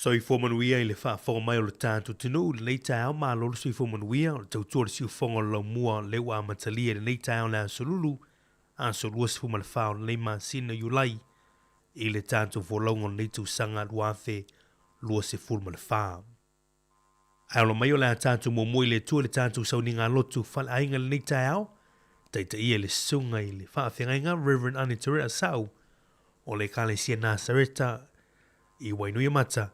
Soifua manuia i le faafofoga mai o le tatou atunuu i lenei taeao. Malo le soifua manuia o le tautua o le siufofoga o le laumua lea ua amatalia i lenei taeao le Aso Lulu, aso 24 o lenei masina o Iulai i le tatou folauga o lenei tausaga 2024. Ae ola mai o le a tatou muamua i le Atua i le tatou sauniga lotu faleaiga i lenei taeao, taitaia i le susuga i le faafeagaiga Reverend Anita Asau o le Ekalesia Nasareta i Wainuiomata,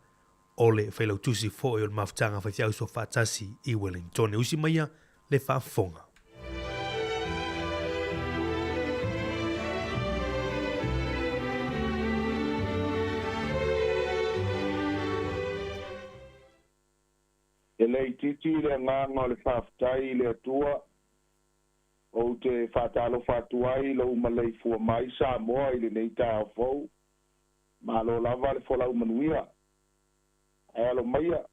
o le failautusi foi o le Mafutaga Faifeau Soofaatasi i Wellington. E usi maia le faafofoga. E le itiiti le agaga o le faafetai i le Atua, ou te faatalofa atu ai i lou maleifua mai Samoa i lenei taeao fou. Malo lava le folau manuia. Ae alo maia,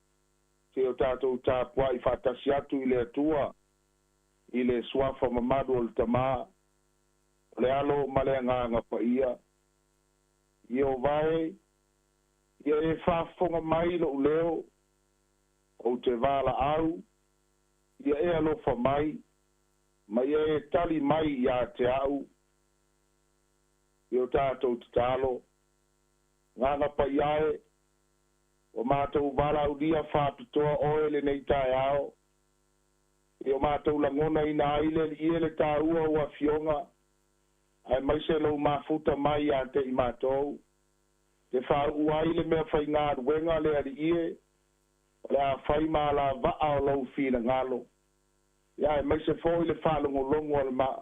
se o tatou tapuai faatasi atu i le Atua i le suafa mamalu o le Tama, o le Alo ma le Agaga Paia. Ieova e, ia e faafofoga mai i lou leo, ou te valaau, ia e alofa mai, ma ia e tali mai ia te au i o tatou tatalo. Agaga Paia e, ua matou valaaulia faapitoa oe lenei taeao, i o matou lagonaina ai le Alii e le taua o Afioga, aemaise lou mafuta mai ia te i matou, te faauu ai le mea faigaluega le Alii e, o le a fai ma alavaa o lou finagalo, ia aemaise foi le faalogologo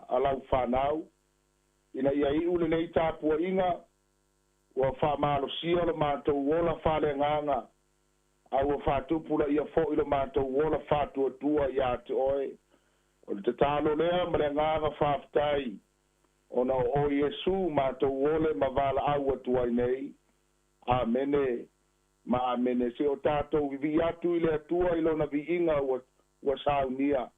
a lau fanau, ina ia iu lenei tapuaiga, ua faamalosia lo matou ola faaleagaga, a ua faatupulaia foi lo matou ola faatuatua ia te oe. O le tatalo lea ma le agaga faafetai, ona o oe Iesu matou ole ma valaau atu ai nei. Amene ma amene. Se o tatou vivii atu i le Atua i lona viiga ua saunia.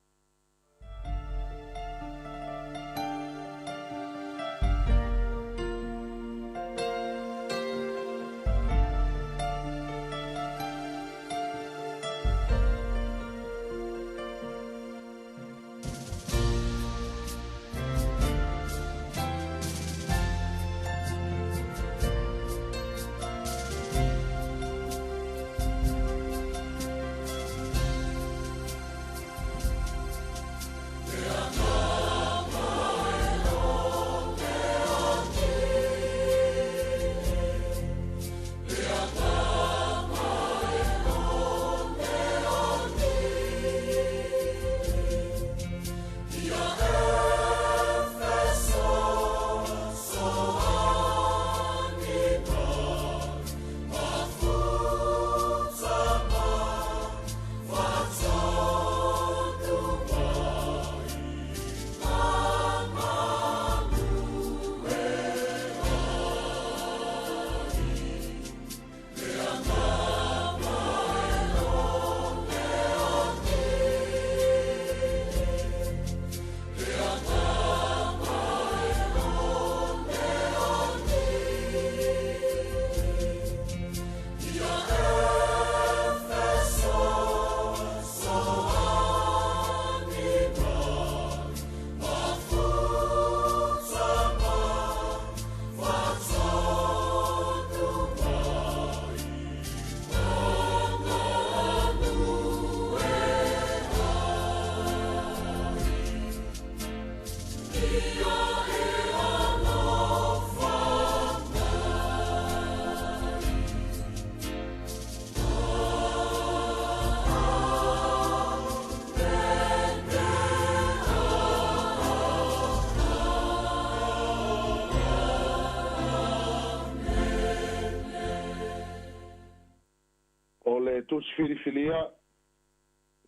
O le tusi filifilia,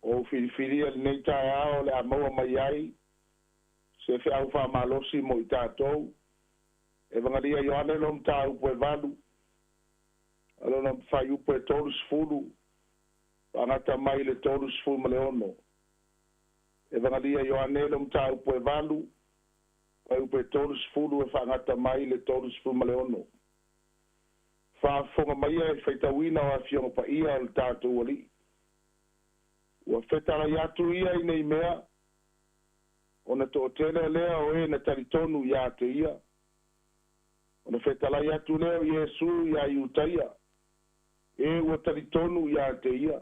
ua ou filifilia i lenei taeao o le a maua mai ai se feau faamalosi mo i tatou. Evagalia Ioane lona mataupu e 8, a lona fuaiupu e 30, faagata mai i le 36. Evagalia Ioane lona mataupu e 8, fuaiupu e 30 e faagata mai i le 36. Faafofoga maia i le faitauina o Afioga Paia o le tatou Alii. Ua fetalai atu ia i nei mea, ona toatele lea o e na talitonu ia te ia. Ona fetalai atu lea o Iesu iā Iutaia, e ua talitonu ia te ia.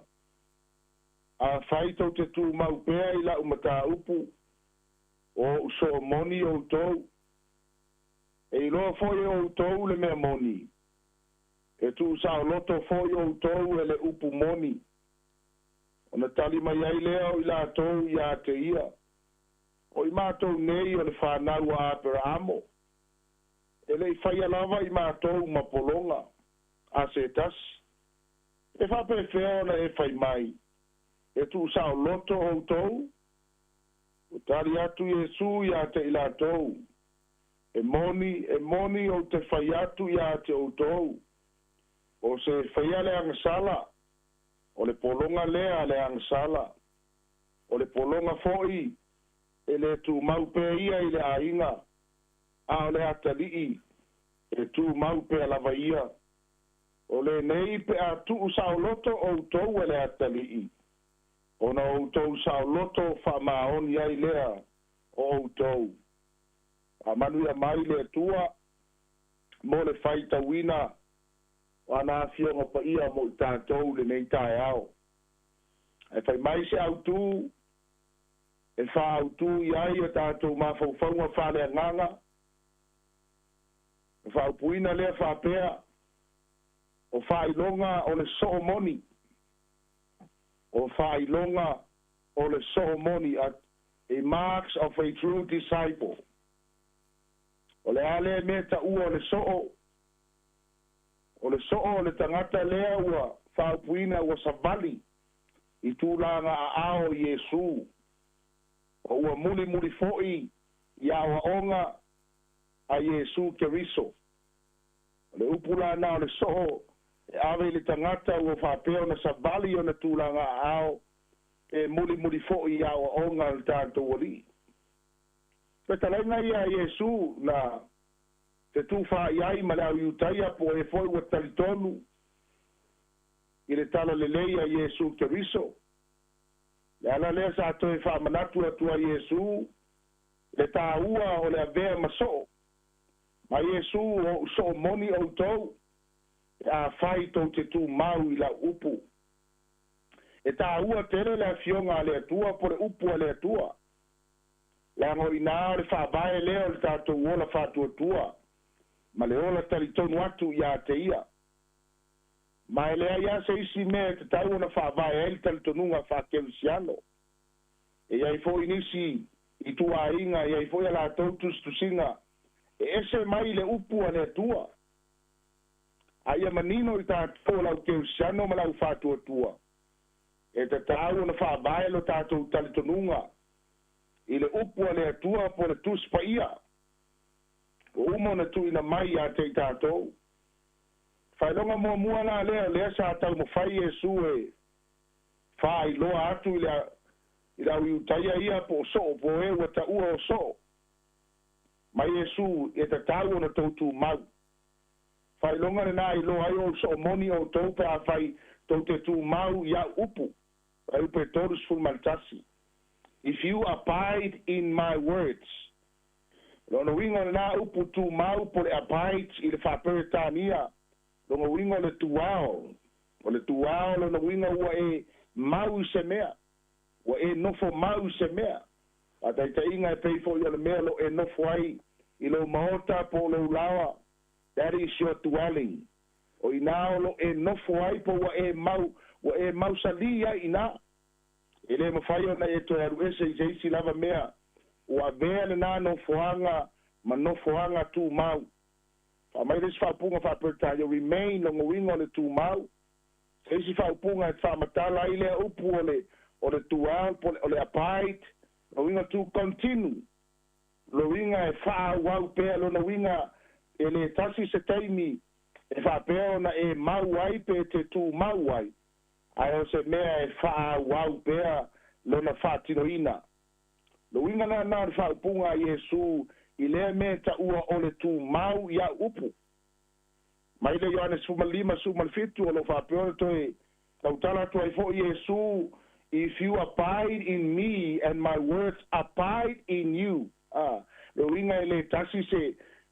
Afai tou te tumau pea i lau mataupu, o ou soo moni outou, e iloa foi e outou le mea moni, e tuusaoloto foi outou e le upu moni. Ona tali mai ai lea o i latou ia te ia, O i matou nei o le fanau a Aperaamo, e le i faia lava i matou ma pologa a se tasi. E faapefea ona e fai mai, E tuusaoloto outou? Ua tali atu Iesu ia te i latou, E moni, e moni ou te fai atu ia te outou, o se faia le agasala, o le pologa lea a le agasala. O le pologa foi e le tumau pea ia i le aiga, a o le atalii e tumau pea lava ia. O lenei pe a tuusaoloto outou e le atalii, ona outou saoloto faamaoni ai lea o outou. Faamanuia mai le Atua mo le faitauina o ana Afioga Paia mo i tatou i lenei taeao. Ae fai mai se autu e faaautu i ai a tatou mafaufauga faaleagaga, na faaupuina lea faapea, O faailoga o le soo moni, o faailoga o le soo moni, a marks of a true disciple. O le a lea mea taua o le soo? O le soo o le tagata lea ua faaupuina ua savali i tulaga aao o Iesu, o ua mulimuli foi i aoaoga a Iesu Keriso. O le upu la na o le soo e ave i le tagata ua faapea ona savali i ona tulaga aao e mulimuli foi i aoaoga a le tatou Alii. Fetalaiga ia a Iesu na fetufaai ai ma le au Iutaia po o e foi ua talitonu i le talalelei a Iesu Keriso. Le ala lea sa toe faamanatu atu ai Iesu le taua o le avea ma soo. Ma Iesu, o ou soo moni outou, pe afai tou te tumau i lau upu. E taua tele le Afioga a le Atua po le upu a le Atua. Leaga o i ina o le faavae lea o le tatou ola faatuatua ma le ola talitonu atu ia te Ia. Ma e leai lava se isi mea e tatau ona faavae ai le talitonuga faa-Kerisiano. E i ai foi nisi ituaiga, e i ai foi a latou tusitusiga e ese mai i le upu a le Atua. A ia manino i tatou o le au Kerisiano ma le au faatuatua, e tatau ona faavae lo tatou talitonuga i le upu a le Atua po o le Tusi Paia ua uma ona tuuina mai ia te i tatou. Faailoga muamua la lea, lea sa taumafai Iesu e faailoa atu i le i le au Iutaia ia po o soo, po o e ua taua o soo mai Iesu, e tatau ona tou tumau. Faailoga lena e iloa ai ou soo moni outou pe afai tou te tumau i au upu, Fuaiupu e 31. If you abide in my words. O lona uiga o lena upu tumau po le abide i le faa-Peretania, lona uiga o le tuao. O le tuao lona uiga ua e mau i se mea, ua e nofo mau i se mea. Faataitaiga e pei foi o le mea o lo o e nofo ai i lou maota po o lou laoa, that is your dwelling. O i ina o lo o e nofo ai po ua e mau, ua e mausalī ai i ina. E le mafai ona e toe alu ese i se isi lava mea, ua avea lena nofoaga ma nofoaga tumau. Faamai le isi faaupuga faa-Peretania, remain, lona uiga o le tumau. Se isi faaupuga e faamatala ai lea upu o le, o le dwell po o le abide, lona uiga to continue, lona uiga e faaauau pea, lona uiga e le tasi se taimi e faapea ona e mau ai pe te tumau ai, ae o se mea e faaauau pea lona faatinoina. Le uiga lena o le faaupuga a Iesu i lea mea e taua o le tumau i au upu. Mai le Ioane 15 17 o lo faapea ona toe tautala atu ai fo'i Iesu, "If you abide in me and my words abide in you." Le uiga e lē tasi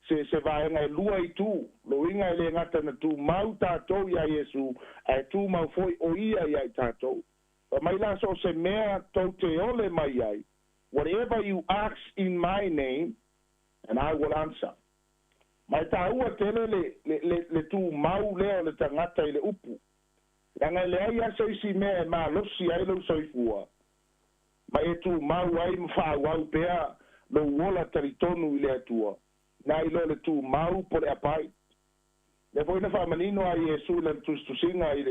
se vaega e lua itu. Lo uiga e lē gata na tumau tatou iā Iesu, ae tumau foi o ia iā i tatou. Fa mai la so o se mea tou te ole mai ai, "Whatever you ask in my name, and I will answer." Ma e tāua tele le tumau lea o le tagata i le upu. Leaga e leai asa isi mea e malosi ai lou soifua, ma e tumau ai ma faaauau pea lou ola talitonu i le Atua, nai lo le tumau po le abide. Lea foi na faamanino a Iesu i lana tusitusiga i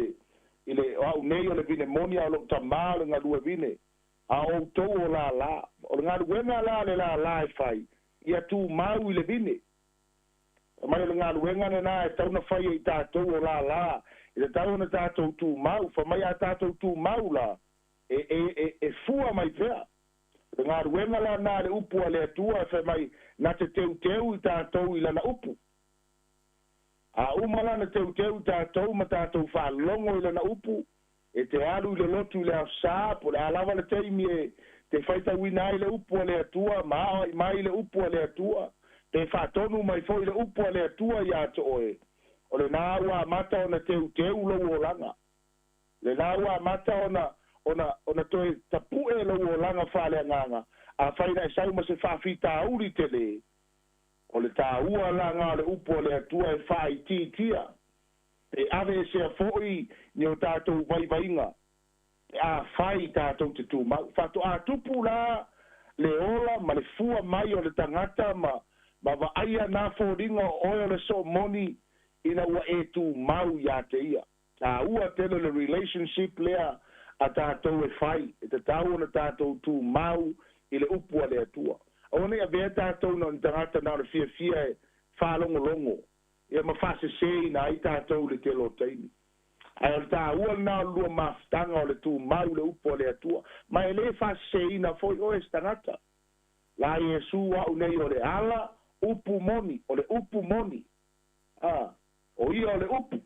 le o au nei o le vine moni a o lou Tamā o le galue vine, a outou o lalā. O le galuega la le lalā e fai, ia tumau i le vine. Mai o le galuega lenā e tau na fai e i tatou o lalā, i le tau ona tatou tumau. Fa mai a tatou tumau la, e fua mai pea. Le galuega la na le upu a le Atua e fai mai na te teuteu i tatou i lana upu. A uma la na teuteu i tatou ma tatou faalogo i lana upu, e te alu i le lotu i le afosā, po le a lava le taimi e te faitauina ai le upu a le Atua, ma ao ai mai le upu a le Atua, pe faatonu mai foi le upu a le Atua iā te oe. O lenā ua amata ona teuteu lou olaga. Lenā ua amata ona toe tapu'e lou olaga faaleagaga, afai na e sau ma se faafitauli telē. O le tāua laga o le upu o le Atua e faaitiitia, pe ave esea fo'i ni o tatou vaivaiga, pe afai tatou te tumau. Faatoā tupu la le ola ma le fua mai o le tagata ma vaaia na foliga o oe o le soomoni ina ua e tumau iā te ia. Tāua tele le relationship lea a tatou e fai, e tatau ona tatou tumau i le upu a le Atua. Aua nei avea tatou na o ni tagata na o le fiafia e faalogologo ia ma faasesēina ai tatou le tele o taimi. Ae o le tāua lenā o le lua mafutaga o le tumau le upu a le Atua. Ma e lē faasesēina foi oe se tagata. La Iesu a'u nei o le ala upu moni, o le upu moni. A, o ia o le upu.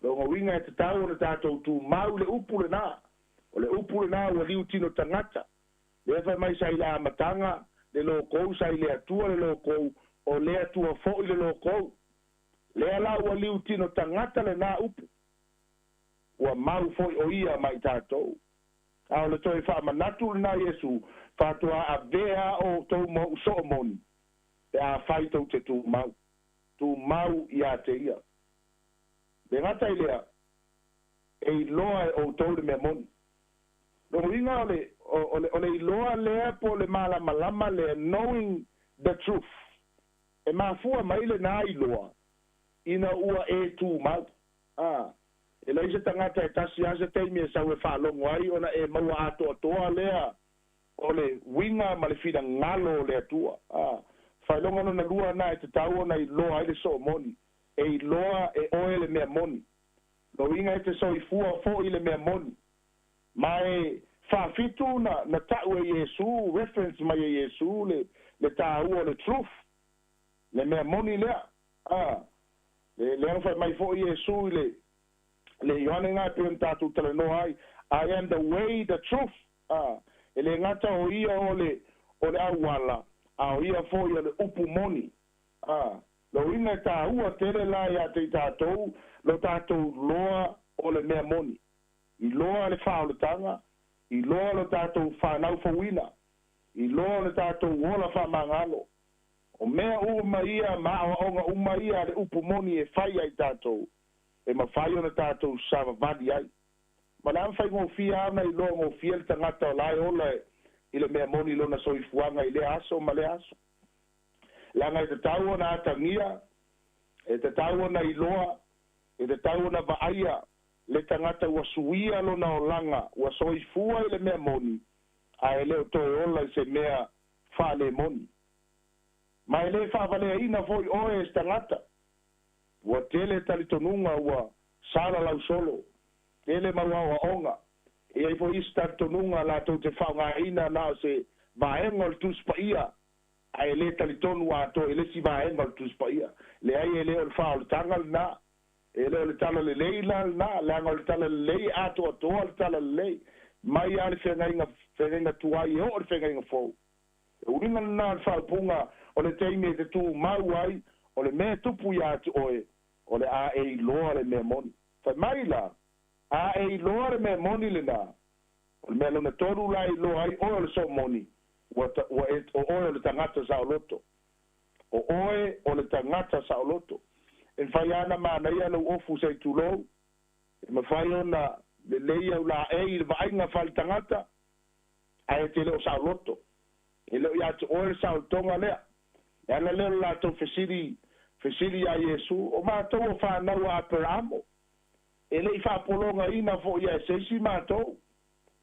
Loga uiga e tatau ona tatou tumau le upu lenā. O le upu lenā ua liutino tagata. Lea fai mai sa i le amataga le Logos, sa i le Atua le Logos, o le Atua fo'i le Logos. Lea la ua liutino tagata lenā upu. Ua mau foi o ia mai tatou. A o le toe faamanatu lenā Iesu, faatoā avea o tou ma usoo moni, pe afai tou te tumau. Tumau iā te ia. Le gata i lea, e iloa e outou le mea moni. Loga uiga o le iloa lea po le malamalama lea, knowing the truth. E mafua mai lenā iloa, ina ua e tumau. E leai se tagata e tasi a se taimi e sau e faalogo ai ona e maua atoatoa lea o le uiga ma le finagalo o le Atua. Faailoga lona lua na e tatau ona iloa ai le soomoni. E iloa e oe le mea moni. Lo uiga e te soifua fo'i le mea moni. Ma e faafitu na ta'u e Iesu, reference mai e Iesu le tāua o le truth. Le mea moni lea. Le lea fai mai fo'i Iesu i le Ioane ngā pe ona tatou talanoa ai, "I am the way, the truth." E le gata o ia o le auala, a o ia foi o le upu moni. Lo uiga e tāua tele la iā te i tatou, lo tatou loa o le mea moni. I loa le faaolataga, i loa lo tatou fanau fouina, i loa le tatou ola faamagalo. O mea uma ia ma aoaoga uma ia le upu moni e fai ai tatou, e mafai ona tatou savavali ai. Ma le a faigofie ona iloa gofie le tagata o la e ola i le mea moni lona soifuaga i lea aso ma lea aso. Leaga e tatau ona atagia, e tatau ona iloa, e tatau ona vaaia le tagata ua suia lona olaga, ua soifua i le mea moni, ae le o toe ola i se mea faalemoni. Ma e lē faavaleaina foi oe e se tagata. Ua tele talitonuga ua sala lausolo, tele mau aoaoga. E ai foi isi talitonuga latou te faaaogāina na o se vaega o le Tusi Paia. Ae lē talitonu atoa i le isi vaega o le Tusi Paia. Leai, e lē o le faaolataga lenā, e lē o le tala lelei la lenā, leaga o le tala lelei e atoatoa le tala lelei, mai lava le feagaiga feagaiga tuai e oo i le feagaiga fou. Le uiga lenā o le faaupuga o le taimi e te tumau ai, o le mea e tupu iā te oe, o le a e iloa le mea moni. Fai mai la, a e iloa le mea moni lenā, o le mea lona tolu la e iloa ai oe o le soo moni, ua ua e o oe o le tagata saoloto. O oe o le tagata saoloto. E mafai lava ona manaia lou ofu se i tulou, e mafai ona lelei au laei i le vaaiga faaletagata, ae e te le o saoloto. E le o ia te oe le saolotoga lea. Le ala lea o le latou fesili, fesili iā Iesu, O matou o fanau a Aperaamo, e le i faapologaina foi ia e se isi matou.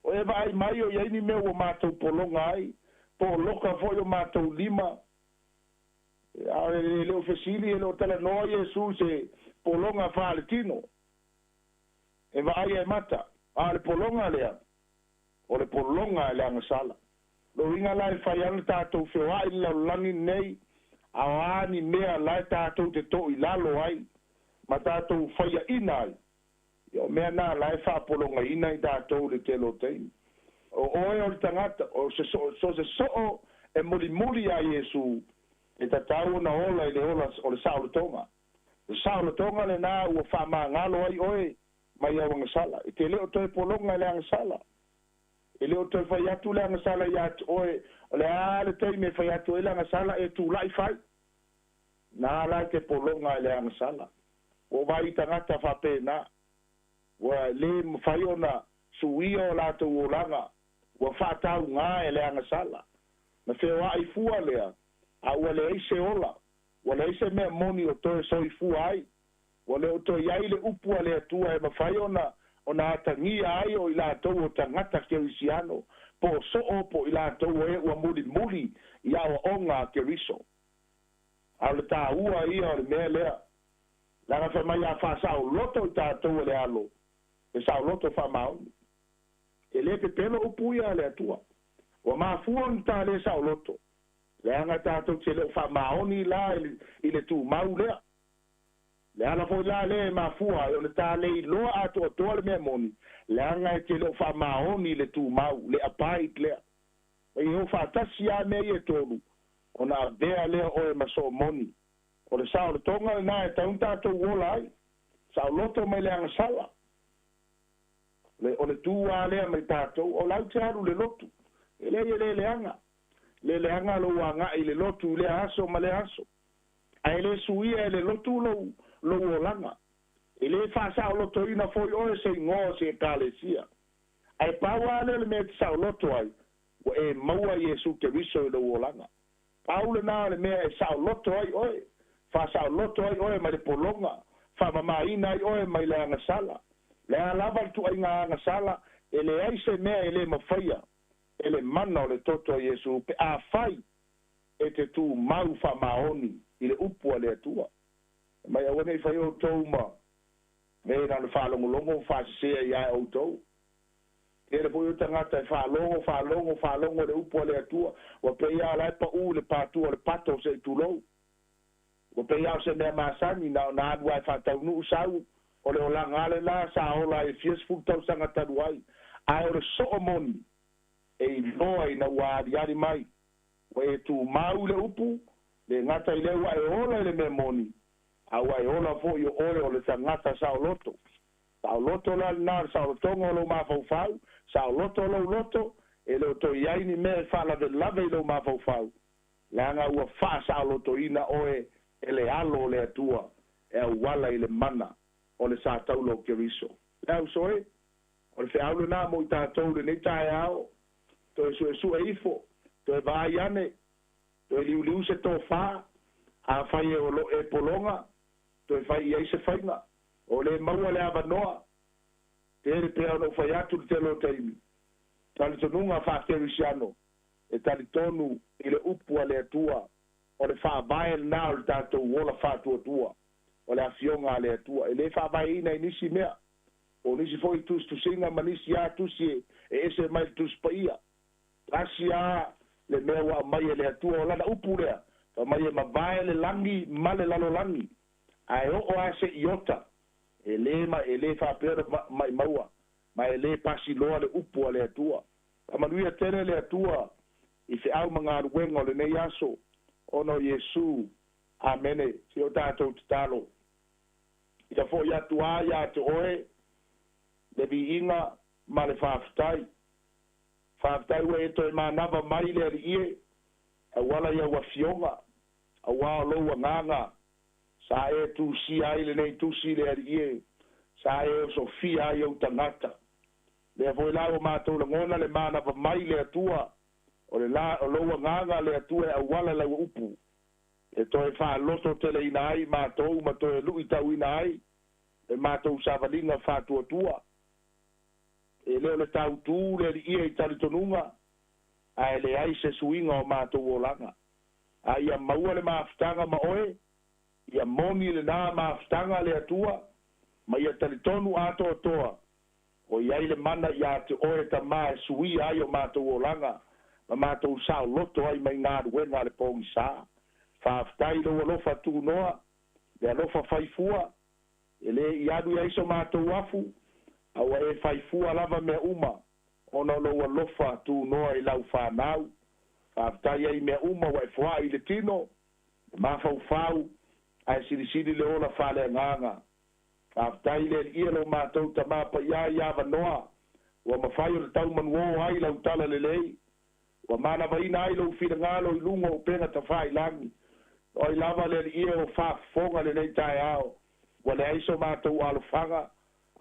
O e vaai mai o i ai ni mea ua matou pologa ai, po o loka foi o matou lima. A e le o fesili, e le o talanoa Iesu i se pologa faaletino e vaaia e mata, a o le pologa lea, o le pologa e le agasala. Lona uiga la e fai ana tatou feoai i le lalolagi lenei, a o a ni mea la e tatou te toilalo ai ma tatou faiaina ai, ia o mea na la e faapologaina i tatou i le tele o taimi. O oe o le tagata, o se soo, so se soo e mulimuli iā Iesu, e tatau ona ola i le ola o le saolotoga. O le saolotoga lenā ua faamagalo ai oe mai au agasala. E te le o toe pologa i le agasala. E le o toe fai atu le agasala iā te oe, o le a le taimi e fai atu ai le agasala, e tula'i fai. Na la e te pologa i le agasala. Ua vaai i tagata faapena, ua lē mafai ona suia o latou olaga, ua faataugā e le agasala. Na feoaʻi fua lea, a ua leai se ola, ua leai se mea moni o toe soifua ai, ua le o toe i ai le upu a le Atua e mafai ona ona atagia ai o i latou o tagata Kerisiano, po o soo po o i latou o e ua mulimuli i aoaoga a Keriso. A o le tāua ia o le mea lea, leaga fai mai a faasaoloto i tatou e le Alo, e saoloto faamaoni. E lē pepelo upu ia a le Atua. Ua mafua ona ta lē saoloto, leaga tatou te le o faamaoni la i le tumau lea. Le ala foi la lea e mafua ai ona ta le iloa atoatoa le mea moni, leaga e te le o faamaoni i le tumau, le abide lea. Ma ia o faatasi lava mea ia e tolu, ona avea lea oe ma soo moni. O le saolotoga lenā e tatau ona tatou ola ai, saoloto mai le agasala. Le, o le tū lava lea mai tatou, o lau te alu i le lotu. E leai e le leaga. Le leaga lou agai i le lotu i lea aso ma lea aso. Ae le suia e le lotu lou, lou olaga. E le faasaolotoina foi oe se igoa o se Ekalesia. Ae pau lava lea o le mea e te saoloto ai, ua e maua Iesu Keriso i lou olaga. Pau lenā o le mea e saoloto ai oe, faasaoloto ai oe mai le pologa, faamamaina ai oe mai le agasala. Le a lava le tuaiga agasala, e leai se mea e le mafaia e le mana o le toto a Iesu pe afai e te tumau faamaoni i le upu a le Atua. Mai aua ne i fai outou ma me na o le faalogologo ma faasesea iā outou. Tele foi o tagata e faalogo, faalogo, faalogo i le upu a le Atua, ua pei lava o la e paʻū i le pātua o le pato se i tulou. Ua pei lava o se mea masani, na ona alu lava e faataunuu sau, o le olaga lava lenā sa ola ai e fia sefulu tausaga talu ai. Ae o le soo moni e iloa ina ua aliali mai, ua e tumau i le upu, le gata i lea ua e ola i le mea moni, a ua e ola foi o oe o le tagata saoloto. Saoloto la lenā o le saolotoga o lou mafaufau, saoloto lou loto, e le o toe i ai ni mea e faalavelave i lou mafaufau, leaga ua faasaolotoina oe e le Alo o le Atua e auala i le mana o le sa taula o Keriso. Le auso e, o le feau lenā mo i tatou i lenei taeao, toe suesue ifo, toe vaai ane, toe liuliu se tofā, afai e o lo e pologa, toe fai i ai se faiga, o lē maua le avanoa, tele pea ona ou fai atu i le tele o taimi. Talitonuga faa-Kerisiano, e talitonu i le upu a le Atua, o le faavae lenā o le tatou ola faatuatua, o le Afioga a le Atua. E le faavaeina i nisi mea, po o nisi foi tusitusiga ma nisi lava tusi e ese mai le Tusi Paia. Tasi lava le mea ua aumai e le Atua o lana upu lea faimai e mavae le lagi ma le lalolagi ae oo a se iota e lē ma e lē faapea ona maimaua ma e lē pasiloa le upu a le Atua. Faamanuia tele le Atua i feau ma galuega o lenei aso ona o Iesu. Amene. Se o tatou tatalo ia fo'i atu a iā te oe le viiga ma le faafetai. Faafetai ua e toe manava mai le Alii e auala i au afioga auā o lou agaga sa e tusia ai lenei tusi le Alii e sa e osofia ai ou tagata. Lea foi la ua matou lagona le manava mai le Atua o le la o lou agaga le Atua e auala i lau upu e toe faalototeleina ai matou ma toe lu'itauina ai le matou savaliga faatuatua. E lē o le tautū le Alii e i talitonuga ae leai se suiga o matou olaga. A ia maua le mafutaga ma oe ia moni lenā mafutaga le Atua ma ia talitonu atoatoa o i ai le mana iā te oe Tamā e suia ai o matou olaga ma matou saoloto ai mai galuega a le pogisā. Faafetai lou alofa tunoa le alofa faifua e lē i alu i ai so matou afu a ua e faifua lava mea uma ona o lou alofa tunoa i lau fanau. Faafetai ai mea uma ua e foa'i i le tino le mafaufau ae silisili le ola faaleagaga. Faafetai le Alii e lo matou Tamā paia i avanoa ua mafai o le taumanuō ai lau tala lelei ua manavaina ai lou finagalo i luga o upega tafāilagi. O ai lava le Alii e o faafofoga lenei taeao ua leai so matou alofaga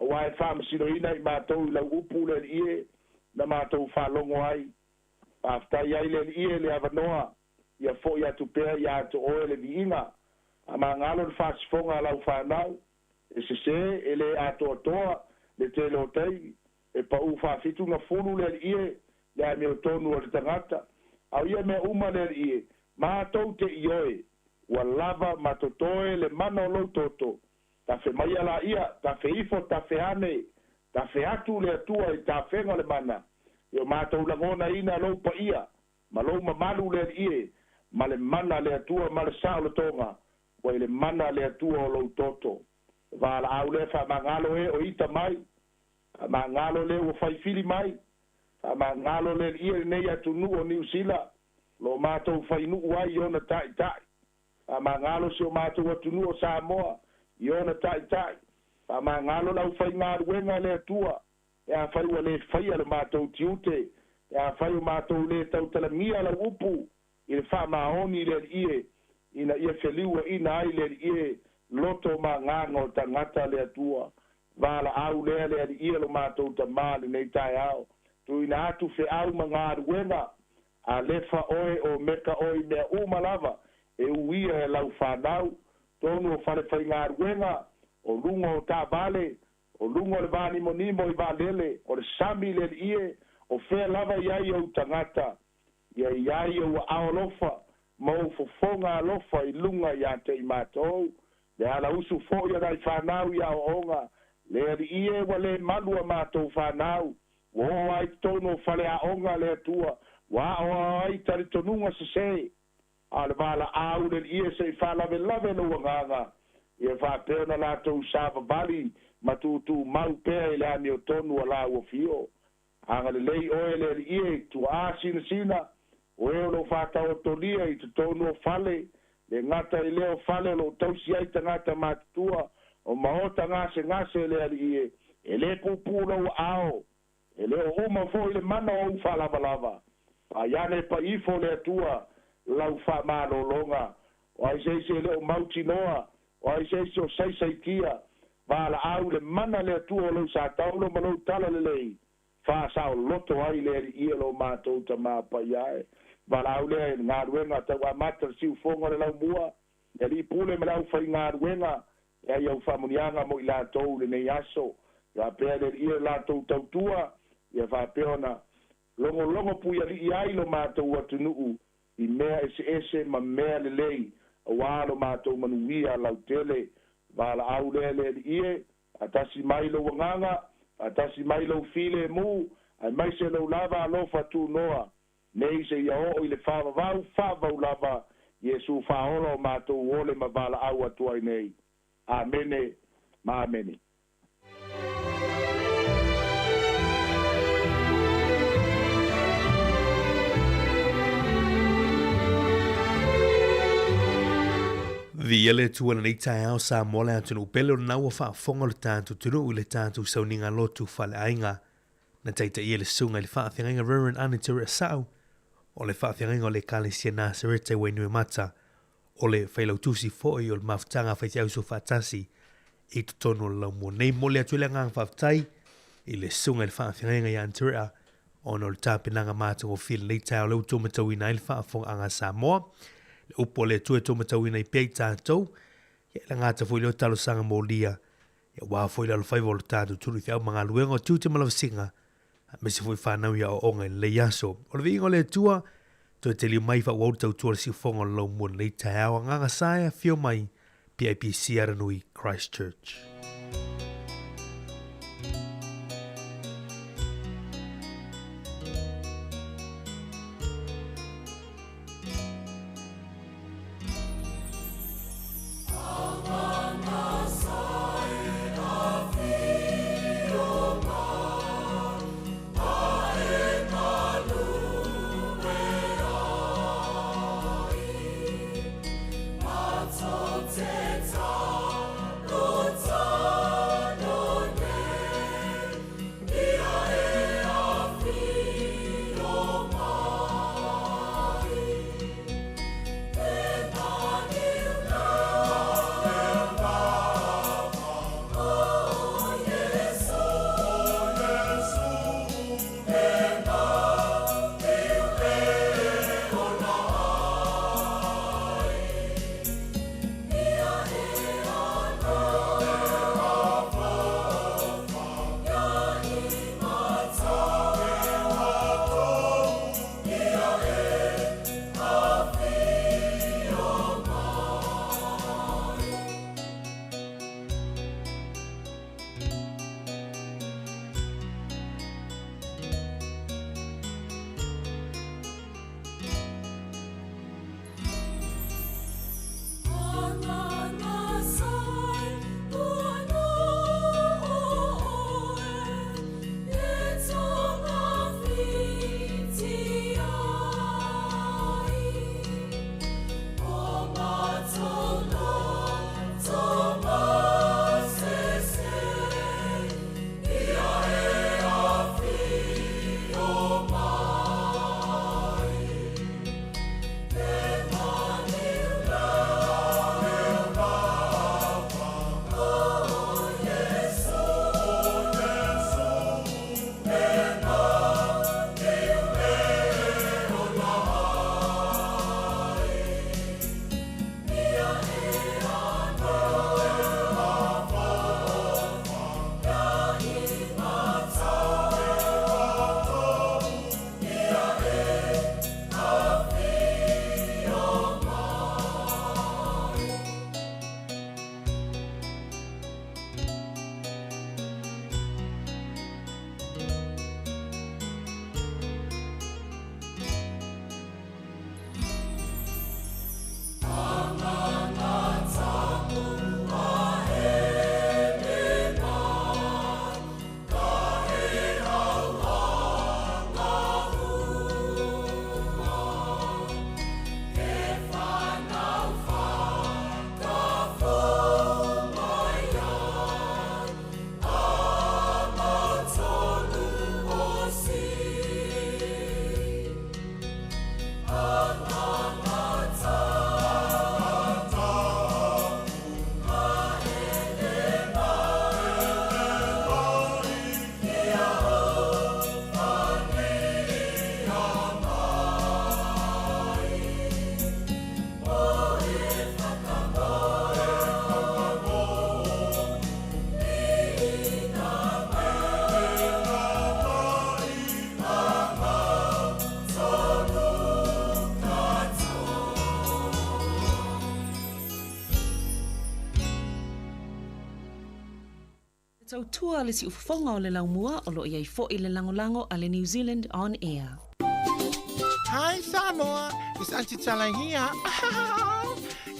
auā e faamasinoina i matou i lau upu le Alii e na matou faalogo ai. Faafetai ai le Alii e le avanoa ia fo'i atu pea iā te oe le viiga faamagalo le fasifoga a lau fanau e sesē e lē atoatoa le tele o taimi e paʻū faafitu gafulu le Alii e le amiotonu o le tagata. A o ia mea uma le Alii e matou te ioe ua lava ma totoe le mana o lou toto tafe maia laia tafe ifo tafe ane tafe atu le Atua i tafega o le mana i o matou lagonaina lou paia ma lou mamalu le Alii e ma le mana le Atua ma le saolotoga ua i le mana le Atua o lou toto. Valaau lea faamagalo e o ita mai faamagalo le ua faifili mai faamagalo le Alii e lenei atunuu o Niusila lo matou fainuu ai i ona ta'ita'i. Faamagalo si o matou atunuu o Samoa i ona ta'ita'i. Faamagalo le aufaigaluega le Atua e afai ua lē faia le matou tiute e afai o matou lē tautalagia lau upu i le faamaoni le Alii e ina ia feliuaʻina ai le Alii e loto ma agaga o tagata le Atua. Valaau lea le Alii e lo matou Tamā lenei taeao tuuina atu feau ma galuega alefa oe o meka oe i mea uma lava e uia e lau fanau tonu o fale faigaluega o luga o taavale o luga o le vanimonimo i vaalele o le sami le Alii e o fea lava i ai ou tagata ia i ai ou aao alofa ma ou fofoga alofa i luga iā te i matou le alausu fo'i o nai fanau i aoaoga le Alii e ua lē malu a matou fanau ua oo ai totonu o faleaoga le Atua ua aoao ai talitonuga sesē a o le valaau le Alii e se'i faalavelave lou agaga ia faapea ona latou savavali ma tutūmau pea i le amiotonu a lau afio. Agalelei oe le Alii e tuaa sinasina o e o loo faataotolia i totonu o fale le gata i lea o fale o loo tausi ai tagata matutua o maota gasegase le Alii e e lē pupū lou aao e lē o uma fo'i le mana o ou faalavalava paaiane paifo le Atua lau faamalōlōga o ai se isi e lē o mautinoa o ai se isi o saisaitia valaau le mana le Atua o lou sataulo ma lou tala lelei faasaoloto ai le Alii e lo matou Tamā paia e. Valaau lea i le galuega tauamata le siufoga o le laumua le alii pule ma le aufaigaluega e ai au faamuniaga mo i latou lenei aso faapea le Alii e latou tautua ia faapea ona logologo puialii ai lo matou atunuu i mea eseese ma mea lelei auā lo matou manuia lautele. Valaau lea le Alii e faatasi mai lou agaga faatasi mai lou filemu aemaise lou lava alofa tunoa. nei seia oo i le faavavau, faavavau lava, Iesu Faaola o matou ole ma valaau atu ai nei. Amene ma amene. Viia le Atua i lenei taeao Samoa le atunuu pele o lena ua faafofoga lo tatou atunuu i le tatou sauniga lotu faleaiga na taitaia e le Susuga i le Faafeagaiga Reverend Arne Te Reasau o le Faafeagaiga o le Ekalesia Nasareta i Wainuiomata o le Failautusi foi o le Mafutaga a Faifeau Soofaatasi i totonu o le laumua nei. Momoli atu ai le agaga faafetai i le Susuga i le Faafeagaiga ia Anterea ona o le tapenaga matagofie i lenei taeao lea ua outou matauina ai le faafofogaaga a Samoa. Le upu a le Atua e tou matauina ai pea i tatou, ia e lagata foi lea o talosaga molia aua foi le alofaiva o le tatou tulu i feau ma galuega o tiute ma lavasiga, aemaise foi fanau i aoaoga i lenei aso. O le viiga o le Atua, toe taliu mai faaauau le tautua a le siufofoga o le laumua i lenei taeao. Agaga sa e afio mai, PIPC Aranui, Christchurch. Tautua le siufofoga o le laumua o lo o i ai foi le lagolago a le New Zealand On Air. Hi Samoa, it's Aunty Tala here.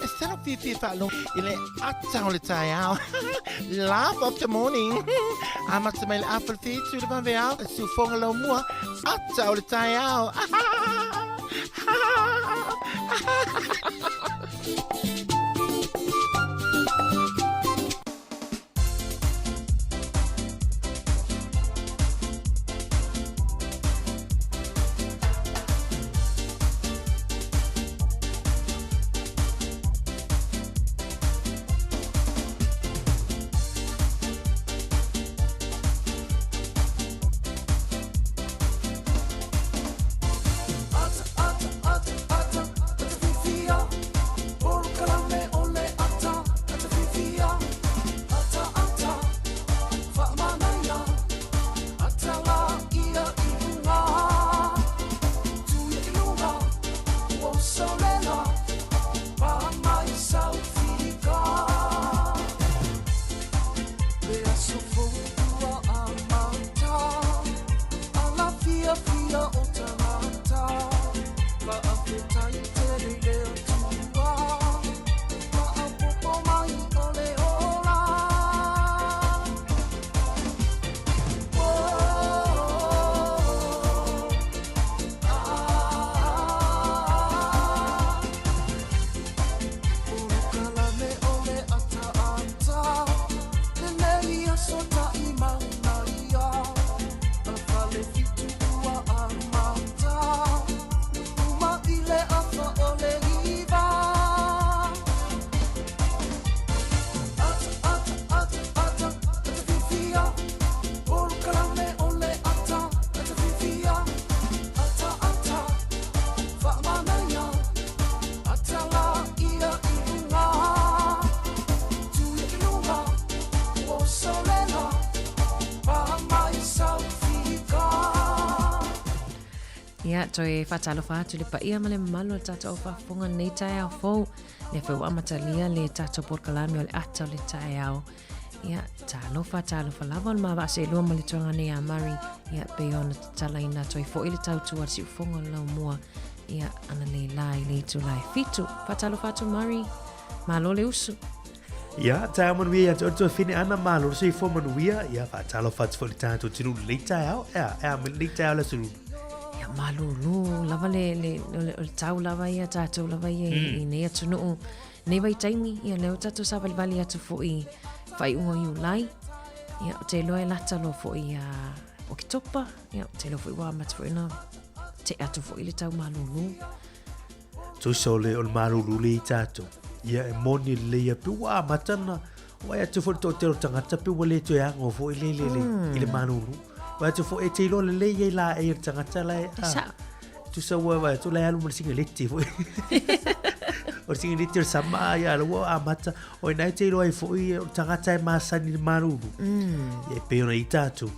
E sala fiafia faalogo i le ata o le taeao. Laugh of the morning. Amata mai le afa le fitu le vaveao, e siufoga lau mua, ata o le taeao. Ia, toe faatalofa atu le paia ma le mamalu o le tatou faafofoga nei taeao fou. Lea foi ua amatalia le tatou polokalame o le ata o le taeao. Ia, talofa, talofa lava o le mavaa seelua ma le tuaga nei a Murray. Ia, pei ona tatalaina atu ai foi le tautua a le siufofoga o le laumua. Ia, ana nei la i le itula e fitu. Faatalofa atu Murray, malo le usu. Ia, taeao manuia ia te oe tuafine ana, malo le soifua manuia. Ia, faatalofa atu foi i le tatou atunuu i lenei taeao. Ea, ea mai lenei taeao le atunuu. Ia, malolo lava le, le, o le, o le tau lava ia tatou lava ia mm. i nei atunuu. Nei vaitaimi, ia lea ua tatou savalivali atu foi i faaiuga o Iulai. Ia, ou te iloa e lata loa foi ia Oketopa. Ia, ou te iloa foi ua amata foi ona tea atu foi le tau malolo. Tusa o le, o le malulu le i tatou. Ia, e moni lelei ia pe ua amata na, vaai atu foi le toatele o tagata pe ua le toe ago foi le, le, le, mm. i le malulu. Vaai atu foi e te iloa lelei ai la e le tagata la e, ah, tusa ua vaai atu la e alu ma le singeleti foi. o le singeleti o le sama ia la ua amata. O ina e te iloa ai foi o le tagata e masani i le malulu. Mm. Ia e pei ona i tatou.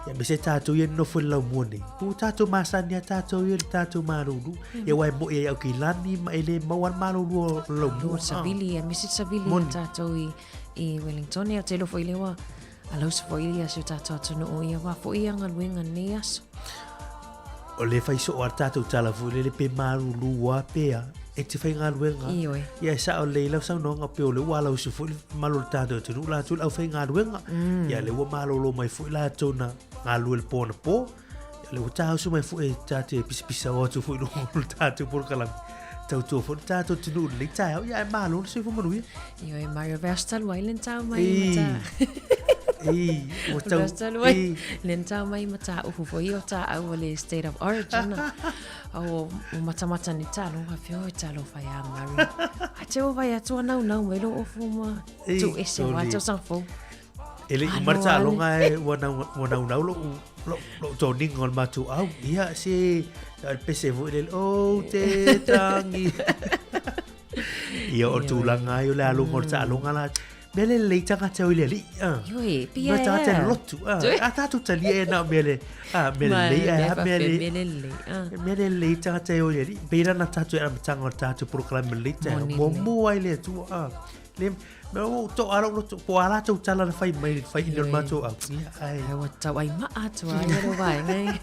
Ia me se tatou ia nofo i le laumua nei. Ua tatou masani a tatou ia le tatou malulu. Ia ua e moi ai au ki lani ma e le maua le malulu o le laumua. Lua savili, ia misi savili ia tatou i, i Wellington. Ia te iloa foi le ua alausi foi ia si o tatou atunuu ia wā foi ia galuega nei aso. O le fai soo a le tatou tala foi lele pe malulu a pea e te faigaluega. Ioe. Ia e sao lelei lau saunoaga pe o le ua alausi foi le mamalu o le tatou atunuu latou le aufaigaluega. Ia lea ua malolo mai foi latou na galulue le po anapo. Ia lea ua tausu mai foi e ta te pisapisa o atu foi i luga o le tatou polokalame. Tautua foi le tatou atunuu i lenei taeao. Ia ae malo le soifua manuia. Ioe, Mario Vest talu ai le tau mai i mata. Ei, ua tau... Vest talu ai le tau mai i mata ufu foi o ta au o le state of origin. Au o matamata ni talo, a whio e talo whai a Mario. A te o vai atua nau nau mai lo ofu ma tu ese wa tau sang fou. E le i mara taaloga e ua naunau lo'u lo'u toniga o le matou au. Ia se o le pese foi lele, ou te tagi. Ia o le tulaga ai o le aloga o le taaloga la. Mea le lelei tagata o i le alii. Ioe, pia Mea tagata e lotu. A tatou talia e na o mea le, a, mea lelei ae a mea le, mea lelei. Mea lelei tagata e o i le alii. Pei la na tatou e amataga o le tatou polokalame lelei taeao. Muamua ai le Atua. Le, Me o to alo loto po ala tou tala na fai mai fai i le matou au. Ia ai. Ai ua tau ai maa atu ai le vaenga.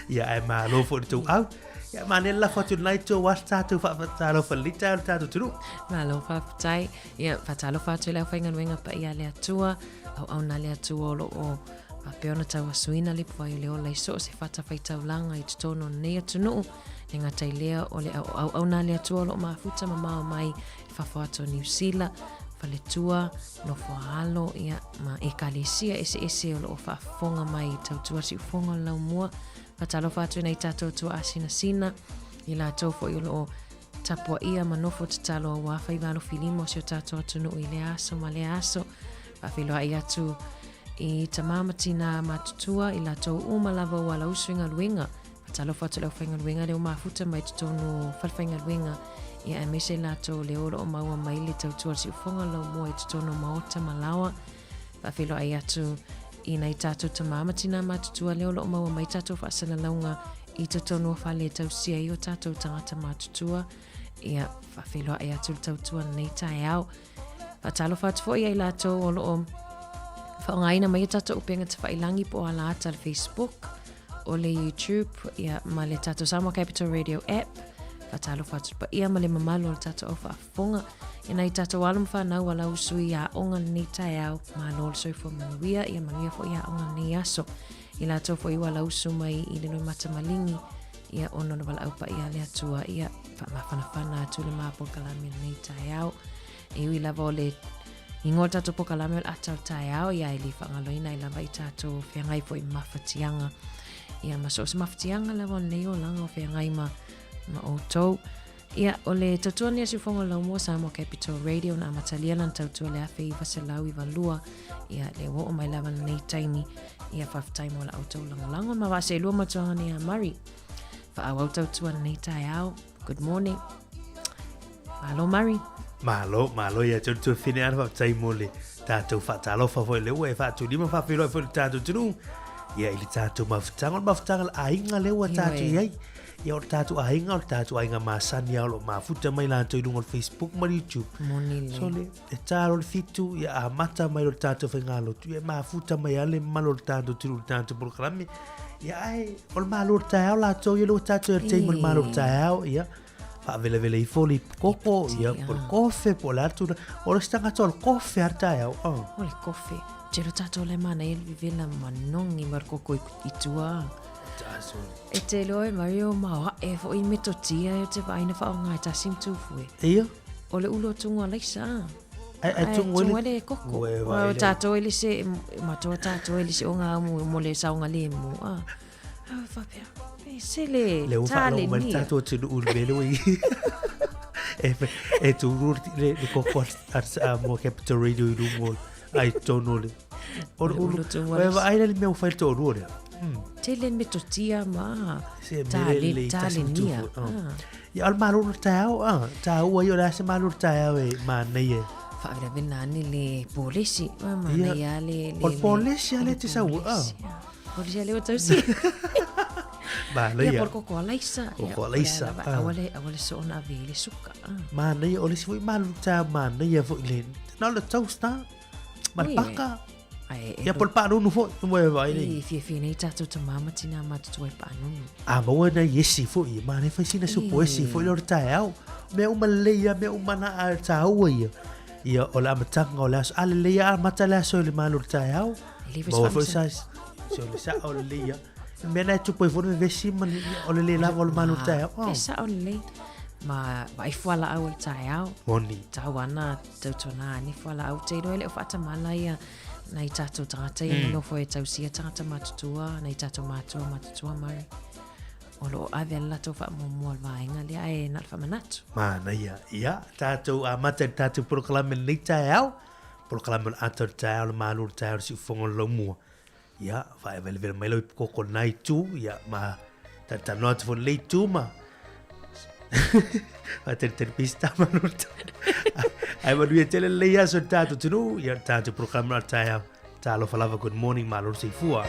Ia ai malo foi le tou au. Ia, manaia le lafo atu i lena itu aua se tatou faatalofa i lenei taeao i le tatou atunuu. Malo faafetai. Ia, faatalofa atu i le aufaigaluega paia a le Atua, auauna a le Atua o lo o faapea ona tauasuina le ipuvai o le ola i so o se fatafaitaulaga i totonu o lenei atunuu. E le gata i lea o le auauna a le Atua o lo o mafuta mamao mai i fafo atu o Niu Sila, faletua, nofoaalo, ia, ma ekalesia eseese o lo o faafofoga mai i tautua siufofoga o le laumua. Faatalofa atu i nai tatou tuaasinasina, i latou foi o lo o tapuaia ma nofo tatalo aua faiva alofilima o si o tatou atunuu i lea aso ma lea aso. Faafeiloai atu i tamā ma tinā matutua i latou uma lava ua alausu i galuega. Faatalofa atu i le aufaigaluega lea ua mafuta mai totonu o falefaigaluega, ia aemaise i latou lea o lo o maua mai le tautua a le siufofoga o le laumua i totonu o maota ma laoa. Faafeiloai atu i nai tatou tamā ma tinā matutua lea o lo o maua mai tatou faasalalauga i totonu o fale e tausia ai o tatou tagata matutua. Ia, faafeiloai atu le tautua lenei taeao. Faatalofa atu foi ia i latou o lo o faaaogaina mai o tatou upega tafailagi po o ala ata le Facebook, o le YouTube, ia, ma le tatou Samoa Capital Radio app. Faatalofa atu le paia ma le mamalu o le tatou au faafofoga. Ia nai tatou alo ma fanau ala usu i aoga lenei taeao. Malo le soifua manuia, ia manuia foi aoga lenei aso. I latou foi ua lausu mai i le loimata maligi, ia ona o le valaau paia a le Atua, ia faamafanafana atu le ma polokalame lenei taeao. E ui lava o le ingoa o le tatou polokalame o le ata o le taeao, ia e le faagaloina ai lava i tatou feagai foi ma mafatiaga. Ia ma so o se mafatiaga lava o lenei olaga o feagai ma, ma outou. Ia, o le tautua lenei a Siufofoga o le Laumua Samoa Capital Radio na amatalia lana tautua i le 1992. Ia, lea ua oo mai lava lenei taimi. Ia, faafetai mo la outou lagolago ma vaaseelua matuaga nei a Murray. Faaauau tautua lenei taeao. Good morning. Malo Murray. Malo, malo ia te outou whine ana faafetai mo le tatou faatalofa foi lea ua e faatulima faafeiloai foi le tatou atunuu. Ia i le tatou mafutaga, o le mafutaga le aiga lea ua tatou i ai. Ia o le tatou aiga, o le tatou aiga masani lava o lo o mafuta mai latou i luga o le Facebook ma le YouTube. Moni le. So le, e tā loa le fitu, ia amata mai loa le tatou faigalotu, ia e mafuta mai lava le mamalu o le tatou atunuu i le tatou polokalame. Ia ae, o le malo o le taeao latou, ia lea ua tatou i le taimi o le malo o le taeao, ia faavelavela ifo le ipu koko, ia po o le kofe, po o le a le tulaga. O le isi tagata o le kofe lava le taeao. Oh. O le kofe. Tele o tatou la e manaia le vevela manogi ma le koko i tua. E te iloa e Mario maoae foi metotia e o te vaai na faaaoga e tasi ma tufue. Ia. O le ulu o tunga o laisa. Ai ai tunga le le koko. O tatou e le se matoa tatou e le se o ngā mo mo le saonga le mo. Ah. Ah faapea. E se le Le ua faalogo mai le tatou atunuu i le mea lea ua i E e tūru le le koko a mo Capital Radio i luga o ai totonu o le O le ulu, e vaai la le mea ua fai le toalua lea. Tele metotia ma Se mea le tasi ma tufu. Ia, o le malo o le taeao, ah, tāua ia o le a se malo o le taeao e manaia. Faavelavelina ane le polesi, ma manaia le... O le polesi a le te sau, ah. Polesi a le o tausi. Manaia. Ia, po o le koko alaisa. Koko alaisa. Aua le, aua le soona ave i le suka. Manaia, o le isi foi malo o le taeao manaia foi le... Na o le toast, ah. Ma le paka. Ia po o le paanunu foi, ua e vaai nei. I fiafia nei tatou tamā ma tinā matutua i paanunu. A maua nai esi foi, manaia fai sina supo esi foi lea o le taeao. Mea uma lelei ia, mea uma na a tāua ia. Ia o le amataga o le aso. A lelei ia amata le aso i le malo o le taeao. Maua foi sa, se o le sao lelei ia. Le mea na e tupu ai foi le vevesi ma le, o le le lava o le malo o le taeao. E sao lelei. Ma vaai fualaau o le taeao. Moni. Tau ana Tautuana ane fualaau te iloa e le o faatamala ia nai tatou tagata ia mm. nofo e tausia tagata matutua, nai tatou matua matutua mare. O lo o ave ale latou faamuamua le vaega lea ae na o le faamanatu. Manaia. Ia, tatou amata i le tatou polokalame lenei taeao. Polokalame o le ata o le taeao, le malo o le taeao, le siufofoga o le laumua. Ia, faevelevele mai lau ipukoko i lena itu, ia, ma talatalanoa atu foi i lenei itu ma faatalitali pista ma lota. Ae manuia tele lenei aso i le tatou atunuu, ia, le tatou polokalame o le taeao. Talofa lava, good morning, malo le soifua.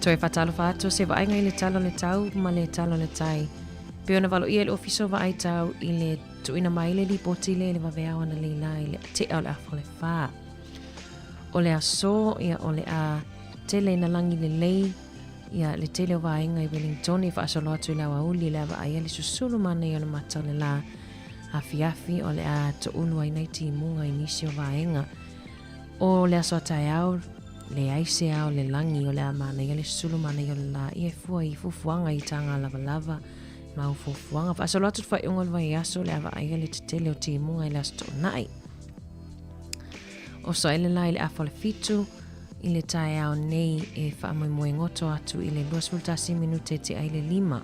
Toe faatalofa atu o se vaaiga i le tala o le tau ma le tala o le tai. Pei ona valoia e le Ofisa o Vaai Tau i le tuuina mai le lipoti lea i le vaveao analeila i le tea o le afa o le whā. O le aso, ia o le a tele ina lagi lelei, ia le tele o vaega i Wellington e faasolo atu i le aoauli i le a vaaia le susulu manaia o le mata o le lā. Afiafi o le a toulu ai nai timuga i nisi o vaega. O le aso a taeao, leai se ao le lagi o le a manaia le susulu manaia o le lā ia e fua i fuafuaga i taga lavalava ma au fuafuaga. Faasolo atu le faaiuga o le vaiaso o le a vaaia le tetele o timuga i le aso Toonai. Oso ai le la i le afa o le fitu i le taeao nei e faamoemoe goto atu i le 21 minute tea i le lima.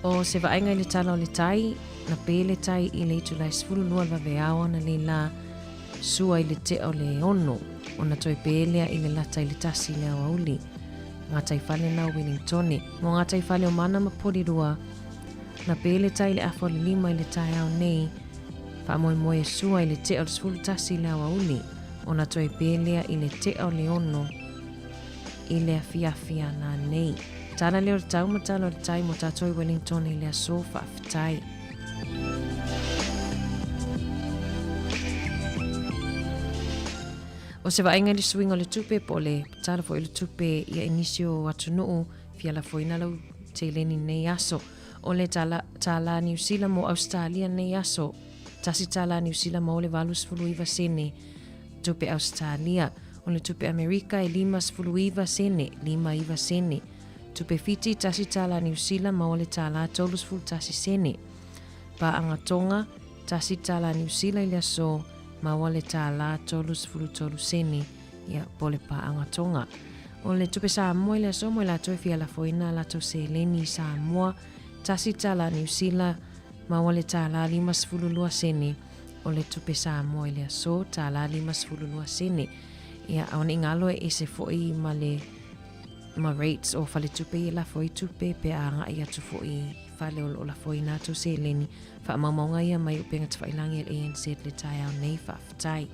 O se vaaiga i le tala o le tai, na pē le tai i le itula e 12 le vaveao analeila sua i le tea o le ono, ona toe pē lea i le lata i le tasi i le aoauli. Gataifale na o Wellingtone. Mo gataifale o Mana ma Porirua, na pē le tai i le afa o le lima i le taeao nei, faamoemoe e sua i le tea o le 11 i le aoauli, ona toe pē lea i le tea o le ono i le afiafi ana nei. Tala lea o le tau ma tala o le tai mo tātou i Wellington i le aso faafetai. O se vaaiga i le suiga o le tupe po o le tala foi o le tupe ia i nisi o atunuu fia lafoina lau seleni nei aso. O le tala, tālā Niu Sila mo Ausetalia nei aso, tasi tālā Niu Sila mo le 89 sene. Tupe Ausetalia, o le tupe Amerika e 59 sene, 59 sene. Tupe Fiti, tasi tālā Niu Sila maua le tālā 31 sene. Pāanga Tonga, tasi tālā Niu Sila i le aso, maua le tālā 33 sene, ia, po le pāanga Tonga. O le tupe Samoa i le aso mo i latou e fia lafoina a latou seleni i Samoa, tasi tālā Niu Sila, maua le tālā 52 sene. O le tupe Samoa i le aso, tālā 52 sene. Ia, aua ne i galo e ese foi ma le ma rates o faletupe i e lafo ai tupe pe a agai atu foi i fale o lo o lafoina atu seleni. Faamaumauga ia mai upega tafailangi a le ANZ le taeao nei. Faafetai.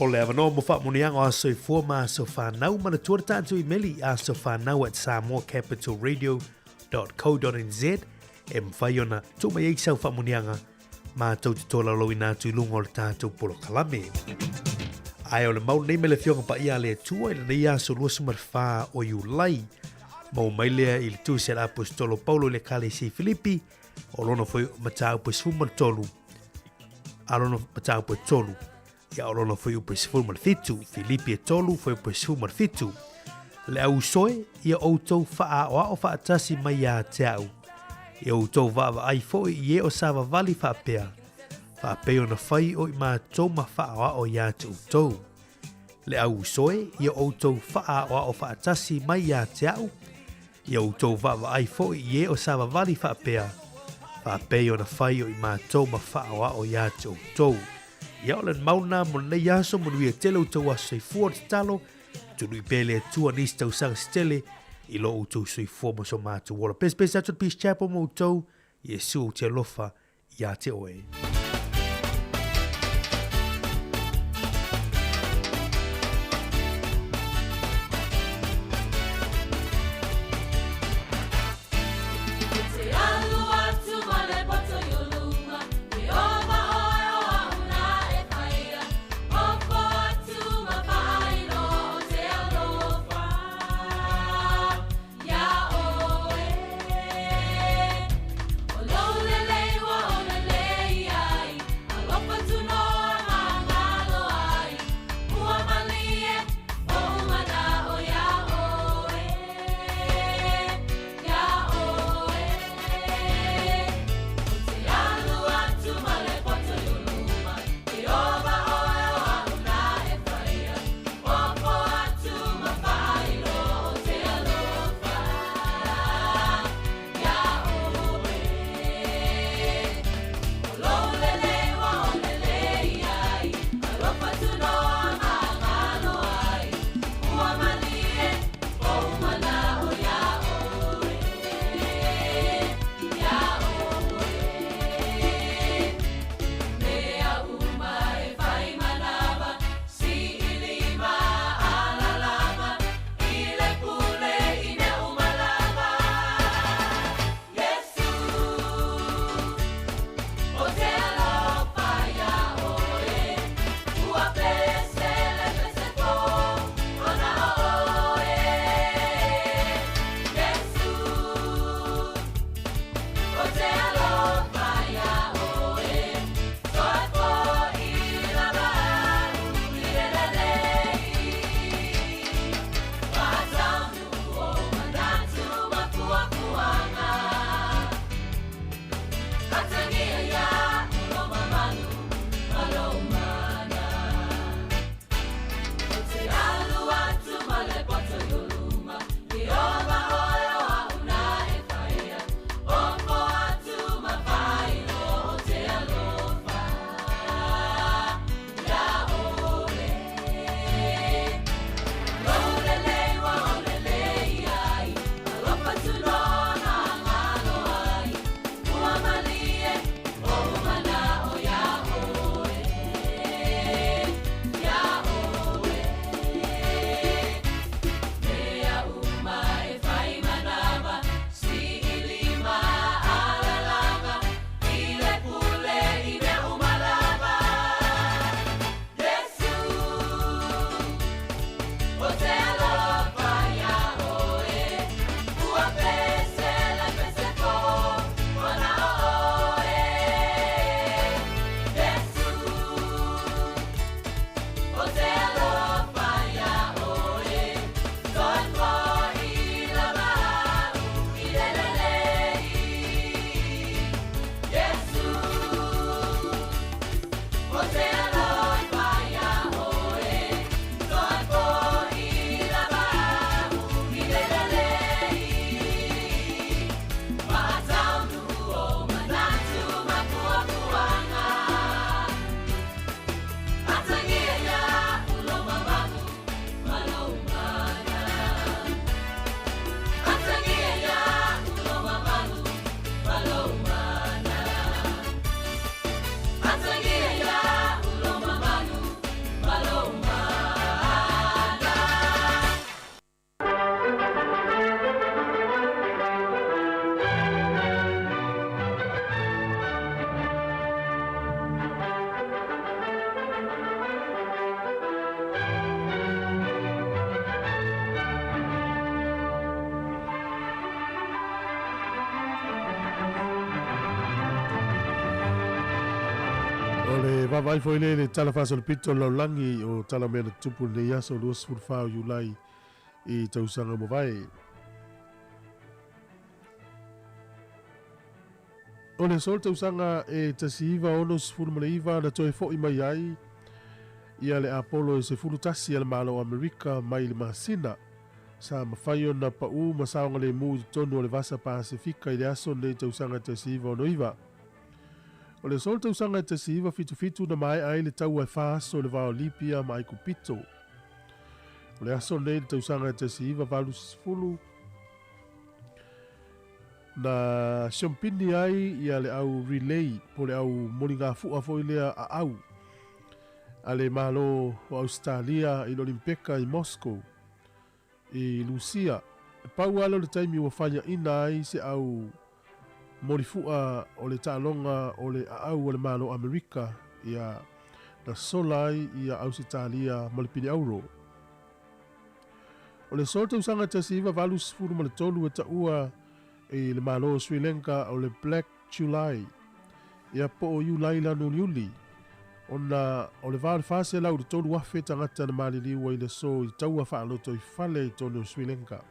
O le avanoa mo faamanuiaga o aso soifua ma aso whanau. Manatua le tatou imeli i asofanau at samoacapitalradio.co.nz e mawhai ona tuu mai ai sau faamanuiaga matou te tolaulauina atu i luga o le tatou polokalame. Ae o le mau nei mai le Afioga Paia a le Atua i lenei aso 24 o Iulai, maua mai lea i le Tusi a le Aposetolo Paulo i le Ekalesia i Filipi, o lona foi mataupu e 13, a lona mataupu e 3, ia o lona fuaiupu e 17, Filipi e 3, fuaiupu e 17. Le au uso e, ia outou faaaoao faatasi mai ia te au. Ia outou vaavaai foi i e o savavali faapea, faapei ona fai o i matou ma faaoao ia te outou. Le au uso e, ia outou faaaoao faatasi mai ia te au, Ia outou vaavaai foi i e o savavali faapea, faapei ona fai o i matou ma faaoao ia te outou. Ia o le mau lena mo lenei aso, manuia tele outou aso soifua o le tatalo, tului pea le Atua nisi tausaga se tele i lo outou soifua ma so matou ola. Pesepese atu le Peace Chapel mo outou, Iesu ou te alofa ia te oe. Vaavaai foi lea i le Tala Faasolopito o le Lalolagi o tala o mea na tutupu i lenei aso 24 o Iulai i tausaga ua mavae. O le aso o le tausaga e 1969 na toe fo'i mai ai ia le Apollo e 11 a le Malo o Amerika mai le masina. Sa mafai ona pa'u ma saogalemu i totonu o le Vasa Pasefika i le aso lenei tausaga e 1969. O le aso o le tausaga e 1977 na maea ai le taua e fa aso i le va o Libia ma Aikupito. O le aso lenei i le tausaga e 1980 na siompini ai ia le au relay po o le au moligafu'a foi lea aau a le Malo o Ausetalia i le Olimpeka i Moscow i Lusia. E pau lava lea o le taimi ua faiaina ai se au molifu'a o le taaloga o le aau a le Malo o Amerika ia na sola ai ia Ausetalia ma le pine auro. O le aso tausaga 1983 e taua i le Malo o Sri Lanka o le Black July, ia po o Iulai lanu uliuli, ona o le va o le 400 i le 3,000 tagata na maliliu ai i le aso i taua faalotoifale i totonu o Sri Lanka.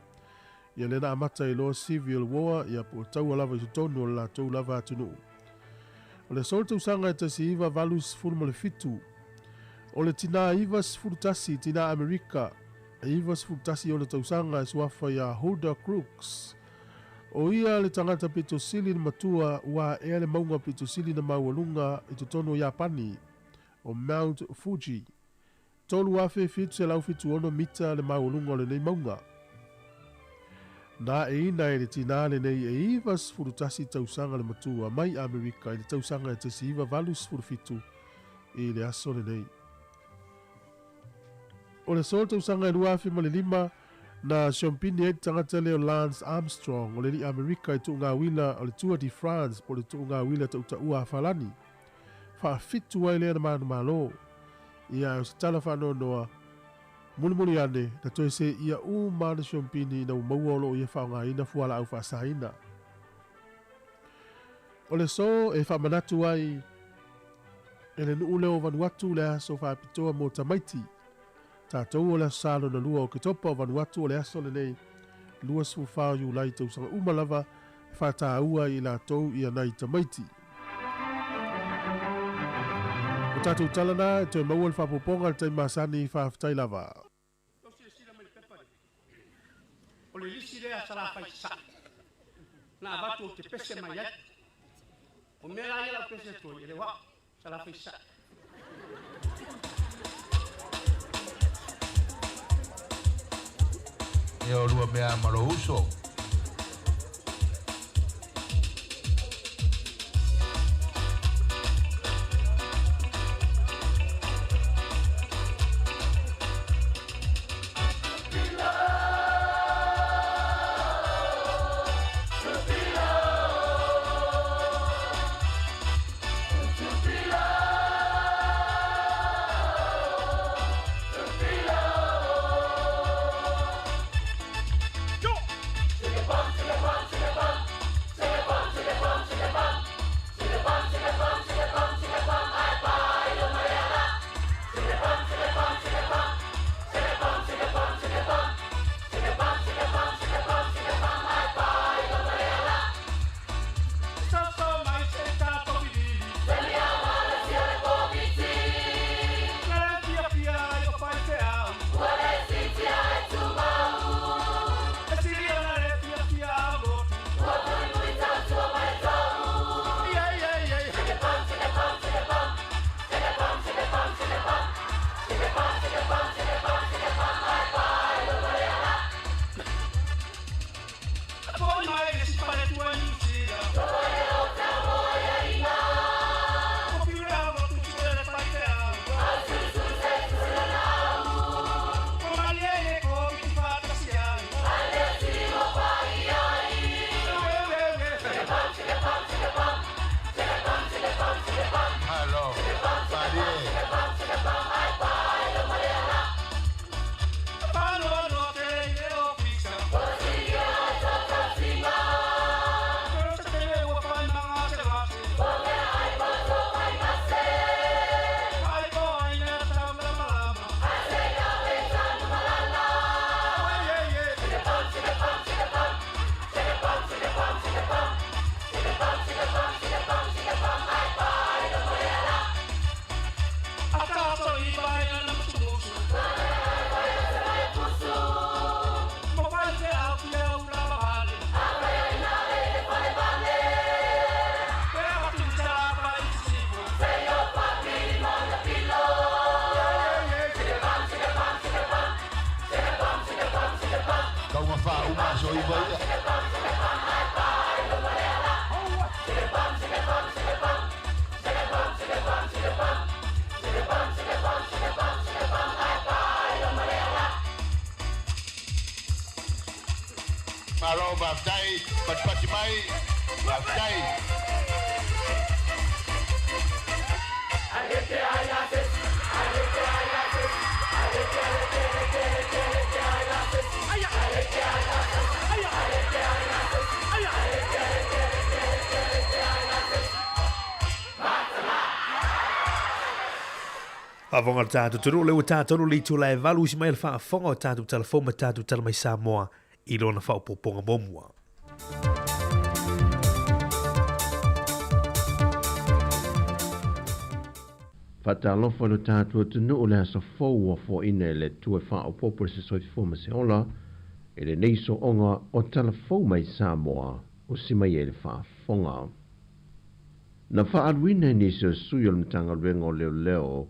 Ia lea na amata ai loa Civil War, ia po o taua lava i totonu o le latou lava atunuu. O le aso o le tausaga e 1987, o le tinā 91, tinā Amerika, e 91 ona tausaga e suafa iā Hulda Crooks. O ia le tagata pito sili na matua ua aea le mauga pito sili na maualuga i totonu o Iapani, o Mount Fuji. 3,776 mita le maualuga o lenei mauga. Na aeina e le tinā lenei e 91 tausaga le matua mai Amerika i le tausaga e 1987 i le aso lenei. O le aso o le tausaga e 2005, na siompini ai le tagata lea o Lance Armstrong o le alii Amerika i tuugauila o le Tour de France po o le tuugauila tautaua a Falani. Faafitu ai lea na manumalo. Ia ae o se tala faanoanoa, mulimuli ane, na toe seia uma ana siompini ina ua maua o lo o ia faaaogaina fualaau faasaina. O le aso e faamanatu ai e le nuu lea o Vanuatu le aso faapitoa mo tamaiti. Tatou o le Aso Sa lona lua o Oketopa o Vanuatu o le aso lenei 24 o Iulai tausaga uma lava e faataua ai i latou ia nai tamaiti. O tatou tala na e toe maua le faaopoopoga i le taimi masani, faafetai lava. Tou silasila mai i le pepa lea. O le lisi lea a Salafai Sasae na avatu ou te pese mai ai. O mea la ia la ou pese atu ai, e le o au, Salafai Sasae. E olua mea ma lou uso. aso 9 ia. Malo faafetai patipati mai, faafetai. Faafofoga le tatou atunuu, lea ua tatou le itula e 8 usi mai le faafofoga o tatou tala fou ma tatou tala mai Samoa i lona faaopoopoga muamua. Faatalofa i lo tatou atunuu le aso fou ua foaiina e le Atua e faaopoopo i se soifua ma se ola i lenei sooga o tala fou mai Samoa usi mai ai le faafofoga. Na faaaluina e nisi o sui o le Matagaluega o Leoleo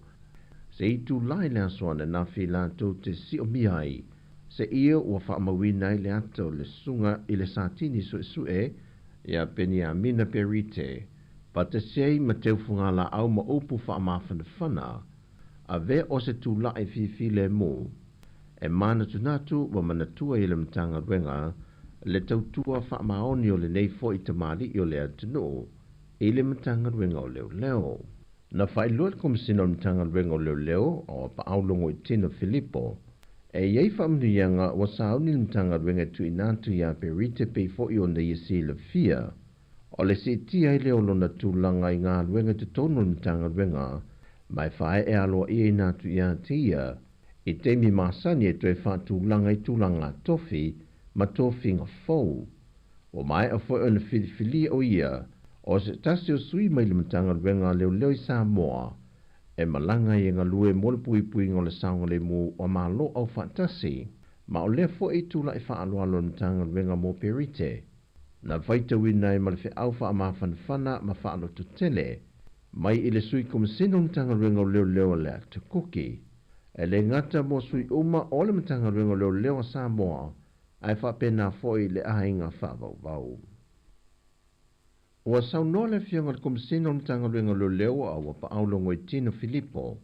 se itulai i le aso ananafi latou te siomia ai seia ua faamauina ai le ata o le susuga i le Satini Suesue ia Peniamina Perite faatasi ai ma teufugalaau ma upu faamafanafana avea o se tula'i fifilemu e manatunatu ua manatua i le Matagaluega le tautua faamaoni o lenei fo'i tamalii o le atunuu i le Matagaluega o Leoleo. Na faailoa e le Komesina o le Matagaluega o Leoleo o Apaau Logoitino Filipo e i ai faamanuiaga ua sauni le Matagaluega e tuuina atu iā Perite pei fo'i ona ia silafia o le siitia ai lea o lona tulaga i galuega i totonu o le Matagaluega ma e faaee aloa'iaina atu iā te ia i taimi masani e toe faatulaga i tulaga tofi ma tofiga fou. Ua maea foi ona filifilia o ia o se tasi o sui mai le Matagaluega a Leoleo i Samoa e malaga ai e galue mo le puipuiga o le saogalemu o Malo Aufaatasi, ma o lea foi tula'i faaaloalo a le Matagaluega mo Perite na faitauina ai ma le feau faamafanafana ma faalototele mai i le Sui Komesina o le Matagaluega o Leoleo a Leata Kuki e le gata mo sui uma o le Matagaluega o Leoleo a Samoa ae faapena foi le aiga faavauvau. Ua saunoa le Afioga i le Komesina o le Matagaluega o Leoleo a ua paau Logoitino Filipo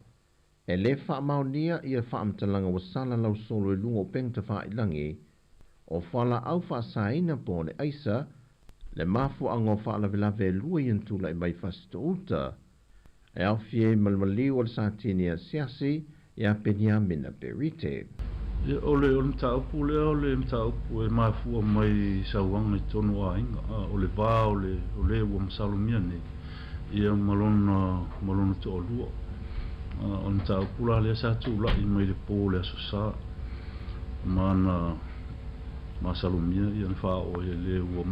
e le faamaonia ia faamatalaga ua sala lausolo i luga o upega tafailagi o fualaau faasaina po o le aisa le mafuaaga o faalavelave e lua ia na tula'i mai Fasitoo-uta e aofia ai ma le maliu o le Satini asiasi ia Peniamina Perite. Ia, o le, o le mataupu lea o le mataupu e mafua mai i sauaga i totonu o aiga, a o le va o le, o le ua masalomia nei, ia ma lona, ma lona toalua. A o le mataupu la lea sa tulai mai le po o le Aso Sa, ma na masalomia ia na faaoo ai e le ua,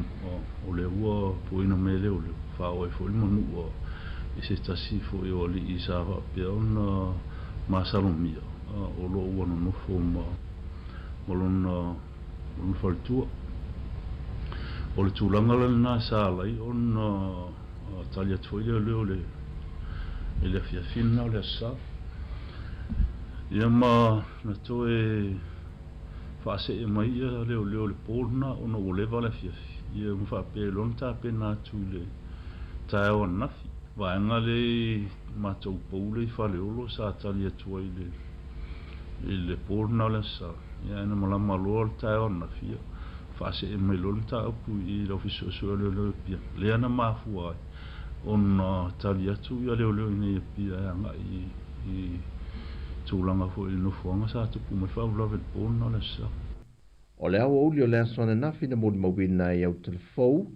o lea ua puaina mai e leoleo, faaoo ai foi le manua i se tasi foi o alii sa faapea ona masalomia o lo o ua nonofo ma ma lona lona faletua. O le tulaga la lena sa ala ai ona tali atu foi leoleo i le i le afiafi lena o le Aso Sa. Ia ma na toe faasee mai ia leoleo i le po lena ona ua leva le afiafi. Ia ma faapea loa ona tapena atu i le taeao ananafi. Vaega lea i matou pou lea i Faleolo sa tali atu ai i le i le po lena o le Aso Sa. Ia ae na malama loa le taeao ananafi, ia faasee mai loa le mataupu i le Ofisa Suesue o Leoleo i Apia. Lea na mafua ai ona tali atu ia leoleo i inei i Apia e agai i i tulaga foi i le nofoaga sa tupu mai faalavelave i le po lena o le Aso Sa. O le aoauli o le aso ananafi na molimauina ai au telefou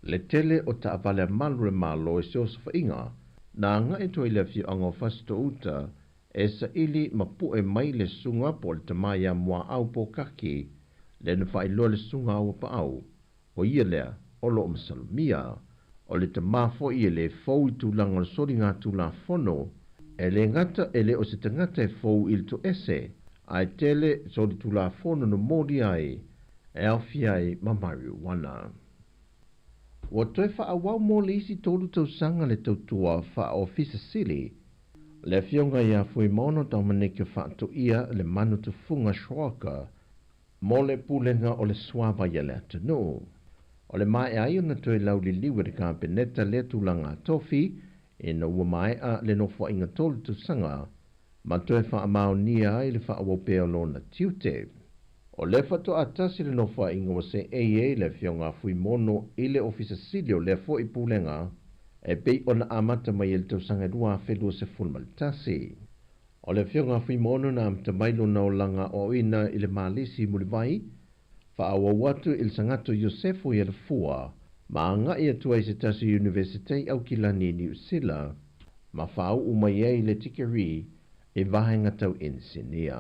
le tele o taavale a malu o le Malo i se osofaiga na agai atu ai i le afioaga o Fasitoo-uta e saili ma pu'e mai le susuga po o le tama ia Muaau Pokaki lea na faailoa le susuga a Auapaau o ia lea o lo o masalomia. O le tama foi e le fou i tulaga o le soligatulafono, e le gata e le o se tagata e fou i le toese, ae tele solitulafono na molia ai e aofia ai ma marijuana. Ua toe faaauau mo le isi 3 tausaga le tautua faa-Ofisa Sili le Afioga ia Fuimaono Dominike Faatoia le Manu Tufuga Schrocker. mo le Pulega o le Suavai a le atunuu. O le maea ai ona toe lauliliu e le Kapeneta lea tulaga tofi ina ua maea le nofoaiga tolu tausaga ma toe faamaonia ai le faaauau pea o lona tiute. O lea faatoa tasi le nofoaiga ua seei ai le Afioga a Fuimaono i le Ofisa Sili o lea foi Pulega e pei ona amata mai i le tausaga 2021. O le Afioga a Fuimaono na amata mai lona olaga aoaoina i le Malisi i Mulivai, faaauau atu i le Sagato Iosefo i Alafua, ma agai atu ai i se tasi o Iunivesite i Aukilani i Niu Sila, ma faauu mai ai le tikeri i vaega tau inisinia.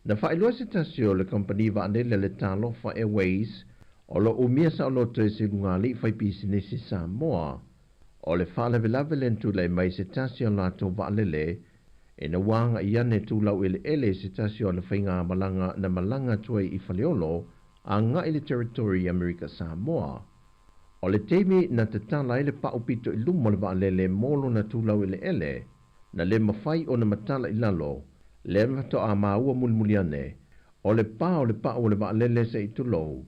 Na faailoa se tasi o le kamupani vaalele a le Talofa Airways o lo o umia saoloto e se lugalii faipisinisi Samoa o le faalavelave lea na tulai mai se tasi o latou vaalele ina ua agai ane tulau eleele i se tasi o ana faigamalaga na malaga atu ai i Faleolo agai i le Territory i Amerika Samoa. O le taimi na tatala ai le pau pito i luma o le vaalele mo lona tulau eleele, na le mafai ona matala i lalo, lea faatoa maua mulimuli ane, o le pa o le pau o le vaalele se i tulou,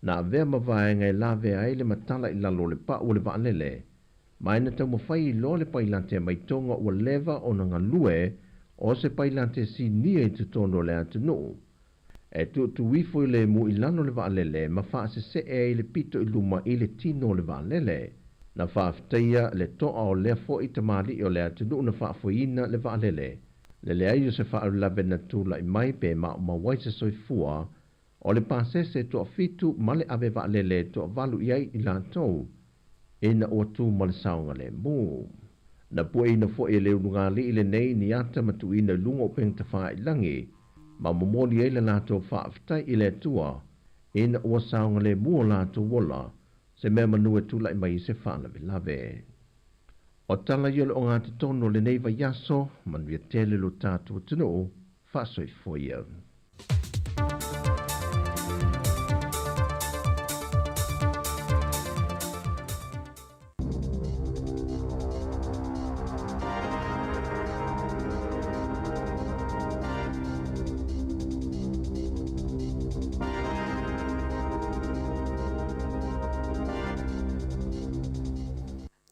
na avea ma vaega e lavea ai le matala i lalo o le pau o le vaalele, ma e na taumafai loa le pailate mai Toga ua leva ona galue o se pailate sinia i totonu o le atunuu, e tuutuu ifo i le mu i lalo o le vaalele ma faasesee ai le pito i luma i le tino o le vaalele. Na faafetaia le toa o lea foi tamalii o le atunuu na faafoeina le vaalele, le leai o se faalavelave na tulai mai pe maumau ai se soifua o le pasese toafitu ma le ave vaalele toavalu i ai i latou ina ua tu ma le saogalemu. Na pueina foi e le ulugalii lenei ni ata ma tuuina i luga o upega tafailagi ma momoli ai le latou faafetai i le Atua ina ua saogalemu o latou ola, se mea manu e tulai mai i se faalavelave. O tala ia o le ogatotonu o lenei vaiaso, manuia tele lo tatou atunuu, faasoifua ia.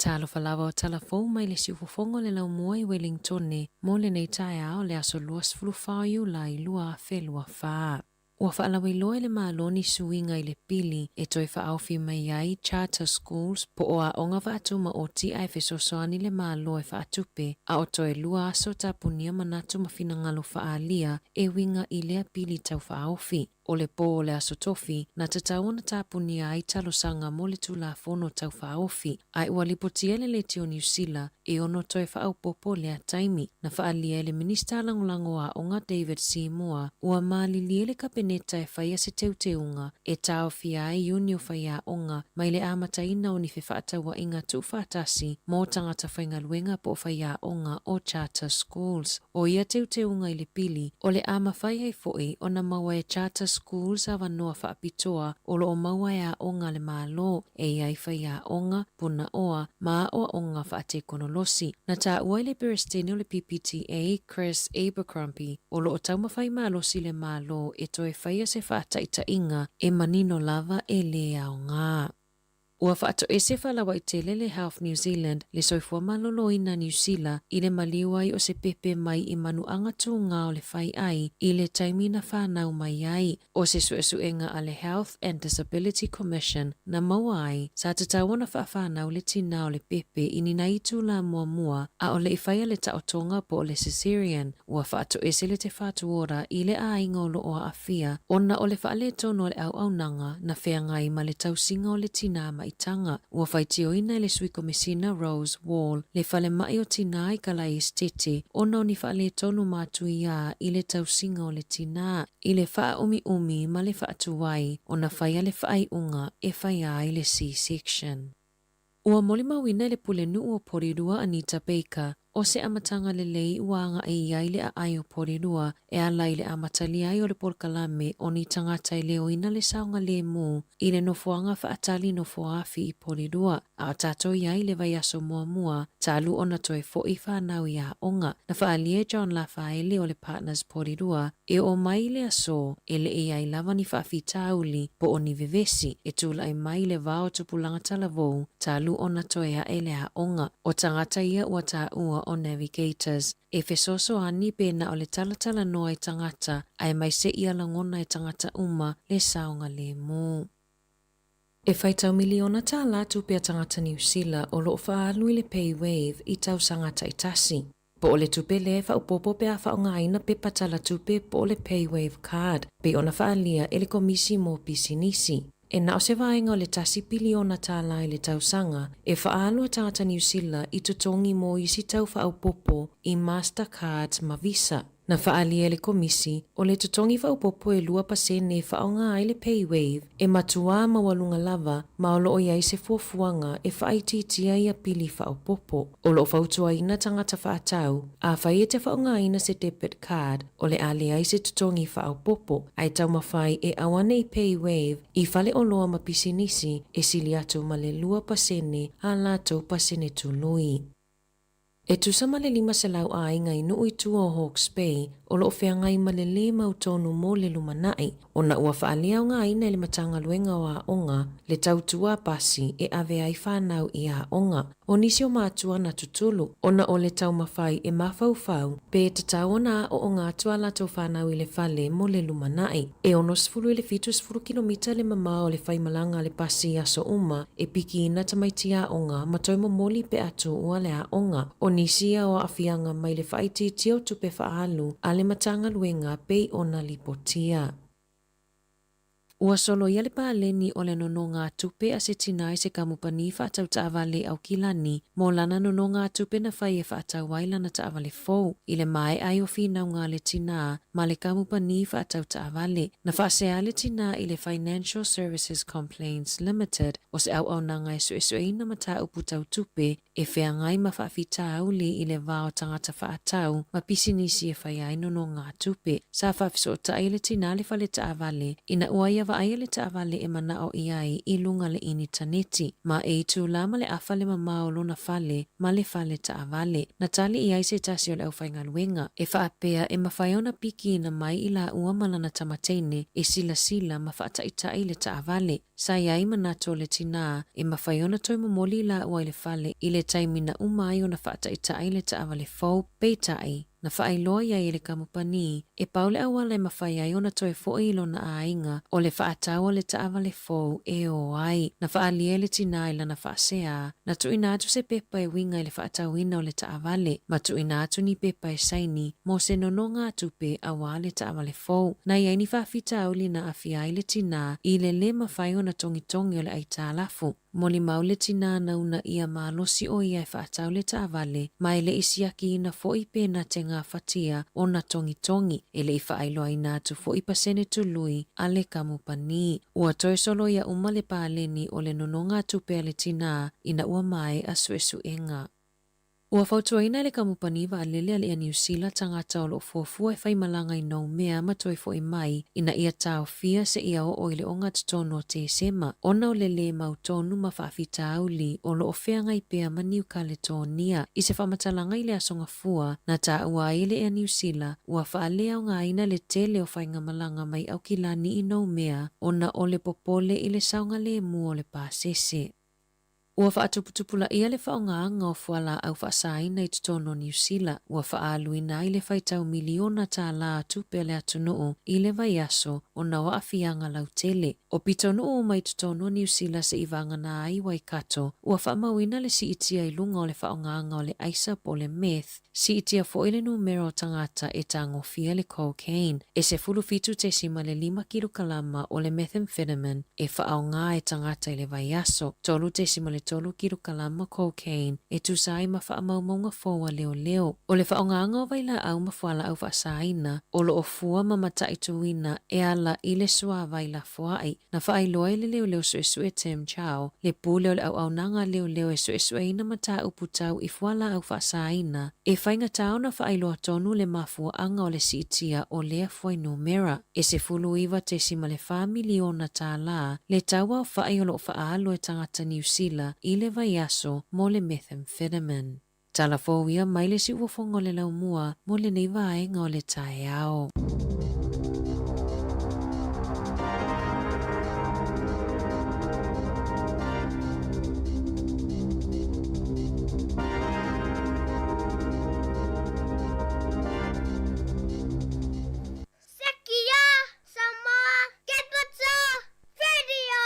Talofa lava o tala fou mai le siufofoga o le laumua i Wellingtone mo lenei taeao le aso 24 o Iulai 2024. Ua faalauiloa e le Malo ni suiga i le pili e toe faaofi mai ai charter schools po o aoga faatumaoti ae fesoasoani le Malo e faatupe, a o toe lua aso tapunia manatu ma finagalo faaalia e uiga i lea pili tau faaofi. O le pō o le Aso Tofi, na tatau ona tapunia ai talosaga mo le Tulafono Tau Faaofi, ae ua lipotia e le Leitio Niu Sila e ono toe faaopoopo lea taimi. Na faaalia e le Minista Lagolago o Aoga David Seymour, ua malilie le Kapeneta e faia se teuteuga e taofia ai iuni o faiaoga mai le amataina o ni fefaatauaiga tuufaatasi mo tagata faigaluega po o faiaoga o charter schools. O ia teuteuga i le pili, o le a mafai ai foi ona maua e charter schools avanoa faapitoa o lo o maua e aoga a le Malo e i ai faiaoga, punaoa, ma aoaoga faatekonolosi. Na taua e le Peresetene o le PPTA, Chris Abercrombie, o lo o taumafai malosi le Malo e toe faia se faataitaiga e manino lava e lē aoga. Ua faatoese faalauaitele le Health New Zealand, le soifua maloloina Niu Sila, i le maliu ai o se pepe mai i manuaga tūgā o le faiʻai i le taimi na fanau mai ai. O se suesuega a le Health and Disability Commission na maua ai, sa tatau ona faafanau le tinā o le pepe i ni nai itulā muamua a o le i faia le taotoga po o le cesarean. Ua faatoese le Te Whatu Ora i le āiga o lo o aafia ona o le faaletonu o le auaunaga na feagai ma le tausiga o le tinā maitaga. Ua faitioina e le Sui Komesina Rose Wall le falemai o tinā i Kalaesetete ona o ni faaletonu matuiā i le tausiga o le tinā, i le faaumiumi ma le faatuai ona faia le faaiuga e faia ai le C-section. Ua molimauina e le Pulenuu o Porirua Anita Baker, o se amataga lelei ua agai i ai le aai o Porirua e ala i le amatalia ai o le polokalame o ni tagata e leoina le saogalemu i le nofoaga faatali nofoaafi i Porirua. A o tatou i ai i le vaiaso muamua talu ona toe foʻi fanau i aoga. Na faaalia e John Lafaele o le Partners Porirua e oo mai i le aso e le i ai lava ni faafitauli po o ni vevesi e tulai mai i le va o tupulaga talavou talu ona toe aʻe le aoga. O tagata ia ua taua o Navigators. E fesoasoani pe na o le talatalanoa i tagata aemaise ia lagona e tagata uma le saogalemu. E faitau miliona tālā tupe a tagata Niu Sila o lo o faaalu i le PayWave i tausaga taitasi. Po o le tupe lea e faaopoopo pe a faaaogaina pepa tala tupe po o le PayWave card pei ona faaalia e le Komisi mo Pisinisi. E na o se vaega o le $1 piliona i le tausaga e faaalu a tagata Niu Sila i totogi mo isi tau faaopoopo i Mastercards ma Visa. Na faaalia e le Komisi, o le totogi faaopoopo e 2% e faaaoga ai le PayWave e matuā maualuga lava ma o lo o i ai se fuafuaga e faaitiitia ia pili faaopoopo. O lo o fautuaina tagata faatau, afai e te faaaogaina se debit card, o le a leai se totogi faaopoopo, ae taumafai e auaneʻi PayWave i faleoloa ma pisinisi e sili atu ma le 2% a latou pasene tului. E tusa ma le 500 aiga i nuu i tua o Hawke's Bay o lo o feagai ma le lē mautonu mo le lumanai ona ua faaleaogaina e le Matagaluega o Aoga le tautua pasi e ave ai fanau i aoga. O nisi o matua na tutulu ona o le taumafai e mafaufau pe tatau ona aooga atu a latou fanau i le fale mo le lumanai. E 60 i le 70 kilomita le mamao o le faimalaga a le pasi i aso uma e pikiina tamaiti aoga ma toe momoli pe a tuua le aoga. O nisi ia o aafiaga mai le faaitiitia o tupe faaalu a le Matagaluega pei ona lipotia. Ua soloia le paleni o le nonogatupe a se tinā i se kamupani faatau taavale i Aukilani mo lana nonogatupe na fai e faatau ai lana taavale fou i le maea ai o finauga a le tinā ma le kamupani faatau taavale. Na faasea le tinā i le Financial Services Complaints Limited o se auaunaga e suesueina mataupu tau tupe e feagai ma faafitauli i le va o tagata faatau ma pisinisi e faia ai nonogatupe. Sa faafesootai le tinā le fale taavale ina ua ia vaaia le taavale e manao i ai i luga le initaneti ma e itulā ma le afa le mamao o lona fale ma le fale taavale. Na tali i ai se tasi o le aufaigaluega e faapea e mafai ona pikiina mai i laua ma lana tamateine e silasila ma faataʻitaʻi le taavale. Sa i ai manatu o le tinā e mafai ona toe momoli i laua i le fale i le taimi na uma ai ona faataʻitaʻi le taavale fou, peitai, na faailoa i ai e le kamupani e pau le auala e mafai ai ona toe foʻi i lona aiga o le faatau o le taavale fou e ō ai. Na faaalia e le tinā i lana faasea, na tuuina atu se pepa e uiga i le faatauina o le taavale ma tuuina atu ni pepa e saini mo se nonogatupe auā le taavale fou. Na i ai ni faafitauli na aafia ai le tinā i le lē mafai ona togitogi o le aitalafu. Molimau le tinā na uunaia malosi ʻo ia e faatau le taavale ma e le i siakiina foʻi pe na te gafatia ona togitogi. E le i faailoaina atu foʻi pasene tului a le kamupani. Ua toe soloia uma le paleni o le nonogatupe a le tinā ina ua maea suesuega. Ua fautuaina e le kamupani vaalele a le Air Niu Sila tagata o lo o fuafua e faimalaga i Noumea ma toe foʻi mai ina ia taofia seia oo i le 31 o Tesema ona o le lē mautonu ma faafitauli o lo o feagai pea ma Niu Kaletonia. I se faamatalaga i le Aso Gafua na taua ai e le Air Niu Sila ua faaleaogaina le tele o faigamalaga mai Aukilani i Noumea ona o le popole i le saogalemu o le pasese. Ua faatuputupulaia le faaaogaina o fualaau faasaina i totonu o Niu Sila ua faaaluina ai le faitau miliona tālā tupe a le atunuu i le vaiaso ona o aafiaga lautele. O pitonuu uma i totonu o Niu Sila seivagana ai Waikato ua faamauina le siitia i luga o le faaaogaina o le aisa po o le meth. Siitia foʻi le numera o tagata e tagofia le cocaine. E 17.5 kilokalama o le methamphetamine e faaaoga e tagata i le vaiaso. 3.3 kilokalama cocaine e tusa ai ma faamaumauga fou a leoleo. O le faaaogaina o vailaau ma fualaau faasaina o lo o fua ma mataituina e ala i le suāvai lafoai. Na faailoa e le leoleo suesue Tim Chow le pule o le auaunaga a leoleo e suesueina mataupu tau i fualaau faasaina e faigatā ona faailoa tonu le mafuaaga o le siitia o lea fuainumera. E $19.4 miliona tālā le tau aofaʻi o lo o faaalu e tagata Niu Sila. tala i le vaiaso mo le methamphetamine. Tala fou ia mai le siufofoga o le laumua mo lenei vaega o le taeao. Sekia Samoa Capital Radio!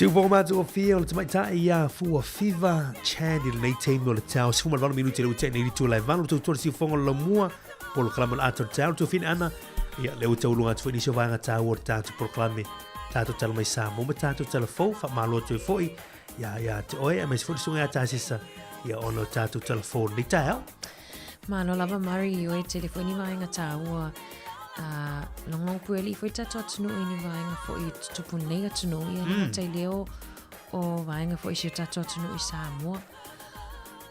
Siufoga matagofie o le tamaitai ia Fuafiva Chad i lenei taimi o le taeao 18 minute le ua tea nei le itula e 8 le tautua le siufoga o le laumua polokalame o le ata o le taeao le tuafine ana ia lea ua tauluga atu foi nisi o vaega taua o le tatou polokalame tatou tala mai Samoa ma tatou tala fou faamalo atu ai foi ia ia te oe aemaise foi le susuga ia Tasisa ia ona o tatou tala fou o lenei taeao. Malo lava Mari i oe tele foi ni vaega tāua uh, longolongo pueli foi tatou atunuu i ni vaega foi i tutupu nei atunuu ia mm. tai leo o vaega foi si o tatou atunuu i Samoa.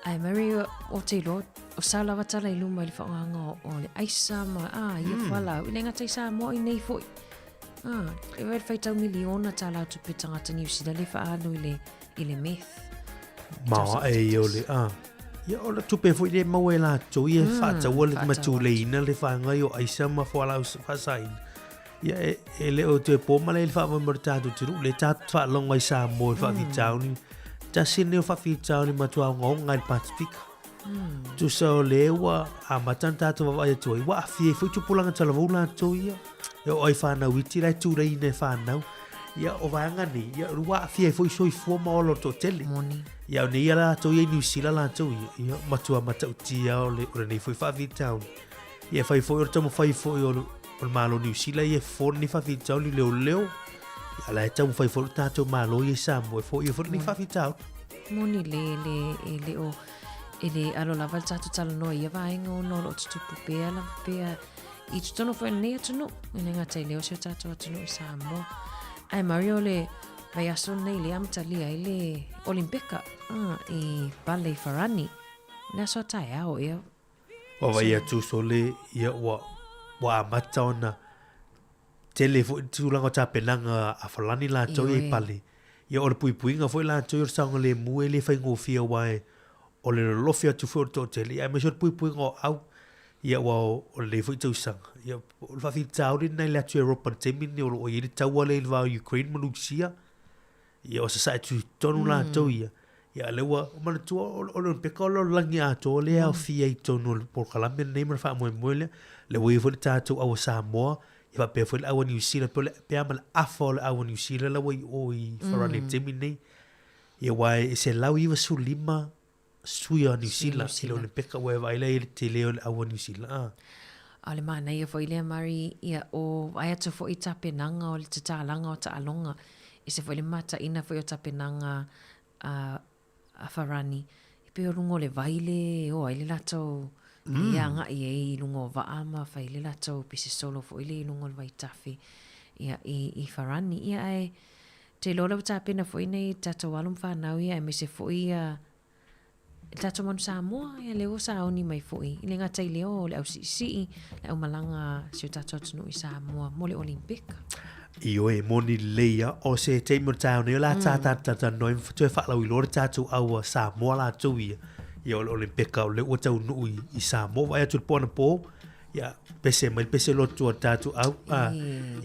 Ai Mari o te iloa o sa lava tala i luma i le whaongaga o, o le aisa ma a ia mm. whalau i le ngata i Samoa i nei foi. Ah, e wai whaitau miliona tā lau tupe tangata New Zealand le whaalu i le, i le meth. Ma e i o le, ah, ia o le tupe foi le maua e latou ia mm, whaataua le matuleina le whangai o aisa ma whalau whasaina. Ia e, e le o te pō male le whaamai mo le tātou tunu, le tātou whaalonga i Samoa i whaafitauni. Mm. Tasi nei o whaafitauni matua o ngaonga i le Pasifika. Mm. Tusa o le ua amata na tātou vaavaai atu ai, ua aafia ai foi tupulaga talavou latou ia. E oo ai whānau iti, la e tūreina e whānau. Ia, o vaega nei, ia, ua aafia ai foi soifua ma ola o le toatele. Moni. Ia, o nei ia latou ia i Niu Sila latou ia, ia, matua matautia o le, o lenei foi faafitauli. Ia, e fai foi o le taumafai foi o le, o le Malo o Niu Sila ia e fofo lenei faafitauli leoleo. Ia, la e taumafai foi le tatou Malo ia i Samoa e foia foi lenei faafitauli. Moni le, le, e le o, e le alo lava le tatou talanoa i ia vaega ona o lo o tutupu pea lava pea i totonu foi o lenei atunuu, e le gata i lea o si o tatou atunuu i Samoa. Ae Mario le vaiaso lenei lea amatalia ai le Olimpeka ah, i Pale i Farani. Le aso a taeao ea. Vaavaai atu sole ia ua ua amata ona tele foi tulaga o tapenaga a Falani latou ia i Pale. Ia o le puipuiga foi latou ia o le saogalemu e le faigofie aua e o le lolofi atu foi o le toatele ia aemaise o le puipuiga o au ia aua o lenei foi tausaga ia o le faafitauli lena i le atu Europa i le taimi lenei o lo o i ai le taua lea i le va o Ukraine ma Rusia. Ia o sasae tutonu latou ia. Ia a lea ua manatua o le Olympic o le lalolagi atoa lea e aofia i totonu o le polokalame lenei ma le faamoemoe lea. Lea ua i ai foi le tatou au a Samoa, ia faapea foi le au a Niu Sila, pe o le, pe a ma le afa o le au a Niu Sila la ua i o i Farani i le taimi lenei. Ia aua e 195 sui a Niu Sila i le Olympic ua e vaai la i le tele o le au a Niu Sila. A o le manaia foi lea Mari, ia o vaai atu foi i tapenaga o le tatalaga o taaloga, ese foi le mataina foi o tapenaga a a Farani, e pei o luga o le vai le e o ai le latou mm. e agai ai i luga o vaa ma fai le latou pese solo foi le i luga o le vaitafe ia, i, i Farani. Ia ae te iloa lea ua tapena foi nei tatou alo ma fanau ia aemaise foi ia le tatou manu Samoa, ia lea ua sauni mai foi i le gata i lea o le ausiisii, le aumalaga a si o tatou atunuu i Samoa mo le Olimpika. Ioe, moni lelei ia. O se taimi o le taeao nei o le a tā talatalanoa ai ma toe faalauiloa le tatou au a Samoa latou ia. Ia o le Olimpika o lea ua taunuu i, i Samoa. Vaai atu i le po anapo, ia pese mai le pese lotu a le tatou au. A,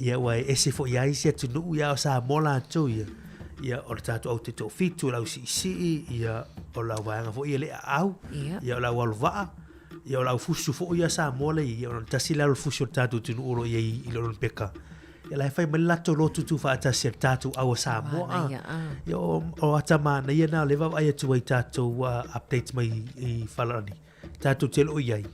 ia ua e ese foi lava isi atunuu ia a o Samoa latou ia. Ia o le tatou au taitoafitu, o le au siisii, ia o le au vaega foi ia le aau, ia o le au alovaa, ia o le au fusu foi ia Samoa lea e i ai, ona tasi le alo fusu o le tatou atunuu o lo o i ai i le Olimpeka. Ia la e fai mai le latou lotu tuufaatasi a le tatou au a Samoa. Manaia, a. Ia o, o ata manaia na o lea e vaavaai atu ai i tatou updates mai i Farani. Tatou te lo o i ai,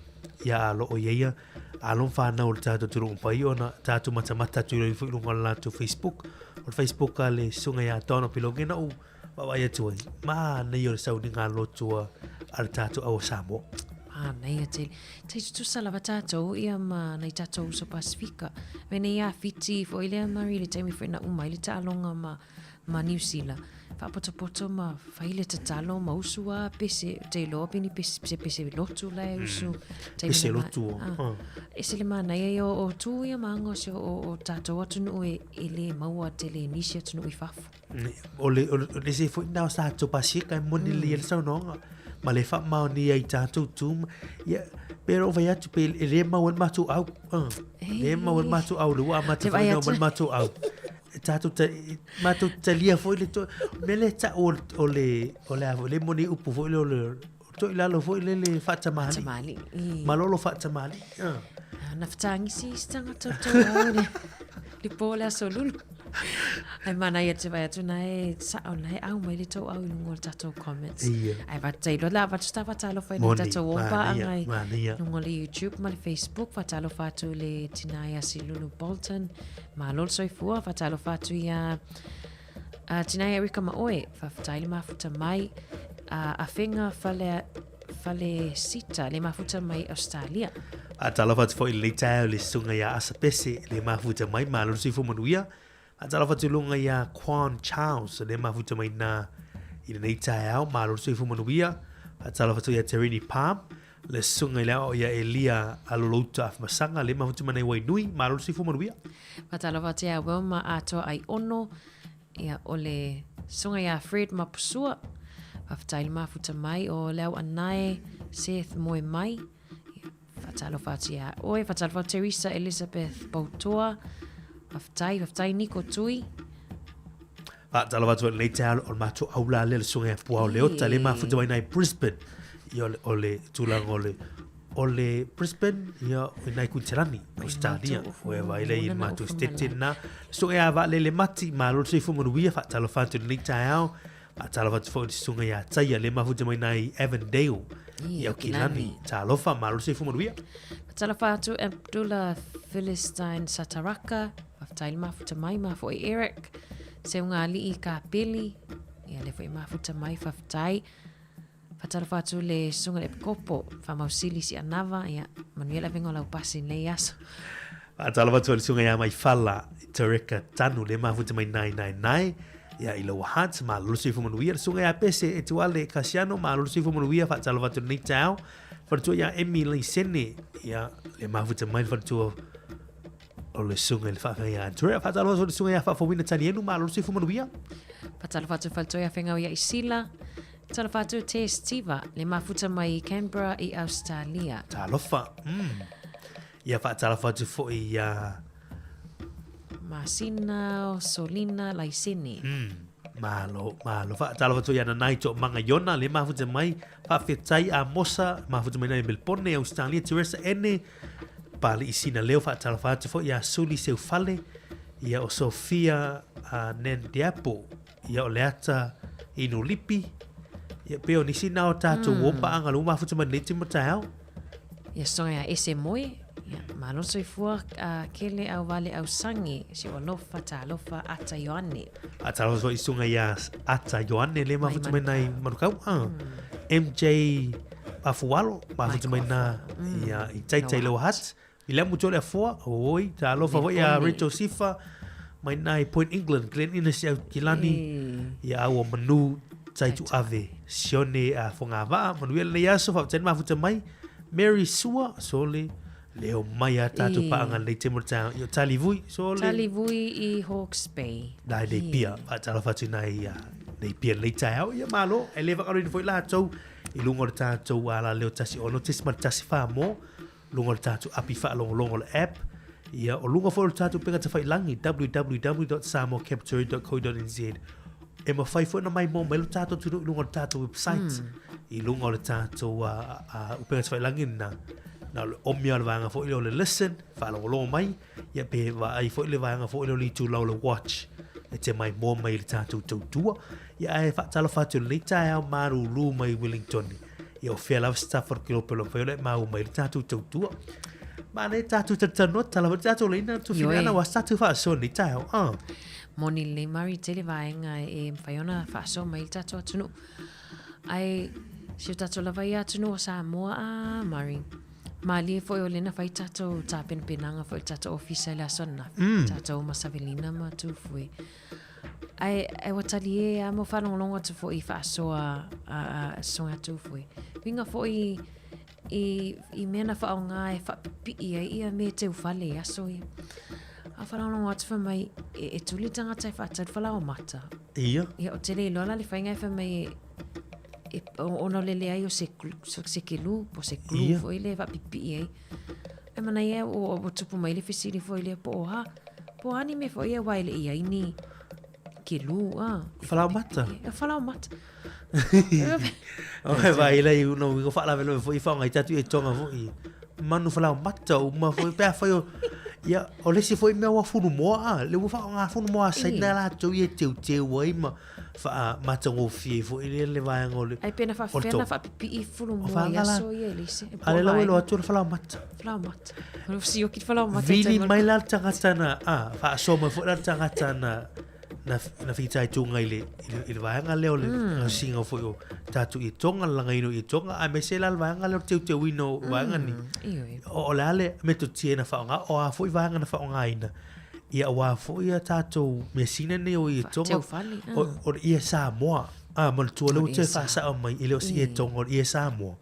ia a lo o i ai ia alo ma fanau o le tatou atunuu pai ona tatou matamata atu i foi i luga o le latou Facebook. O le Facebook a le susuga ia Donald Piloge na ou vaavaai atu ai. Manaia o le sauniga lotu a le tatou au a Samoa. Manaia tele. Tai tutusa lava tatou ia ma nai tatou uso Pasifika. Venei ia Fiti foi lea Mari le taimi foi na uma ai le taaloga ma ma Niu Sila. Faapotopoto ma fai le tatalo ma usu a pese, te iloa pe ni pese, se pese lotu la e usu. Mm. Pese lotu o. Ah. Ah. Ese le manaia ia o, o tū ia maanga o se o, o, o tātou atunuu e, e le maua tele i nisi atunuu i fafo. O le, o le, o le se foi nā o sa tō pasika e moni mm. le le saunoaga. Ma le whaamaoni ai tātou tū. Ia, pero vai atu pe e le mau e mātou au. Uh, le mau e mātou au, le ua mātou whai nau ma mātou au. Tātou ta, mātou talia foi le to, me le ta o, o le, o le avo, le moni upu foi le o le, to i lalo foi le le whaatamali. Whaatamali. Malolo whaatamali. Na whataangisi isi tangata o tō au le, le pō le aso lulu. Ai mana ia te vai atu na e sa o na e au mai le tau au i lunga o le tatou comments. Ia. Ai va tai loa la va tuta va talofa i le tatou opa anga i lunga o le YouTube ma le Facebook va talofa atu le tina ia Silulu Bolton. Malo le soifua, faatalofa atu ia uh, tina Erika ma oe, faafetai le mafuta mai, uh, Afenga fale, fale sita le mafuta mai Australia. Faatalofa atu foi i lenei taeao i le susuga ia Asa Pese le mafuta mai, malo le soifua manuia. Faatalofa atu i luga ia Quan Charles le mafuta mai na i lenei taeao, malo le soifua manuia. Faatalofa atu ia Terini Palm, Le susuga i le aoao ia Elia Alolouta Afamasaga, le mafuta mai nai Wainui, malo le soifua manuia. Faatalofa atu ia Wilma Atoa Aiono, ia o le susuga ia Fred Mapusua, faafetai le mafuta mai o le au anae Seth Moe Mai, ia, faatalofa atu ia oe, faatalofa atu Teresa Elizabeth Poutoa, faafetai, faafetai Niko Tui. Faatalofa atu lenei taeao o le matou aula lea le susuga ia Puao Leota le mafuta mai nai Brisbane. Ia o le, o le tulaga o le o le Brisbane ia o nai Kuinselani, Australia. O e vai lea i le matou state na. Susuga ia Vaalele Mati, malo le soifua manuia, faatalofa atu lenei taeao. Faatalofa atu foi i le susuga ia Taia le mafuta mai nai Avondale i Aukilani. Talofa, malo le soifua manuia. Faatalofa atu Abdullah Philistine Sataraka, faafetai le mafuta mai, ma foi Eric. Seuga Alii Kapeli. Ia lea foi mafuta mai, faafetai. Faatalofa atu le susuga i le Epikopo, Faamausili Sianava, ia manuia le avega o lau pasi i lenei aso. Faatalofa atu i le susuga ia Maifala Tereka Tanu le mafuta mai nai nai nai ia i Lower Hutt, malolo soifua manuia. Le susuga ia Pese Etuale Kasiano, malolo soifua manuia. Faatalofa atu i lenei taeao. Faletua ia Emi Laisene, ia le mafuta mai le faletua o le susuga i le faafeagai ia Andrea. Faatalofa atu i le susuga ia Faafouina Tanienu, malolo soifua manuia. Faatalofa atu i le faletua ia Fegau ia Isila. Talofa atu te Stiva, le mafuta mai i Canberra i Australia. Talofa. Ia faatalofa atu foi ia Masina, Solina, Laisene. Malo, malo. Faatalofa atu ia Nanai To'omaga Iona, le mafuta mai. Faafetai Amosa, mafuta mai nai Melbourne, Australia. Teresa Ene, Pali'i Sina Leo, faatalofa atu foi ia Suli Seufale, ia o Sofia uh, Nandiapo, ia o Leata Inulipi, ia pe o nisi na o tātou mm. paanga lo mafuta mai nei te mataeo. Ia songa ia ese moe, ia malo soifua uh, kele au vale au sangi, si o alofa talofa ata Ioane. A talofa so isunga ia ata Ioane le mafuta mai nei manukau. Ah. MJ Afualo, mafuta mai na mm. ia i taitai no hat. I le amu tole afoa, oi, talofa foi ia Rachel Sifa, mai na i Point England, Glen Innes i Aukilani, ia au o manu tai tu ave, sione a whangawaa, manu ia lenei aso, whauteni mafuta mai, Mary Sua, sole, leo mai a tātou paanga nei te mo tā, i o Talivui, sole. Talivui i Hawke's Bay. Nai nei pia, whaatalofa atu nai, nei pia nei taeao, ia malo, e le whakaroina foi lātou, i lunga o le tātou ala leo tasi ono tesi ma le tasi wha mo, luga o le tātou api whaalongolongo le app, ia, o luga foi o le tātou pega tawhailangi, www.samoacapitalradio.co.nz. E mawhai foi na mai mō mai lo tātou tunu i lunga o le tātou website, i lunga o le tātou upega tawhailangi na, na o le omia o le vaega foi lea o le listen, whaalongolongo mai, ia pe vaai foi le vaega foi lea o le itulau o le watch, e te mai mō mai i le tātou tautua. Ia ae whaatalofa atu lenei taeao marūrū mai Wellington. Ia o fea lava se tafaro ki rope lo whai ole mau mai le tātou tautua. Ma nei tātou tatanoa tala wa tātou leina tu whina ana wa tātou whaasoa nei taeao. Ah. Moni lenei Murray tele vaega e mawhai ona whaasoa mai le tātou atunu. Ai, si o tātou lava ia atunu o Samoa, ah, Murray. Malie foi o lena whai tātou tāpenapenanga foi tātou ofisa i le aso ananafi. Tātou masavelina ma tūfue. Ae, ae ua talie a mo whalongolongo atu foi i whaasoa a, a songa atu foi. Winga foi i, i, i mea na whaonga e whapipii ai ia me te uwhale i aso ia. A whalongolongo atu wha mai e, e tuli tangata e whaatau whala o mata. Ia. Ia o te le iloa la le whainga e wha mai e, e ona o lele ai o se, se, se kelu, po se glue foi le whapipii ai. E mana ia o, o tupu mai le fesili foi lea po o ha, po o ani me foi ia wai le ia ini ke lu a. Whalau mata. E whalau mata. O he vai lei uno i ko whaalawe loe foi whaonga i tatu e tonga foi. Manu whalau mata o ma foi pea foi o ia o lesi foi mea ua funu moa a le ua whaonga funu moa sai na la tau i e teu teu ai ma wha matagofie foi le le vaega o le Ai pena wha whena wha pipi fulu moa i aso ia elise. A le lawe lo atu le whalau mata. Whalau mata. O si oki whalau mata. Vili mai la tangata na, a, wha so mai foi la tangata na, na, na whitai tūnga i le, i le, i le vaega leo le mm. singa foi o tātou i tonga, langa ino i tonga, a me se la le vaega leo teu teu ino vaega ni. O, o le ale, me to tie na whaonga, o a foi vaega na whaonga ina. Ia wā foi a tātou measina nei o i tonga. O, o ia Samoa. A, ma le tua leo te whaasao mai, i leo si e tonga o ia Samoa.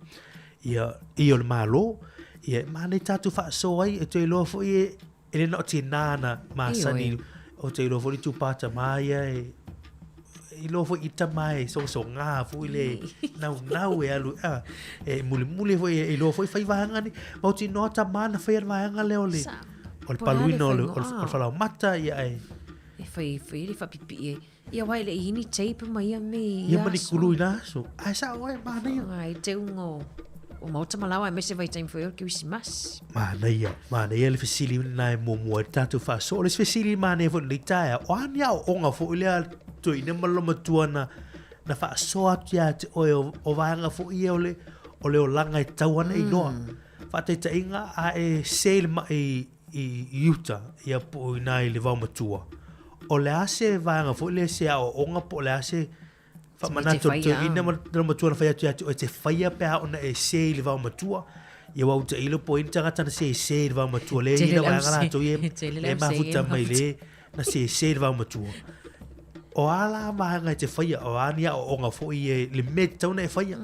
Ia, i o le malo, ia, ma nei tātou whaaso ai, e te iloa foi e, e le na o te nāna masani, o te iloa foi le tūpāta māia e, iloa foi i tama e so so ngā foi le nau nau e alu a e muli muli foi e iloa foi whai vaanga ni ma o te noa tama na whai ar vaanga leo le o le paluina o le o le whalau mata ia e E whai whai le whapipi e ia wai le ini tape ma ia me ia mani kulu i la aso ai sa oe manaia ai te ungo o maota malawa e mese vai taimi foi o le kerisimasi. Manaia, manaia le fesili lena e muamua ai le tatou faasoa. O le isi fesili manaia foi lenei taeao, o a ni aoaoga foi lea a le toeaina ma lona matua na, na faasoa atu ia te oe o, o vaega foi ia o le, o le olaga e tatau ana iloa. Faataitaiga, a e sē i le maʻi i, i uta, ia po o i ina i le vaomatua, o le a se vaega foi lea se aoaoga po o le a se. Faamanatu i le toeaina ma le matua na fai atu ia te oe, e te faia pe a ona e sē i le vaomatua. Ia aua ua tailo po o ai ni tagata na sēsē i le vaomatua lea e i ai le vaega latou ia e mafuta mai le na sēsē i le vaomatua. O a la vaega e te faia, o a ni aoaoga foi e le mea e tatau ona e faia.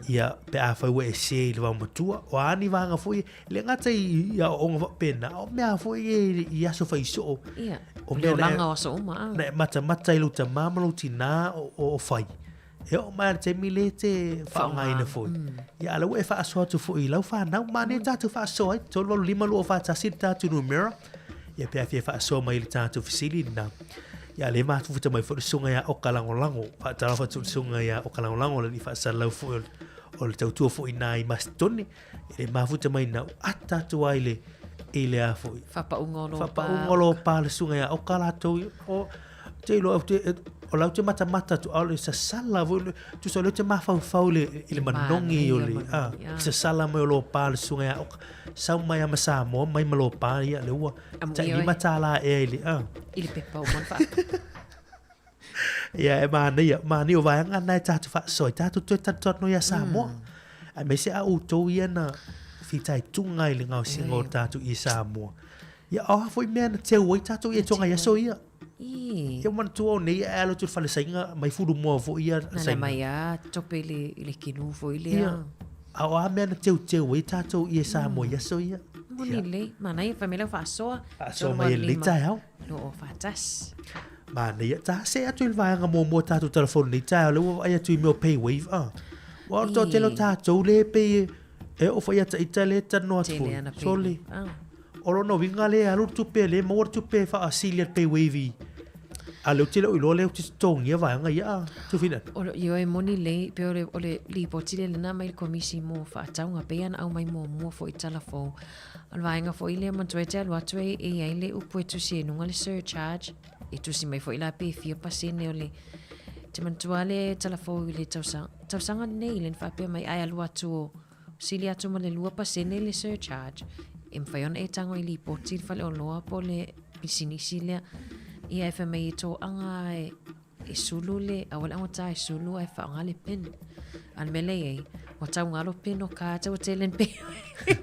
Ia pe afai ua e sē i le vaomatua, o a ni vaega foi e le gata i aoaoga faapena, a o mea foi ia i aso faisoo. Ia, o le olaga o aso uma. Na e matamata i lou tamā ma lou tinā o fai. E oo mai lava i le taimi lea e te faaaogaina foi. Ia, a o lea ua e faasoa atu foi i lau fanau. Manaia tatou faasoa ai. 385 241 le tatou numera. Ia pe a fia faasoa mai i le tatou fesili lena. Ia, a o lea e mafuta mai foi le susuga ia Oka Lagolago. Faatalofa atu i le susuga ia Oka Lagolago, le alii faasalalau foi o le tautua foi i ina i Masitone. E le mafuta mai na ata atu ai le i le a foi. Whapauga o lopa. Whapauga o lopa le sunga ia o ka latou o te iloa au te o lau te matamata atu a o le sasala foi tusa o lea ou te mafaufau i le manogi o le a sasala mai o lopa le susuga ia Oka sau mai lava ma Samoa mai ma lopa ia lea ua tailima tala ea i le a i le pepa uma na Ia e manaia, manaia o vaega na e tatou faasoa ai, tatou toe talitoanu ia Samoa. Aemaise a outou ia na fitaituga i le gaosiga o tatou i Samoa. Ia o a foi mea na teu ai tatou i etoga i aso ia. Ia manatua o nei e alu atu i le fale saina mai fulumoa foi ia saina. Nana mai a tope i le kinu foi lea. Ia, a o a mea na teuteu ai tatou i Samoa i aso ia. Moni lelei, manaia fai mai lau faasoa. Faasoa mai e lenei taeao. 241. Manaia, ta see atu i le vaega muamua o tatou telefoni nei taeao lea ua vaai atu i mea o pay wave a. Ua o le toatele o tatou lea e pei e oo foi ia ita lea e talanoa atu foi. Tele ana pay Sole. wave. Ah. O lona uiga lea e alu le tupe lea e maua le tupe e faasili e le pay wave i a o lea ou te le o iloa lea ou te totogia vaega ia a Tufina. O le ioe moni lelei pei o le o le lipoti lea lena mai le Komisi mo Faatauga pei ana aumai muamua foi i tala fou. O le vaega foi lea manatua e te alu atu e i ai le upu e tusi ai i luga le surcharge, e tusi mai foi la pe fia pasene o le te manatua le tala fou i le tausaga, tausaga nei le na faapea mai ai alu atu o sili atu ma le 2% le surcharge e mafai ona e tago i lipoti i le faleoloa po o le pisinisi lea. Ia e fai mai e toaga e E sulu le aua le augata e sulu ae faaaoga le pin. A o le mea lea e i ai, ua taugalo pin o kāta ua tele ni pay wave.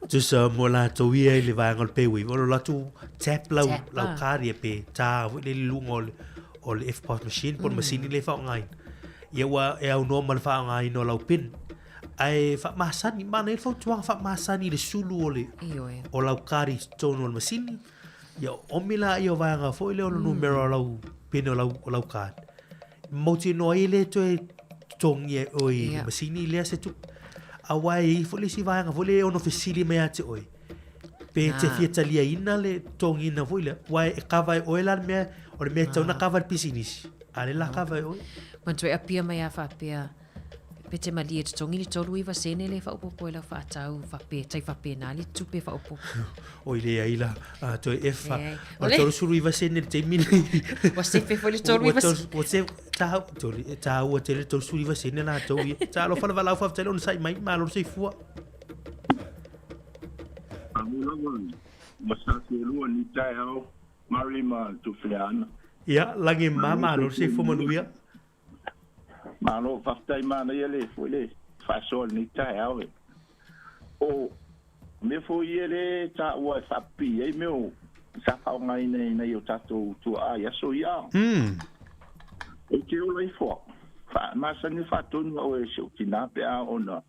Tusa mo latou ia i le vaega o le pay wave, o lo latou tap lau, Tap, lau ah. card ia pe tā foi lea i le luga o le, o le EFTPOS machine po o le masini lea e faaaogaina. Ia ua e aunoa ma le faaaogaina o lau pin. Ae faamasani, manaia le fautuaga faamasani i le sulu o le, Ioe. o lau card i totonu o le masini. Ia omi laia o vaega foi lea o le numera o lau pin o lau, o lau card. Mautinoa ai e le toe totogia e oe i le masini lea se tupe. Aua e i ai foi le isi vaega foi lea e ono fesili mai ia te oe. Pe te fia taliaina le totogiina foi lea, aua e kava e oe la le mea, o le mea e tatau ona kava e le pisinisi, a o lea o le a kava e oe. Manatua e apia mai a faapea, Pe te malie totogi le 39 sene le faaopoopo i lau faatau faapea, tai faapena le tupe faaopoopo. Oi leai la, a toe F, o le 39 sene le taimi lenei. Ua sefe foi le 39 sene. Ua sefe, taua tele le 39 sene latou ia. Talofa le valaau faafetai le onosai mai, malo le soifua. Malo lava ma sa selua ni taeao Mary ma Tufeleana. Ia, lagi ma malo le soifua manuia. Malo faafetai manaia le foi le faasoa i lenei taeao e. O mea foi ia lea e taua e faapipii ai mea o sa faaaogaina e nai o tatou tuaa i aso ia. Ou te ola ifo au. Masani ona faatonu au e si ou tina pe a ona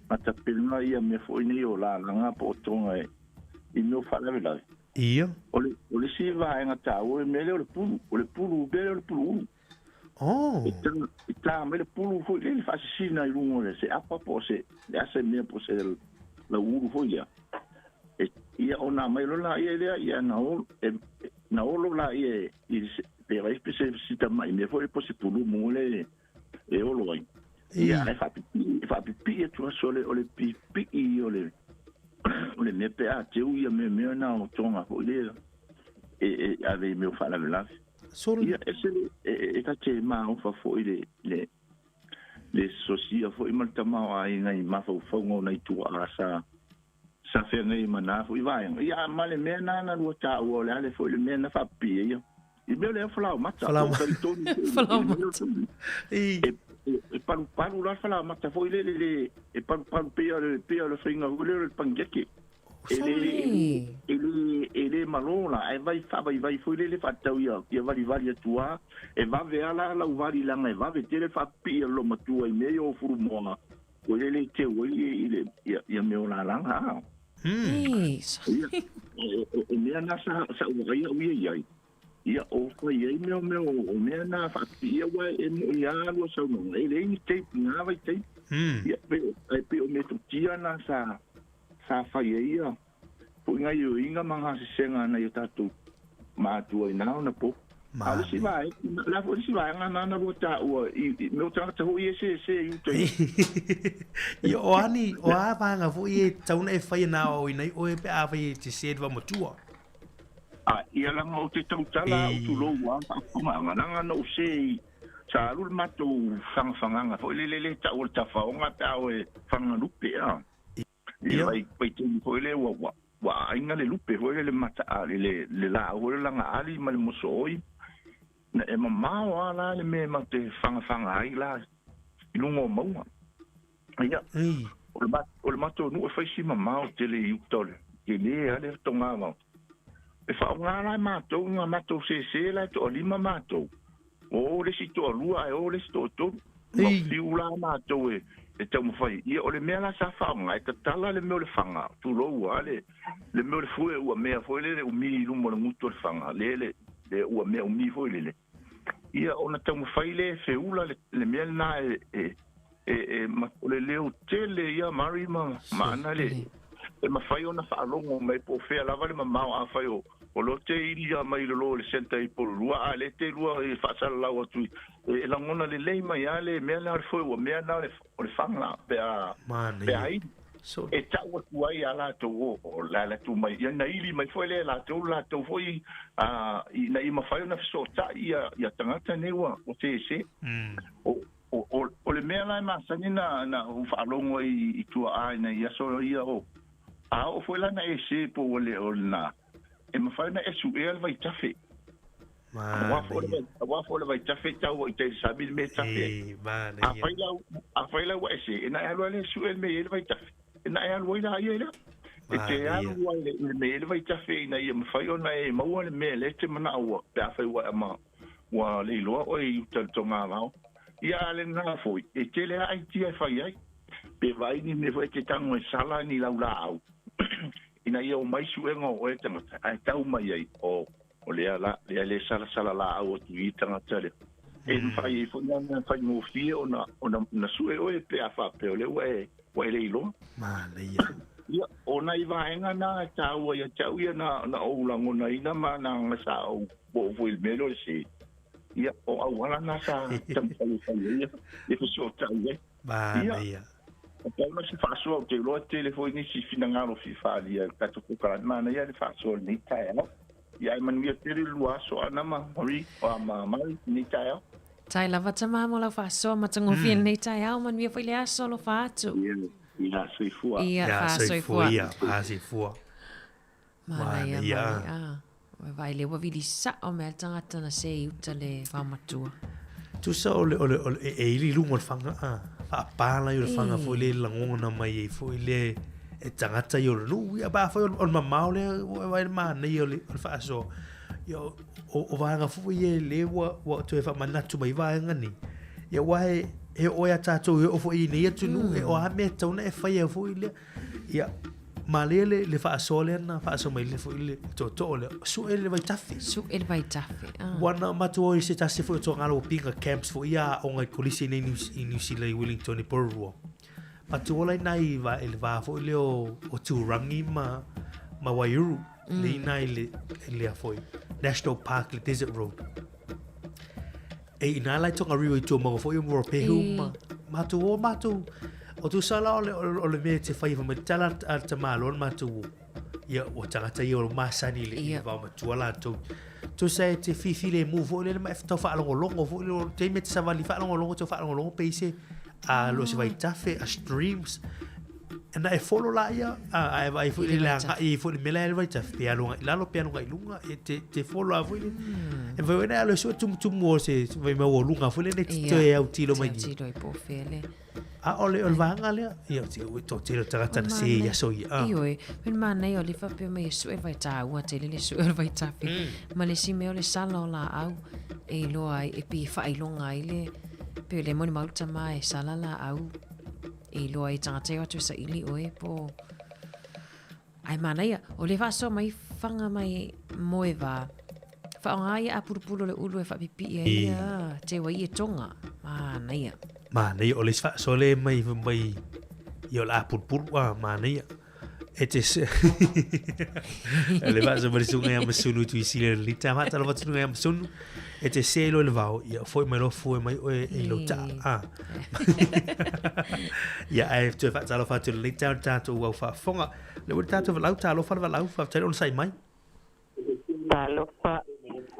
matapena ia mea foi nei o lalaga po o toga i mea o faalavelave. Ia. O le isi vaega taua, o le mea lea o le pulu, o le pulu mea lea o le pulu ulu. Oh. E tā mai le pulu foi lea le faasisina i luga o le se apa po o se le a se mea po o se lauulu foi lea. E, ia ona aumai loa laia lea, ia na olo, e, na olo laia i se, pe ai pe se tamai mea foi po o se pulumu lea e olo ai. Ia ae faapipii, faapipii atu aso o le pipii o le o le mea pe a teu ia mea mea na o toga foi lea e, e ave i mea o faalavelave. Sorry. Ia, ese le, e, e ta te maofa foi le, le, le sosia foi ma le tamaoaiga i mafaufauga o nai tuaa sa, sa feagai ma na foi vaega. Ia, ma le mea na na lua taua, o le a le foi le mea na faapipii ai ia. I mea lea falaomata. Falaomata. E, e palupalu la falaomata foi le le e palupalu pea le pea le faiga foi le le pangeke. E le e le e le malo la e vai faavaivai foi lele faatatau ia ia valivali atu a e vave a la lau vali leaga e vave tele faapipii a le loomatua i mea ia o fulumoaga foi lele e teu ai i le ia ia mea o lalaga a. Ia, o mea na sa sa ou vaai au ia i ai. Ia, o fai ai mea o mea o mea na faapipii aua e moʻi lava lua saunoaga, e leai ni tape i na vaitaimi. Ia, ae pei o metotia na sa sa fai ai ia foi gaioiga ma gasesega a nai o tatou matua i na ona po. A o le isi vaega, o le a foi le isi vaega na na lua taua i mea o tagata foi ia e sese i uta i. Ia, o a ni, o a vaega foi e tatau ona e faia na aoaoina ai oe pe afai e te se i le vaomatua? A, ia leaga ou te tautala au tulou a faafofogaaga, leaga na ou se i, sa alu le matou fagafagaga foi lele le tau o le tafaoga pe a o e fagalupe a. Ia vai vaitaimi foi lea ua ua ua aaiga le lupe foi lele mata a le le le laau foi lele lana ali ma le mosooi, na e mamao a la le mea ma te fagafaga ai la i luga o mauga. Ia, o le o le matou nuu e fai si mamao tele i uta o le tele a le togavao. E faaaoga la e matou nga matou sese la e toalima matou. Ua o le isi toalua ae o le isi toatolu. Ua fiu la matou e e taumafai. Ia o le mea la sa faaaoga e tatala le mea o le faga, tulou a le le mea o le fue ua mea foi lele umi i luma o le gutu o le faga, le le le ua mea umi foi lele. Ia ona taumafai lea e feula le le mea lena e e e e o le leo tele ia Mari ma ma ana le e mafai ona faalogo mai po o fea lava le mamao afai o o lo te ili mai i lalo o le centre i Porirua a le te lua e faasalalau atu i e lagona lelei mai a le mea lena o le foe ua mea lena o le faga pe a pe a ili e tau atu ai ia latou o le ala atu mai ia na ili mai foi lea e latou latou foi a ina ia mafai ona fesootai ia ia tagata nei ua ua sese. O O, o, o le mea la e masani na, na ou faalogo ai i tuaa i nai aso ia o, a oo foi la na e sē po ua le o lena, e mafai ona e suʻea le vaitafe. Aua foi le, aua foi le vaitafe e tau ai i tai i le sami le mea e tafe ai. Afai la, afai la ua e sē, e na e alu lava lea e suʻe le mea e i ai le vaitafe. E na e alu ai la ia lea. E te alu ai i le mea e i ai le vaitafe ina ia mafai ona e maua le mea lea e te manao ua, pe afai ua e ama Ua le iloa oe i uta i le togavao. Ia a lena foi, e tele a aitia e fai ai. Pe vaai ni mea foi e te tago e sala ni lau laau, ina ia omai suega o oe tagata, ae tau mai ai, oh, o lea la, lea le salasala laau atu i tagata lea. E mafai ai foi ona faigofie ona, ona, ona sue oe pe a faapea o lea ua e, ua e le iloa. Manaia. Ia, o nai vaega na e taua ia te au ia na, na ou lagonaina ma na sa ou Po o foi le mea lea o le sē. Ia, o auala na sa taumafai e fai ai ia, e fesootai ai. Manaia. Ia, e pau na se faasoa, ou te iloa e tele foi nisi finagalo fia faaalia i le tatou polokalame. Manaia le faasoa i lenei taeao. Ia, ae manuia tele le lua aso Ana ma Marie, ma Mari i lenei taeao. Tai lava tama mo lau faasoa matagofie i lenei taeao, manuia foi le aso, alofa atu. Ia, ia, soifua. Ia, faasoifua. Ia, faasoifua. Manaia, manaia. Vai le ua vili sao mea le tagata na se i uta le vaomatua. Tusa o le, o le, o le, e ili i luga o le faga, a, faapala i o le faga foi le lagona mai ai foi le e tagata i o le nuu. Ia, pa foi o le mamao lea, ua vai le manaia o le, o le faasoa. Ia, o, o vaega foi e le ua, ua toe faamanatu mai vaega nei. Ia, aua e, e oo ia tātou e oo foi i nei atunuu, e o a mea e tatau ona e faia foi lea. Ia, malie le, le faasoa lea na faasoa mai le foi le tootoo lea, suʻe le vaitafe. Suʻe le vaitafe. Ah. Ua na matou o i se tasi foi o togala ua pinga camps foi ia aoga i kolisi nei i New Zealand i Wellington i Porirua. Matou ola i nai va, i le va foi lea o, o Turangi ma, ma Waiuru. Le ina i le, i le foi National Park le Desert Road. E ina lai Tongariro i tua maua foi o Moropehu ma matou o matou o tusa la o le, o le mea te whai mai tala a te malo matou o. Ia, o tagata ia o le masani le i vao matua latou. Tusa e te whiwhi le mu foi le ma e tau whaalongolongo foi le te me te savali whaalongolongo tau whaalongolongo pe i se a lo se vaitafe a streams. Na e folo la ia, a, a e vaai foi le le agai foi le mea la e le vaitafe, pe alu agai i lalo, pe alu agai i luga, e te, te folo lava foi le. E mafai foi ona e alu e sue tumutumu o se vaimaualuga foi lele e te toe autilo mai i. Te autilo ai po o fea le. A o le, o le vaega lea, ia, o te toatele o tagata na se i aso ia. Ah. Ioe, me le manaia o le faapea mai e sue vaitaua tele le sue o le vaitafe. Ma le isi mea o le sala o laau e iloa ai, e pei e faailoga ai le, pei o le molimau le tama e sala laau e iloa ai tagata e o atu e saili oe po Ae manaia, o le faasoa mai fanga mai Moevā, whaonga ia apurupuru o le ulu e whaapipii ai ia te wai e tonga. Manaia. Manaia, o le isi faasoa le mai mai ia o le apurupuru, ah, manaia. E te se... le faasoa mai le susuga ia Masunu Tuisila le lita, faatalofa atu susuga ia Masunu. E te se loa i le vao, ia foi mai loa fue mai oe e i lou taa. Ah. Ia, ae toe faatalofa atu i lenei taeao i le tatou au faafofoga. Le ua le tatou valaau, talofa le valaau, faafetai le onosai mai. Talofa.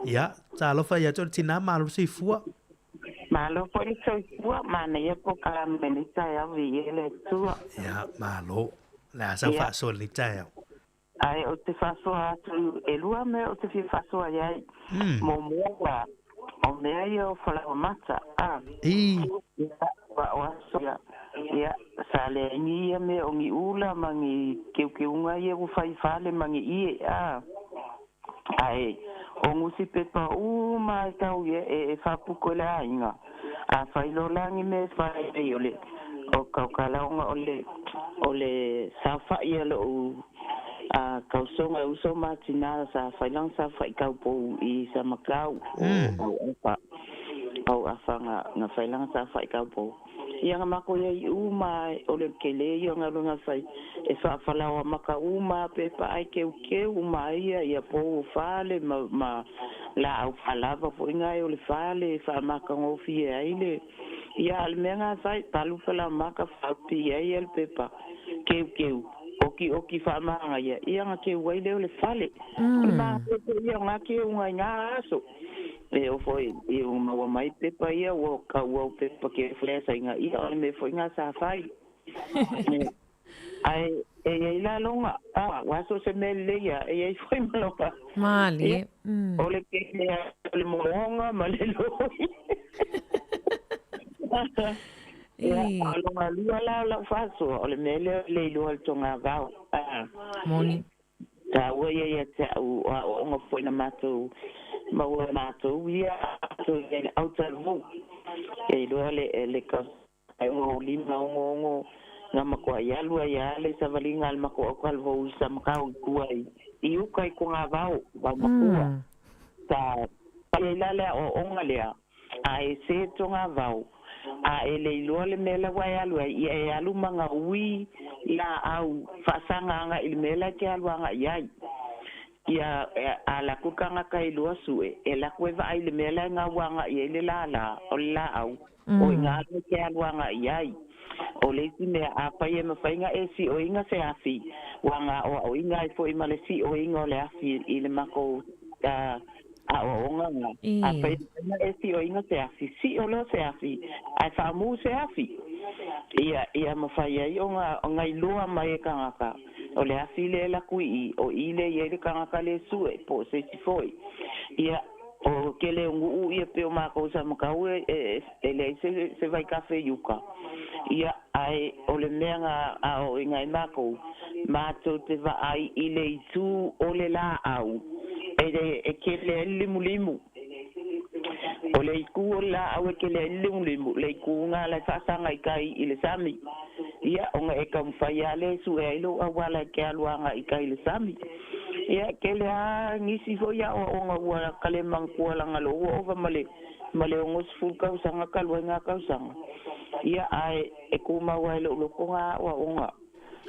Ia, talofa ia te oe le tinā, malo le soifua. Malo foi le soifua, manaia polokalame i lenei taeao, viia le Atua. Ia, malo. O le a sau faasoa i lenei taeao? Ae ou te faasoa atu, e lua mea ou te fia faasoa i ai. Muamua la, o mea ia o Faleomata, a. Ia, ua o aso ia, ia, sa leai ni ia mea o ni ula ma ni keukeuga ia ua fai i fale ma ni ie, a. Ae, o nusipepa uma e tau ia e, e faapuku e le aiga. A fai loa la ni mea e fai ai o le, o kaukalaoga o le, o le saofai a lo'u a kausoga e uso ma tinā sa fai lana saofai taupou i Samatau o Auafa, Auafa na, na fai lana saofai taupou. Ia na makou iai uma o le tele ia o galuega fai e faafalaoa maka uma pepa ae keukeu uma ai ia ia pou o fale ma ma laau faalava foi na e o le fale e faamakagofie ai le ia a o le mea na fai palu falaomaka faaupi ai ia le pepa keukeu okioki faamagaia ia na keu ai lea o le fale. O le manaia foi ia o na keuga i na aso. E oo foi i ua maua mai pepa ia ua kau au pepa ke flash ai nga ia o le mea foi nga sa fai. Ae e iai la loga a ua so se mea lelei a e iai foi ma loga. Malie. O le kele o le moonga ma le loi. Ia, a o loga lua la o lau faasoa o le mea lea o le iloa le togavao. Moni. Taua ia ia te au o aoaoga foi na matou maua e matou ia matou i ai le autalavou. Ia iloa le le tausaga e 65 66 na matuai alu ai a le savaliga a le matou autalavou i Samatau i tua i i uka i Togavao, Vaomatua. Sa fai ai la le aoaoga lea a e se Togavao a e le iloa le mea la ua e alu ai, ia e alu ma gaui laau faasaga agai i le mea la e te alu agai i ai. Ia, a alu atu le tagata e iloa sue, e alu atu e vaai i le mea la e gau agai i ai le lala o le laau, o i ina le mea e te alu agai i ai. O le isi mea, afai e mafai ona e sioina se afi, ua na aoaoina ai foi ma le sioina o le afi i le matou aoaoga na. Afai e mafai ona e sioina se afi, sio loa se afi, ae faamu se afi, ia, ia mafai ai ona, ona iloa mai e tagata, o le afi lea e alu atu i i, o i lea e i ai le tagata lea e sue, po o se isi foi. Ia, o tele o nuu ia pei o matou i Samatau e, e, e leai se, se vaitafe i uka. Ia, ae o le mea na aoaoina ai matou, matou te vaai i le itu o le laau e, e kele ai le limulimu. O le itu o le laau e kele ai le limulimu, le itu na la e faasaga i tai i le sami. Ia, ona e taumafai lava lea e sue ai lou auala e te alu agai i tai i le sami. Ia, e tele lava nisi foi aoaoga ua kalema manatua laga loa ua ova ma le ma le 60 tausaga talu ai na tausaga. Ia, ae e tumau lava i lou loto na aoaoga.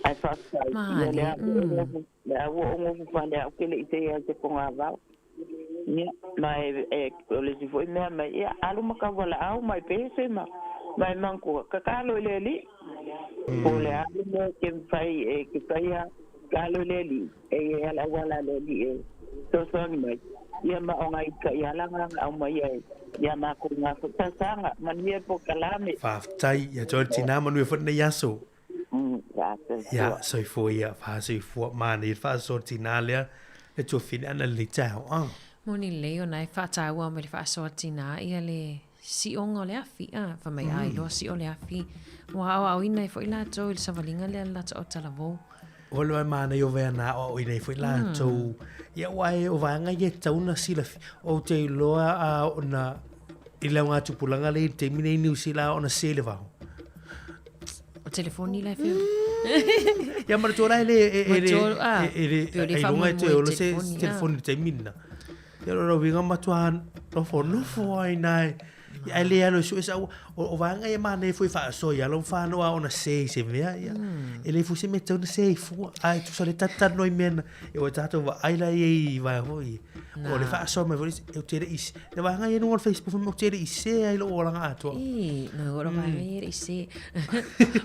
Ae faafetai, ia le Malie. a ua ou nofo, le a ua ou nofo fale au ke le i teia i te togavao. Ia, ma e, e, o le isi foi mea mai, ia, alu ma kaualaau ma e pese ma, ma e manatua, tatalo i le Alii. Po o le a le mea e te mafai e te faia, tatalo i le Alii, e i ai lava le auala a le Alii e fesoasoani mai. Ia ma o nai taiala na na aumai ai ia matou i na foi tausaga. Manuia le polokalame. Faafetai ia te oe le tina, manuia foi lenei aso. Soifua. Ia, soifua ia, faasoifua manaia le faasoa tinā lea, le tuafine ana lenei taeao. Ah. Moni lelei ona e faataua mai le faasoa tinā ia le sioga o le afi, a, fai mai a iloa sio le afi, ua aoaoina ai foi latou i le savaliga lea le latou autalavou. O le manaia o vaega na aoaoina ai foi latou, ia aua o vaega ia e tatau ona silafia. Ou te iloa a oo ina i le augatupulaga lea i le taimi nei i Niu Sila a oo ina se le vao. O telefoni la e fia. Ia manatua la e le e e le e le ailoga e toe ola se telefoni i le taimi lena. Ia o lona uiga matua nofonofo lava i ina ae le alu e sue sau. O vaega ia e manaia foi e faasoa i alo ma fanau a oo ina se i se mea, ia, e leai foi se mea e tatau ona se i fua. Ae tusa o lea tatou te talanoa i mea na, e ua tatou vaai la i ai i vaega foi ia. O le faasoa mai foi, ou te le i, le vaega ia i luga o le Facebook, fai mai ou te le i se ai i lou olaga atoa. Ī, no, o le vaega ia e le i se.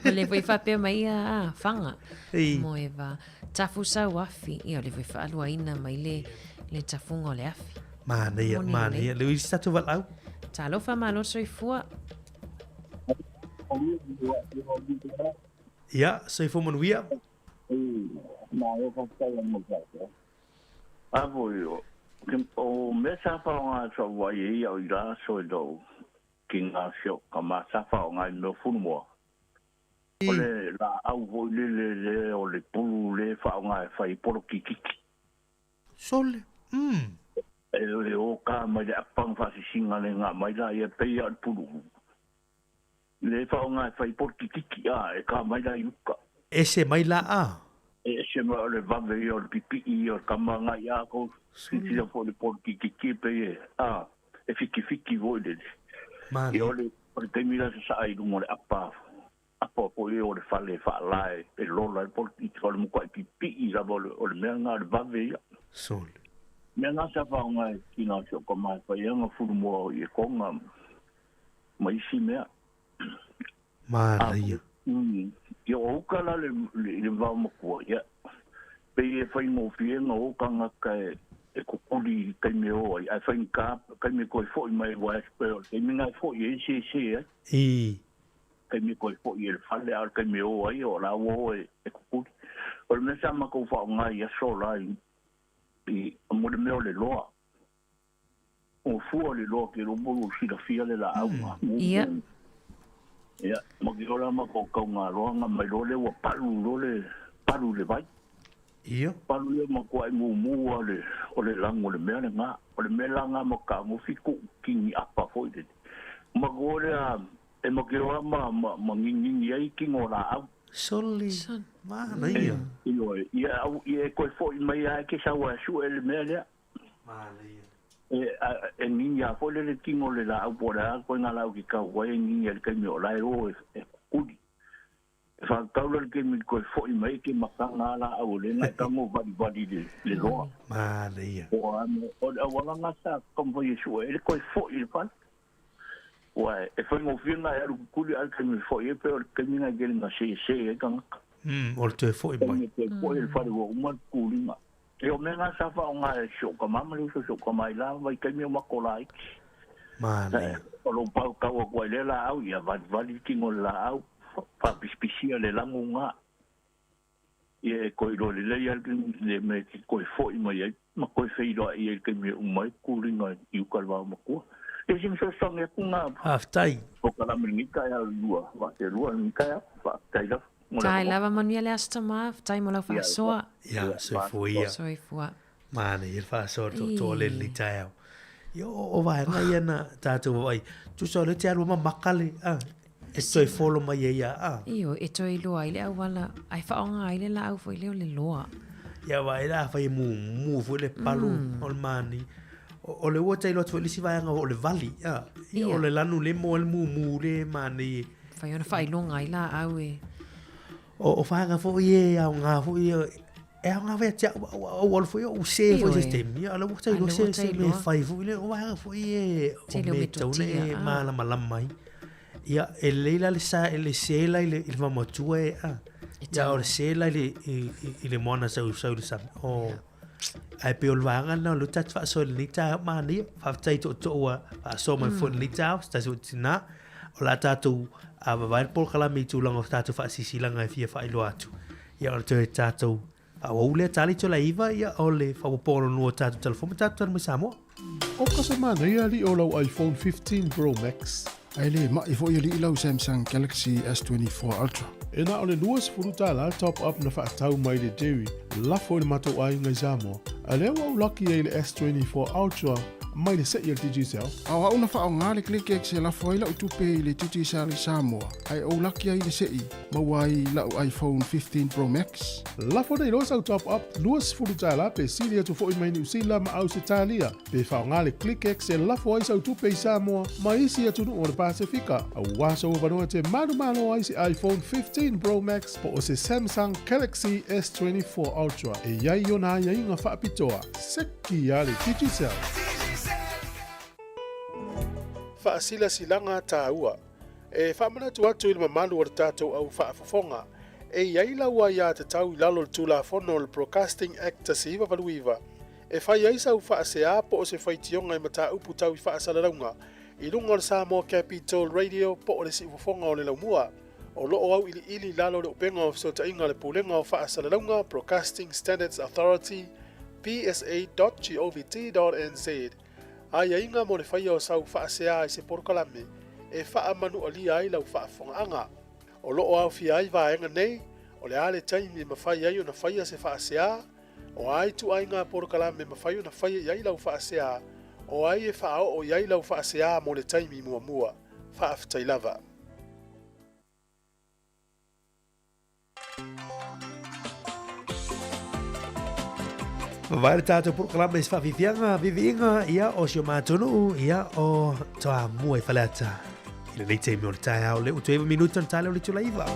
O lea foi e faapea mai ia a, Faga, mo e va. Tafu sau afi, ia o lea foi e faaluaina mai le, le tafuga o le afi. Manaia, manaia. Le isi tatou valaau. Talofa, malo soifua. Ia, soifua manuia. A foi, o mea sa faaaoga e sauai ai au i la aso e lou ki ngā sio ka ma sa faaaoga i mea o funumoa. O le laau foi lele lea o le pulu lea e faaaoga e fai polokikiki. Sole, umm. E o ka mai le apaga faasisiga le ga mai la ia pei a o le pulu lea e faaaoga e fai polokikiki a e ka mai la i uka. Ese mai la a. E ese mai o le vave ia o le pipii ia o le kama ga i a kou silasila foi i le polokikiki e pei e a e fitifiti foi lele. Manaia. Ia o le o le taimi la sasaa i luga o le apa apa foi o le fale faalae e lola ai le polokiki o le matuai pipii lava o le o le mea lena o le vave ia. Sole. Mea na sa faaaoga e tina o si ou tama e fai ai ana fulumoa o Iekoga ma isi mea. Manaia. Ia o uka la le i le vao matua, ia, pei e faigofie na o tagata e e kukuli i taimi e o ai, ae faigata taimi e toe foi mai aua e o le taimi na e foi ai e sese ai. I. Taimi e toe foi e le fale, a o le taimi e o ai, o la ua o e e kukuli. O le mea sa matou faaaoga i aso la i i mo le mea o le loa. O fua le loa ke lomo o silafia le laau nga. Ia. Ia, ma ke ola ma ko kau ngā loa nga mai loa le ua palu loa le palu le vai. Ia. Palu ia ma kua i mumu a le o le lango le mea le ngā. O le mea la ngā ma ka ngofi ku kingi apa foi le. Ma ko le a e ma ke ola ma ma ma ngingingi ai ki ngō laau. Soli. Manaia. Ia, ia, au, ia e koe foi mai a e ke sau a sue le mea lea. E ngigia foi lea le tino o le laau po o le a koe ngā laau ki kau ai e ngigia i le taimi o la e o e kukuli. E whakatau la le taimi koe foi mai ke maka ngā laau o le nga e tango valivali le, le loa. Manaia. O a me, o le auala ngā sa taumafai e sue e le koe foi i le fale. Ua e whaingofie ngā e alu kukuli a le taimi foi e pe o le taimi ngā e kele ngā se se e tangata. O le toe foi mai. Taimi toe foi le fale ua uma le kukulinga. E o mea ngā sa whaonga e si o ka mama le uso si o ka mai la vai taimi o mako la iti. Manaia. O lo pau kau aku ai le laau ia valivali tino le laau whapispisia le lango ngā. Ia e koe roa le lei al le me ki koe foi mai ai ma koe wheiroa i ai taimi e uma ai kulinga i uka le wao makua. E sing so songe aku ngā. Whaftai. O ka lama ni kai au lua, wa te lua ni kai au, whaftai lava. Tai lava manuia le aso tama, fatai mo lau faasoa. Ia, soifua ia. Soifua. Manaia le faasoa le toatoa le lenei taeao. Ia, o vaega ia na tātou vaai. Tusa o lea te alu mamaka le, a, e toe follow mai ai ia, a. Ioe, e toe iloa ai le auala, ae faaaoga ai le laau foi lea o le loa. Ia, vaai la, afai e mumu foi le palu o le mani. O le ua tailo atu foi le isi vaega o le vali, a. Ia, o le lanu le moa le mumu le mani. Whai ona whailonga ai laau e. O vaega foi e aoga foi e, e aoga foi ia te au, au, au alu foi o se foi se taimi, ia, o le ua tailo se, se me fai foi le, o vaega foi e, o me tau le e malamalama ai. Ia, e lelei la le sa, le se la i le, i le mamatua e, a. Ia, o le se la i le, i, i, i le moana sau, sau i le sami. O, ae pei o le vaega lena o lea tatou te faasoa i lenei taeao, manaia, faafetai tootoo ua faasoa mai foi i lenei taeao, se tasi foi o tina, o le a tatou a vavae le polokalame i tulaga o tatou faasilasilaga e fia faailoa atu, ia ona toe tatou faaauau lea tali ito le 9, ia o le faaopoopoga lona lua o tatou telefoni ma tatou tali mai Samoa. Oka se manaia alii o lau iPhone 15 Pro Max. Ae le ma'i foi alii lau Samsung Galaxy S24 Ultra. E na o le $20 top up na faatau mai le Jerry lafo i le matou aiga i Samoa, a lea ua ou laki ai i le S24 Ultra mai le se'i a le Digicel. A o a'u na faaoga le ClickX e lafo ai la'u tupe i le Digicel i Samoa, ae ou laki ai i le se'i, maua ai la'u iPhone 15 Pro Max. Lafo nei loa sau top up $20 pe sili atu foi mai Niu Sila ma Ausetalia, pe faaaoga le ClickX e lafo ai sau tupe i Samoa ma isi atunuu o le Pasefika, auā sou avanoa e te manumalo ai se iPhone 15 Pro Max po o se Samsung Galaxy S24 Ultra e i ai ona aiaiga faapitoa. Seki a le Digicel. Faasilasilaga taua. E faamanatu atu i le mamalu o le tatou au faafofoga, e i ai lau aiatatau i lalo o le Tulafono o le Broadcasting Act 1989, e fai ai sau faasea po o se faitioga i mataupu tau i faasalalauga i luga o le Samoa Capital Radio po o le Siufofoga o le Laumua. O lo o auiliili i lalo o le Upega o Fesootaiga a le Pulega o Faasalalauga, Broadcasting Standards Authority, psa.govt.nz, aiaiga mo le faia o sau faasea i se polokalame e faamanualia ai lau faafofogaaga. O lo o aofia ai vaega nei, o le a le taimi e mafai ai ona faia se faasea, o a ituaiga polokalame e mafai ona faia i ai lau faasea, o ai e faaoo i ai lau faasea mo le taimi muamua. Faafetai lava. Vavae le tatou polokalame i se faafiafiaga viviiga ia o si o matou nuu ia o Toamua i Faleata. I lenei taimi o le taeao le utu 9 minuta na tale o le itula 9.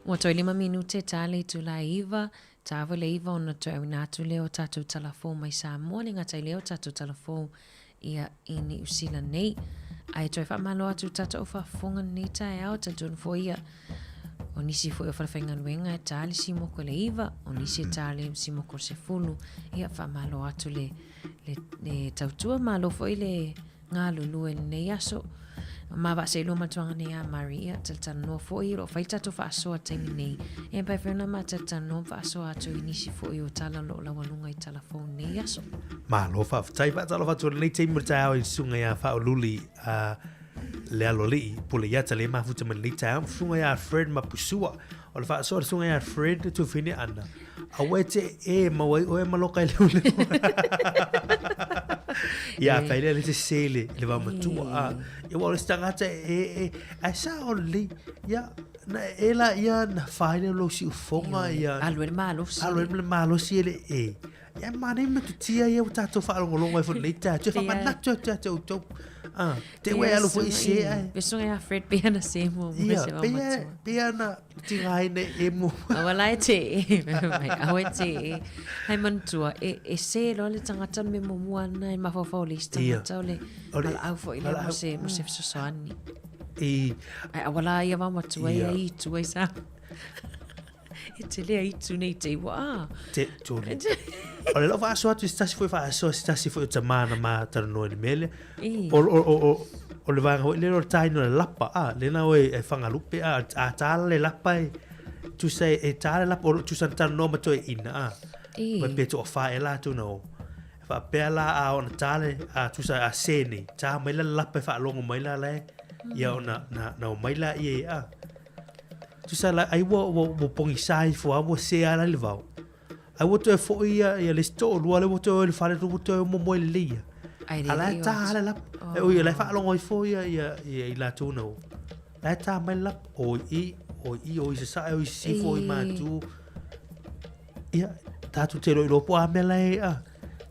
Ua toe 5 minute ta le itula e 9, ta foi le 9 ona toe auina atu lea o tatou tala fou mai Samoa, le gata i lea o tatou tala fou ia i Niu Sila nei. Ae toe faamalo atu i tatou faafofoga lenei taeao, talitonu foi ia o nisi foi o falefaigaluega e ta le simoko i le 9, o nisi e ta le simoko i le 10, ia faamalo atu le, le, le tautua, malo foi le galulue i lenei aso. Ma vaa seilua ma le tuaga nei a Mari, ia talatalanoa foi, o lo o fai le tatou faasoa i le taimi nei. Ia mafai foi ona ma talatalanoa ma faasoa atu i nisi foi o tala o lo o laualuga i tala fou i lenei aso. Malo faafetai, faatalofa atu i lenei taimi o le taeao i le susuga ia Faaululi a le Aloalii Pule Iata le mafuta mai lenei taeao, susuga ia Fred Mapusua. O le faasoa a le susuga ia Fred Tufine Ana, aua e te e maua ai oe ma loka i le Ia, fai lea le sese le, le vaomatua. A, ia, ua o le isi tagata e e, ae sao lelei. Ia, na e la ia na fai lea o lou siufoga ia. Alu ai le malosi. Alu ai le malosi e le e. Ia, manaia ma tutia ia ua tatou faalogologo ai foi i lenei taeao. Toe faamanatu atu ia te outou. Ah, te ua e alu foi i se ae. Pe susuga ia Fred pei ana se muamua Ia, se pei vaomatua. pei ana tigaina e muamua. Aua la e te e, mai, aua e te e. Hai manatua, e, e se loa le tagata o le mea muamua lena e mafaufau o le isi Ia. tagata o le O le- valaau foi lea mo valaau. se, mo se fesoasoani. I, Ai, aua la ia vaomatua Ia. ia i tua i sa. E tele a itu nei te iwa a. Te, tolu. O le lau faasoa atu i se tasi foi faasoa se tasi foi o tamā na ma talanoa i le mea lea. O, o, o, o, o le vaega foi lea o le taina o le lapa, a, lena oe e Fagalupe, a, a tāla le lapa e, tusa e, e tā le lapa, o tusa na talanoa ma toe ina, a. Mai pe toawhā e la tuna o. E faapea la a ona tā le, a tusa a se nei, tā mai la le lapa e whaalongo mai la lae, ia ona, na, na o mai la ia e, a. Tusa la, ai ua, ua, ua pogisa ifo lava, ua se lava la i le vao. Ai ua toe foi ia, ia le isi toalua lea ua toe o i le fale, ua toe momoe lelei ia. Ai A la e tā lava le lapa. E ui, o la e faalogo ifo ia, ia, ia i latou na o. La e tā mai le lapa, o i, o i, o i sasae, o i sisifo, o i matu. Ia, tatou te iloiloa po o a mea la e, a.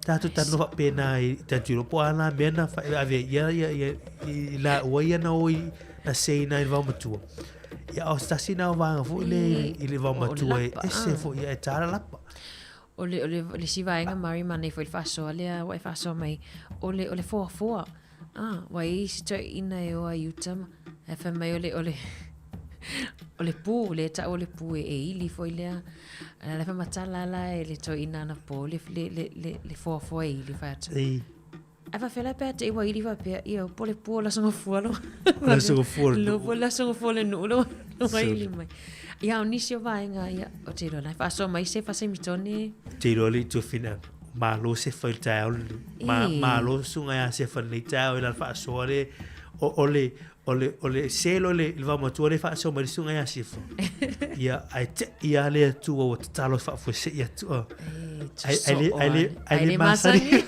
Tatou talanoa faapena i tatou iloa po o a la mea na ave ai ia, ia, ia, i laua ia na o i, na seina i le vaomatua. Ia, o se tasi na o vaega foi le i le vaomatua e ese foi ia e tā le lapa. O le, o le, o le isi vaega Mari manaia foi le faasoa lea ua e faasoa mai, o le, o le foafoa. Ah, ua i ai isi toeaiina e o ai i uta ma, ae fai mai o le, o le, o le pu, lea e tau o le pu e, e ili foi lea. A la e faamatala la e le toeaina anapo le, le, le, le, le foafoa e ili fai atu. Ei. Ae faafefea la pe a te i ua ili faapea, ia, po o le pu o le aso gafua lo. Le aso gafua le Lo, nuu. po o le aso gafua le nuu lo, lo ili mai. Ia, o nisi o vaega, ia, ou te iloa la e faasoa mai se fasemitone. Te iloa le itu fina. Malo sefa i le taeao lenei. Ma, malo susuga ia Sefa i lenei taeao i lana faasoa le, o, o le, o le, o le se loa le, le vaomatua lea e faasoa mai le susuga ia Sefa. Ia, ae te'i lava le Atua ua tatalo e faafuasei atu. Ai, ai le, ai le, ai le masani.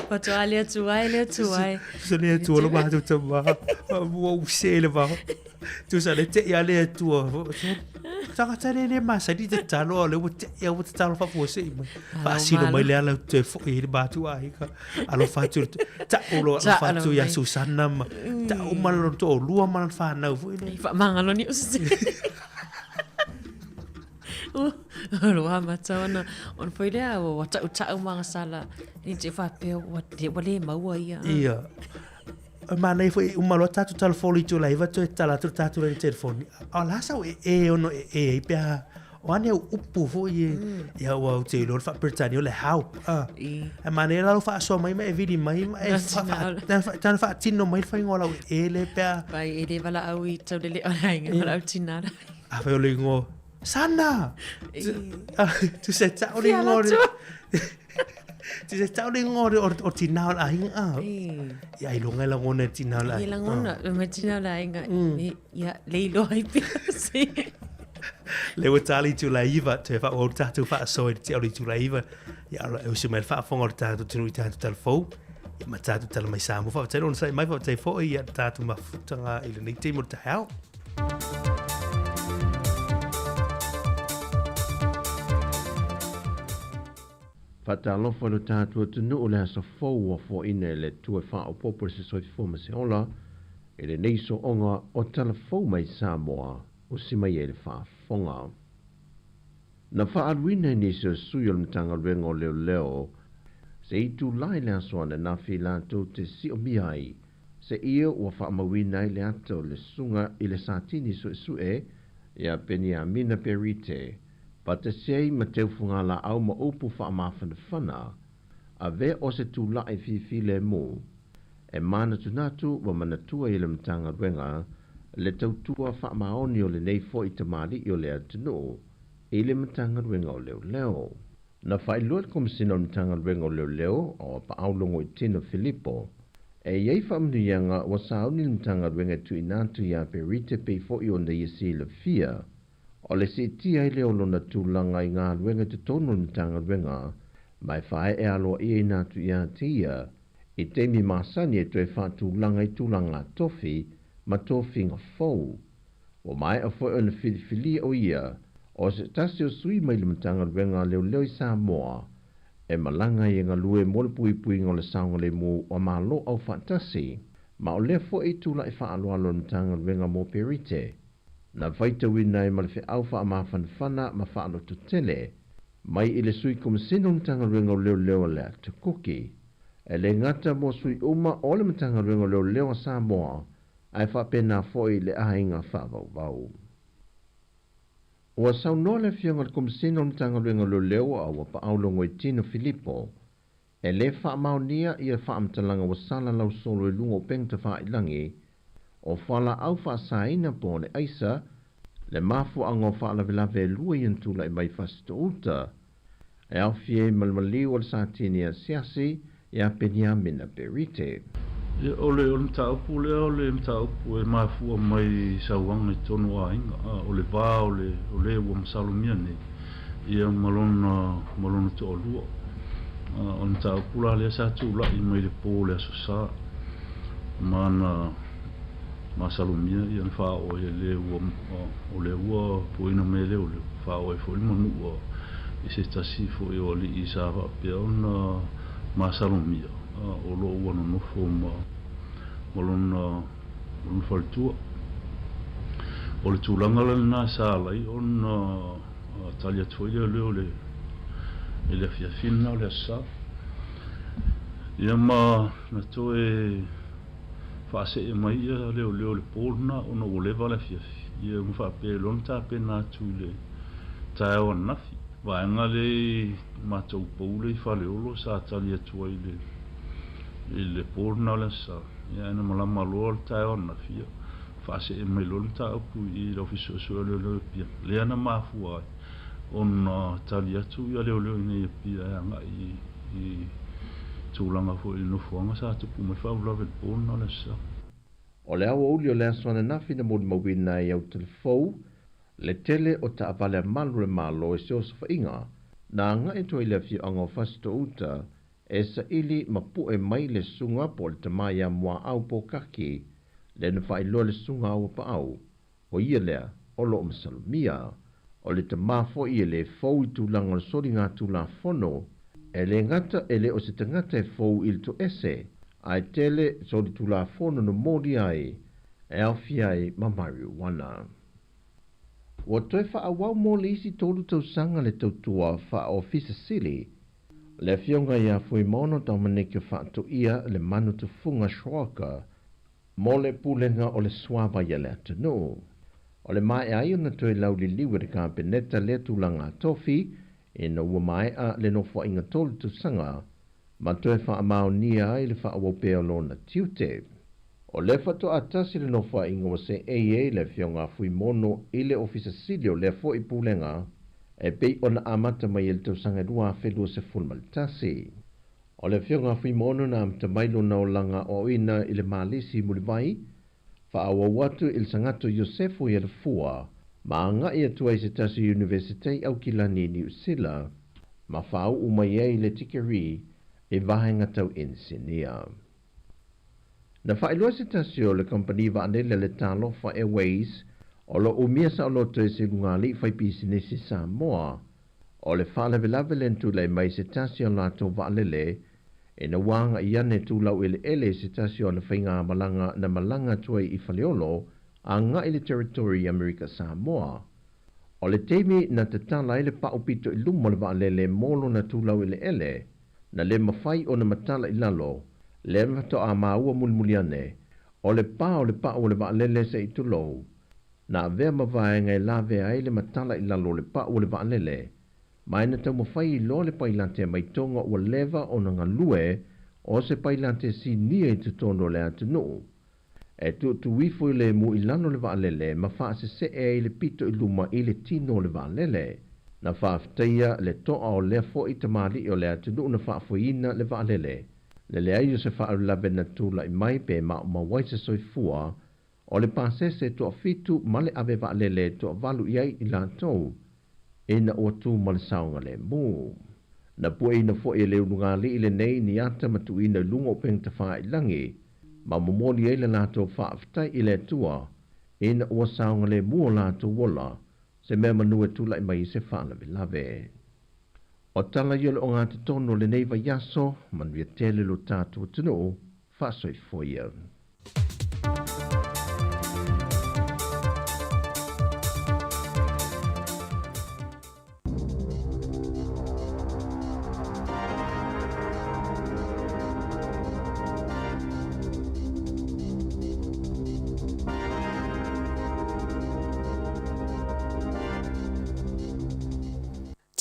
Faatoa le Atua e, le Atua e. Tusa le Atua lo matou tama. Ua ou se le vao. Tusa le te'i lava le Atua. Tagata le le masani tatalo a o lea ua te'i lava ua tatalo faafuasei mai. Faasino mai le ala ou te toe foi ai i le matou aiga. Alofa atu i le ta'u loa alofa atu ia Susana ma ta'u ma lona toalua ma lana fanau foi lea. Faamagalo ni o lo amata ona ona foi lea ua ta'uta'u ma agasala i te faapea ua ua le maua ia. Ia. E manaia foi uma loa tatou telefoni i itula iva toe tatala atu le tatou laina telefoni. A o le a sau ee e ono ee ai pe a o a nei au upu foi e ia ua ou te iloa le faa-Peretania o le help a. Ae manaia la lou faasoa mai ma e vili mai ma e tana faatino mai le faiga o lau ee lea pe a. Vai e le valaau i taulelea o le aiga valaau tinā la. Afai o le ingoa Sana! Tusa e tau le ingoa o le... Tusa e tau le ingoa o le tinā o le aiga. Ia ailoga e lagona e le tinā o le aiga. E lagona, me tinā o le aiga. Ia, le iloa ai pea se. Le ua tā le itula iva, toe faaauau le tatou faasoa i le tia o le itula iva. Ia, e usu mai le faafofoga o le tatou atunuu i tatou talafou. Ia ma tatou tala mai Samoa. Faafetai le onosai mai, faafetai foi ia le tatou mafutaga i lenei taimi o le taeao. Faatalofa i lo tatou atunuu le aso fou ua foaina e le Atua e faaopoopo i se soifua ma se ola i lenei sooga o Tala Fou mai Samoa. usi mai ai le faafofoga. Na faaaluina e nisi o sui o le Matagaluega o Leoleo se itulā i le aso ananafi latou te siomia ai seia ua faamauina ai le ata o le susuga i le Satini Suesue ia Peniamina Perite faatasi ai ma teufugalaau ma upu faamafanafana avea o se tula'i fifilemu e manatunatu ma manatua i le Matagaluega le tautua faamaoni o lenei fo'i tamalii o le atunuu i le Matagaluega o Leoleo. Na faailoa e le Komesina o le Matagaluega o Leoleo o Apaau Logoitino Filipo e i ai faamanuiaga ua sauni le Matagaluega e tuuina atu iā Perite pei foi ona ia silafia o le siitia ai lea o lona tulaga i galuega i totonu o le Matagaluega ma e faaee aloaia atu iā te ia i taimi masani e toe faatulaga i tulaga tofi ma tofiga fou. Ua maea foi ona filifilia o ia o se tasi o sui mai le Matagaluega a Leoleo i Samoa e malaga ai e galue mo le puipuiga o le saogalemu o Malo Aufaatasi, ma o lea foi tula'i faaaloalo a le Matagaluega mo Perite na faitauina ai ma le feau faamafanafana ma faalototele mai i le Sui Komesina o le Matagaluega o Leoleo a Leata Kuki. E le gata mo sui uma o le Matagaluega o Leoleo a Samoa, ae faapena foi le aiga faavauvau. Ua saunoa le Afioga i le Komesina o le Matagaluega o Leoleo a Auapaau Logoitino Filipo, e lē faamaonia ia faamatalaga ua sala lausolo i luga o upega tafailagi o fualaau faasaina po o le aisa le mafuaaga o faalavelave e lua ia na tula'i mai Fasitoo-uta e aofia ai ma le maliu o le Satini asiasi iā Peniamina Perite. Ia, o le, o le mataupu lea o le mataupu e mafua mai i sauaga i totonu o aiga, a o le va o le, o le ua masalomia nei, ia ma lona, ma lona toalua. A o le mataupu la lea sa tulai mai le po o le Aso Sa, ma na masalomia ia na faaoo ai e le ua, o lea ua puina mai e leoleo, faaoo ai foi le manua i se tasi foi o alii sa faapea ona masalomia o lo o ua nonofo ma ma lona lona faletua. O le tulaga la lena sa ala ai ona tali atu foi leoleo i le i le afiafi lena o le Aso Sa. Ia ma na toe faasee mai ia leoleo i le po lena ona ua leva le afiafi. Ia ma faapea loa ona tapena atu i le taeao ananafi. Vaega lea i matou pou lea i Faleolo sa tali atu ai i le i le po lena o le Aso Sa. Ia ae na malama loa le taeao ananafi, ia faasee mai loa le mataupu i le Ofisa Suesue o Leoleo i Apia. Lea na mafua ai ona tali atu ia leoleo i nei Apia e agai i tulaga foi i le nofoaga sa tupu mai le faalavelave i le po lena o le Aso Sa. O le aoauli o le aso ananafi na molimauina ai Autalafou le tele o taavale a malu o le Malo i se osofaiga na aga'i atu ai i le afioaga o Fasitoouta e saili ma pu'e mai le susuga po o le tama ia Muaau Pokaki lea na faailoa le susuga a Auapaau o ia lea o lo o masalomia. O le tama foi e lē fou i tulaga o le soligatulafono, e lē gata e le o se tagata e fou i le toese, ae tele solitulafono na molia ai e aofia ai ma marijuana. Ua toe faaauau mo le isi tolu tausaga le tautua faa-Ofisa Sili, le Afioga ia Fuimaono Dominike Faatoia le Manu Tufuga Schrocker mo le Pulega o le Suavai a le atunuu. O le maea ai ona toe lauliliu e le Kapeneta lea tulaga tofi ina ua maea le nofoaiga tolu tausaga ma toe faamaonia ai le faaauau pea o lona tiute. O lea faatoa tasi le nofoaiga ua seei ai le Afioga a Fuimono i le Ofisa Sili o lea foi Pulega e pei ona amata mai ai le tausaga 2021. O le Afioga a Fuimono na amata mai lona olaga aoaoina i le Malisi Mulivai, faaauau atu i le Sagato Iosefo i Alafua ma agai atu ai i se tasi o Iunivesitei Aukilani i Niu Sila ma faauu mai ai le tikeri i vaega tau inisinia. Na faailoa se tasi o le kamupani vaalele a le Talofa Airways o lo o umia saoloto e se lugalii faipisinisi Samoa o le faalavelave lea na tulai mai i se tasi o latou vaalele ina ua agai ane tulaueleele i se tasi o ana faigamalaga na malaga atu ai i Faleolo Agai i le Territory i Amerika Samoa. O le taimi na tatala ai le pa'u pito i luma o le vaalele mo lona tulau eleele, na le mafai ona matala i lalo, lea faatoa maua mulimuli ane, o le pa o le pa'u o le vaalele se i tulou, na avea ma vaega e lavea ai le matala i lalo o le pa'u o le vaalele, ma e na taumafai loa le pailate mai Toga ua leva ona galue o se pailate sinia i totonu o le atunuu. E tuutuu ifo i le mu i lalo o le vaalele ma faasese'e ai le pito i luma i le tino o le vaalele. Na faafetaia le to'a o lea fo'i tamalii o le atunuu na faafoeina le vaalele. Le leai o se faalavelave na tula'i mai pe maumau ai se soifua o le pasese toafitu ma le ave vaalele e toavalu i ai i latou ina ua tu ma le saogalemu. Na pueina foi e le ulugalii lenei ni ata ma tuuina i luga o upega tafailagi ma momoli ai le latou faafetai i le Atua ina ua saogalemu o latou ola, se mea manu e tula'i mai i se faalavelave. O tala ia o le ogatotonu o lenei vaiaso, manuia tele lo tatou atunuu, faasoifua ia.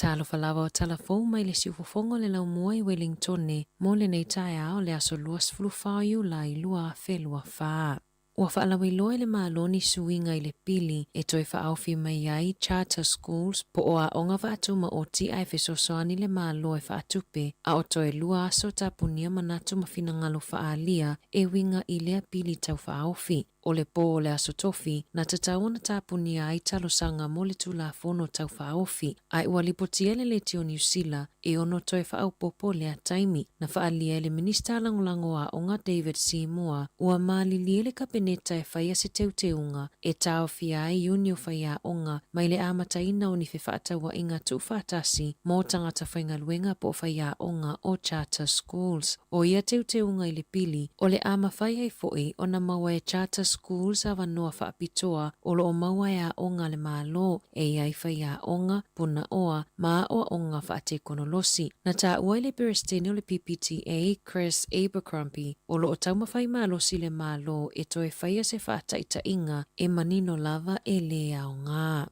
Talofa lava o tala fou mai le siufofoga o le laumua i Wellingtone mo lenei taeao le aso 24 o Iulai 2024. Ua faalauiloa e le Malo ni suiga i le pili e toe faaofi mai ai charter schools po o aoga faatumaoti ae fesoasoani le Malo e faatupe, a o toe lua aso tapunia manatu ma finagalo faaalia e uiga i lea pili tau faaofi. O le pō o le Aso Tofi, na tatau ona tapunia ai talosaga mo le Tulafono Tau Faaofi, ae ua lipotia e le Leitio Niu Sila e ono toe faaopoopo lea taimi. Na faaalia e le Minista Lagolago Aoga David Seymour, ua malilie le Kapeneta e faia se teuteuga e taofia ai iuni o faiaoga mai le amataina o ni fefaatauaiga tuufaatasi mo tagata faigaluega po o faiaoga o charter schools. O ia teuteuga i le pili, o le a mafai ai foi ona maua e Charter Schools avanoa faapitoa o lo o maua e aoga a le Malo e i ai faiaoga, punaoa, ma aoaoga faatekonolosi. Na taua e le Peresetene o le PPTA, Chris Abercrombie, o lo o taumafai malosi le Malo e toe faia se faataitaiga e manino lava e lē aoga.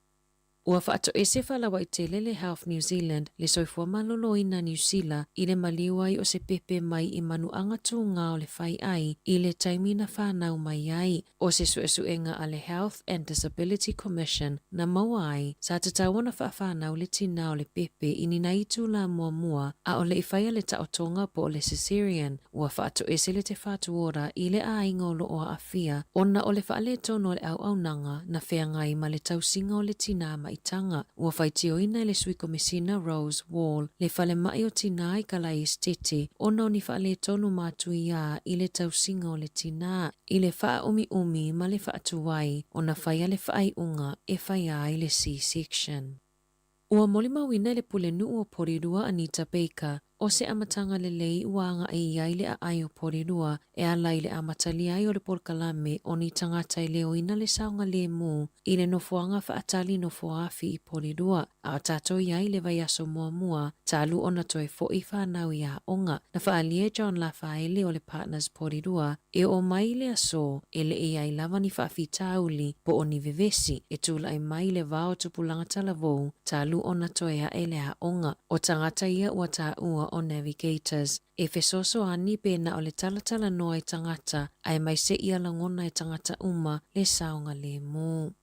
Ua faatoese faalauaitele le Health New Zealand, le soifua maloloina Niu Sila, i le maliu ai o se pepe mai i manuaga tūgā o le fai ai i le taimi na whanau mai ai. O se suesuega a le Health and Disability Commission na maua ai, sa tatau ona faawhanau le tinā o le pepe i ni nai itulā muamua a o le i whaia le taotonga po o le cesarean. Ua faatoese le Te Whatu Ora i le āiga o lo o aafia ona o le faaletonu o le auaunaga na feagai ma le tausiga o le tinā maitaga. Ua faitioina e le Sui Komesina Rose Wall le falema'i o tinā i Kalaesetete ona o ni faaletonu matuiā i le tausiga o le tinā, i le faaumiumi ma le faatuai ona faia le faaiuga e faia ai le C-section. Ua molimauina e le Pulenuu o Porirua Anita Baker, o se amataga lelei ua agai i ai le aai o Porirua e ala i le amatalia ai o le polokalame o ni tagata e leoina le saogalemu i le nofoaga faatali nofoaafi i Porirua, a o tatou i ai i le vaiaso muamua talu ona toe fo'i fanau i aoga. Na faaalia e John Lafaele o le Partners Porirua E oo mai i le aso, e le i ai lava ni faafitauli po o ni vevesi e tula'i mai i le vā o tupulaga talavou talu ona toe aʻe le aoga. O tagata ia ua taua o Navigators. E fesoasoani pe na o le talatalanoa i tagata aemaise ia lagona e tagata uma le saogalemu.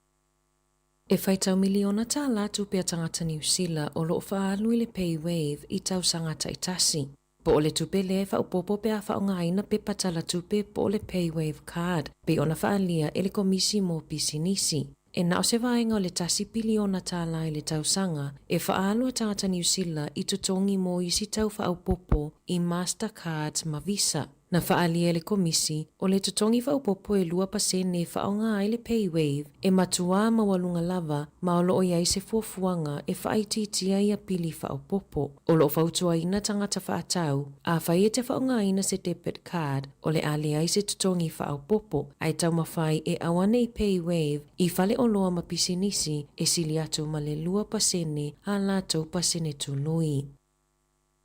E faitau miliona tālā tupe a tagata Niu Sila o lo o faaalu i le PayWave i tausaga taitasi. Po o le tupe lea e faaopoopo pe a faaaogaina pepa tala tupe po o le PayWave card, pei ona faaalia e le Komisi mo Pisinisi. E na o se vaega o le tasi piliona tālā i le tausaga e faaalu a tagata Niu Sila i totogi mo isi tau faaopoopo i Mastercards ma Visa. Na faaalia e le Komisi, o le totogi faaopoopo e 2% e faaaoga ai le PayWave e matuā maualuga lava ma o loo i ai se fuafuaga e faaitiitia ia pili faaopoopo. O loo fautuaina tagata faatau, afai e te faaaogaina se debit card, o le a leai se totogi faaopoopo, ae taumafai e auaneʻi PayWave i faleoloa ma pisinisi e sili atu ma le 2% a latou pasene tului.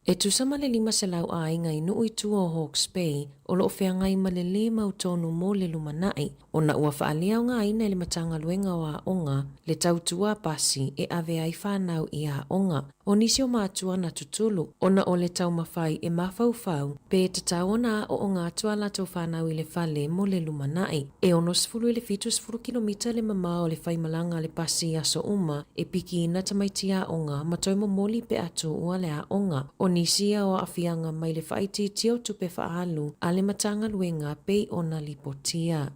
E tusa ma le 500 aiga i nuu i tua o Hawke's Bay o loo feagai ma le lē mautonu mo le lumanai, ona ua faaleaogaina e le Matagaluega o Aoga le tautua pasi e ave ai fanau i aoga. O nisi o matua na tutulu, ona o le taumafai e mafaufau pe tatau ona aooga atu a latou fanau i le fale mo le lumanai. E 60 i le 70 kilomita le mamao o le faimalaga a le pasi i aso uma e pikiina tamaiti aoga ma toe momoli pe a tuua le aoga. O nisi ia o aafiaga mai le faaitiitia o tupe faaalu a le Matagaluega pei ona lipotia.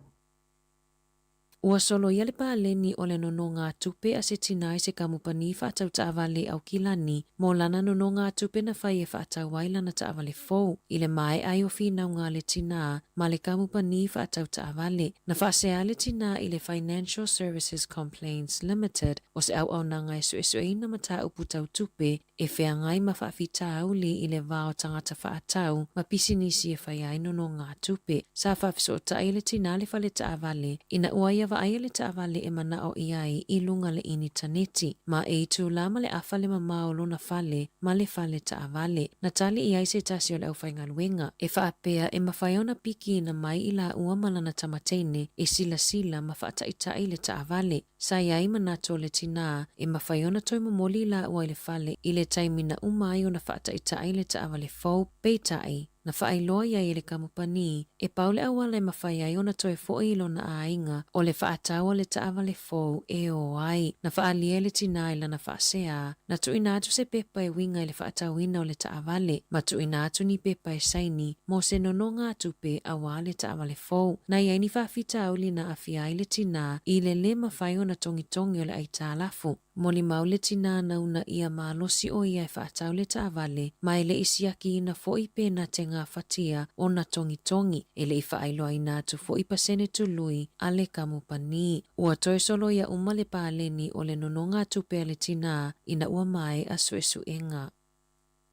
Ua soloia le paleni o le nonogatupe a se tinā i se kamupani faatau taavale i Aukilani mo lana nonogatupe na fai e faatau ai lana taavale fou i le maea ai o finauga a le tinā ma le kamupani faatau taavale. Na faasea le tinā i le Financial Services Complaints Limited o se auaunaga e suesueina mataupu tau tupe e feagai ma faafitauli i le va o tagata faatau ma pisinisi e fai ai nonogatupe. Sa faafesootai e le tinā le fale taavale ina ua ia vaaia le taavale e manao i ai i luga o le initaneti, ma e itulā ma le afa le mamao o lona fale ma le fale taavale. Na tali i ai se tasi o le aufaigaluega e faapea e mafai ona pikiina mai i laua ma lana tama teine e silasila ma faataitai le taavale. Sa i ai manatu o le tinā e mafai ona toe momoli i laua i le fale i le taimi na uma ai ona faataitai le taavale fou, peitai, na faailoa i ai e le kamupani e pau le auala e mafai ai ona toe foʻi i lona aiga o le faatau o le taavale fou e o ai. Na faaalia e le tinā i lana faasea, na tuuina atu se pepa e uiga i le faatauina o le taavale ma tuuina atu ni pepa e saini mo se nonogatupe auā le taavale fou. Na i ai ni faafitauli na aafia ai le tinā i le lē mafai ona togitogi o le aitalafu. Molimau le tinā na uunaia malosi ʻo ia e faatau le taavale ma e le i siakiina foʻi pe na te gafatia ona togitogi. E le i faailoaina atu foʻi pasene tului a le kamupani. Ua toe soloia uma le paleni o le nonogatupe a le tinā ina ua maea suesuega.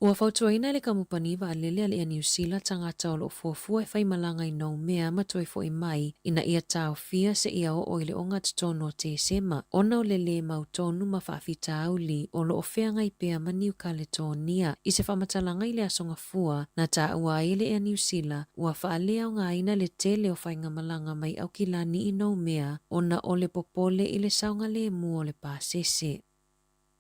Ua fautuaina e le kamupani vaalele a le Air Niu Sila tagata o loo fuafua e faimalaga i Noumea ma toe foʻi mai ina ia taofia seia oo i le 31 o Tesema, ona o le lē mautonu ma faafitauli o loo feagai pea ma Niu Kaletonia. I se faamatalaga i le Aso Gafua, na taua ai e le Air Niu Sila ua faaleaogaina le tele o faigamalaga mai Aukilani i Noumea ona o le popole i le saogalēmū o le pasese.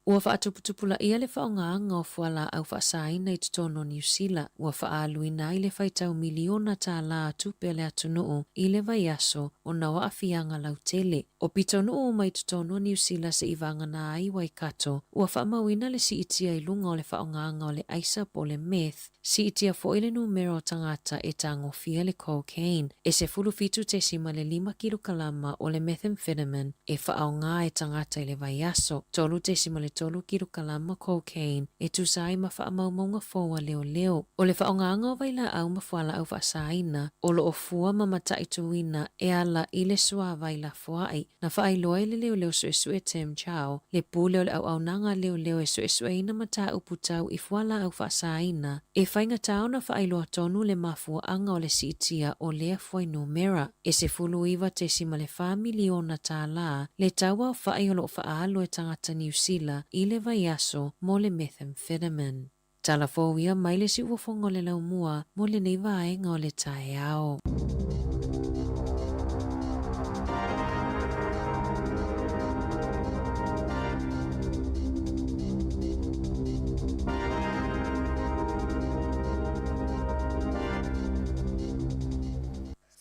Ua faatuputupulaia le faaaogaina o fualaau faasaina i totonu o Niu Sila, ua faaaluina ai le faitau miliona tālā tupe a le atunuu i le vaiaso ona o aafiaga lautele. O pitonuu uma i totonu o Niu Sila seivagana ai Waikato, ua faamauina le siitia i luga o le faaaogaina o le aisa po o le meth, siitia foʻi le numera o tagata e tagofia le cocaine. E 17.5 kilokalama o le methamphetamine e faaaogā e tagata i le vaiaso, 3.3 kilokalama cocaine e tusa ai ma faamaumauga fou a leoleo. O le faaaogaina o vailaau ma fualaau faasaina o loo fua ma mataituina e ala i le suāvai lafoai. Na faailoa e le leoleo suesue Tim Chow le pule o le auaunaga a leoleo e suesueina mataupu tau i fualaau faasaina, e faigatā ona faailoa tonu le mafuaaga o le siitia o lea fuainumera. E $19.4 miliona tālā le tau aofaʻi o loo faaalu e tagata Niu Sila i le vaiaso mo le methamphetamine. Tala fou ia mai le siufofoga o le laumua mo lenei vaega o le taeao.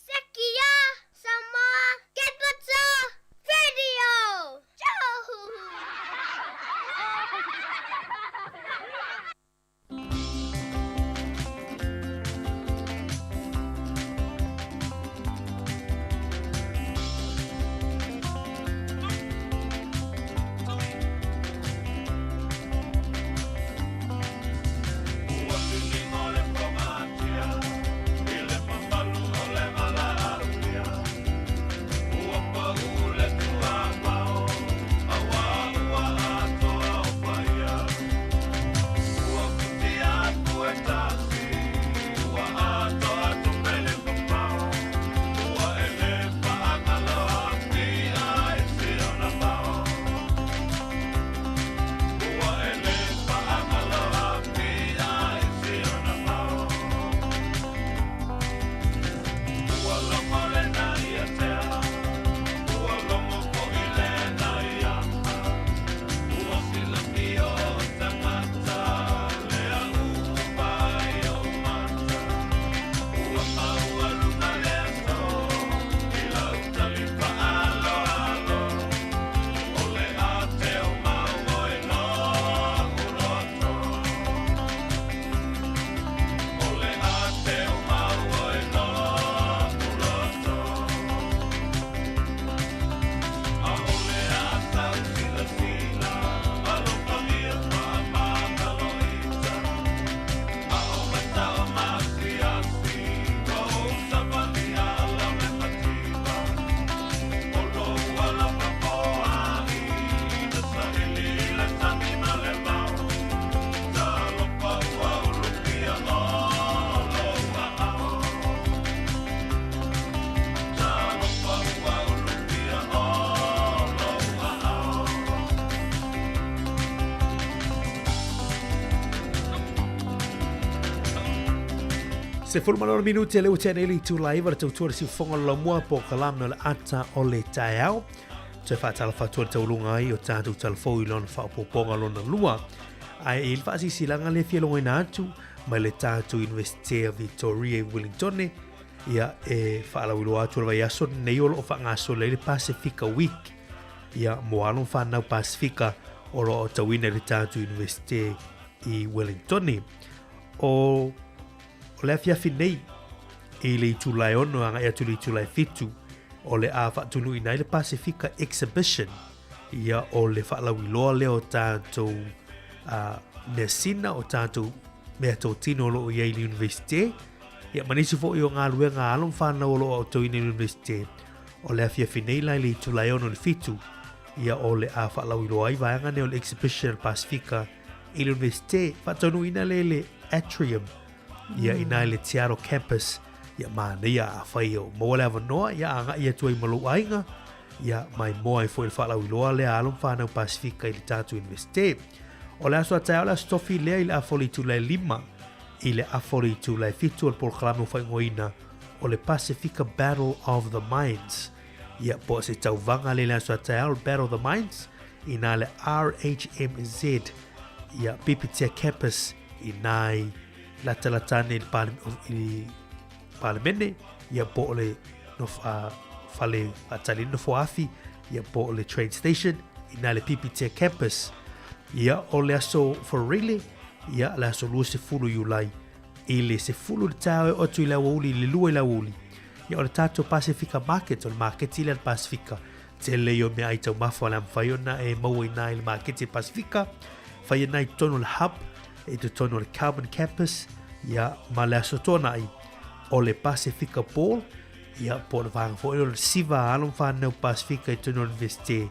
Sekia Samoa Capital Radio. 16 minute lea ua tea nei le itula 9 le tautua le siufofoga o le laumua polokalame o le ata o le taeao. Toe faatalofa atu ai le taualuga ai o tatou talafou i lona faaopoopoga lona lua. Ae i le faasilasilaga lea e fia logoina atu mai le tatou Iunivesite o Victoria i Wellingtone, ia e faalauiloa atu le vaiaso lenei o lo o faagasolo ai le Pasifika Week. Ia mo alo ma fanau Pasifika o lo o aotauina i le tatou Iunivesite i Wellingtone. O, o le afiafi nei, i le itula e 6 agai atu i le itula e 7, o le a faatunuina ai le Pasifika Exhibition, ia o le faalauiloa lea o tatou uh, measina, o tatou mea totino o lo o i ai i le Universite, ia ma nisi foi o galuega a alo ma fanau o lo o aotauina i le Universite. O le afiafi nei la i le itula e 6 i le 7, ia o le a faalauiloa ai vaega nei o le Exhibition Pasifika i le Universite, faataunuuina lea i le Atrium, ia ina i le Te Aro Campus, ia manaia afai o maua le avanoa, ia agai atu ai ma lou aiga, ia maimoa ai foi le faalauiloa lea a alo ma fanau Pasifika i le tatou Universite. O le aso a taeao le aso tofi lea i le afa o le itula e 5 i le afa o le itula e 7 o le polokalame ua faaigoaina o le Pasifika Battle of the Minds. Ia, po o se tauvaga lea i le aso a taeao, le Battle of the Minds, inā le RHMZ, ia, Pipitea Campus, inā i latalata ane i le, i le Palemene, ia, po o le nof, uh, fale faatali nofo afi, ia, po o le train station, inā le Pipitea Campus. Ia, o le aso Forile, ia, le aso 20 Iulai, i le 10 le taeao e oo atu i le aoauli, i le 2 i le aoauli. Ia, o le tatou Pasifika Market, o le maketi lea a le Pasifika, tele ia o meaai taumafa o le a mafai ona e maua i ina i le maketi a le Pasifika, fai ina i totonu o le hub, i totonu o le Carbon Campus, ia, ma le Aso Toonai, o le Pasifika Ball, ia, po o le vaega foi lea o le siva a alo ma fanau Pasifika i totonu o le Universite,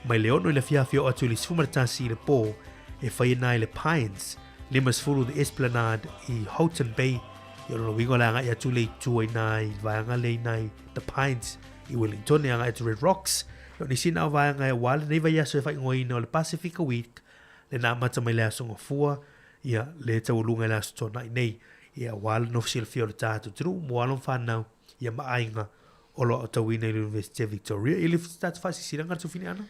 mai le 6 i le afiafi oo atu i le 11 i le pō, e fai ina i le Pines, 50 The Esplanade i Houghton Bay, ia o lona uiga o le agai atu lea i tua i ina i le vaega lea i ina i The Pines i Wellington e agai atu Red Rocks. Ia o nisi na o vaega aua lenei vaiaso e faaigoaina o le Pasifika Week le na amata mai le Aso Gafua, ia le taualuga i le Aso Toonai nei. Ia aua le nofo silafia o le tatou atunuu mo alo ma fanau ia ma aiga o lo o aotauina i le University of Victoria. I le tatou faasilasila Tufiliana?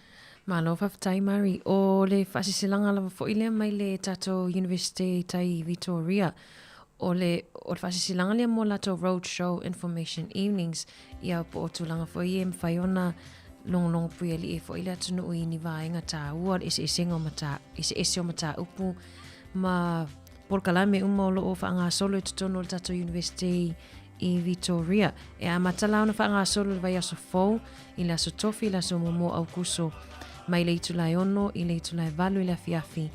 Malo faafetai Mary. O le faasilasilaga lava foi lea mai le tatou University tai i Victoria. O le, o le faasilasilaga lea mo latou Road Show Information Evenings, ia po o tulaga foi ia e mafai ona logologo puialii ai foi le atunuu i ni vaega taua o le eseesega o mata, eseese o mataupu ma polokalame uma o lo o faagasolo i totonu o le tatou University i Vitoria. E amata la ona faagasolo i le vaiaso fou, i le aso Tofi, i le aso muamua o Aukuso, mai le itula e 6 i le itula e 8 i le afiafi,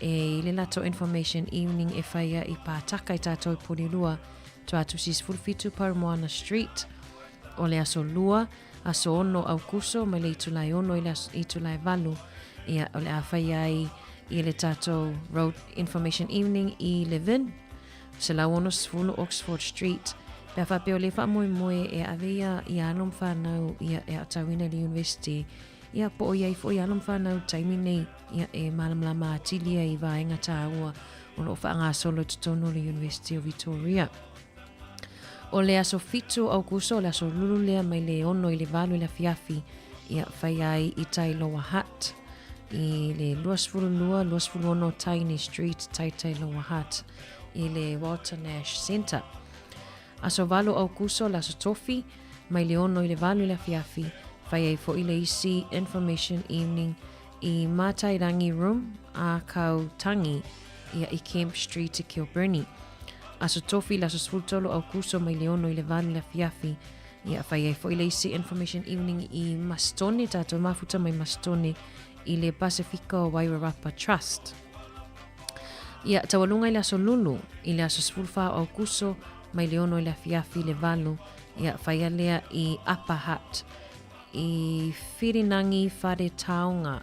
e i le latou information evening e faia i Pātaka i tātou i Porirua, Tuatusi 17 Paumoana Street. O le aso 2, aso 6 Aukuso, mai le itula e 6 i le itula e 8, ia, o le a faia ai i le tatou Road Information Evening i Levin, 160 Oxford Street, pe a faapea o lea faamoemoe e ave ia i alo ma fanau ia e aotauina i le university, ia po o i ai foi alo ma fanau i le taimi nei ia e malamalama atili ai i vaega tāua o lo o faagasolo i totonu o le University o Victoria. O le aso 7 o Aukuso, o le aso lulu lea mai le 6 i le 8 i le afiafi, ia whai ai i tai Lower Hutt i le 22, 26 Tiny Street, Taitai Lower Hutt i le Walter Nash Centre. Aso 8 Aukuso, le aso tofi, mai le 6 i le 8 i le afiafi, whai ai foi le isi Information Evening i Mātairangi Room, Ākau Tangi, ia i Kemp Street i Kilbirnie. Aso Tofi, le aso 13 Aukuso mai le 6 i le 8 i le afiafi, ia whai ai foi le isi Information Evening i Mastone, tātou mafuta mai Mastone, i le Pasifika o Wairarapa Trust. Ia, taualuga i le aso Lulu, i le aso 14 o Aukuso, mai le 6 i le afiafi i le 8, ia, whaia lea i Upper Hutt, i Whirinangi Whare Taonga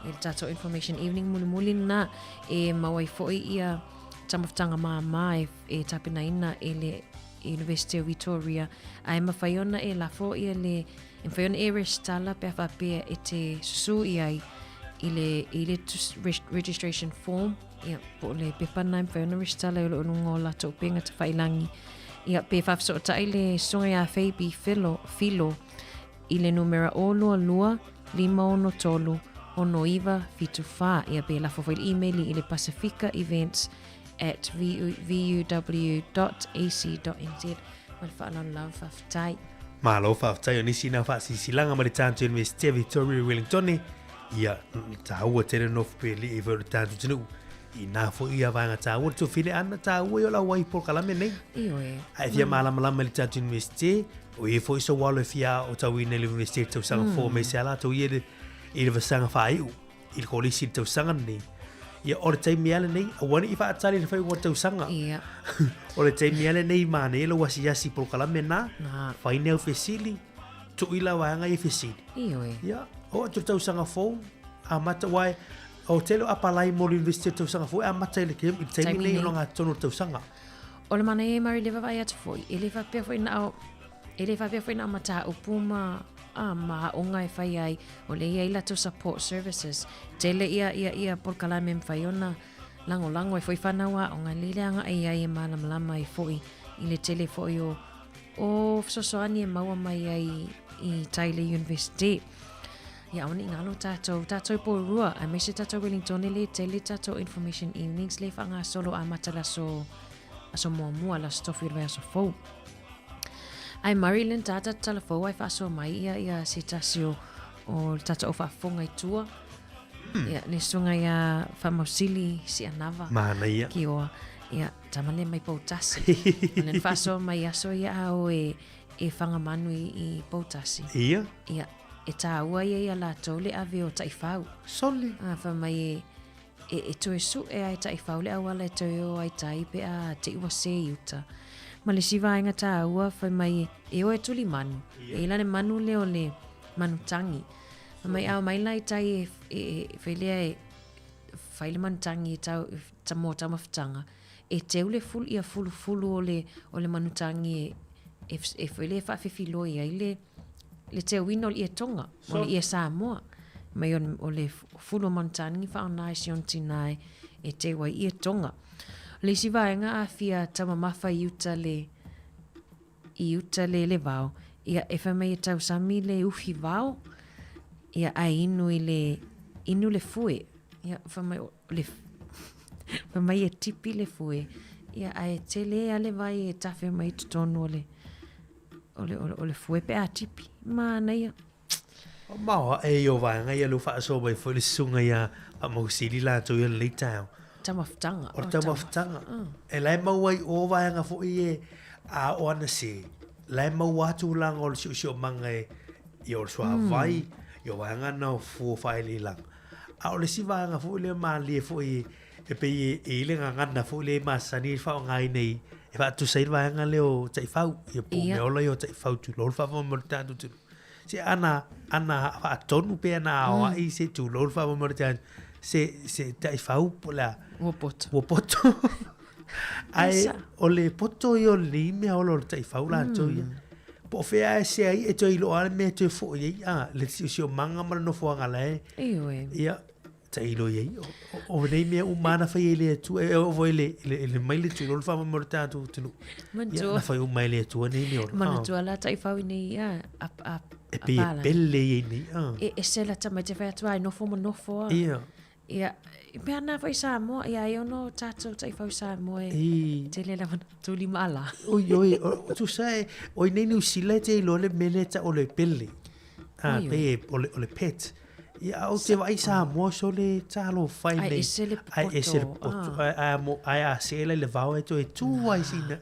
i le tatou Information Evening mulimuli lena e mau ai foi ia taumafataga māmā e, e tapenaina e le University of Victoria ae mawhai ona e lafo ia le e mawhai ona e resitala pe a faapea e te susu i ai i le, i le registration form ia, po o le pepa na e mawhai ona resitala i o lo o luga o latou upega tawhailangi. Ia, pe faafesootai le susuga iā Faby Filo, Filo i le numera 022 563 6974. Ia, pe lafo foi le imeli i le pasifikaevents at vuw.ac.nz. Ma le faaaloalo lava, faafetai. Malo faafetai o nisi na faasilasilaga ma le tatou Iunivesite Victoria i Wellingtone. Ia, taua tele nofo pe lii foi o le tatou atunuu. I nā foi ia vaega taua le tofile ana taua i o lau ai polokalame nei. Ioe. A e fia malamalama i le tatou Iunivesite, o ia foi so walo e fia o tauina i le Iunivesite i tausaga fou me se ala tau ia i le vasaga faaiu i le kolisi i le tausaga lenei. Ia, o le taimi lava lenei, aua ne i faatali i le faaiuga o le tausaga. Ia. O le taimi lava lenei manaia lou asiasi i polokalame na, Na. fai ni au fesili, tuu i la vaega ia fesili. Ioe. Ia, oo atu i le tausaga fou, amata, aua o tele o apalai mo le University o le tausaga fou e amata i le, i le taimi nei o le tonu o le tausaga. O le manaia e Mary le vaavaai atu foi, e le faapea foi na o, e le faapea foi na o mataupu ma, a, ma aoga e fai ai, o lea e i ai latou support services. Tele ia, ia, ia polokalame e mafai ona lagolago ai foi fanau aoga, lea le agai i ai e malamalama ai foi i le tele foi o, o fesoasoani e maua mai ai i tai le University. Ia aua ne i galo tatou, tatou i Porirua, aemaise tatou Wellingtone le tele tatou information evenings le faagasolo amata le aso, aso muamua, le aso tofi o le vaiaso fou. Ae Marilyn, tata tatala fou ai faasoa mai ia, ia se tasi o, o le tatou au faafofoga i tua. Ia, le susuga ia Faamausili Sianava. Manaia. Kioa. Ia, tama lea mai Poutasi. O lea na faasoa mai aso ia a o e, e whangamanu i, i Poutasi. Ia. Ia, e tāua ia ia latou le ave o taifau. Soli. A, wha mai e, e, e toe su'e ai taifau le auala e toe o ai tai pe a te ua se i uta. Ma le isi vaega tāua, whai mai e, e o e tuli manu. Ia. E ila le manu lea o le manu tangi. Wha mai ao mai la i tai e, e, e, whai lea e, whai le manu tangi e tau, ta mō taumafataga, e teu le fulu, ia fulufulu o le, o le manutangi e, e, e foi le faafefiloi ai le, le teuina o le ie Tonga, o le ie Samoa. Mai o, o le fulu o manutangi whaona ai si ona tina e, e teu ai ie Tonga. O le isi vaega a fia taumamafa i uta le, i uta le le vao, ia e fai mai e tausami le uhi vao, ia ae inu i le, inu le fue. Ia fai mai o le, fai mai e tipi le fue, ia ae tele a le vai e tawhe mai i totonu o le, o le, o le, o le fue pe a tipi. Manaia. Maoa e i o vaega ia leu faasoa mai foi le susuga ia Faamausili latou ia lenei taeao. Taumafataga. O le taumafataga. E la e maua ai o vaega foi e a o ana se, la e maua atu tulaga o le siosiomaga e ia o le suavai, ia o vaega na o fua faaeleelaga. A o le isi vaega foi lea malie foi e pei e i ai le gagana foi lea e masani e faaaogaina i e faatusa ai le vaega lea o taifau, ia po o meaola ia o taifau tulou le faamoemoe o le tatou atunuu. Se ana, ana faatonu pe ana aoai mm. se tulou le faamoemoe o le tatou se, se taifau po o le a? Ua poto. Ua poto. Ae o le poto ia o lenei meaola o le taifau latou ia. Po o fea e se ai e toe iloa le mea e toe foi ai, a, le siosiomaga ma le nofoaga la e. Ioe. Ia, tailo i ai. O nei mea uma na fai e le Atua, e oo foi le, le, le mai le tulou le faamoemoe o le tatou atunuu. Ia, na fai uma e le Atua nei mea ola. Manatua la taifau i nei, a, a, a, E pei e pele ia i nei, a. E ese la tamaiti e fai atu ai, nofo ma nofo a. Ia. Ia, pea na foi Samoa, ia ai ono tatou taifau Samoa e tele lava na tuli ma ala. Oi, oi, o, tusa e, oi nei Niu Sila e te iloa le mea lea e tau o le pele. A, pei e, o le, o le pet. Ia, a o te vaai Samoa so le talofa i nei. Ai ese le popoto. Ai ese le popoto. Ai, ai, mo, ai a sela i le vao e toe tū ai sina.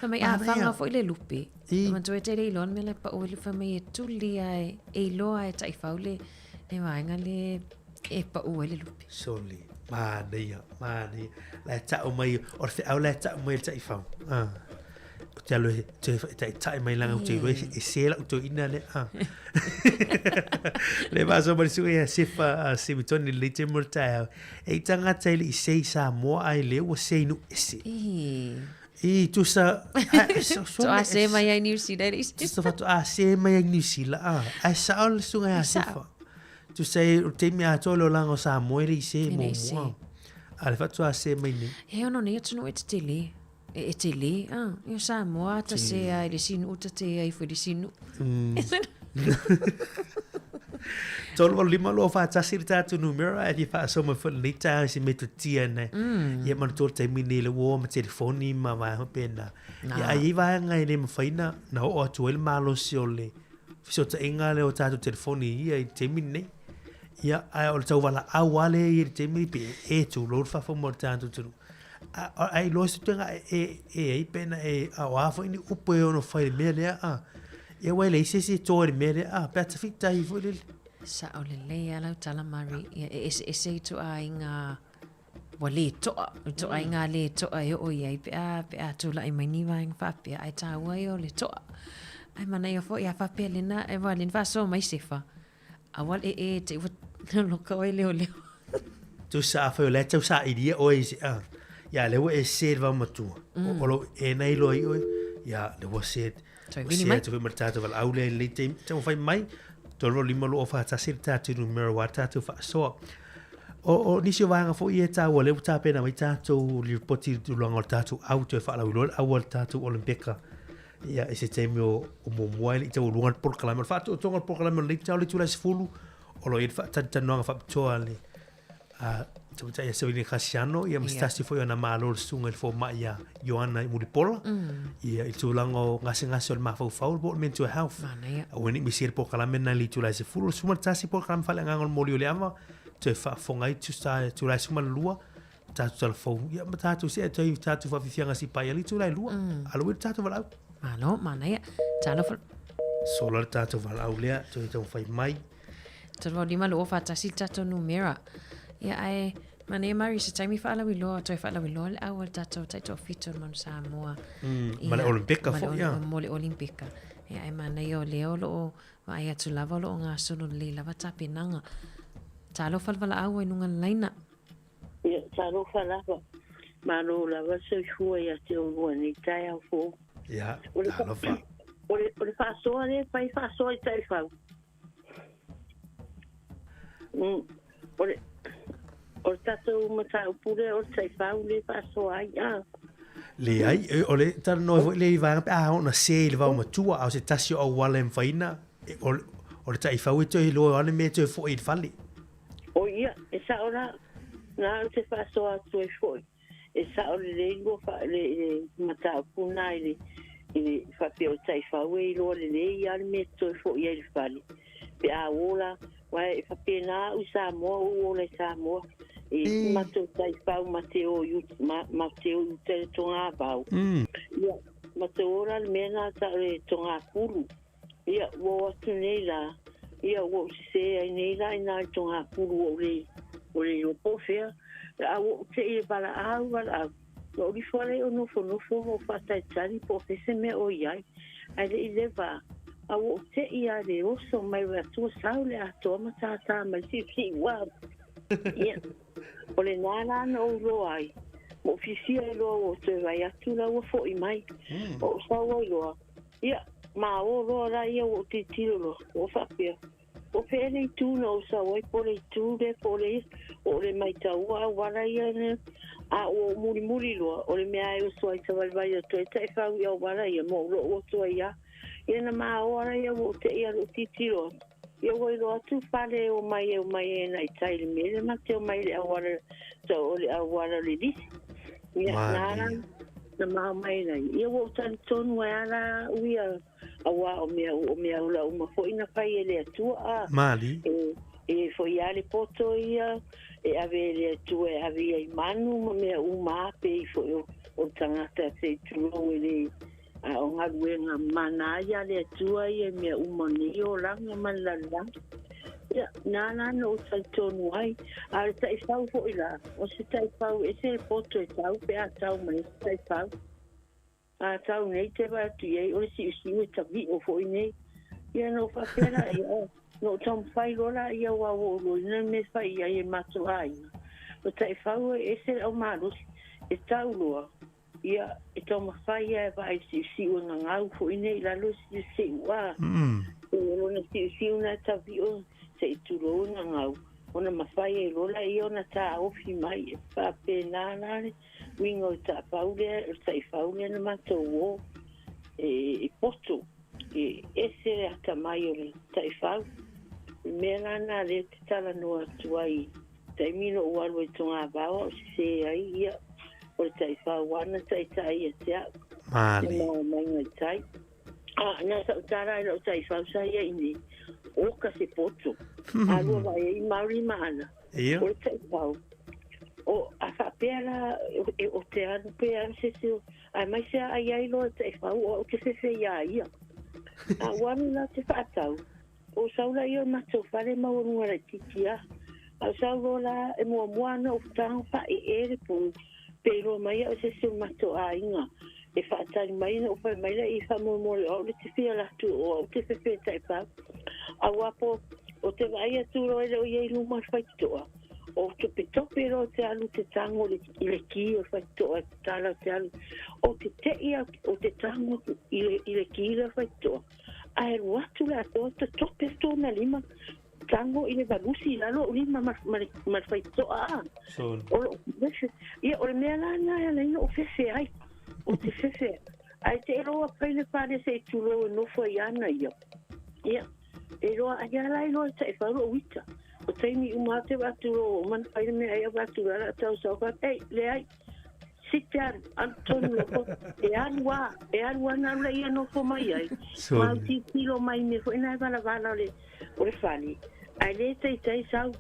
Fai mai a whanga foi le lupe. I. Manatua e te le iloa le mea le pau e fai mai e tuli ai, e iloa e taifau le, le vaega le e pau ai le lupe. Soli. Manaia, manaia. La e tau mai, o le feau la e tau mai le taifau. Ah. Ou te alu e toe whaitaitai mai langa ou te iloa e se lau toeaina lea. Ah. Le faasoa mai le susuga ia Sefa Simitoni lenei taimi o le taeao. E i tagata e le i se i Samoa ae lea ua se i nuu ese. I tusa... Faatoa se mai ai New Zealand. Tusa faatoa se mai ai New Zealand. Ah. Ae sao le susuga ia Sefa. Tusa e o le taimi atoa le olaga o Samoa e le i se muamua. A le faatoa se mai nei. E ono nei atunuu e tetele. E, e tele, ah, i o Samoa ta se ai le sinu ta te ai foi le sinu. 385 241 le tātou numera e fia faasoa mai foi lenei taeao i se metotia nei. Ia manatua le taimi nei le ua oo ma telefoni ma vaega faapena. Ia ae i ai vaega e le mafai na na oo atu ai le malosi o le fesootaiga lea o tatou telefoni ia i le taimi lenei. Ia ae o le tauvalaau lava lea e i ai i le taimi lenei pe e tulou le faafofoga mai o le tatou atunuu. A e iloa se tulaga e e ai pe na e a o a foi ni upu e ono fai i le mea lea a. Ia aua e leai se isi e toa i le mea lea a, pe a tafitahi foi lele. Sao lelei lava lau tala Mari, ia e eseese ituaiga ua le toa, ituaiga le toa e oo i ai pe a pe a tulai mai ni vaega faapea, ae taua ia o le toa. Ae manaia foi a faapea lena, aua o lea na faasoa mai Sefa, Aua le e te ua loka oe leoleo. Tusa afai o la e tau sailia oe i se a. Ia lea ua e se le vaomatua. O lou e na iloa ai oe. Ia lea ua se. Toe vili mai. Se atu foi ma le tatou valaau lea i lenei taimi. Taumafai mai. 3 5 2 4 1 le tatou numera aua le tatou faasoa. O, o nisi o vaega foi ia e taua lea ua tapena mai tatou lipoti i le tulaga o le tatou au toe faalauiloa le au a le tatou Olympeka. Ia, i se taimi o, o muamua e le i taualuga le polokalame. O le faatoatoga o le polokalame o lenei taeao le itula e 10, o lo o i ai le faatalitanoaga faapitoa a le a Tamaitai ia Sevelina Kasiano, ia ma se tasi foi o ana malo le susuga i le fomai ia Ioana Mulipola, ia i le tulaga o gasegase o le mafaufau po o le mental health. Manaia. Aua ne i misia le polokalame lena i le itula e 10, o le 11 polokalame faaleagaga o le moli o le ava, toe faafofoga ai tusa itula e 12, tatou talafou, ia ma tatou see atu ai tatou faafiafiaga sipai i le itula e 2. Alo ia le tatou valaau. Malo, manaia. Talofa. Sola le tatou valaau lea, toe taumafai mai. 35 2 4 1 le tatou numera. Ia ae manaia Mari se taimi faalauiloa, toe faalauiloa le au a le tatou taitoafitu o le Manu Samoa. Ma le Olympeka foi, ia. Mo le Olympeka. Ia ae manaia o lea o lo o vaai atu lava o lo o gasolo lelei lava tapenaga. Talofa le valaau ai luga o le laina. Ia, talofa lava. Malo lava le soifua ia te oulua i lenei taeao fou. Ia, talofa. O le, o le faasoa lea e fai faasoa i taifau. Mm, o le, o le tatou mataupu lea o le taifau lea e faasoa ai, a. Leai, o le talanoa foi lea i vaega pe a ona se i le vaomatua, a o se tasi o auala e mafai ona, o le taifau e toe iloa o a le mea e toe foi i le fale. O ia, e sao la, na au te faasoa atu ai foi, e sao lelei lua fa, le, le mataupu na i le, i le faapea o taifau e iloa lelei a le mea e toe foi ai i le fale. Pe a ola, aua e faapena au i Samoa, ou ola i Samoa, i matou taifau ma te o i uta, ma, ma te o i uta i le togavao. Ia, matou ola le mea na tau le togapulu. Ia, ua o atu nei lā, ia, ua ou sesē ai nei lā inā i Togapulu ua ou le, ua le iloa po o fea. A ua ou te'i i le valaau, valaau, na ou lifo lea o nofonofo ma ou faatalitali po o fea se mea o i ai, ae le i leva, a ua ou te'i lava i le oso mai o le Atua sau le atoa ma tātā mai siusiu ua. Ia, o lena la na ou iloa ai, ma ou fiafia ai loa ua ou toe vaai atu la ua fo'i mai. Ou sau ai loa, Ia, ma o loa la ia ua ou tilotilo loa, ua ou faapea, O fea le itu na ou sau ai, po o le itu lea, po o le ia, ua ou le maitaua auala ia ne, a ua ou mulimuli loa, o le mea e oso ai savalivali atu ai taifau i auala ia, ma ou lou atu ai lava. Ia na maoa la ia ua ou tei alu ou tilotilo atu, ia ua iloa atu fale e omai e omai ai agai tai i le mea lea ma te omai i le auala, o le auala o le lisi. Ia, na ala na mao mai ai. Ia ua ou talitonu ai a la au ia, auā o mea, o mea ola uma foi na fai e le Atua, a. Mali. E, e foi a le poto ia, e ave e le Atua e ave ia i manu ma mea uma a, pei foi o, o le tagata se i tulou e le, a o galuega mana ia a le Atua ia i mea uma o nei olaga ma le lalolagi. Ia, na ala na ou talitonu ai, a o le taifau foi la, o se taifau e ese le poto e tau pe a tau mai se taifau. A tau nei te vaai atu i ai, o le siusiu e tavi'o foi nei. Ia na ou faapea la ia, na ou taumafai loa la ia aua ua ou iloaina le mea e fai i ai e matou aiga. O taifau e ese le aumalosi, e tau loa, Ia, e taumafai lava e vaai i le siusiu e gagau foi nei i lalo i le siusiu, a. O lona siusiu na e tavio se i tulou e gagau, ona mafai ai loa laia ona taofi mai. E faapena la le Uiga o le taafau lea, o le taifau lea na matou o e poto, e ese le atamai o le taifau. O le mea la lena lea ou te talanoa atu ai i taimi na ou alu ai i Togavao a o sese ai, ia, o le taifau lava na taitai ia te au. Malie. Na maomaiga i tai. A, na sa ou tala i lau taifau sa ia i nei, oka se poto. A lua vaai ai Maori ma ana. Ia. O le taifau. O, a faapea la, e, o te alu pe alu se isi, aemaise a ai ai loa e taifau o au te fefe iā ia. A ua alu la te faatau, o sau la ia o le matou fale maualuga laitiiti a. A o sau loa la e muamua ana ou tago faaee le pū, pe iloa mai au e se isi o le matou aiga e faatali mai ona ou fai mai lea i faamolemole o au le te fia alu atu o au te fefe e taifau. Aua po o te vaai atu loa e le o i ai i luma o le faitotoa, o topetope loa te alu te tago i le ki o le faitotoa e tatala te alu. O te te'i o te tago atu i le ki lea o le faitotoa, ae alu atu le atoa totope atu ona lima tago i le valusi i lalo o lima ma le faitotoa a. O lou fefe. Ia, o le mea la lena e ala ai ona ou fefe ai. O te fefe. Ae te iloa pai le fale se i tulou e nofo ai ana ia. Ia, e iloa ai a la iloa e taifau lou ita. O taimi uma lava te vaatu loa ua uma ona fai le mea ai au vaatu loa la tau sau fai, ei, leai, sit down, alu tonu loa, e alu a, e alu a na alu la ia nofo mai ai. Ma au tilotilo mai i mea foi na e valavala o le, o le fale, ae le taitai sau.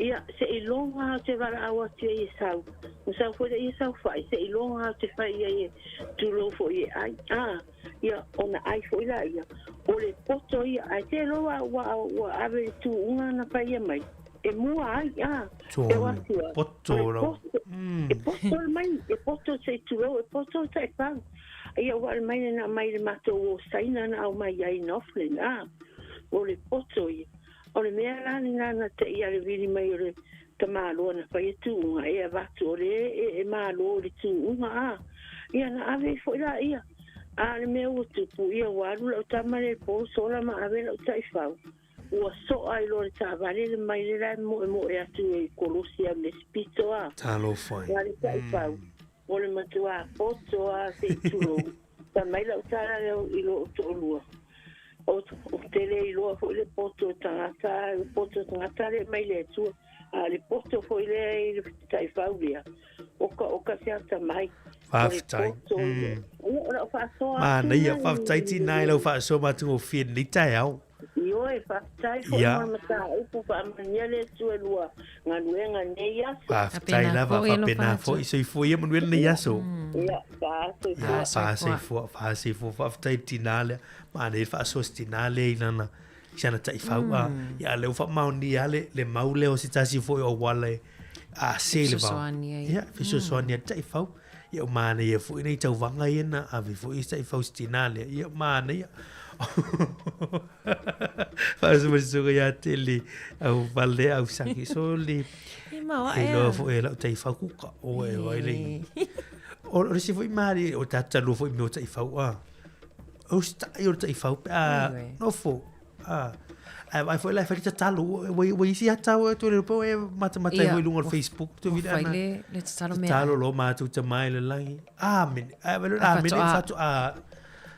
Ia, seiloga lava ou te valaau atu i ai e sau. Na sau foi lea ia saofai, seiloga lava ou te fai i ai e tulou foi e ai. A, ia, ona ai foi laia. O le poto ia, ae te iloa ua, ua ave le tuuga na faia mai, e mua ai, a, e o atu a, Poto o le poto, e poto le mai, e poto se i tulou, e poto le taifau. Ia, ua ale mai na aumai i le matou o Saina na aumai ai i Northland, a, o le poto ia. O le mea la lena na te'i a le vili mai o le tamaloa na fai e tuuga e avatu o le e malo i le tuuga a ia na ave ai foi laia. A o le mea ua tupu ia ua alu lau tama le po sola ma ave lau taifau ua soa ai loa le taavale le maile la e moemoe atu e kolosi au le isi pito a. Talofa e. A le taifau o le matua poto a se i tulou. Fai mai lau tala lea i lou toalua. Ou te le iloa foi le poto tagata, le poto tagata lea mai le Atua, a o le poto foi lea i le taifau lea, oka oka se atamai. Faafetai. O lau faasoa atu. Manaia, faafetai Tina i lau faasoa matagofie i lenei taeao. Ioe, faafetai foi mo le mataupu, faamanuia le Atua i lua galuega i lenei aso. Faafetai lava, faapena foi, soifua ia manuia lenei aso. Ia, faasoifua. Faasoifua, faasoifua, faafetai i le tina lea. Manaia le faasoa si tina lea i lana, i sana taifau. A, ia, a o lea ua faamaonia lava le, le mau lea o se tasi foi o auala e ase i le vao. Fesoasoani ai. Ia, fesoasoani ai i le taifau. Ia ua manaia foi nai tauvaga ia na ave foi i se taifau i si tina lea. Ia, manaia. Faasuasuga ia te le au vale au saki so le E mau e loa foi e lau taifau kuka o e vai le. O le isi foi mari o tata lua foi mea o taifau a. O stai o le taifau pe a nofo. A ai vai foi lá e fai tatalo ua ua isi ata o tu le po e matamata i luga o le Facebook tu vira ana. Le le tatalo mea. Tatalo lo mātou te mai le langi. Amen. Ai vai amen fatu a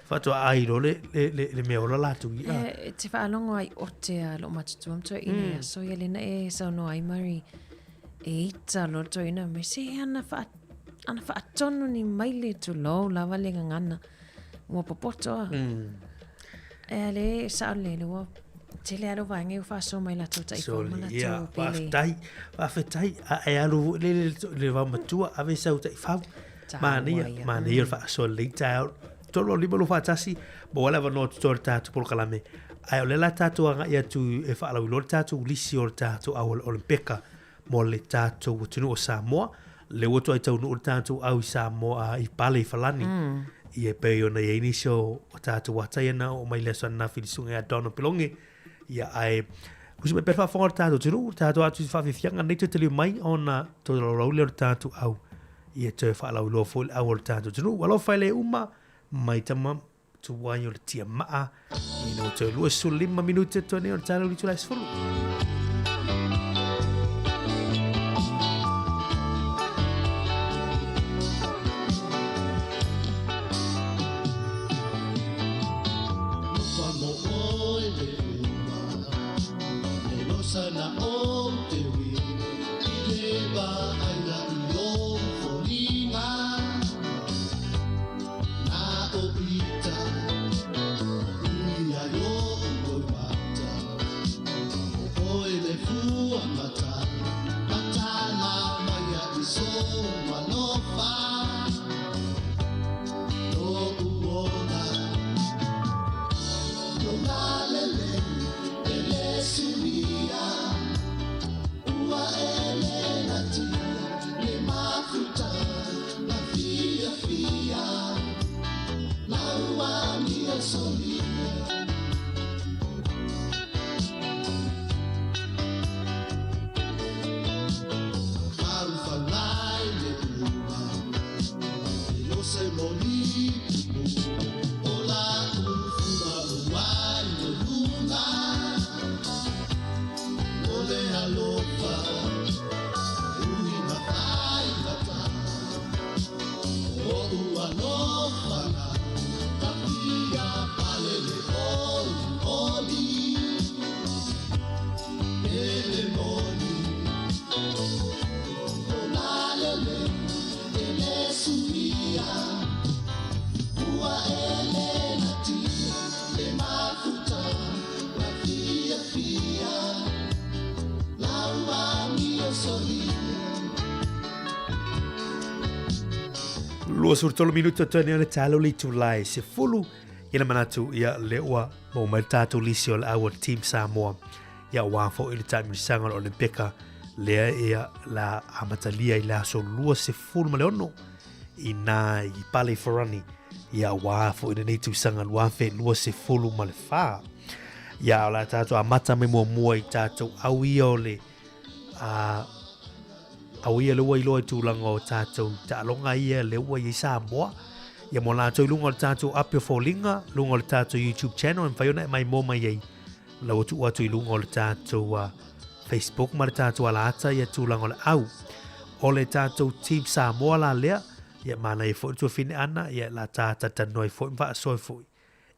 fatu a ai lo le le le mea ola lātou i a. E te whaalongo ai o te a lo matutua mto i nei aso ia lena e saunoa ai Mari e ita lo to ina me se ana wha ana whaatonu ni mai le tulou lava le ngangana. Ua popoto a. E a le sao le le ua tele alo vaega ua faasoa mai latou taifau ma latou ia, pele. Faafetai, faafetai. A e alu foi le, le, le vaomatua, ave sau taifau. Manaia, manaia o le faasoa lelei taeao. 3 5 2 4 1, maua le avanoa totoe o le tatou polokalame. Ae o lea la tatou agai atu e faalauiloa le tatou lisi o le tatou au Olimpeka mo le tatou atunuu o Samoa. Lea ua toai taunuu le tatou au i Samoa i Pale i Falani. Ia e pei ona i ai nisi o tatou ata ia na oo mai le aso ananafi i le susuga ia Donald Pilonge. Ia ae usi mai pea le faafofoga o le tatou atunuu, tatou atu i faafiafiaga nei toe taliu mai ona tolaulau lea o le tatou au. Ia toe faalauiloa foi le au o le tatou atunuu. Alofa e le uma mai tama tuai o le tiamaa ina ua toe 25 minute toa nei o le taeao i le itula e 10. 23 minuta toa le talo le itulai 10 ia na manatu ia le ua maua mai le tatou lisi o le au o le Team Samoa ia aua foi le taamilosaga o le Olympeka lea ia la amatalia i le aso 26 ina i Pale Forani ia aua foi lenei tausaga 2024. Ia o le a tatou amata mai muamua i tatou au ia o le a au ia le ua iloa i tulaga o tatou taaloga ia le ua i ai Samoa. Ia mo latou i luga o le tatou ape o foliga, luga o le tatou YouTube channel, e mafai ona e maimoa mai ai la ua tuu atu i luga o le tatou uh, Facebook ma le tatou alaata ia tulaga o le au. O le tatou Team Samoa la lea, ia manaia foi le tuafine ana, ia la tā talatalanoa ai foi ma faasoa ai foi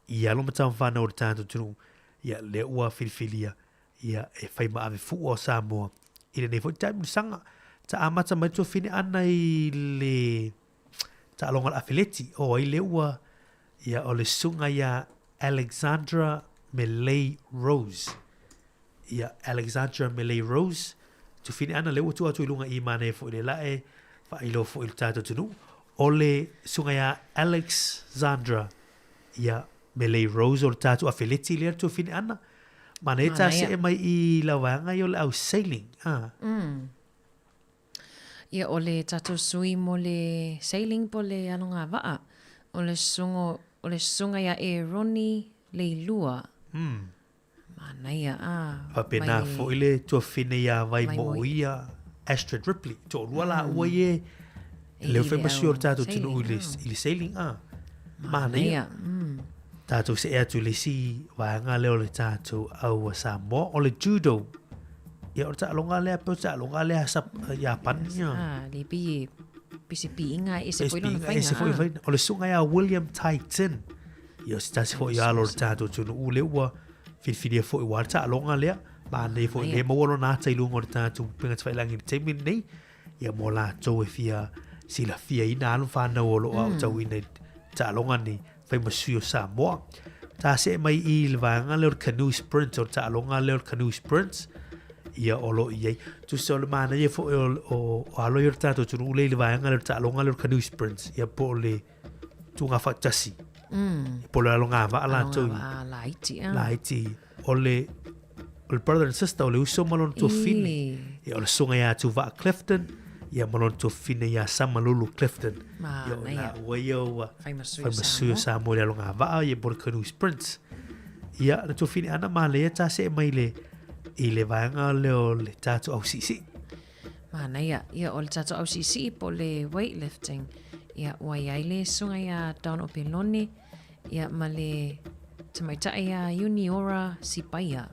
i alo ma tama fanau o le tatou atunuu, ia lea ua filifilia ia e fai ma ave fua o Samoa i lenei foi taamilosaga. Ta amata mai le tuafine ana i le taaloga o le afeleti, o ai lea ua ia o le susuga ia Alexandra Melei Rose. Ia Alexandra Melei Rose, tufine ana lea ua tuu atu i luga i manaia foi le la e faailoa foi i le tatou atunuu. O le susuga ia Alexandra ia Melei Rose o le tatou afeleti lea le tuafine ana. Manaia ta see mai i la vaega ia o le au sailing. Ah. Ia, o le tatou sui mo le sailing po le aloga vaa, o le susuga, o le susuga ia Eroni Leilua. Mm. Manaia, a. Faapena foi le tuafine ia Vaimo'oia Astrid Ripley. To'alua laua ia e leo fai ma sui o le tatou atunuu i le, i le sailing, a. Manaia. Tatou see atu i le isi vaega lea o le tatou au a Samoa, o le judo. Ia, o le taaloga lea, pei o le taaloga lea a Iapani. Ia. Ah, le pei e pei se piiga e ese foi lona faiga. Ese foi faiga. O le susuga ia William Titan. Ia, o se tasi foi o alo o le tatou atunuu lea ua filifilia foi aua le taaloga lea. Manaia foi lea maua lona ata i luga o le tatou upega tafailagi i le taimi lenei. Ia mo latou e fia silafiaina alo ma fanau o lo o aotauina i taaloga nei fai ma sui o Samoa. Ta see mai i le vaega lea o le canoe sprint, o le taaloga lea o le canoe sprint, ia o lo o i ai. Tusa o le manaia foi o, o, o alo ia o le tatou atunuu lea i le vaega lea o le taaloga lea o le canoe sprint, ia po o le tūga faatasi. Po o le aloga vaa latou. Aloga vaa laiti. Laiti. O le, o le brother and sister, o le uso ma lona tuafine. Ia, o le susuga ia Tuvaa Clifton, ia ma lona tuafine ia Samalulu Clifton. Ia, o la ua ia ua fai ma sui o Samoa i le aloga vaa, ia po o le canoe sprints. Ia, le tuafine ana manaia ta see mai le, i le vaega lea o le tatou au siisii. Manaia, ia o le tatou au siisii po o le weightlifting. Ia, ua i ai le susuga ia Don Opelone, Ia, ma le tamaitai ia Uniora Sipaia.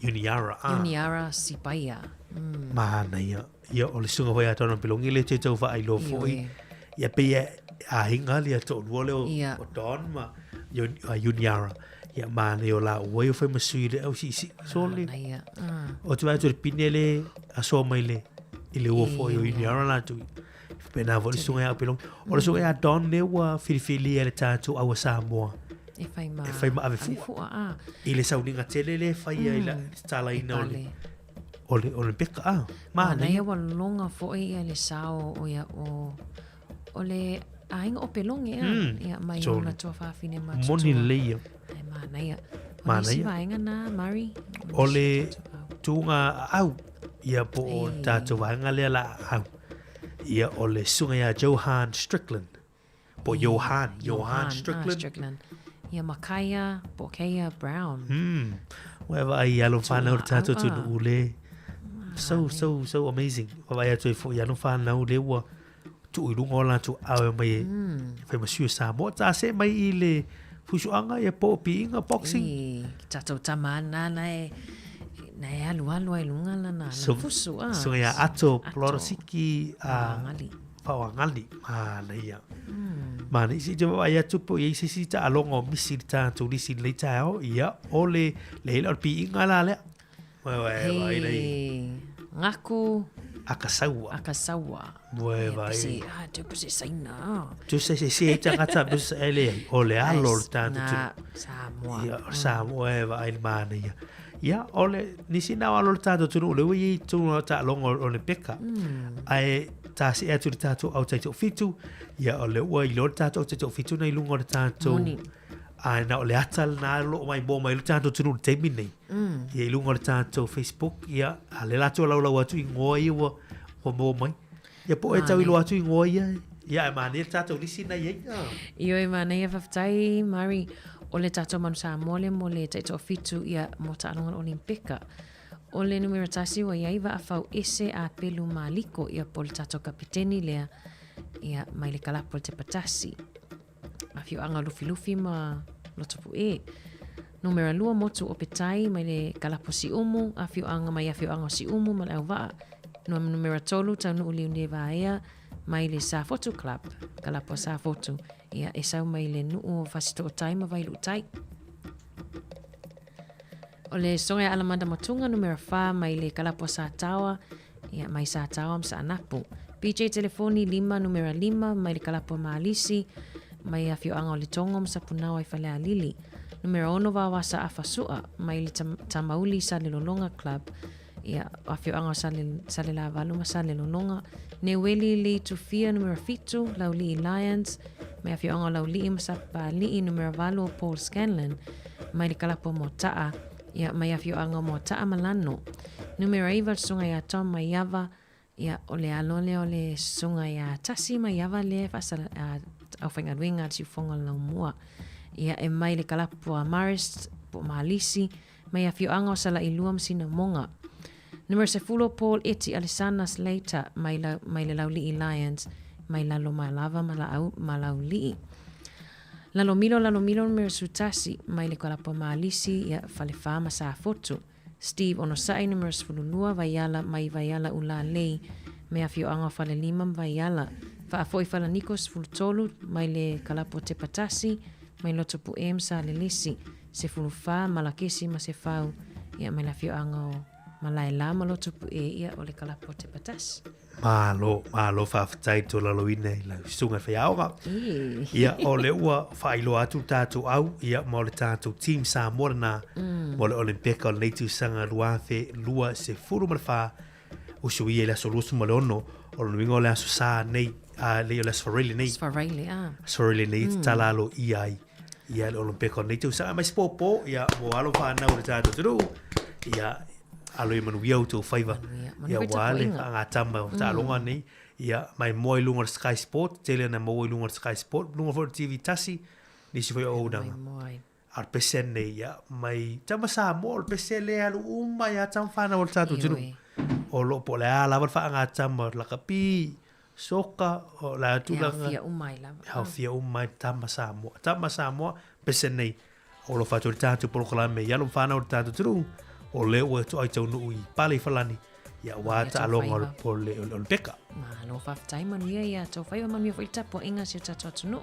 Uniara, ah. Uniara Sipaia. Mm. Manaia. Ia, o le susuga foi ia Don Opelone le te tau faailoa foi. Ia, pei e aiga lia to'alua lea o, Ia. o Don ma Uniara. Ia, manaia o laua ia fai ma sui le au siisii. So le, Manaia. Ah. o te vaai atu le pine le asoa mai le, i le ua foi o Uniara latou. Faapena foi le susuga ia Aupelongi. O le susuga ia Don lea ua filifilia e le tatou au a Samoa. E fai ma, e fai ma ave fua. fua ah. I le sauniga tele lea e faia i le talaina o le o le Olympika. Ah, manaia. Manaia ua loga foi ia le sao o ia o o le aiga o Pelongi a. Ia mai ona tuafafine ma tutua. Moni lelei ia. Ai manaia. O le isi vaega na, Murray. O le tuuga au ia po o tatou vaega lea la au. Ia o le susuga ia Johan Strickland. Po Johan, Johan Strickland. Strickland. Ia Makaia po o Keia Brown. Mm. Ua e vaai i alo whanau le tātou atunuu le. So, so, so amazing. Ua vaai atu ai foi i alo whanau le ua tuu i luga o latou awe mai e whai ma sui o Samoa. Tā se mai i le fusuanga ia po o piiga boxing. I tātou tama ana na e na e alu alu ai lunga lana so, fusu a. So ia ato, ato. Plorosiki a Faoagali, manaia. Manaia. Se i te vaai atu po o i ai se isi taaloga o misi i le tatou lisi i lenei taeao, ia, o le, le o le piiga la lea. Ua e vaai lei. Gaku. Akasaua. Akasaua. Ua e vaai. Pese, ah, tu pese saina. Tu se se se tagata pese ele ai. O le alo o le tatou. Na Samoa. Ia, o Samoa e vaai le manaia. Ia, o le nisi na o alo o le tatou atunuu, o lea ua i ai i totonu o taaloga o le peka. Ae ta see atu i le tatou au taitoafitu, ia o lea ua iloa le tatou au taitoafitu na i luga o le tatou... Moni. Ae na o le ata lena o lo o maimoa mai ai le tatou atunuu i le taimi lenei. Ia i luga o le tatou Facebook, ia, a o lea latou e laulau atu i igoa ia ua maua mai. Ia po o e tau iloa atu igoa ia, ia ae manaia le tatou lisi na i ai. Ioe manaia faafetai Mari o le tatou Manu Samoa lea mo le taitoafitu ia mo taaloga le Olimpika. O le numera tasi ua i ai Vaafau Ese a Pelu Maliko ia po o le tatou kapiteni lea ia mai le kalapu o le Tepatasi. Afioaga o Lufilufi ma Lotopue. Numera lua motu o Petai mai le kalapu o Siumu, afioaga mai afioaga o Siumu ma le Auvaa. Numera tolu Taunuu Liunie Vaea mai le Safotu Club, kalapu a Safotu. Ia e sau mai le nuu o Fasitootai ma Vailuutai. O le soga ia Alamanda Matunga numera 4 mai le kalapu a Sataoa, ia mai Sataoa ma Saanapu. BJ Telefoni 5 numera 5 mai le kalapu a Malisi, mai afioaga o Letogo ma Sapunaoa i Falealili. Numera 6 Vaoasa Afa Sua mai le Tamauli Salelologa Club, ia afioaga o Sale, Salelavalu ma Salelologa. Neueli Lee Tufia numera 7 Laulii Lions, mai afioaga o Laulii ma Sapapalii. Numera 8 o Paul Scanlon mai le kalapu o Moata'a, ia mai afioaga o Moata'a ma Lano. Numera 9 le susuga ia Tom Maiava, ia o le alo lea o le susuga ia Tasi Maiava lea e faasala, aufaigaluega a le siufofoga o le Laumua. Ia e mai le kalapu a Marist po o Malisi, mai afioaga o Salailua ma Sinamoga. Numera 10 o Paul Eti Alesana Slater mai, la, mai le Laulii Lions, mai lalo Malava ma, Laau, ma Laulii. Lalomilo Lalomilo numera 11 mai le kalapu a Malisi ia Falefa ma Safotu. Steve Onosai numera 12 Vaiala mai Vaiala Ulalei me afioaga o Falelima ma Vaiala. Faafoi Falaniko 13 mai le kalapu o Tepatasi mai Lotopu'e ma Salelesi. 14 Malakesi ma Sefau ia mai le afioaga o Malaela ma Lotopu'e ia o le kalapu o Tepatasi. Malo, malo faafetai i tolaulauina i lau susuga i le faiaoga. Ia, o lea ua faailoa atu le tatou au, ia, ma o le tatou team Samoa lena, mo le Olympeka o lenei tausaga 2024, usuia i le aso 26, o lona uiga o le aso Sa nei, a, nei o le aso Faraile nei. Aso Faraile, a. Aso Faraile nei, mm. tatala aloaia ai ia le Olympeka o lenei tausaga. Mai se pōpō, ia, mo alo whanau o le tatou atunuu, ia, alo ia manuia outou faiva. Ia, ua le faagatama o taaloga nei, ia, mai moa i luga o le Sky Sport, tele na maua i luga o le Sky Sport, luga foi o le TV tasi, nisi foi o auaunaga. A o le pese nei, ia, mai tama Samoa, o le pese lea alu uma ia tama whanau o le tatou atunuu. O lo o po o le a lava le faagatama o le lakapi, soka, o le a tulaga. E aofia uma ai lava. E aofia uma ai tama Samoa. Tama Samoa, pese nei, o lo o faatua i le tatou polokalame i alo ma fanau o le tatou atunuu, o lea ua toai taunuu i pale i Falani, ia aua taaloga o le, o le, o le peka. Malo faafetai, manuia ia tou faiva, manuia foi le tapuaiga a si o tatou atunuu.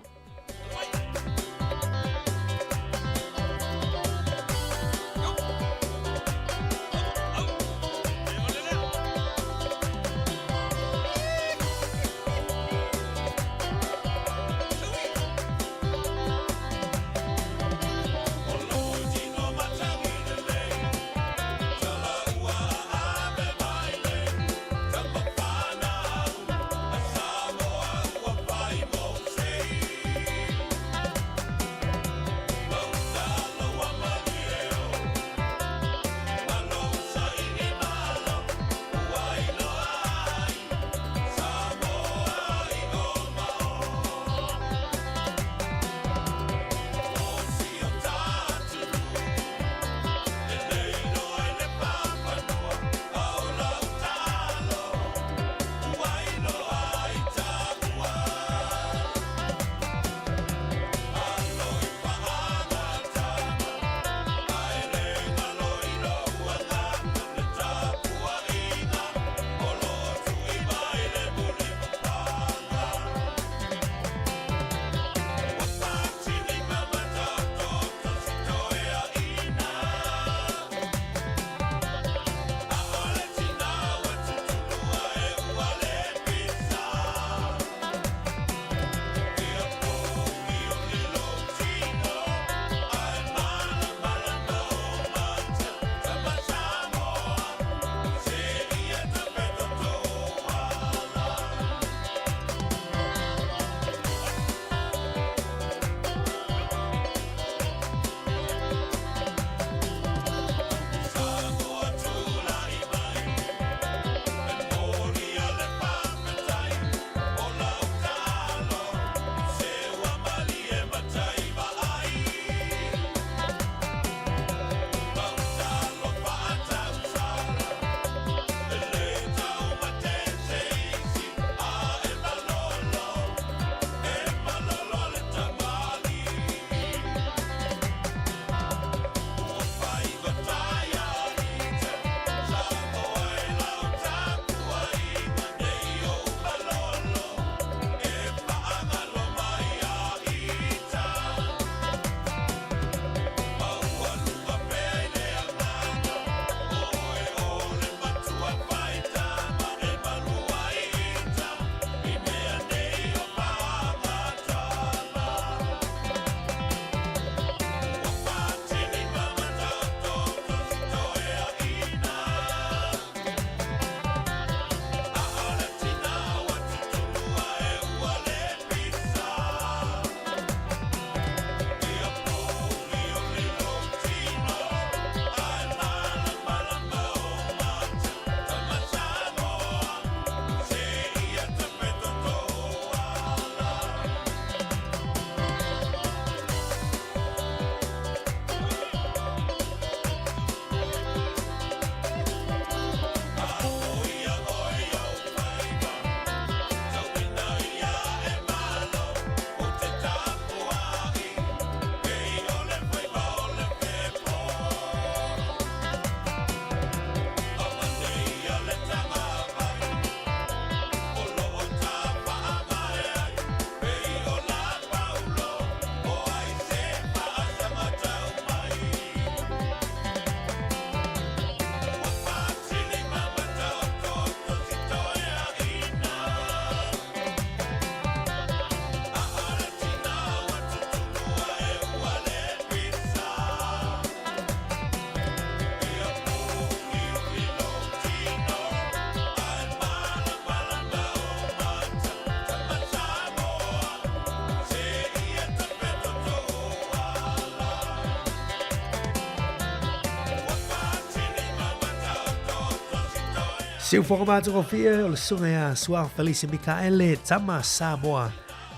Siufoga matagofie o le susuga ia Su'a Felise Mikaele Tama Samoa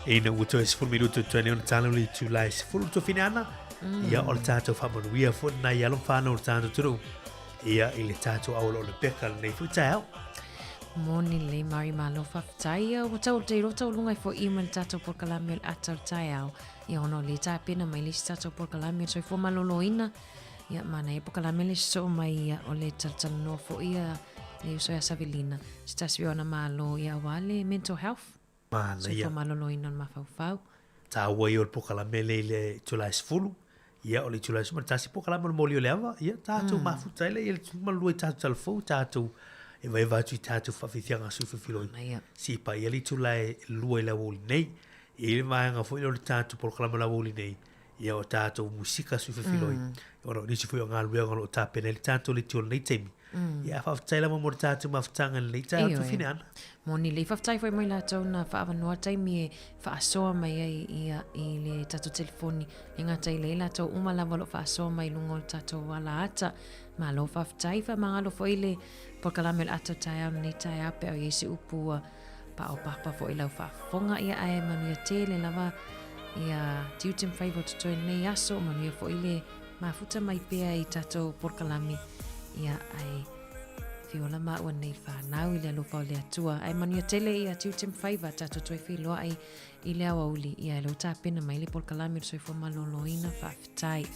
ina ua toe 10 minutu toe nei ona tala o le itula e 10 tofine ana ia o le tatou faamanuia foi lena i alo ma fanau o le tatou atunuu ia i le tatou auala o le peka lenei foi taeao. Moni lelei Mari malo faafetai ia ua tau te iloa taualuga ai foi i ma le tatou polokalame o le ata o le taeao ia ona o lea e tapena mai le isi tatou polokalame o le soifua maloloina ia manaia polokalame le sosoo mai ia o le talatalanoa foi ia le uso ia Savelina se tasi o ana malo ia aua le mental health Manaia. soifua maloloina o le mafaufau. Taua ia o le polokalame lea i le itula e 10, ia o le itula e 11 polokalame o le moli o le ava, ia tatou mafuta ai lea i le 12 i tatou talafou, tatou evaeva atu i tatou faafiafiaga sui filofiloi. Manaia. Seia paia le itula e 2 i le aoauli nei. E i ai le vaega foi lea o le tatou polokalame o le aoauli nei, ia o tatou musika sui filofiloi, ona o nisi foi o galuega o lo o tapena ai le tatou leitio i lenei taimi. Ia, faafetai lava mo le tatou mafutaga i lenei taeao Ioe. tufine ana. Moni lelei. Faafetai foi mo i latou na faaavanoa taimi e faasoa mai ai ia i le tatou telefoni. E gata i lea i latou uma lava o lo o faasoa mai i luga o le tatou ala ata. Malo faafetai. Faamagalo foi le polokalame o le ata o taeao i lenei taeao pe a o i ai se upu ua paopapa foi i lau faafofoga. Ia ae manuia tele lava ia tiute ma faiva o totoe i lenei aso. Manuia foi le mafuta mai pea i tatou polokalame. Ia ae fiola maua nei i le fanau i le alofa o le Atua. Ae manuia tele ia tiute ma faiva tatou toe feiloai i le aoauli. Ia e lou tapena mai le polokalame o le soifua maloloina. Faafetai.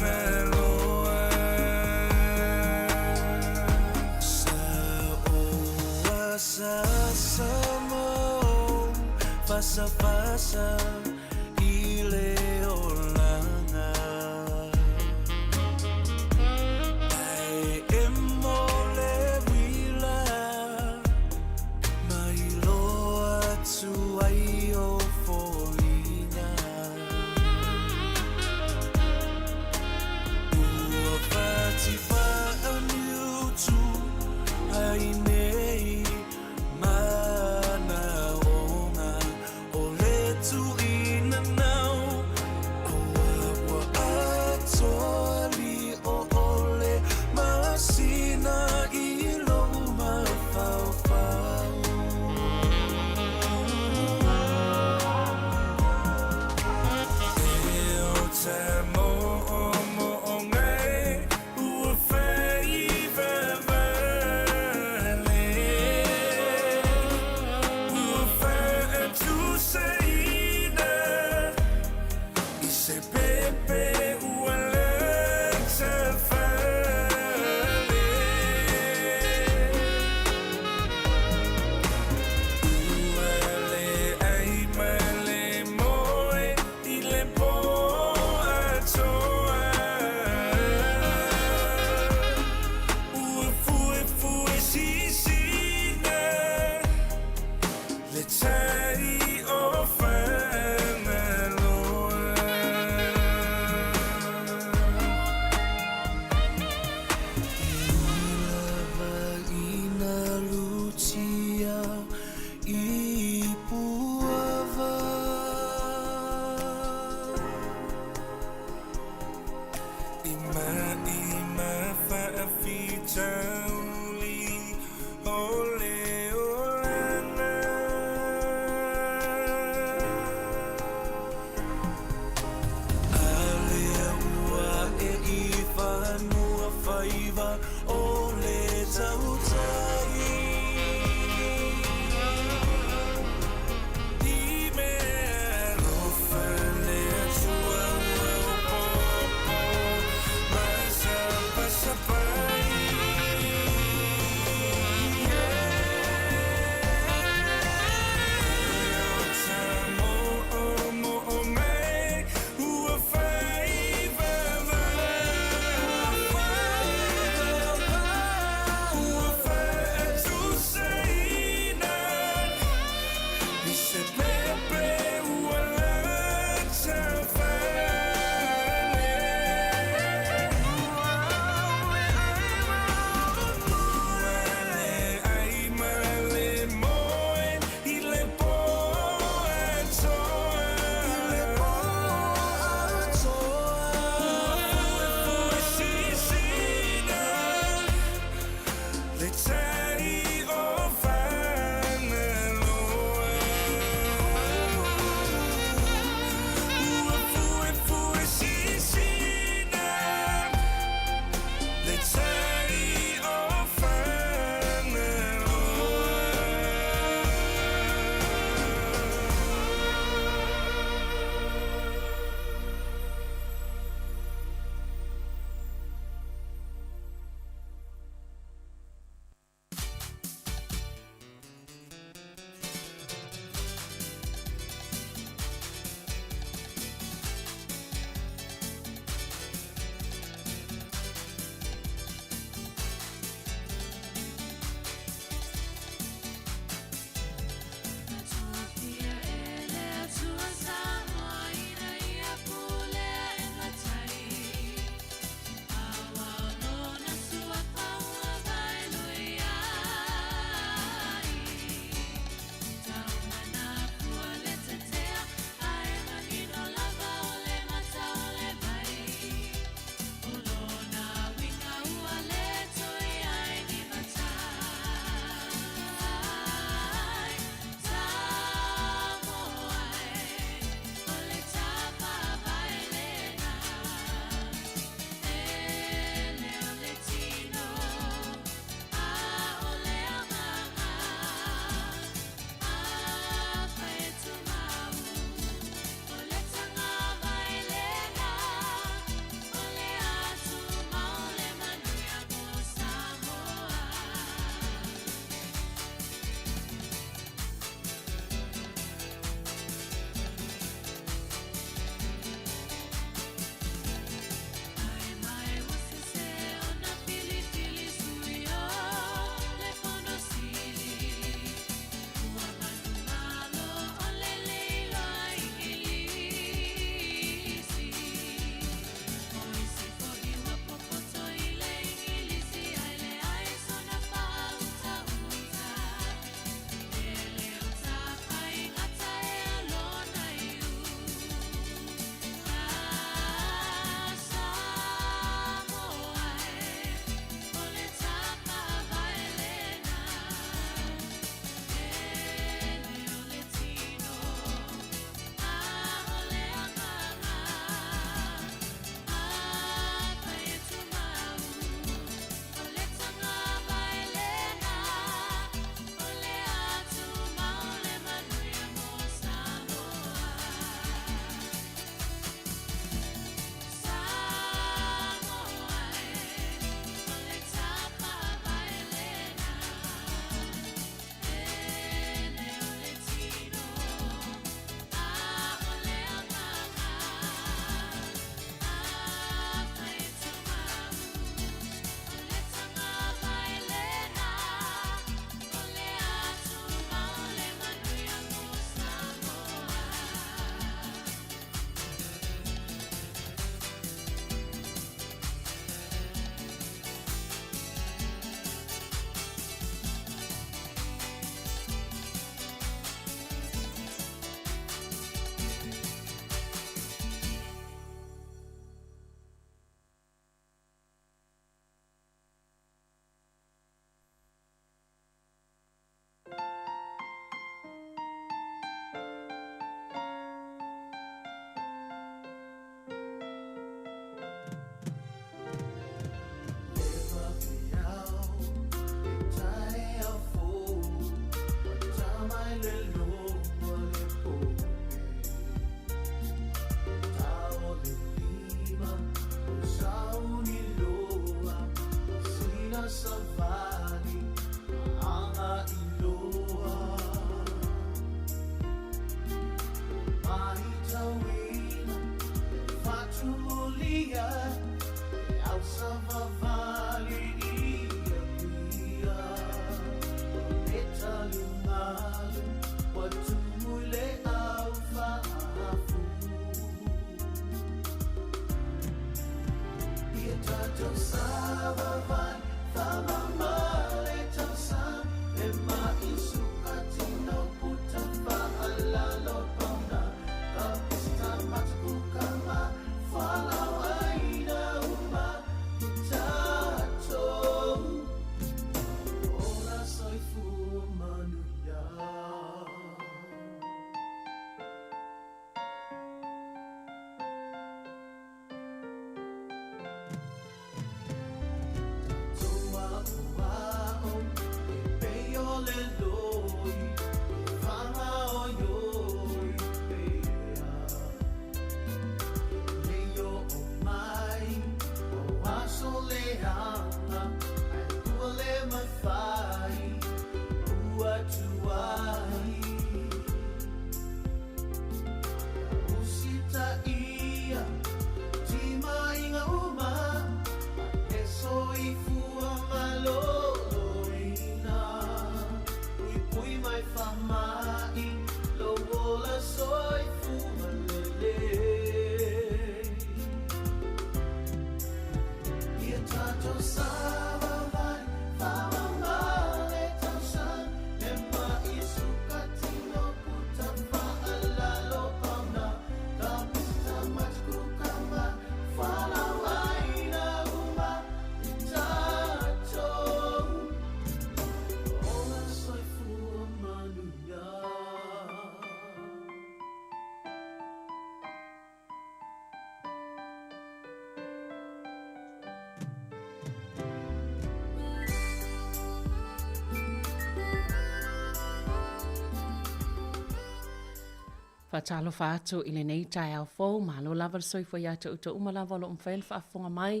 Faatalofa atu i lenei taeao fou, malo lava le soifua ia te outou uma lava o lo o mafai ona faafofoga mai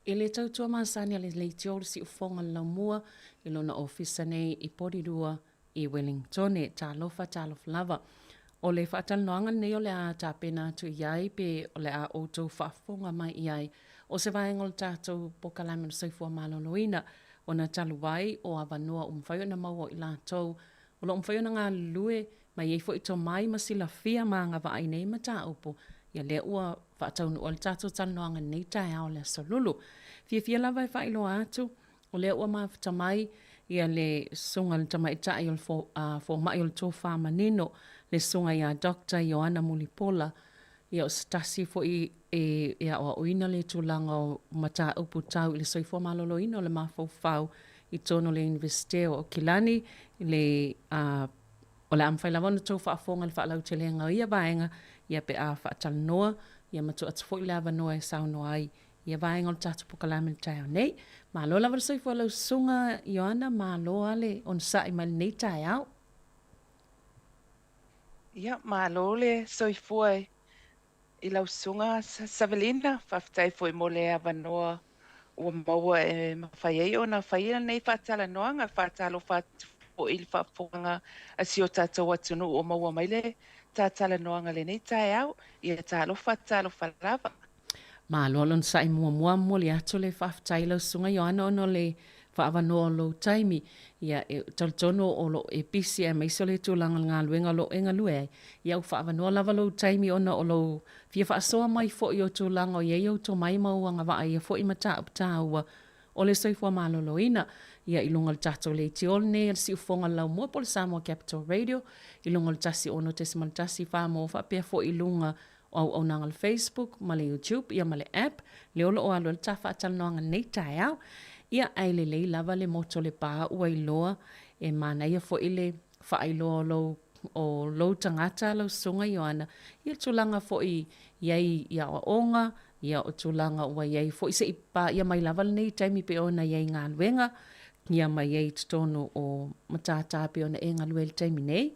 i le tautua masani a le Leitio le Siufofoga o le Laumua i lona ofisa nei i Porirua i Welingtone. Talofa, talofa lava. O le faatalanoaga lenei o le a tapena atu i ai pe o le a outou faafofoga mai i ai o se vaega o le tatou polokalame o le soifua maloloina ona talu ai o avanoa ua mafai ona maua i latou o lo o mafai ona galulue ma i ai foi tomai ma silafia ma agavaa i nei mataupu, ia lea ua faataunuu ai le tatou talanoaga i lenei taeao o le Aso Lulu. Fiafia lava e faailoa atu, o lea ua mafuta mai ia le Susuga i le Tamaitai o le Fomai o le Tofa Manino, le Susuga ia Doctor Ioana Mulipola, ia o se tasi foi e aoaoina le tulaga o mataupu tau i le soifua maloloina o le mafaufau i totonu o le Iunivesite o Aukilani, le O le a mafai lava ona outou faafofoga i le faalautelega o ia vaega, ia pe a faatalanoa, ia ma tuu atu foi le avanoa e saunoa ai i ia vaega o le tatou polokalame i le taeao nei. Malo lava le soifua i lau Susuga Ioana, malo lava le onosai mai lenei taeao. Ia, malo le soifua i lau Susuga Savelina, faafetai foi mo le avanoa ua maua e mafai ai ona faia lenei faatalanoaga. Faatalofa atu foi i le faafofoga a si o tatou atunuu o maua mai le ta talanoaga i lenei taeao. Ia talofa, talofa lava. Malo le onosai muamua, momoli atu le faafetai i lau Susuga Ioana ona o le faaavanoa o lou taimi. Ia, e talitonu o lo o e pisi aemaise o le tulaga o le galuega o lo o e galue ai. Ia, ua faaavanoa lava lou taimi ona o lou fia faasoa mai foi o tulaga o i ai ou tomai ma ou agavaa i ia foi mataupu taua o le soifua maloloina. Ia, i luga o le tatou leitio lenei a le Siufofoga o le Laumua po o le Samoa Capital Radio i luga o le 106.1 Samoa faapea foi i luga o auaunaga o le Facebook ma le YouTube ia ma le app lea o lo o alu ai le ta faatalanoaga i lenei taeao. Ia ae lelei lava le moto le pa ua iloa e manaia foi le faailoa o lou o lou tagata lau susuga Ioana ia le tulaga foi i ai i aoaoga ia o tulaga ua i ai foi se i paia mai lava lenei taimi pei ona i ai i galuega ia ma i ai i totonu o matata pei ona e galue ai i le taimi nei.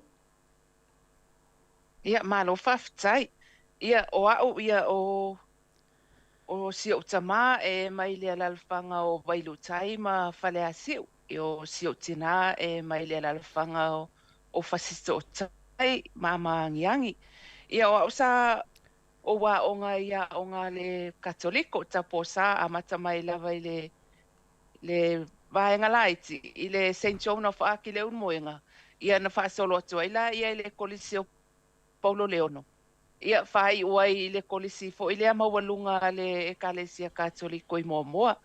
Ia, malo faafetai. Ia, o a'u ia o, o si o'u tamā e mai le alalafaga o Vailuutai ma Faleasiu. Ia, o si o'u tinā e mai le alalafaga o, o Fasitootai ma Maagiagi. Ia, o a'u sa ou aoga i aoga a le Katoliko, Taupō-Sa, amata mai lava i le, le vaega laiti i le Saint Joan of Arc i Leulumoega, ia na faasolo atu ai laia i le Kolisi o Paulo Leono, ia faaiu ai i le Kolisi foi lea maualuga a le Ekalesia Katoliko i Moamoa.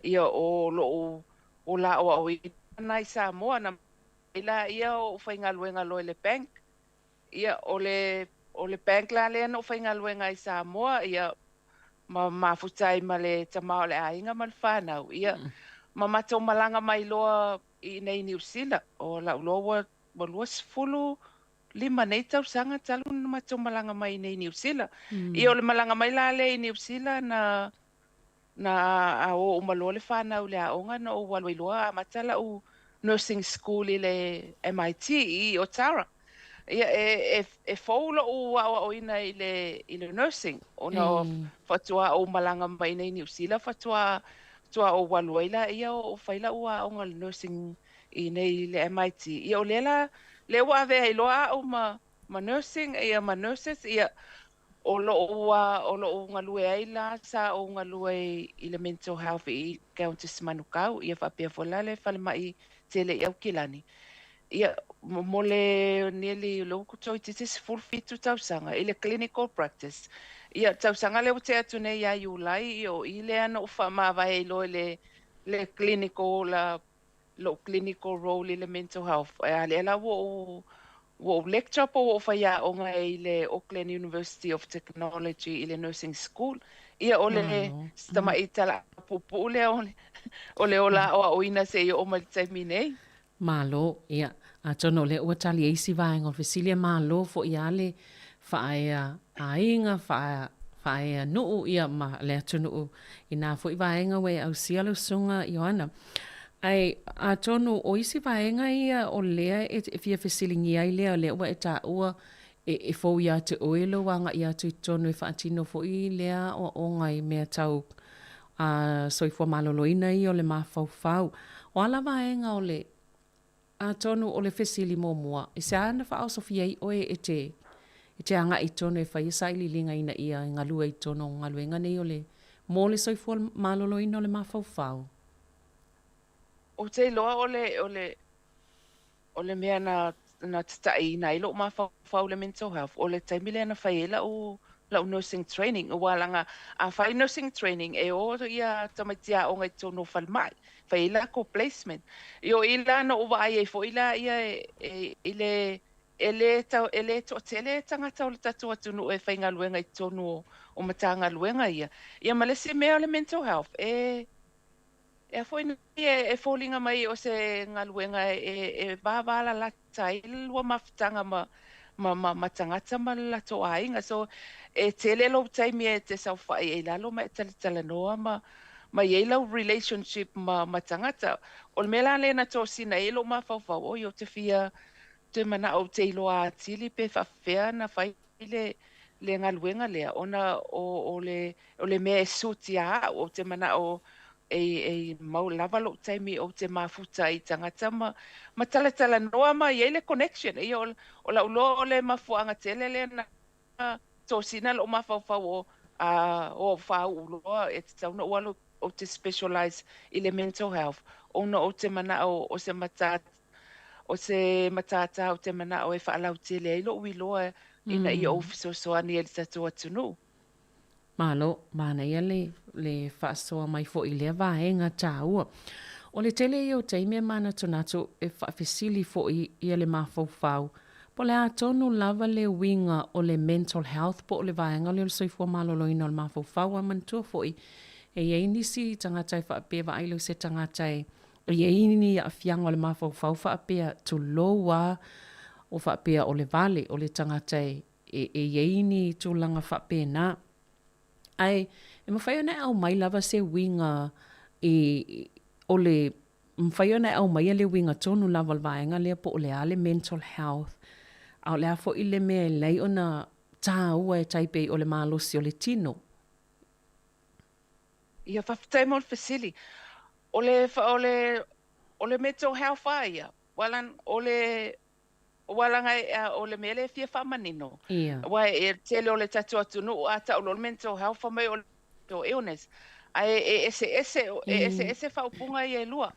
Ia o lou ola aoaoina na i Samoa, na mai laia o ou faigaluega loa i le bank. Ia o le o le bank la lea na ou faigaluega ai i Samoa, ia ma mafuta ai ma le tama o le aiga ma le fanau, ia, ma matou malaga mai loa i inei i Niu Sila. O lau loa ua, ua 25 nei tausaga talu ona matou malaga mai i inei i Niu Sila. Ia, o le malaga mai la lea i Niu Sila na, na a o uma loa le fanau i le aoga na ou alu ai loa amata lau nursing school i le MIT i Otara. Ia, e, e, e fou lo'u aoaoina i le, i le nursing, ona faatoa ou malaga mai nei i Niu Sila, faatoa, faatoa ou alu ai laia o ou fai la'u aoga i le nursing i nei i le MIT. Ia, o lea la, lea ua avea ai loa a'u ma, ma nursing, ia, ma nurses, ia, o lo'u, o lo'u galue ai la, sa ou galue i le mental health i Countess Manukau, ia faapea foi la le falemai tele i Aukilani. Ia, mo le nearly lea ua toeitiiti 17 tausaga i le clinical practice. Ia, tausaga lea ua tea atu nei ia Iulai, ia o i lea na ou faamavae ai loa i le, le clinical, la, lou clinical role i le mental health. A lea la ua ou, ua ou lecture po ua ou faiaoga ai i le Auckland University of Technology i le nursing school. Ia, o le si tamaʻi tala puupuu lea o le, o le ola aoaoina seia oo mai i le taimi nei. Malo, ia, atonu o lea ua tali ai isi vaega o le fesili, e malo foi lava le faaea aiga, faaea nuu, ia, ma le atunuu i nā foi vaega ua e ausia lau Susuga Ioana. Ae atonu o isi vaega ia o lea e fia fesiligia ai lea, o lea ua e taua. E, e fou iā te oe lou agaʻi atu i totonu e faatino foʻi lea aʻoaʻoga i mea tau a soifua maloloina ia o le mafaufau. O a la vaega o le, atonu o le fesili muamua, i se a na faaosofia ai oe e te, e te agaʻi i totonu e fai e sailiiliga ina ia e galue i totonu o galuega nei o le, mo le soifua maloloina o le mafaufau? Ou te iloa o le, o le, O le mea na na tataʻiina ai loʻu mafaufau i le mental health, o le taimi lea na fai ai laʻu laʻu nursing training. Ua laga a fai nursing training e o ia tamaiti aoga i totonu o falemai, fai ai lakou placement. I o i la na ou vaai ai foi la ia e i le e le tau e le toatele tagata o le tatou atunuu e faigaluega i totonu o o Matagaluega ia. Ia ma le isi mea o le mental health e E a foi nei e foliga mai o se galuega e vavalalata ai le lua mafutaga ma tagata ma le latou aiga. So, e tele lou taimi e te saofai ai i lalo ma e talatalanoa ma i ai lau relationship ma tagata. O le mea la lea na tosina ai lou mafaufau, oi ou te fia toe manao ou te iloa atili pe faapefea ona fai le le galuega lea ona o le o le mea e suit ia au. Ou te manao e e mau lava lou taimi ou te mafuta ai i tagata ma ma talatalanoa ma i ai le connection. Ia o o lau loa o le mafuaaga tele lea na tosina lou mafaufau o a o au faauu loa e tatau ona ou alu ou te specialize i le mental health ona ou te manao o se mata O se matata ou te manao e faalautele ai loʻu iloa ina ia ou fesoasoani ai i le tatou atunuu. Malo, manaia le le faasoa mai foi i lea vaega taua. O le tele ia o taimi e manatunatu e faafesili foi ia le mafaufau po o le a tonu lava le uiga o le mental health po o le vaega lea o le soifua maloloina o le mafaufau. A manatua foi e i ai nisi tagata e faapea vaai loa i se tagata e E i ai ni aafiaga o le mafaufau faapea, tulou a, o faapea o le vale, o le tagata e, e, e i ai ni tulaga faapena. Ae, e mafai ona e aumai lava se uiga i, o le, mafai ona e aumaia le uiga tonu lava o le vaega lea po o le a le mental health, a o le a foi le mea e lelei ona taua e tai pei o le malosi o le tino. Ia, faafetai mo le fesili. O le, o le, o le mental health a ia, ua la, o le, ua laga e, o le mea lea e fia faamanino. Ia. Aua e tele o le tatou atunuu a tau loa le mental health fai mai o le mental illness. Ae e eseese, e eseese faaupuga ia e lua.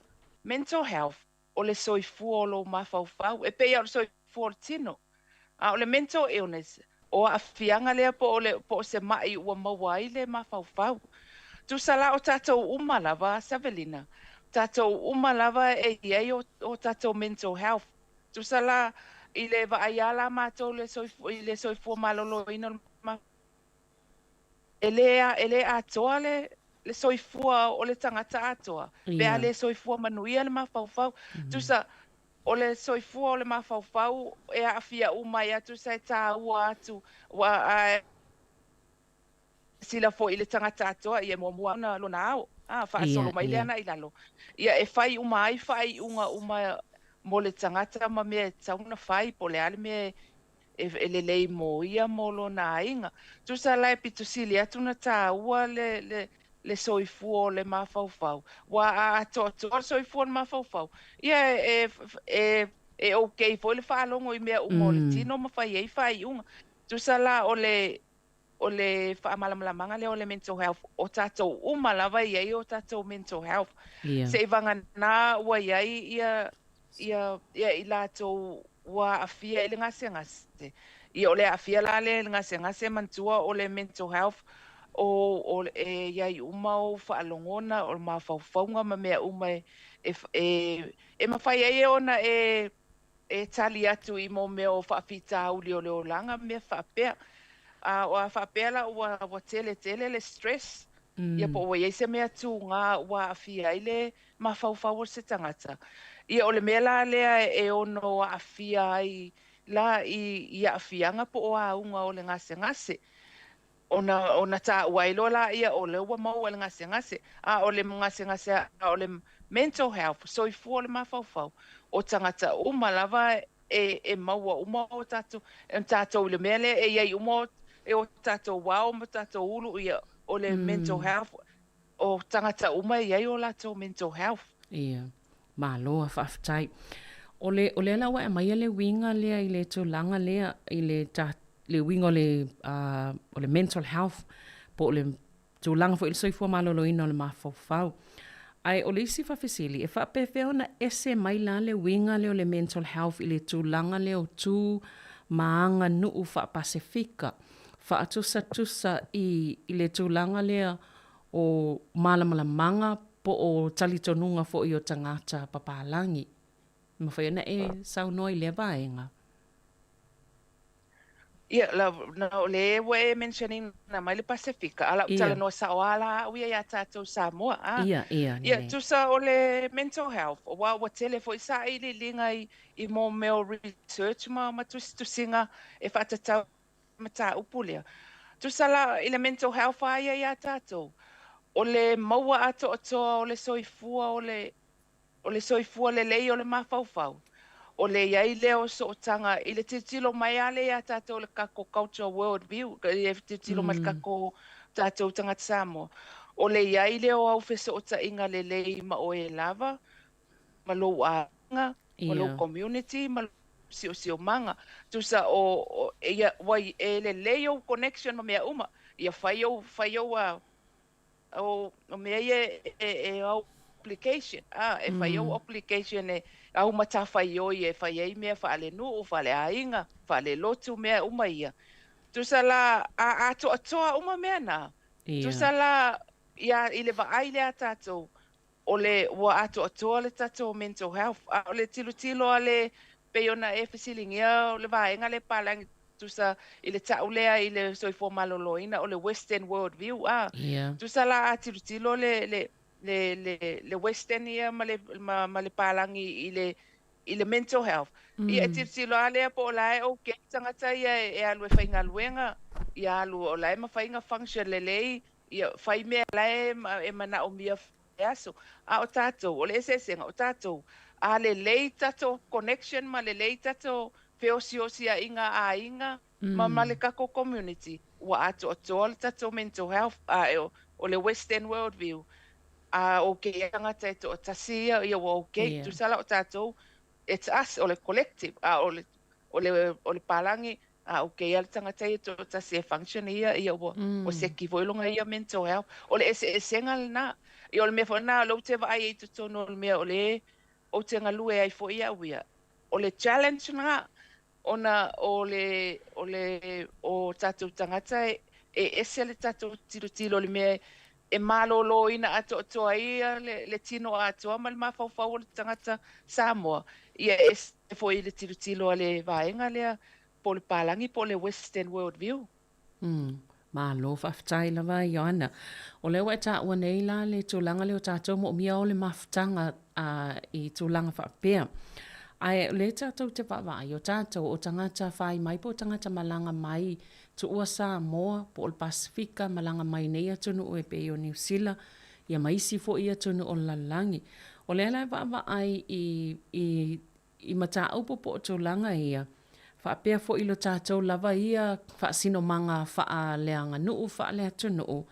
Mental health, o le soifua o lou mafaufau, e pei lava o le soifua o le tino. A o le mental illness, o aafiaga lea po o le, po o se maʻi ua maua ai le mafaufau. Tusa la o tatou uma lava, Savelina, tatou uma lava e i ai o, o tatou mental health. Tusa la i le vaai a la matou le soifua, i le soifua maloloina o le mafaufau, E lē e lē atoa le le soifua o le tagata atoa pe a lē soifua manuia le mafaufau. Tusa, o le soifua o le mafaufau e aafia uma ai a tusa e taua atu ua a sila foi i le tagata atoa ia e muamua ona lona ao a faasolo mai lea agai i lalo. Ia e fai uma ai faaiuga uma mo le tagata ma mea e tatau ona fai po o le a le mea e lelei mo ia mo lona aiga. Tusa la e pito sili atu na taua le, le, le soifua o le mafaufau. Ua a atoatoa le soifua o le mafaufau, ia e, e, e okay foi le faalogo i mea uma o le tino ma fai ai faaiuga. Tusa la o le, o le faamalamalamaga lea o le mental health, o tatou uma lava e i ai o tatou mental health. Seivagana ua i ai ia, ia, ia i latou ua aafia i le gasegase. Ia o le aafia la lea i le gasegase manatua o le mental health o, o, e i ai uma ou faalogona, o mafaufauga ma mea uma e, e, e, e mafai ai ona e e tali atu i mo mea o faafitauli o le olaga ma mea faapea. A o a faapea la ua, ua tele tele le stress, ia po o ua i ai se mea tugā ua aafia ai le mafaufau o se tagata. Ia o le mea la lea e ono aafia ai la i, i aafiaga po o auga o le gasegase. Ona, ona taua ai loa laia o lea ua maua i le gasegase, a o le gasegase a o le mental health, soifua o le mafaufau, o tagata uma lava e e maua uma o tatou e tatou i le mea lea e i ai uma e o tatou ao ma tatou ulu ia o le mental health o tagata uma e i ai o latou mental health. Ia. Malo a faafetai. O le, o lea la ua e aumaia le uiga lea i le tulaga lea i le ta, le uiga o le, uh, o le mental health po o le tulaga foi i le soifua maloloina o le mafaufau. Ae o le isi faafesili, e faapefea ona ese mai la le uiga lea o le mental health i le tulaga lea o tu ma aganuu faa-Pasefika, faatusatusa i, i le tulaga lea o malamalamaaga po o talitonuga foi o tagata papalagi? E mafai ona e saunoa i lea vaega? Ia, la, na o le ua e mention ina mai le Pasefika, a lau talanoa sao a la au ia iā tatou Samoa, a. Ia, ia, Ia, tusa o le mental health, aua ua tele foi sailiiliga i, i mō mea o research ma, ma tusitusiga e faatatau mataupu lea. Tusa la i le mental health a ia iā tatou, o le maua atoatoa o le soifua o le, o le soifua lelei o le mafaufau, o le i ai lea o sootaga i le tilotilo mai a lea iā tatou i le kako culture world view, i le tilotilo mai le kako tatou tagata Samoa, o le i ai lea o au fesootaiga lelei ma oe lava, ma lou aiga, ma lou community, ma lou siosiomaga. Tusa o, o ia, ua, e lelei ou connection ma mea uma, ia fai ou, fai ou, o, o mea ia e, e, e au application, a, e fai ou application e au matafaioi e fai ai mea faalenuu, faaleaiga, faalelotu, mea uma ia. Tusa la, a atoatoa uma mea na. Tusa la, ia, i le vaai lea a tatou, o le ua atoatoa le tatou mental health, a o le tilotilo a le pei ona e fesiligia o le vaega lea palagi tusa i le ta'u lea i le soifua maloloina o le western world view a. Tusa la a tilotilo le le le le le western ia ma le ma, ma le palagi i le i le mental health. Ia e tilotilo a lea po o la e okay tagata ia e alu e faigaluega, ia alu o la e mafai ona function lelei Ia, fai mea la e, e manaomia e aso. A o tatou, o le eseesega, o tatou, a lelei tatou connection ma lelei tatou feosiosiaiga aiga ma, ma le tatou community, ua atoatoa le tatou mental health, a o, o le western world view, a okay ai tagata e toatasi ia, ia ua okay. Tusa la o tatou, it's us, o le collective, a o le, o le, o le palagi, A okay a le tagata ia toatasi e function ia, ia ua, ua seki foi lona ia mental health. O le eseesega lena. Ia o le mea foi lena o lea ou te vaai ai i totonu o le mea o le ou te galue ai foi au ia. O le challenge lena ona o le, o le, o tatou tagata e, e ese le tatou tilotilo i le mea e maloloina atoatoa ai le, le tino atoa ma le mafaufau o le tagata Samoa. Ia e ese foi i le tilotilo a le vaega lea po o le palagi po o le western world view. Umm. Malo faafetai lava Ioana. O lea ua e taua nei la le tulaga lea o tatou moomia o le mafutaga i tulaga faapea. Ae o lea tatou te vaavaai, o tatou o tagata fai mai po o tagata malaga mai tuua Samoa po o le Pasefika malaga mai nei atunuu e pei o Niu Sila ia ma isi foi atunuu o le lalolagi. O lea la e vaavaai i, i I mataupu po o tulaga ia, faapea foi lo tatou lava ia faasinomaga faaleaganuu faaleatunuu,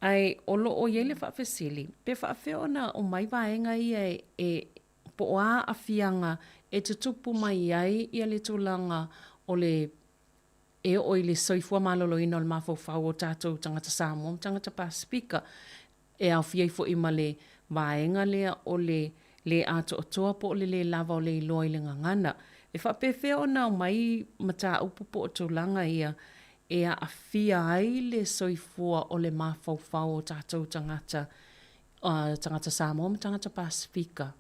ae o lo o i ai le faafesili, pe faafefea ona omai vaega ia e po o a aafiaga e tutupu mai ai ia le tulaga o le e oo i le soifua maloloina o le mafaufau o tatou tagata Samoa ma tagata Pasefika, E aofia ai foi ma le vaega lea o le lē atoatoa po o le lē lava o le iloa i le gagana. E faapefea ona aumai mataupu po o tulaga ia e aafia ai le soifua o le mafaufau o tatou tagata, tagata Samoa ma tagata Pasefika?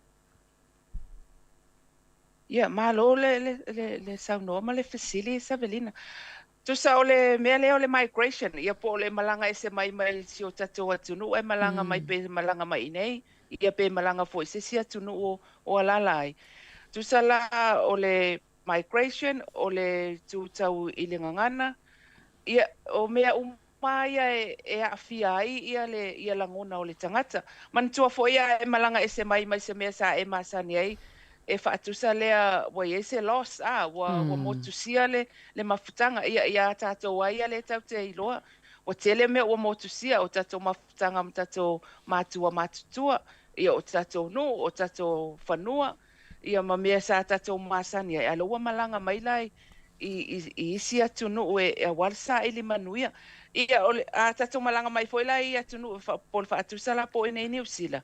Ia, malo le, le, le, le saunoa ma le fesili, Savelina. Tusa o le mea lea o le migration, ia po o le malaga ese mai mai si o tatou atunuu ae malaga mai pe malaga mai iinei, ia pe malaga foi i se isi atunuu o, o alaala ai. Tusa la o le migration, o le tu tau i le gagana, ia o mea uma ia e, e aafia ai ia le ia lagona o le tagata. Manatua foi a e malaga ese mai mai se mea sa e masani ai, e faatusa lea ua i ai se loss, a, ua, ua motusia le, le mafutaga. Ia, iā tatou lava ia lea tatou te iloa, ua tele mea ua motusia, o tatou mafutaga ma tatou matua matutua, ia, o tatou nuu, o tatou fanua, ia, ma mea sa tatou masani ai, a o lea ua malaga mai la i, i, i isi atunuu e, aua le saili manuia. Ia, o le, a tatou malaga mai foi la i atunuu po o le faatusa la po o i inei i Niu Sila,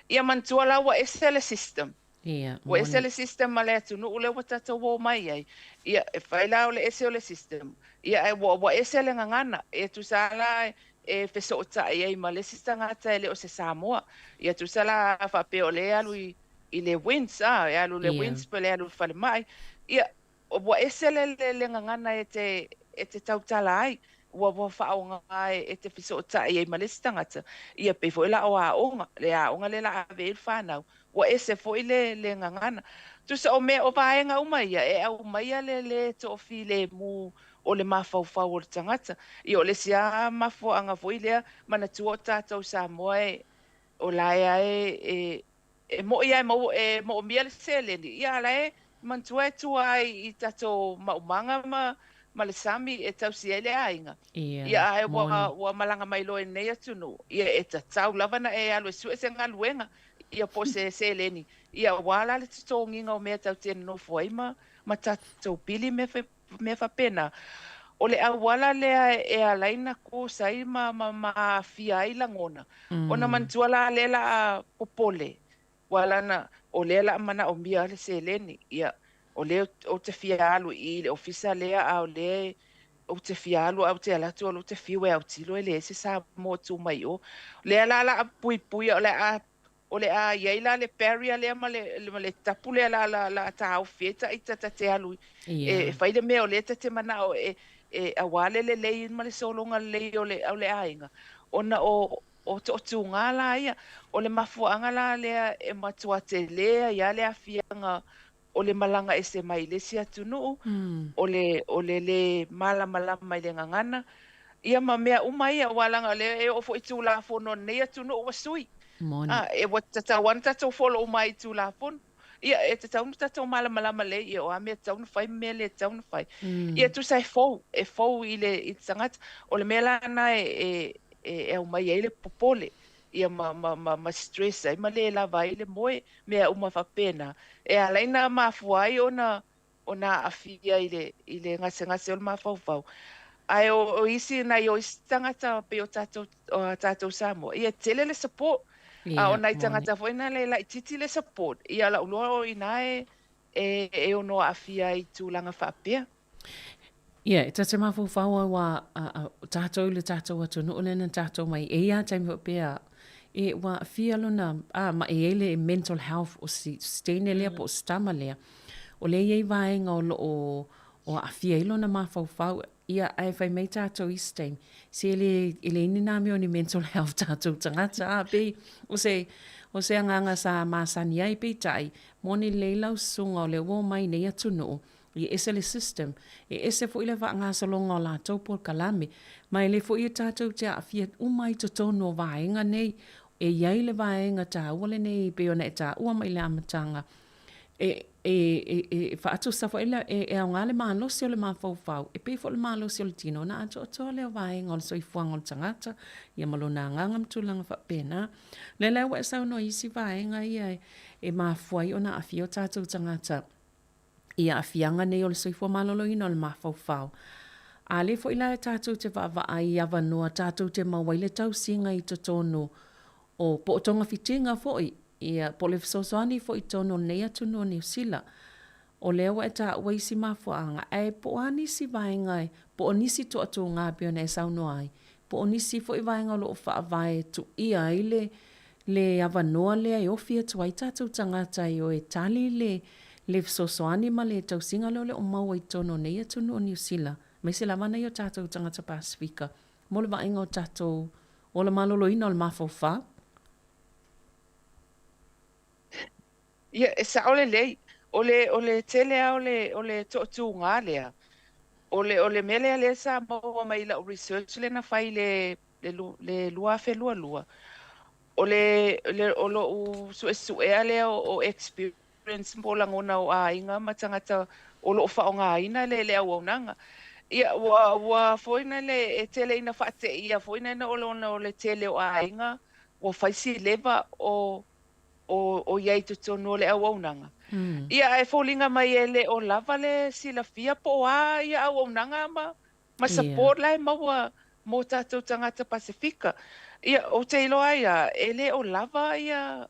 ia manatua la ua ese le system. Ia, Ua ese moni. le system ma le atunuu lea ua tatou o mai ai. Ia, e fai la o le ese o le system, ia ae ua, ua ese le gagana. E tusa lava la e fesootai ai ma le isi tagata e le o se Samoa. Ia tusa la a faapea o lea e alu i, i le WINZ, a, e alu i le WINZ pe o le alu i le falemai. Ia, ua ese le, le, le gagana e te, e te tautala ai, ua, ua faaaoga e, e te fesootai ai ma le isi tagata. Ia pei foi la o aoga, le aoga lea o le a ave i ai le fanau, ua ese foi le, le gagana. Tusa o mea, o vaega uma ia e aumaia le lē toafilemu o le mafaufau o le tagata. Ia o le isi lava mafuaaga foi lea, manatua o tatou Samoa e, o la e lava e, e, e mo'i lava e maua, e moomia le seleni, ia a o la e manatua e tua ai i tatou maumaga ma, ma le sami e tausi ai le aiga. Ia, Ia ae ua, moni. ua malaga mai loa i lenei atunuu, ia e tatau lava ona e alu e sue se galuega, ia po o se seleni, ia aua la le totogiina o mea tatou te nonofo ai ma, ma tatou pili mea, mea faapena. O le auala lea e ala ai ona cause ai ma, ma, ma aafia ai lagona, ona manatua la lea o le a popole, ua ala ona o lea o le a manaomia le seleni, ia o lea ou te fia alu i i i le ofisa lea, a o lea ou te fia alu ae ou te alu atu o lea ou te fiu e autilo e leai se Samoa o tu mai i o. Lea la o le a puipuia, o le a o le a i ai la le barrier lea ma le, ma le tapu lea la, la, la taofi ai taita ta te alu e, e fai le mea o lea ta te manao e, e aua le lelei ma le sologa lelei o le, o le aiga, ona o, o toatuga la ia. O le mafuaaga la lea e matua tele ai lava le aafiaga o le malaga ese mai i le isi atunuu, o le, o le lē malamalama i le gagana, ia ma mea uma ia, aua leaga o lea e oo foi i Tulafono a lenei atunuu ua sui. Moni. A, e ua tatau lava ona tatou follow uma ai i Tulafono. Ia, e tatau ona tatou malamalama lelei, ia o a mea e tatau ona fai ma mea le tatau ona fai. Ia, tusa e fou, e fou i le, i le tagata. O le mea la lena e, e, e aumai ai le popole, ia ma, ma, ma, ma stress ai ma le lava ai le moe, mea uma faapena, e ala ai ona mafua ai ona ona aafia i le i le gasegase o le mafaufau. Ae o, o isi, nai o isi tagata pei o tatou, o a tatou Samoa, ia e tele le support. A o Ia, nai moni. tagata foi na e laitiiti le support, ia o la'u iloa o i ina e, e, e ono aafia ai i tulaga faapea. Ia, e ta te mafaufau au a, a, a tatou i le tatou atunuu lea na tatou mai e ia taimi faapea, e ua aafia lona, a, ma e i ai le mental health o si, si teine lea po o si tama lea. O lea e i ai vaega o lo o, o aafia ai lona mafaufau, ia, ae fai mai tatou i isi taimi, se e le, e leai ni nā mea o ni mental health tatou tagata, a, pei o se, o se agaga sa masani ai, peitai, moni lelei lau susuga o lea ua omai i nei atunuu, E ese le system, e ese foi le faagasologa o latou polokalame, ma e le foi e tatou te aafia uma ai totonu o vaega nei. E i ai le vaega taua lenei e pei ona e taua mai i le amataga, e, e, e, e faatusa foi le, e, e aoga le malosi o le mafaufau, e pei foi o le malosi o le tino, ona atoatoa lea o vaega o le soifuaga o le tagata, ia ma lona agaga ma tulaga faapena. O lea la ua e saunoa i isi vaega ia e, e mafua ai ona aafia o tatou tagata i aafiaga nei o le soifua maloloina o le mafaufau. A lea foi la tatou te vaavaai i avanoa tatou te maua ai le tausiga i totonu o po o togafitiga foi, ia, po o le fesoasoani foi i totonu o lenei atunuu o Niu Sila. O lea ua e taua isi mafuaaga, ae po o a nisi vaega, po o nisi toatuga e pei ona e saunoa ai, po o nisi foi vaega o lo o faavae e tuia ai le le avanoa lea e ofi atu ai tatou tagata e o e tali le le fesoasoani ma le tausiga lea o le o maua i totonu o nei atunuu o Niu Sila, aemaise lava nai o tatou tagata Pasefika mo le vaaiga o tatou ola maloloina o le mafaufau. Ia, e sao lelei. O le, o le tele lava o le, o le toatuga lea, o le, o le mea lea lea sa maua mai i lau research lea na fai i le, le, le 2022, o le, le, o lou suesuea lea o, o experience. Experience po o lagona o aiga ma tagata o lo o faaaogaina le le auaunaga. Ia, ua, ua foi na le, e tele ina faateia foi na ina o le ona o le tele o aiga ua fai si leva o, o, o i ai i totonu o le auaunaga. Ia, ae foliga mai e le o lava le silafia po o a ia auaunaga ma, ma support la e maua mo tatou tagata Pasefika. Ia, ou te iloa ai lava, e le o lava ia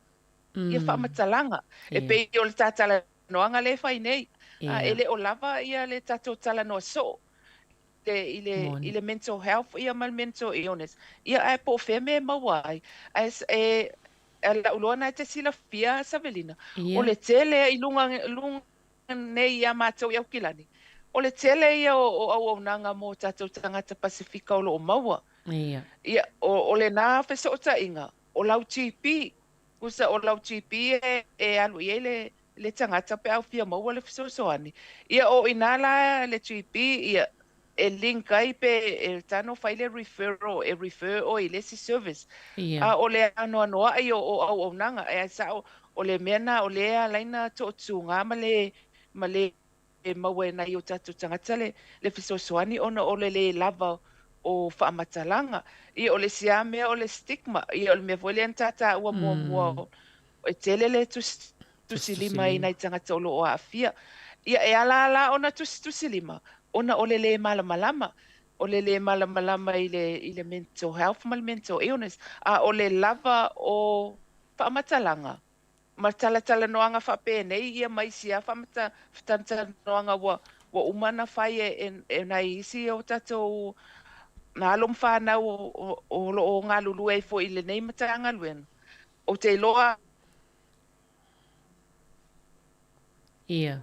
ia faamatalaga. E pei o le ta talanoaga lea e fai nei, e le o lava ia le tatou talanoa soo i le, i le mental health ia ma le mental illness. Ia ae po o fea mea e maua ai. Ae e, lau iloa na e te silafia Savelina, o le tele i luga, luga nei iā matou i Aukilani, o le tele ia o, o auaunaga mo tatou tagata Pasefika o lo o maua. Ia, o, o lena fesootaiga, o lau GP, Tusa o lau GP e, e alu i ai le, le tagata pe a fia maua le fesoasoani. Ia o i ina la le GP, ia, e link ai pe e tano fai le referral, e refer oe i le isi service. Ia. A o le anoanoai o, o auaunaga, e sao, o le mea na o lea e ala ai ona toatuga ma le, ma le e maua e nai o tatou tagata le, le fesoasoani ona o le lē lava o faamatalaga. Ia, o le isi lava mea o le stigma, ia o le mea foi lea na ta taua muamua, e tele le tusitusilima i nai tagata o lo o aafia. Ia, e ala la ona tusitusilima, ona o le lē malamalama, o le lē malamalama i le, i le mental health ma le mental illness, a o le lava o faamatalaga ma talatalanoaga faapenei ia ma isi lava faamata, ua, ua uma ona fai e, e, e nai isi o tatou alo ma fanau o, o, o lo o galulue ai foi i lenei Matagaluega. Ou te iloa Ia.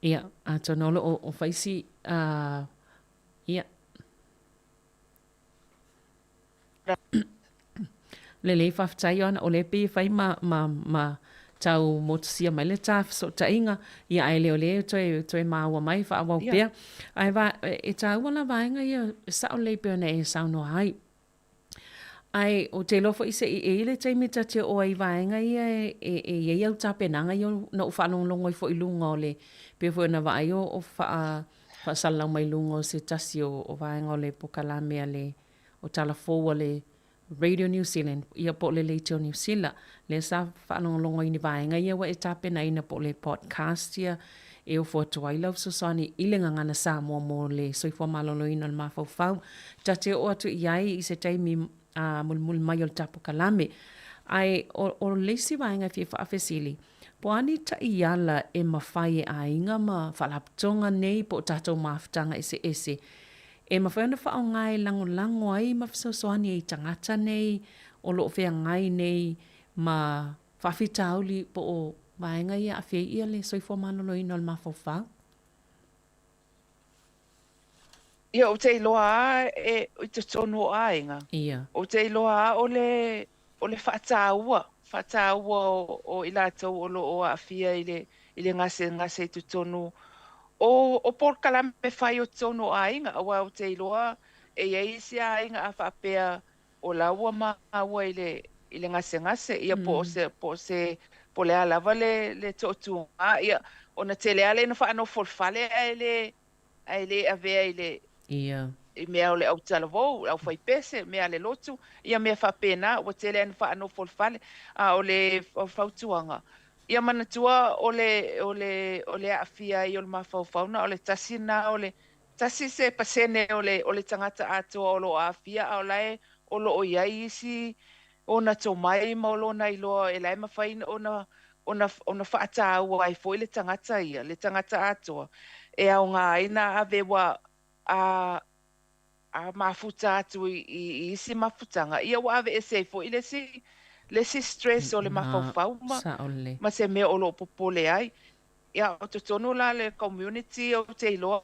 Ia, atonu o lo o fai si, uh, ia. Lelei faafetai Ioana, o lea pei e fai ma, ma, ma tau motusia mai le ta fesootaiga, ia ae le o lea e toe, toe maua mai faaauau pea. Ae va, e taua la vaega ia e sao lelei pei ona e saunoa ai. Ae ou te iloa foi se i e i ai le taimi ta te oo ai i vaega ia e, e, e i ai au tapenaga ia na ou faalogologo ai foi i luga o le, pei foi ona vaai o, o faa, faasalalau mai luga o se tasi o, o vaega o le pokalame a le, o tala fou a le Radio New Zealand, ia po o le Leitio Niu Sila, lea sa faalogologo ai i ni vaega ia ua e tapenaina po o le podcast ia e ofo atu ai lau fesoasoani i le gagana Samoa mo le soifua maloloina o le mafaufau. Ta te oo atu i ai i se taimi a mulimuli mai o le tapokalame. Ae o, o le isi vaega e fia faafesili, Po a ni taiala e mafai e aiga ma faalapotopotoga nei po o tatou mafutaga eseese e mafai ona faaaoga e lagolago ai ma fesoasoani ai i tagata nei o lo o feagai nei ma faafitauli po o vaega ia e aafia ai le soifua maloloina o le mafaufau? Ia, ou te iloa lava e i totonu o aiga. Ia. Ou te iloa lava o le, o le faataua, faataua o, o i latou o lo o aafia i le, i le gasegase i totonu o, o polokalame fai o totonu o aiga, aua ou te iloa e i ai isi aiga a faapea o la ua maua i le, i le gasegase, ia po o se, po o se, po o le a lava le, le toatuga, ia, ona tele lava lea ina faanofo i le fale ae le, ae le avea i le, Ia. i mea o le autalavou, le aufaipese, mea a le lotu, ia mea faapena, ua tele lava ina faanofo i le fale. A o le fautuaga, ia manatua o le, o le, o le aafia ai o le mafaufau na o le tasi lena o le tasi se pasene o le, o le tagata atoa o lo o aafia, a o la e o lo o i ai isi ona tomai ma o lona iloa e la e mafai ona, ona, ona faataua ai foi le tagata ia, le tagata atoa, e aoga ai na ave ua a, a mafuta atu i, i, i isi mafutaga, ia ua aveese ai foi le isi, le isi stress o le mafaufau ma, ma se mea o lo o popole ai. Ia, o totonu la le community ou te iloa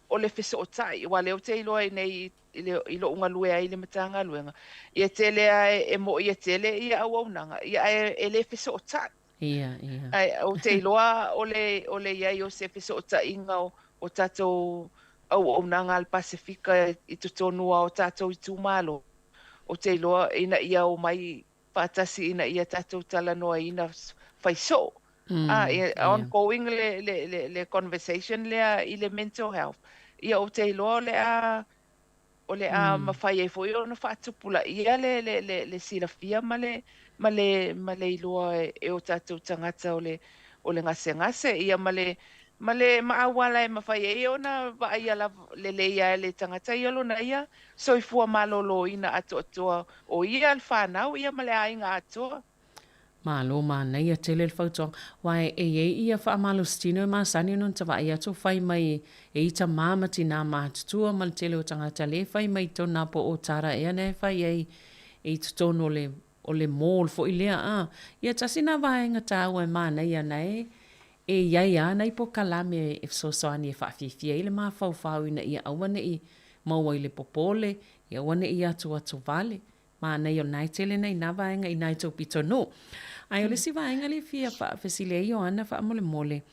o le fesootai, aua lea ou te iloa i nei i, le, i lo'u galue ai i le Matagaluega, ia tele lava e, e mo'i e tele ia auaunaga, ia ae e le fesootai. Ia, ia. Ae ou te iloa o le, o le i ai o se fesootaiga o, o tatou auaunaga a le Pasefika i totonu lava o tatou itumalo. Ou te iloa ina ia omai faatasi ina ia tatou talanoaina fai soo. A, ongoing le, le, le, le conversation lea i le mental health. Ia ou te iloa o le a mafai ai foi ona faatupulaia le, le, le, le silafia ma le, ma le, ma le iloa e o tatou tagata o le gasegase, ia ma le, ma le maauala e mafai ai ona vaaia lava lelei ai le tagata ia lona ia soifua malōlōina atoatoa o ia le fanau ia ma le aiga atoa. Malo manaia tele le fautuaga. Aua e i ai ia faamalositino e masani ona ota vaai atu o fai mai e i tamā ma tinā matutua ma le tele o tagata lea e fai mai i totonu na po o tara ea na e fai ai i totonu o le o le mall foi lea a. Ia tasi na vaega taua e manaia na e e i ai a nai polokalame e fesoasoani e faafiafia ai le mafaufau ina ia aua ne i maua i le popole, ia aua ne i atuatu vale. Manaia o lena e tele nai na vaega i nai tou pitonuu. Ae o le isi vaega lea e fia faafesili ai Ioana faamolemole,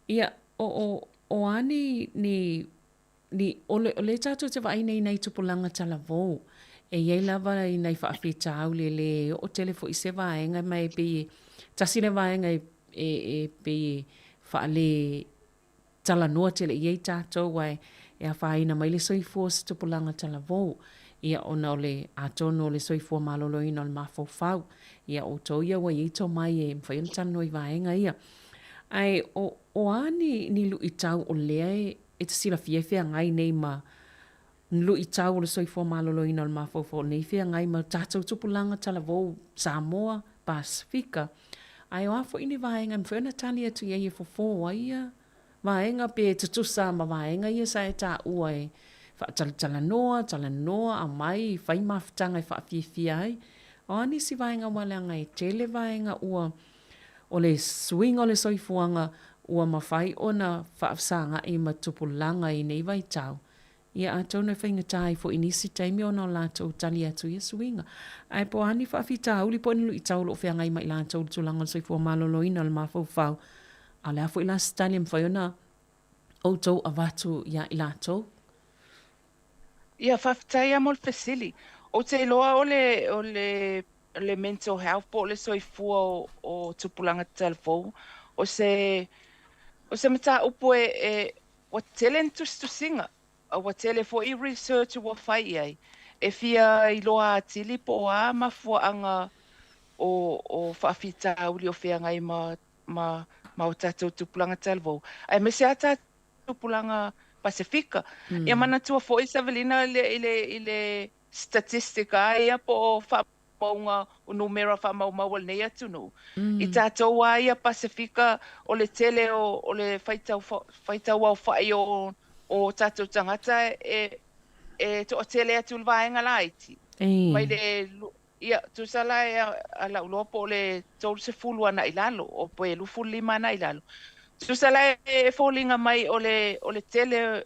ia, o, o, o a ni, ni, ni, o le, o lea tatou te vaai nei i nai tupulaga talavou, e i ai lava i nai faafitauli e le oo tele foi i se vaega ma e pei e tasi lea vaega e, e, e pei e faale talanoa tele i ai tatou ae e afaina mai le soifua o se tupulaga talavou, ia ona o le atonu o le soifua maloloina o le mafaufau. Ia o outou ia ua i ai tomai e mafai ona talanoa i vaega ia. Ae o, o a ni, ni luitau o lea e, e te silafia e feagai nei ma luitau o le soifua maloloina o le mafaufau o lenei feagai ma tatou tupulaga talavou Samoa, Pasefika. Ae o a foi ni vaega e mafai ona tali atu i ai e fofo ai ia vaega pe tutusa ma vaega ia sa e taua e faatalatalanoa, talanoa, aumai, fai mafutaga e faafiafia ai. O a nisi vaega aua leaga e tele vaega ua o le suiga o le soifuaga ua mafai ona faafesaga'i ma tupulaga i nei vaitau, ia atonu e faigata ai foi i nisi taimi ona o latou tali atu i ia suiga. Ae po o a ni faafitauli po o ni luitau o lo o feagai ma i latou i le tulaga o le soifua maloloina o le mafaufau, a o le a foi la se tali e mafai ona outou avatu iā i latou? Ia, faafetai lava mo le fesili. Ou te iloa o le, o le, le mental health po o le soifua o, o tupulaga talavou, o se, o se mataupu e, e, ua tele ni tusitusiga, ua tele foi research ua fai i ai, e fia iloa atili po o a mafuaaga o, o faafitauli o feagai ma, ma, ma o tatou tupulaga talavou, aemaise lava tatou tupulaga Pasefika. Ia manatua foi Savelina i le, i le, i le statistic a ia po o faamaumauga o numera faamaumau a lenei atunuu. I tatou a ia Pasefika o le tele o, o le faitau, faitau aofai o, o tatou tagata e, e toatele atu i le vaega laiti. Mai le Ia, tusa la e a lau iloa po o le 30 ana i lalo, o pe 25 ana i lalo. Tusa la e foliga mai o le, o le tele,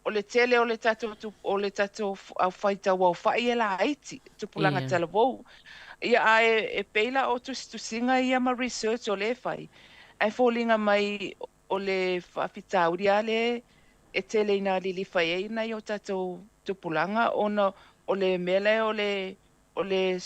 o le tele o le tatou, o le tatou faitau aofai e laiti, tupulaga talavou. Ia, ae e pei la o tusitusiga ia ma research o lea e fai, ae foliga mai o le faafitauli lava lea e tele ina lilifa i ai nai o tatou tupulaga ona o le mea lea o le o le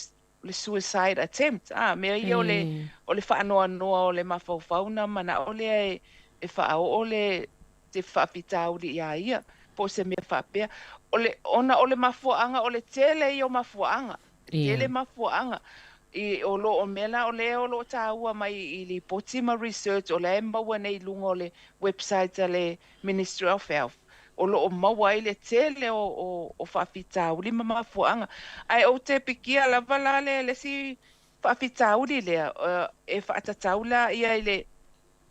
le suicide attempt, a, mea ia o le o le faanoanoa o le mafaufau ona manao lea e e faaoo le se faafitauli iā ia, po o se mea faapea. O le, ona o le mafuaaga, o le tele ia o mafuaaga, e tele mafuaaga i o lo o mea la o lea o lo o taua mai i lipoti ma research o la e maua nei i luga o le website a le Ministry of Health, o lo o maua ai le tele o, o, o faafitauli ma mafuaaga. Ae ou te pikia lava la le, le isi faafitauli lea, e faatatau la ia i le,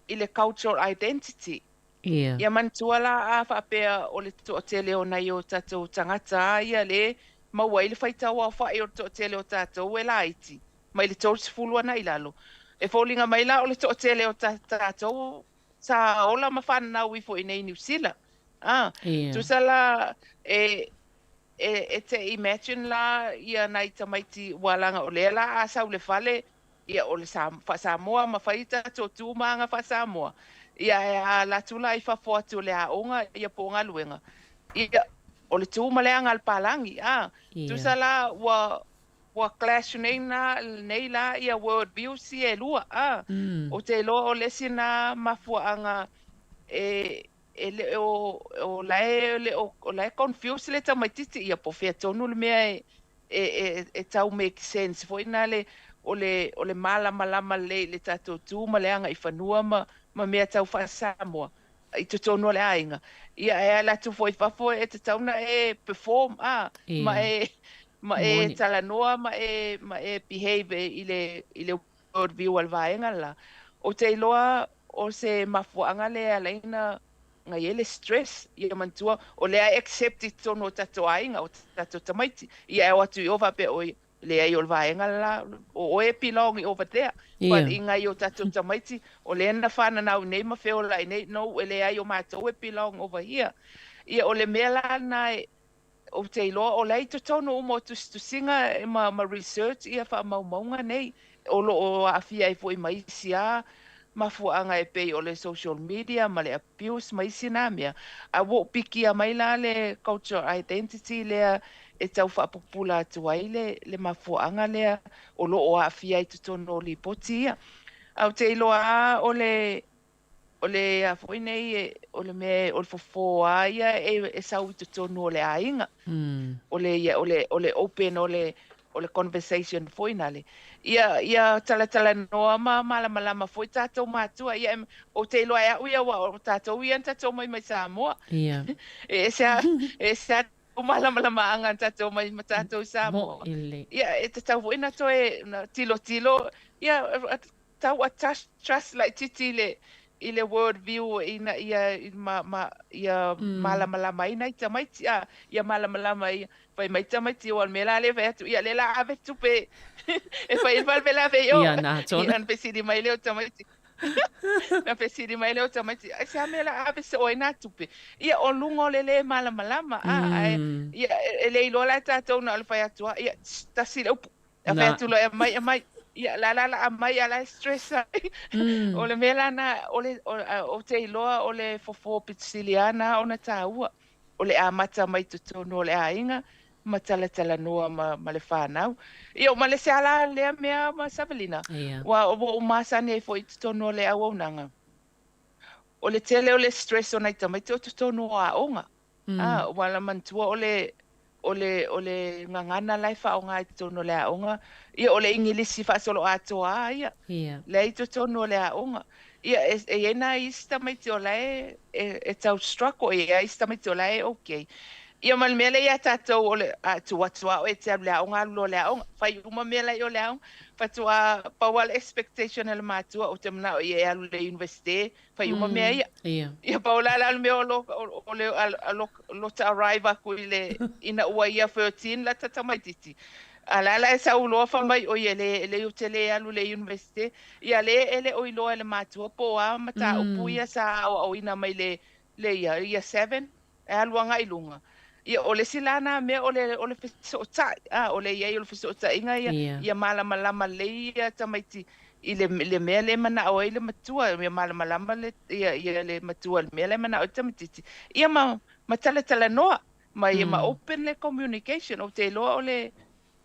i le cultural identity. Ia manatua la a faapea o le toatele o nai o tatou tagata a ia le maua ai le faitau aofai o le toatele o tatou e laiti mai le 30 ana i lalo. E foliga mai la o le toatele o tatou sa ola ma fanau ifo i inei i Niu Sila. A, tusa la e e e te imagine la ia nai tamaiti ua laga o lea la a sau i le fale ia o le faa-Samoa ma fai tatou tu ma aga faa-Samoa, ia ae a alu atu la i fafo atu o le aoga ia po o galuega, ia o le tu ma le aga a le palagi, a. Tusa la ua ua clash nei na nei la ia world views ia e lua, a. Ou te iloa o le isi na mafuaaga e e le o o la e le o o la e confuse le tamaititi ia po o fea tonu le mea e e e e tau make sense foi na le o le o le malamalama lelei i le tatou tu ma le agaifanua ma ma mea tau faa-Samoa i totonu o le aiga. Ia e ala atu foi i fafo e tatau ona e perform a ma e ma e talanoa ma e ma e behave i le i le world view a le vaega le la. Ou te iloa o se mafuaaga lea e ala ai ona i ai le stress, ia manatua o lea e accept i totonu o tatou aiga, o tatou tamaiti. Ia e o atu i o faapea oi, leai o le vaega le la, o oe e belong i over there. But i nai o tatou tamaiti, o lea na fananau i nei ma feola i nei, no, e leai o matou e belong over here. Ia o le mea la lena e, Ou te iloa o la e i totonu uma o tusitusiga ma ma research ia faamaumauga nei, o lo o aafia ai foi ma isi a mafuaaga e pei o le social media ma le abuse ma isi na mea. A ua ou pikia mai la le cultural identity lea e tau faapupula atu ai le le mafuaaga lea o lo o aafia ai totonu o lipoti ia. Ae ou te iloa a o le O le a foi nei, o le mea, o le fofo a ia e sau i totonu o le aiga. O le ia, o le, o le open o le, o le conversation foi nale. Ia, ia talatalanoa ma malamalama foi tatou matua. Ia, ou te iloa e au ia, aua o tatou ia na tatou omai mai Samoa. Ia. E ese a, e ese a o malamalamaaga na tatou omai ma tatou i Samoa. Moʻi lelei. Ia, e tatau foi ona toe na tilotilo, ia, tau a trust laitiiti i le i le world view ina ia ma ma ia malamalama ai nai tamaiti a ia malamalama ia fai mai tamaiti aua o le mea la lea e fai atu ia lea la ave tupe e fai ai le faalavelave i o Ia na tonu. Ia ona fesili mai lea o tamaiti na fesili mai lea o tamaiti aisea mea la ave soo ai nā tupe ia o luga o le lē malamalama a ae ia e le iloa la e tatou na o le fai atu a ia tasi le upu A fai atu loa e aumai, aumai. Ia, la la la aumai a la e stress ai. O le mea la na, o le, ou te iloa o le fofo pito sili lava na ona taua. O le amata mai totonu o le aiga ma talatalanoa ma, ma le fanau. Ia, ma le isi lava la lea mea ma Savelina, ua ou masani ai foi i totonu o le auaunaga. O le tele o le stress o nai tamaiti o totonu o aoga. A, ua la manatua o le, o le, o le gagana la e faaaoga i totonu o le aoga, ia o le Igilisi faasoloatoa lava ia, lea i totonu o le aoga. Ia, e, e i ai nai isi tamaiti o la e, e, e tau struggle, e i ai isi tamaiti o la e okay. Ia ma le mea lea ia tatou o le, a tuu atu lava oe e te alu i le aoga, alu loa i le aoga, fai uma mea la i o le aoga, faatoa pau lava le expectation a le matua, ou te manao ia e alu i le Universite, fai uma mea ia. Ia. Ia pau la la le mea o lo, o le a lo, lota arrive aku i le, ina ua ia 13 la ta tamaititi. A la la e sau loa fai mai, oi e le, e le ou te le alu i le Universite. Ia le e le o iloa e le matua po o a mataupu ia sa aoaoina mai le, le ia, year 7. E alu agai i luga. Ia, o le isi la na mea o le, o le fesootai, a, o le i ai o le fesootaiga ia, ia malamalama lelei ia tamaiti i le, le mea lea e manao ai le matua, ia malamalama le, ia, ia le matua i le mea lea e manao ai le tamaitiiti, ia ma, ma talatalanoa, ma ia ma open le communication. Ou te iloa o le,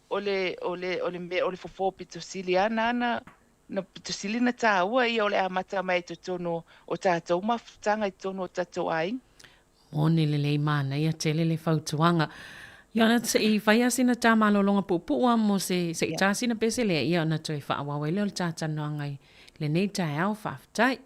o le, o le, o le mea, o le fofo pito sili lava na na, na pito sili na tāua ia o le amata mai i totonu o tātou mafutaga i totonu o tātou aiga. Moni lelei manaia tele le fautuaga. Ia ona se i fai a sina tā malologa puupuu a mo se se i tā sina pese lea ia ona toe faaauau ai lea o le tā talanoaga i lenei taeao. Faafetai.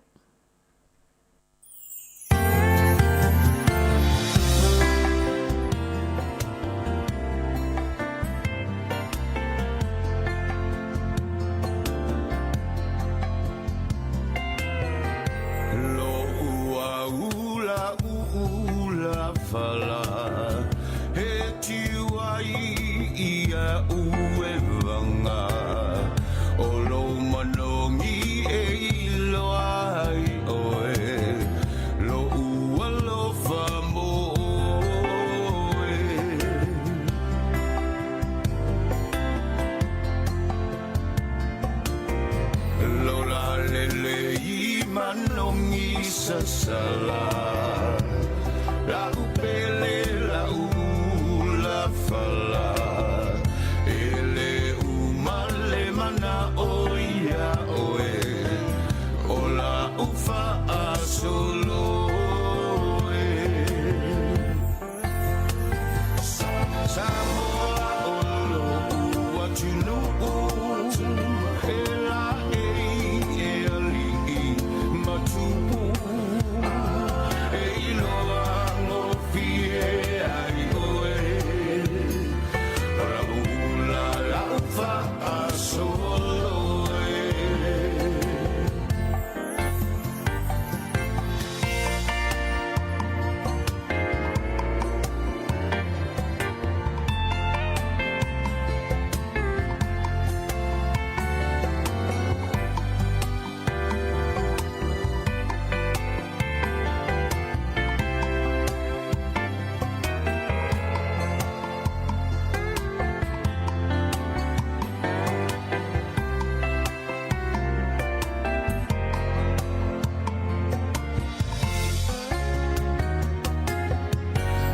la'u fa'asolo e. Samoa o lo'u atunu'u e la'ei e ali'i ma tupu e iloa gofie ai oe o la'u ula la'u fa'asolo e.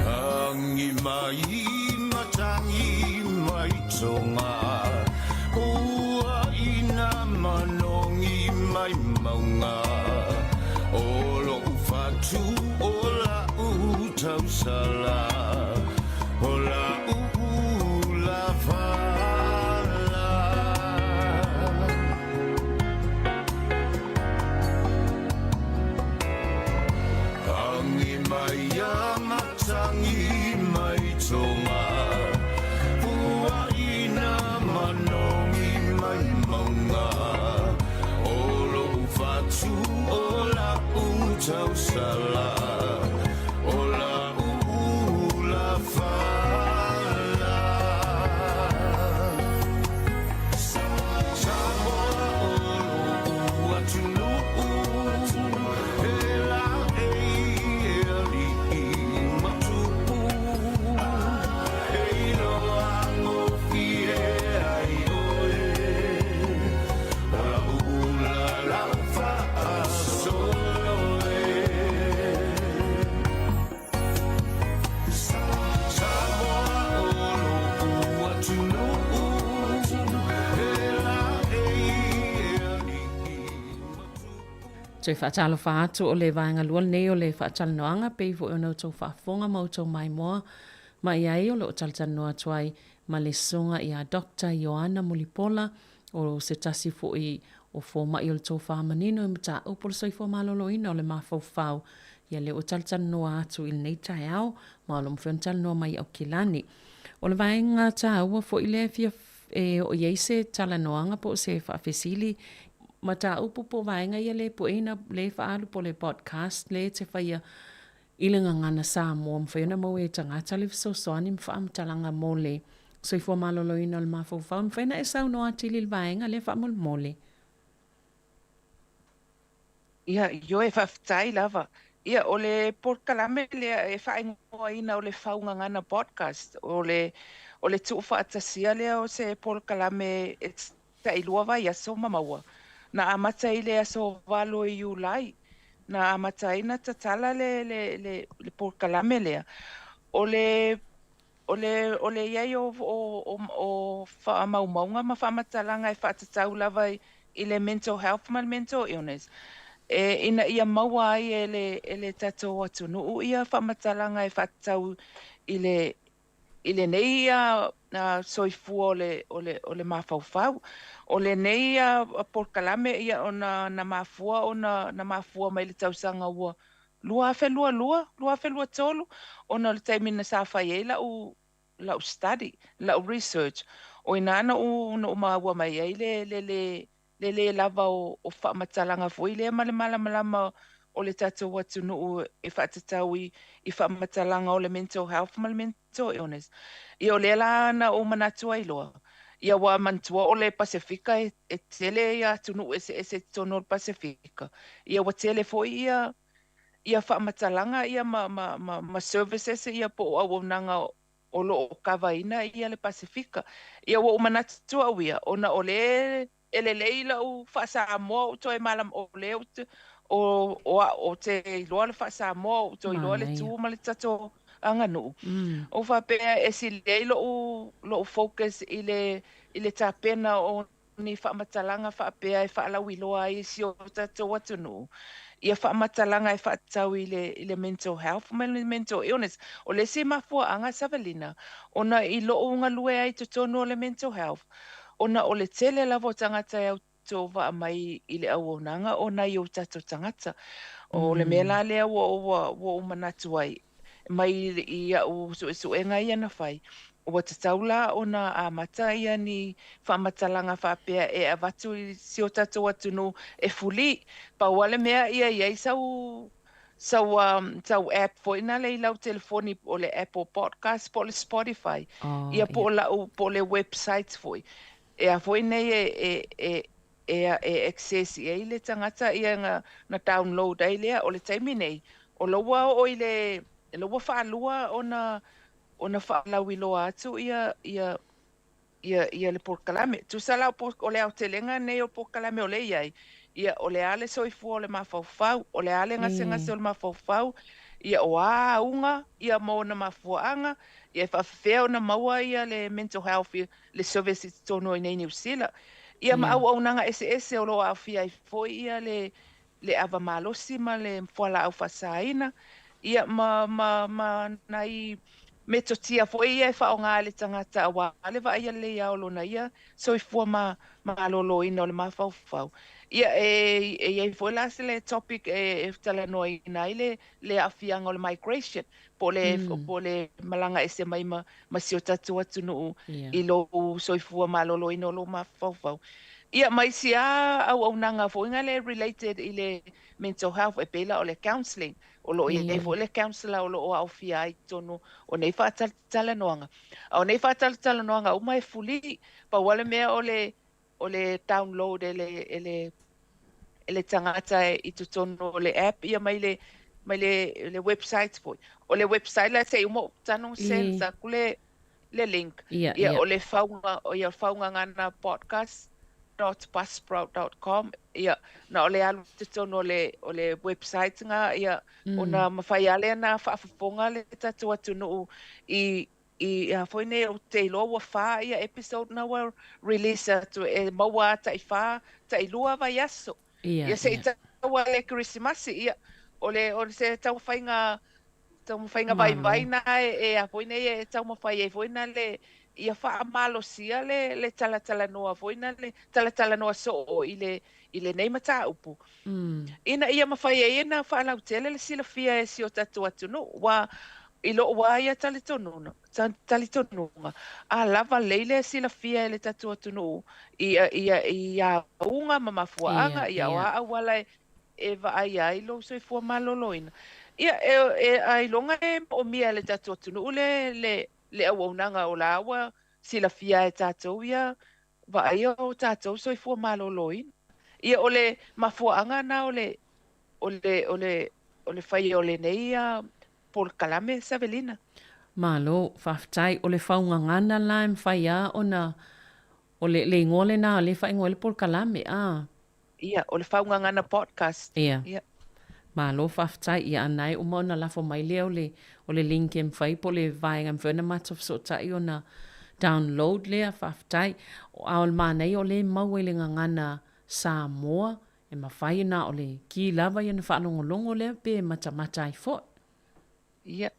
Agi mai matagi mai toga Puaʻina manogi mai mauga O loʻu fatu o la'u tausala O la'u ula fala. Agi mai a matagi mai toga Puaʻina manogi mai mauga O loʻu fatu o la'u tausala O la'u ula fala. Samoa o loʻu atunuʻu e laʻei e aliʻi ma tupu e iloa gofie ai oe o la'u ula la'u fa'asolo e. Samoa o loʻu atunuʻu e laʻei e aliʻi ma tupu. Toe faatalofa atu o le vaega lua lenei o le faatalanoaga pei foi ona outou faafofoga ma outou maimoa mai ai o loo talatalanoa atu ai ma le susuga ia Doctor Ioana Mulipola o se tasi foi o fomai o le tofa manino i mataupu o le soifua maloloina o le mafaufau ia lea ua talatalanoa atu i lenei taeao ma o lo o mafai ona talanoa mai i Aukilani. O le vaega taua foi lea e fia e oo i ai se talanoaga po o se faafesili mataupu po o vaega ia le pueina le faaalu po o le podcast le te faia i le gagana Samoa mafai ona maua e tagata le fesoasoani ma faamatalaga mo le soifua maloloina o le mafaufau. Mafai ona e saunoa atili i le vaega lea faamolemole. Ia, ioe, faafetai lava. Ia, o le polokalame lea e faaigoaina o le Fau Gagana Podcast, o le, o le tuufaatasia lea o se polokalame e tailua vaiaso ma maua. Na amata i le aso 8 Iulai, na amata ai na tatala le, le, le, le polokalame lea. O le O le, o le i ai o, o, o, o faamaumauga ma faamatalaga e faatatau lava i, i le mental health ma le mental illness, e, ina ia maua ai e le, e le tatou atunuu ia faamatalaga e faatatau i le, i lenei ia soifua o le, o le, o le mafaufau. O lenei ia polokalame ia ona na mafua ona na mafua mai le tausaga ua 2022, 2023, ona o le taimi na sa fai ai la'u, la'u study, la'u research, o inā na ou, na ou maua mai ai le, le lē, le lē lava o, o faamatalaga foi lea ma le malamalama o le tatou atunuu e faatatau i, i faamatalaga o le mental health ma le mental illness. Ia o lea la na ou manatu ai loa, ia ua manatua o le Pasefika e, e tele ia atunuu eseese i totonu o le Pasefika, ia ua tele foi ia, ia faamatalaga ia ma, ma, ma, ma services ia po o auaunaga o lo o kavaina ia le Pasefika. Ia ua ou manatu au ia, ona o lea e lelei la'u faa-Samoa ou toe malama o lea ou te o o a'u ou te iloa le faa-Samoa ou toe iloa le tu ma le tatou aganuu. Ou faapea e sili ai lo'u lo'u focus i le i le tapena o ni faamatalaga faapea e faalauiloa ai i si o tatou atunuu ia faamatalaga e faatatau i le i le mental health ma le mental illness. O le isi mafuaaga Savelina, ona i lou galue ai i totonu o le mental health, ona o le tele lava o tagata e autovaa mai i le auaunaga o nai o tatou tagata. O le mea la lea ua ua ua ou manatu ai, mai i au suesuega ia na fai, ua tatau la ona amata ia ni faamatalaga faapea e avatu i si o tatou atunuu e fuli. Pau lava le mea ia i ai sau sau sau app foi nale i lau telefoni o le Apple Podcast po o le Spotify, ia po o lau po o le website foi. E a foi nei e e e e e access i ai le tagata ia na na download ai lea. O le taimi nei, o la ua oo i le la ua faalua ona ona faalauiloa atu ia ia ia ia le polokalame. Tusa la o le aotelega nei o polokalame o lea e i ai, ia o le a le soifua o le mafaufau, o le a le gasegase o le mafaufau, ia o a auga ia ma ona mafuaaga, ia e faafefea ona maua ia le mental health le service i totonu i nei Niu Sila. Ia ma auaunaga eseese o lo o aafia ai foi ia le le ava malosi ma le fualaau faasaina, ia ma ma ma nai metotia foi ia e faaaoga e le tagata aua le vaaia lelei lava o lona ia soifua ma maloloina o le mafaufau. Ia e e i ai foi la se le topic e e talanoaina ai le le aafiaga o le migration po o le po o le malaga ese mai ma ma si o tatou atunuu i lou soifua maloloina o lou mafaufau. Ia ma isi lava auaunaga foi na le related i le mental health e pei la o le counselling. O lo o i ai foi le counsellor o lo o aofia ai i totonu o nei faatalatalanoaga. A o nei faatalatalanoaga uma e fuli, pau lava le mea o le o le download e le e le e le tagata i totonu o le app ia mai le mai le le website foi. O le website la se i uma ou tago send atu le le link. Ia, Ia ia. o le fauga ia faugagana podcast dot buzzsprout dot com ia na o le alu i totonu o le o le website na ia ona mafai lava lea ona faafofoga le tatou atunuu i I a foi nei ou te iloa ua wha ia episode na ua release atu e maua a tai wha, tai lua vaiaso. Ia, Ia se i ia. taua le Kerisimasi, ia, o le, o se taumafaiga, taumafaiga Malo. vaivai na e, e a foi nei e taumafai ai foi na le, ia faamalosia le, le talatalanoa foi na le talatalanoa soo i le, i lenei mataupu. Ina ia mafai ai ona faalautele le silafia e si o tatou atunuu, ua i lou lava ia talitonuga, talitonuga, a lava lelei le silafia e le tatou atunuu i i i auga ma mafuaaga, ia o a auala e e vaaia ai lou soifua maloloina. Ia, e e ailoga e moomia e le tatou atunuu le le le auaunaga o la ua silafia e tatou ia vaaia o tatou soifua maloloina. Ia o le mafuaaga na o le o le o le o le faia o lenei polokalame Savelina. Malo, faafetai. O le faugagana la e mafai a ona o le le igoa lena o lea e faaigoa ai le polokalame, a. Ia, o le Faugagana Podcast. Ia. Ia. Malo faafetai. Ia, a na e uma ona lafo mai lea o le, o le link e mafai po o le vaega e mafai ona matou fesootai ona download lea. Faafetai. A o le manaia o lea e maua i le gagana Samoa, e mafai na o le ki lava ia ona faalogologo lea pe matamata ai foi. Ia.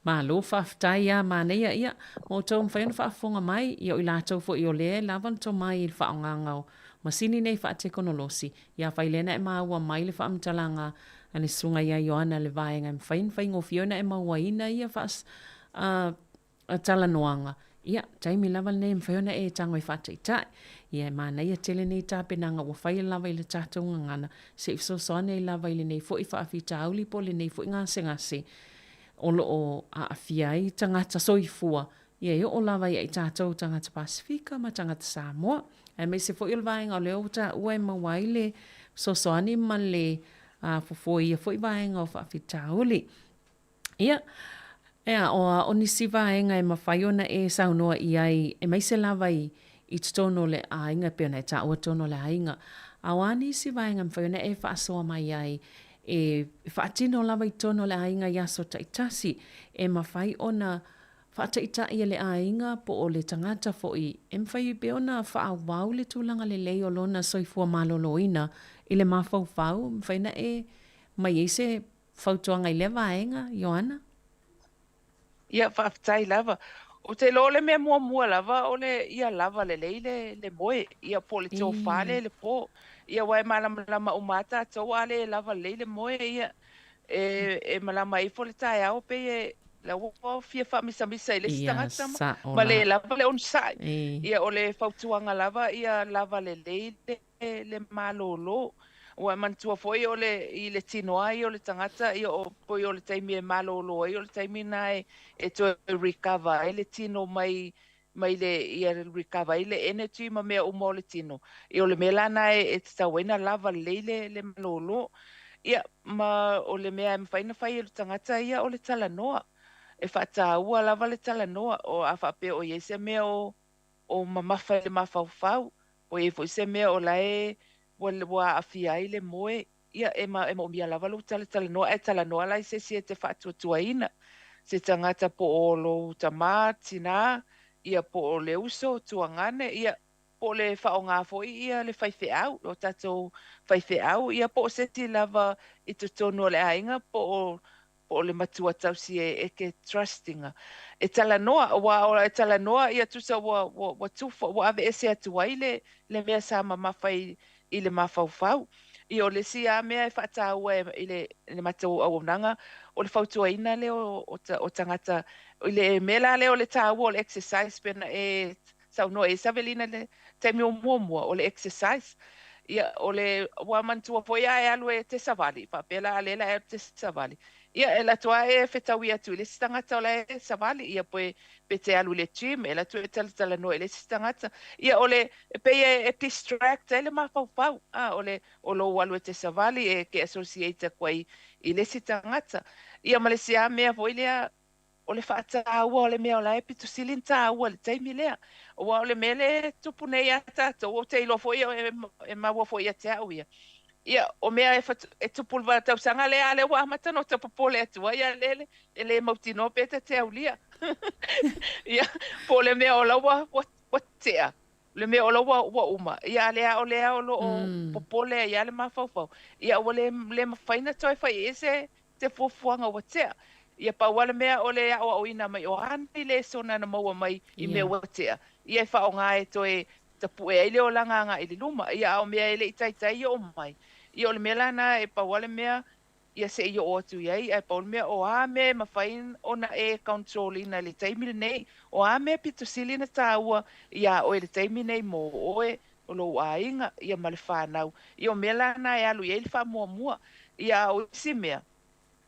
Malo faafetai a manaia ia ma outou mafai ona faafofoga mai ia o i latou foi o lea e lava le tomai i le faaaogaga o masini nei faatekonolosi ia afai lea na e maua mai le faamatalaga a le Susuga ia Ioana le vaega e mafai ona faigofie ona e mauaina ia faas a talanoaga, ia, taimi lava lenei e mafai ona e tago e faataitai. Ia, e manaia tele nei tapenaga ua faia lava i le tatou gagana, se i fesoasoani ai lava i lenei foi faafitauli po o lenei foi gasegase o lo o aafia ai tagata soifua, ia e oo lava ia i tatou tagata Pasefika ma tagata Samoa. Aemaise foi o le vaega o lea ua taua e maua ai le fesoasoani ma le fofo i ia foi vaega o faafitauli. Ia, ea, o a o nisi vaega e mafai ona e saunoa i ai, aemaise lava i, i totonu o le aiga, e pei ona e taua totonu o le aiga. A o a nisi vaega e mafai ona e faasoa mai ai e faatino lava i totonu o le aiga i aso taitasi, e mafai ona. faataitai a le aiga po o le tagata foi e mafai pea ona faaauau le tulaga lelei o lona soifua maloloina i le mafaufau, e mafai ona e aumai ai se fautuaga i lea vaega, Ioana? Ia, faafetai lava. Ou te iloa o le mea muamua lava o le ia lava lelei le le moe, ia po o le tofa lea i le po. Ia aua e malamalama uma lava tatou a le lava lelei le moe, ia e e malama ifo le taeao pei e la ua fia faamisamisa i le isi tagata ma, ma le lava le onosai. Ia o le fautuaga lava ia lava lelei le le malolo. Ua e manatua foi o le, i le tino lava ia o le tagata, ia o, pei o le taimi e malolo ai, o le taimi lena e, e toe recover ai le tino mai, mai le, ia recover ai le energy ma mea uma o le tino. Ia o le mea la lena e, e tatau ai ona lava lelei le, le malolo. Ia, ma o le mea e mafai ona fai e le tagata ia o le talanoa. E faataua lava le talanoa, o, a faapea o i ai se mea o, o mamafa i le mafaufau, o i ai foi se mea o la e ua, ua aafia ai le moe, ia, e, e moomia lava lou talatalanoa, ae talanoa la i se isi e te faatuatuaina, se tagata po o lou tamā, tinā, ia, po o le uso, tuagane, ia, po o le faaaoga foi ia le faifeau, lo tatou faifeau, ia, po o se isi lava i totonu o le aiga, po o po o le matua tausi e, e te trust ina. E talanoa, aua e talanoa ia tusa ua, ua, ua tufa, ua aveese atu ai le, le mea sa mamafa i, i le mafaufau. Ia o le isi lava mea e faataua e, i le, i le matou auaunaga, o le fautuaina lea o, o, o tagata, i le mea la lea o le taua o le exercise pei ona e saunoa i ai Savelina i le taimi o muamua, o le exercise. Ia, o le, ua manatua foi a e alu e te savali, faapea la a lea la e alu te savali. Ia, e alu atu lava e fetaui atu i le isi tagata o la e savali, ia pe, pe te alu i le gym, e alu atu e talatalanoa i le isi tagata. Ia, o le, e pei e, e distract ai le mafaufau, a, o le, o lou alu e te savali, e te associate atu ai i le isi tagata. Ia, ma le isi lava mea foi lea, O le faataua o le mea o la e pito sili ona taua i le taimi lea. Aua o le mea lea e tupu nei ia tatou, ou te iloa foi e maua foi ia te au ia. Ia, o mea e, e tupu i le tausaga lea, a lea ua amata ona ota popole atu ai, a lea e le mautinoa pe ta te aulia. Ia, po o le mea o la ua, ua, ua tea, le mea o la ua, ua uma. Ia, a lea o lea o lo o popole ai lava le mafaufau. Ia, ua le, le mafai ona toe fai i ai se, se fuafuaga ua tea. Ia pau lava le mea o le aoaoina mai o a nei lesona na maua mai i mea ua tea, ia e faaaoga e toe tapue ai le olaga agai i le luma. Ia a o mea e le i taitai oo mai, ia o le mea la lena e pau lava le mea ia se i oo atu i ai, ae pau le mea o a mea e mafai ona e control ina i le taimi lenei, o a mea pito sili ona taua iā oe i le taimi nei mo oe, o lou aiga, ia ma le fanau. Ia o mea la na e alu i ai le faamuamua. Ia a o isi mea,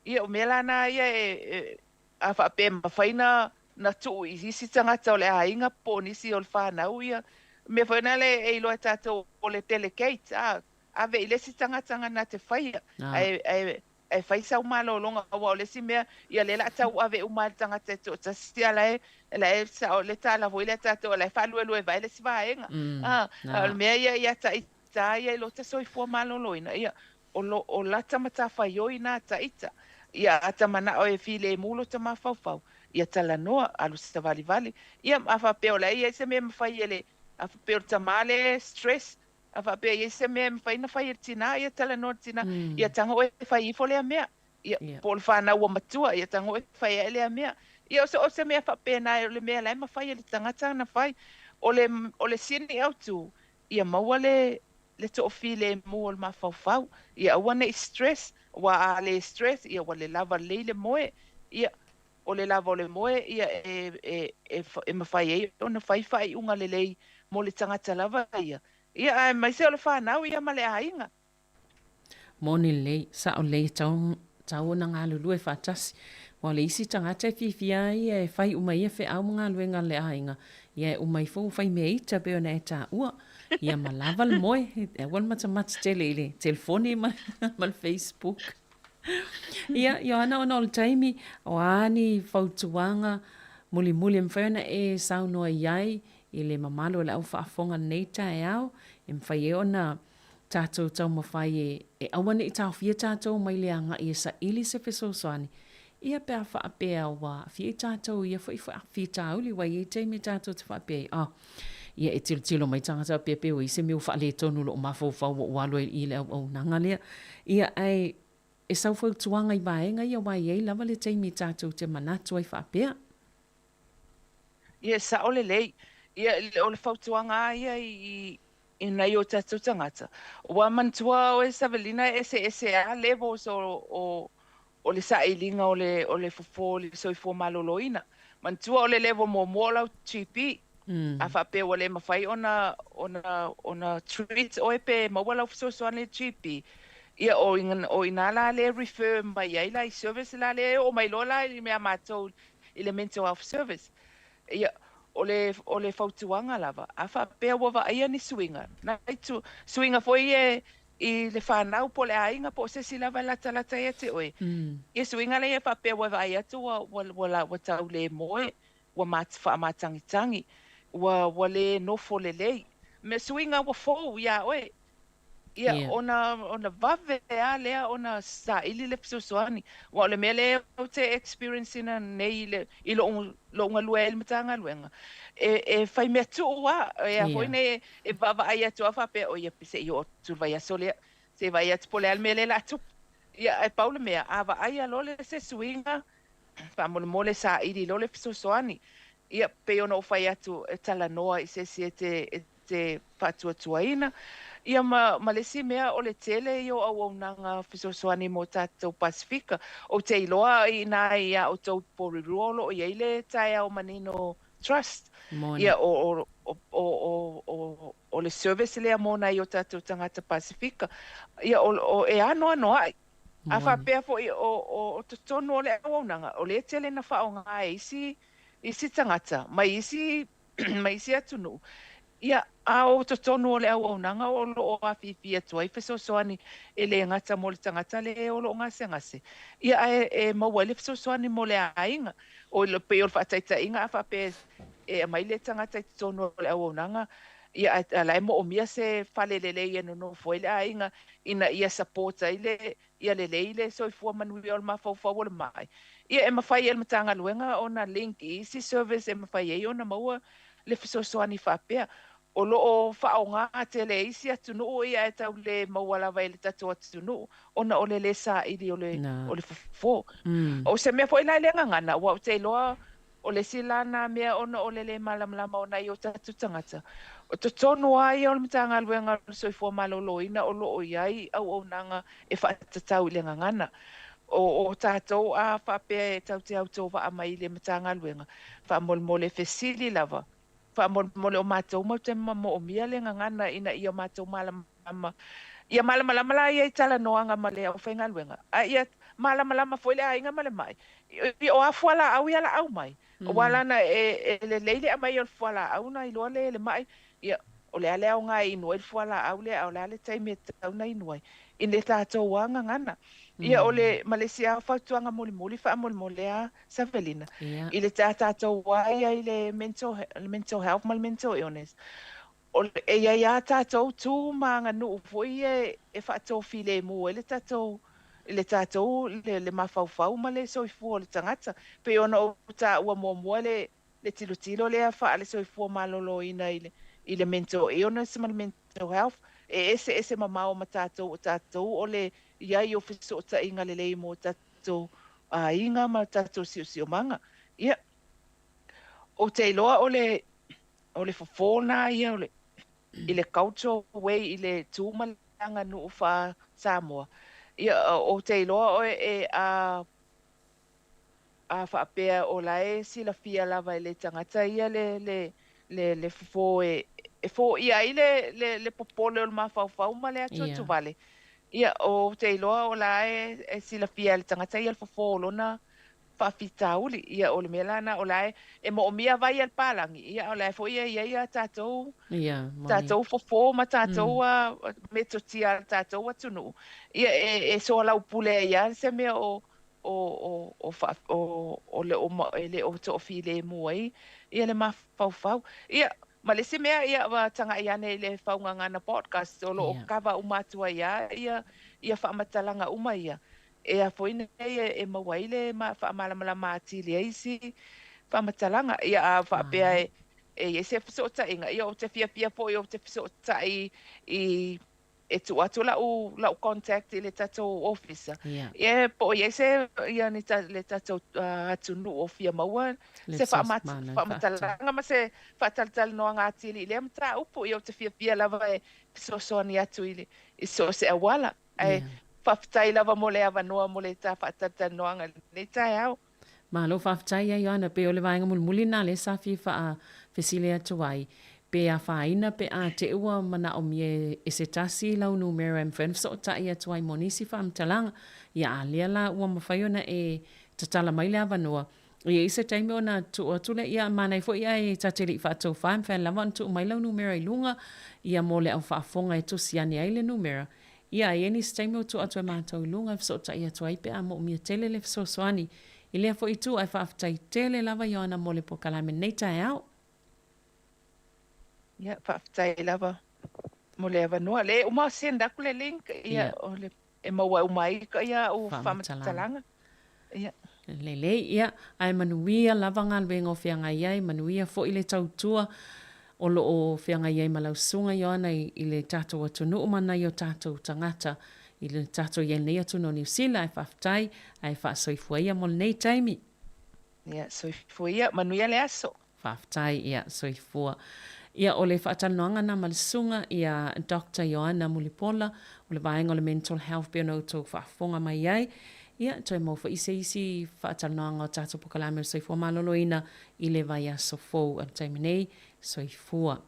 ia o mea la na ia e, e, a faapea e mafai na, na tuu i isi tagata o le aiga po o nisi o le fanau, ia, mea foi na le e iloa e tatou o le delegate, a, ave i le isi tagata na te faia, ae, ae, ae fai sau malologa, aua o le isi mea, ia lea o le a tauave uma e le tagata e toatasi, a la e, la e sao le tala foi lea a tatou, la e faaluelue vae le isi vaega. A, a o le mea ia ia ita ia i lota soifua maloloina, ia, o lo, o lata matafaioi na ta ita. Ia, a ta manao e filemu lota mafaufau, ia talanoa, alu savalivali. Ia, a faapea o la e i ai se mea e mafai e le, a faapea o le tama lea e stress, A faapea e i ai se mea e mafai ona fai e le tinā, ia talanoa le tinā, ia tago oe e fai ifo lea mea. Ia, po o le fanau ua matua, ia tago oe e fai ae lea mea. Ia, o se, o se mea faapena, o le mea la e mafai e le tagata ona fai. O le, o le sini autu, ia maua le, le toafilemu o le mafaufau, ia aua ne i stress, aua a le stress, ia ua le lava lelei le moe. Ia, o le lava o le moe, ia, e, e, e, e mafai ai ona fai faaiuga lelei mo le tagata lava ia, ia aemaise o le fanau ia ma le aiga. Moni lelei, sao lelei e tau, tau ona galulue faatasi. Aua o le isi tagata e fiafia ai ia e fai uma ia feau ma galuega a le aiga, ia e uma ifo ua fai mea ita pei ona e taua. Ia ma lava le moe, e aua le matamata tele i le telefoni ma, ma le Facebook. Ia, Ioana, ona o le taimi, o a ni fautuaga mulimuli e mafai ona e saunoa i ai i le mamalu o le au faafofoga lenei taeao, e mafai ai ona tatou taumafai e, e aua ne i taofia tatou mai le agai e saili se fesoasoani. Ia pe a faapea ua aafia ai tatou i ia foi faafitauli aua e i ai taimi tatou te faapea ai, oh, ia e tilotilo mai tagata faapea pe ua i ai se mea ua faaletonu i lou mafaufau ua ou alu ai i le auaunaga lea. Ia ae e sau fautuaga i vaega ia aua e i ai lava le taimi tatou te manatu ai faapea. Ia, e sao lelei. Ia, o le fautuaga lava ia i, i nai o tatou tagata, ua manatua oe Savelina e eseese lava levels o, o, o le sailiga o le, o le fofo o le soifua maloloina. Manatua o le level muamua o lau GP, a faapea ua le mafai ona, ona, ona treat oe pe maua lau fesoasoani i le GP, ia o, o ina la lea e refer mai ai la i service la lea e oo mai loa la i mea matou i le Mental Health Service. Ia, o le, o le fautuaga lava, a faapea ua vaaia ni suiga, nai tu, suiga foi ia i le fanau po o le aiga po o se isi lava e latalata ia te oe, ia suiga lea e faapea ua vaai atu ua, ua, ua, ua tau le moe, ua mat, faamatagitagi, ua, ua le nofo lelei. Mea suiga ua fou iā oe, Ia, ona, ona vave lava lea ona saili le fesoasoani. Aua o le mea lea ou te experience ina nei i le, i lou, lou galue ai i le Matagaluega, e, e fai mea tuu lava. E a foi nei, e vaavaai atu lava faapea, oi, se i oo atu i le vaiaso lea, se i vaai atu po o le a le mea lea o le a tupu. Ia, ae pau le mea, a vaaia loa le se suiga, faamolemole saili loa le fesoasoani. Ia, pei ona ou fai atu, e talanoa i se isi e te, e te faatuatuaina. Ia ma, ma le isi mea, o le tele ia o auaunaga fesoasoani mo tatou Pasefika. Ou te iloa i ina iā outou i Porirua o lo o i ai le Taeao Manino Trust. Moni. Ia, o, o, o, o, o, o, o le service lea mo nai o tatou tagata Pasefika. Ia, o, o, e anoanoai. A Moni. faapea foi o, o, o totonu o le auaunaga, o lea e tele na faaaoga e isi, isi tagata mai isi ma isi atunuu, ia, a o totonu o le auaunaga o lo o afifi atu ai fesoasoani e le gata mo le tagata lea o lo o gasegase, ia, ae e maua ai le fesoasoani mo le aiga. O le pei o le faataitaiga a faapea e aumai le tagata i totonu o le auaunaga, ia, ae o la e moomia se fale lelei e nonofo ai le aiga ina ia support ai le ia lelei le soifua manuia o le mafaufau o le ma'i, ia e mafai e le Matagaluega ona link i isi service e mafai ai ona maua le fesoasoani faapea. O lo o faaaoga tele e isi atunuu ia ae tau le maua lava e le tatou atunuu ona o le lē saili o le o le fofo. O se mea foi la e le gagana aua ou te iloa O le isi la na mea ona o le lē malamalama o nai o tatou tagata, o totonu lava ia o le Matagaluega o le Soifua Maloloina o lo o i ai auaunaga e faatatau i le gagana. O o tatou a faapea e tatou te autovaa mai i le Matagaluega, faamolemole fesili lava, faamolemole o matou matou te moomia le gagana ina ia matou malamalama. Ia malamalama la ia i talanoaga ma le aufaigaluega, a ia malamalama foi le aiga ma le ma'i. O a fualaau ia laau mai? Aua lana e lelei le aumai o le fualaau na iloa lea e le ma'i, ia, o le a le aoga e inu ai le fualaau lea, a o le a le taimi e tatau ona inu ai i le tatou lava gagana. Ia, o le, ma le isi lava fautuaga mulimuli faamolemole a Savelina, i le tatou lava ia i le mental, mental health ma le mental illness, O le, e i ai lava tatou tu ma aganuu foi ia e faatofilemu ai le tatou, le tatou, le, le mafaufau ma le soifua o le tagata. Pei ona ou taua muamua le, le tilotilo lea faale-soifua maloloina i le, i le mental illness ma le mental health, e eseese mamao ma tatou o tatou o le i ai o fesootaiga lelei mo tatou aiga ma tatou siosiomaga. Ia, ou te iloa o le, O le fofo lena ia o le, i le cultural way i le tu ma le aganuu faa-Samoa. Ia, ou te iloa oe e a, a faapea o la e silafia lava e le tagata ia le, le, le, le fofo e, e foia ai le, le, le popole o le mafaufau ma le atuatuvale. Ia, ou te iloa o la e, e silafia e le tagata ia le fofo o lona faafitauli. Ia, o le mea la lena, o la e, e moomia vai a le palagi, ia, a o la e foi e i ai a tatou, Ia, moni. tatou fofo ma tatou a metotia a le tatou atunuu, ia, e, e soalaupule ai lava se mea o, o, o, o, faa, o, o le o, e le o toafilemu ai ia le mafaufau. Ia, ma le isi mea, ia, ua tagai ane i le Faugagana Podcast, o lo o kava uma atu ai lava ia, ia faamatalaga uma ia. e a foi nei e maua ai le faamalamalama atili ai isi faamatalaga. Ia a faapea e i ai se fesootaiga, ia ou te fiafia foi ou te fesootai i e tuu atu la'u la'u contact i le tatou ofisa. Ia po o i ai se ia ni ta le tatou atunuu o fia maua se faamatalaga ma se faatalatalanoaga atili i lea mataupu. Ia ou te fiafia lava e fesoasoani atu i le i so o se auala. Ae faafetai lava mo le avanoa mo le ta faatalatalanoaga i lenei taeao. Malo faafetai ia Ioana, pei o le vaega mulimuli lena lea sa fia faafesili atu ai, pe afaina pe a te ua manaomia e se tasi lau numera e mafai ona fesootai atu ai mo nisi faamatalaga. Ia a lea la ua mafai ona e tatala mai le avanoa, e i ai se taimi ona tuu atu lea, ia manaia foi ae ta te le i faatofā e mafai lava ona tuu mai lau numera i luga ia mo le au faafofoga e tusi ane ai le numera. Ia, e i ai nisi taimi ua tuu atu e matou i luga e fesootai atu ai pe a moomia tele le fesoasoani i lea foi itu ae faafetai tele lava Ioana mo le polokalame lenei taeao. Ia, faafetai lava mo le avanoa. Le uma send atu le link, ia, o le, e maua uma ai ia au faamatalaga. Ia. Lelei, ia, ae manuia lava galuega o feagai ai, manuia foi le tautua o lo o feagai ai ma lau susuga Ioana i, i le tatou atunuu ma nai o tatou tagata i le tatou i ai nei atunuu o Niu Sila, ae faafetai, ae faasoifua ia mo lenei taimi. Ia, soifua ia, manuia le aso. Faafetai, ia, soifua. Ia, o le faatalanoaga na ma le susuga ia Doctor Ioana Mulipola, o le vaega o le Mental Health pei ona outou faafofoga mai ai. Ia, toe maua foi se isi faatalanoaga o tatou polokalame o le soifua maloloina i le vaiaso fou. A le taimi nei, soifua.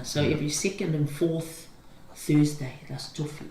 So every second and fourth Thursday le Aso Tofi.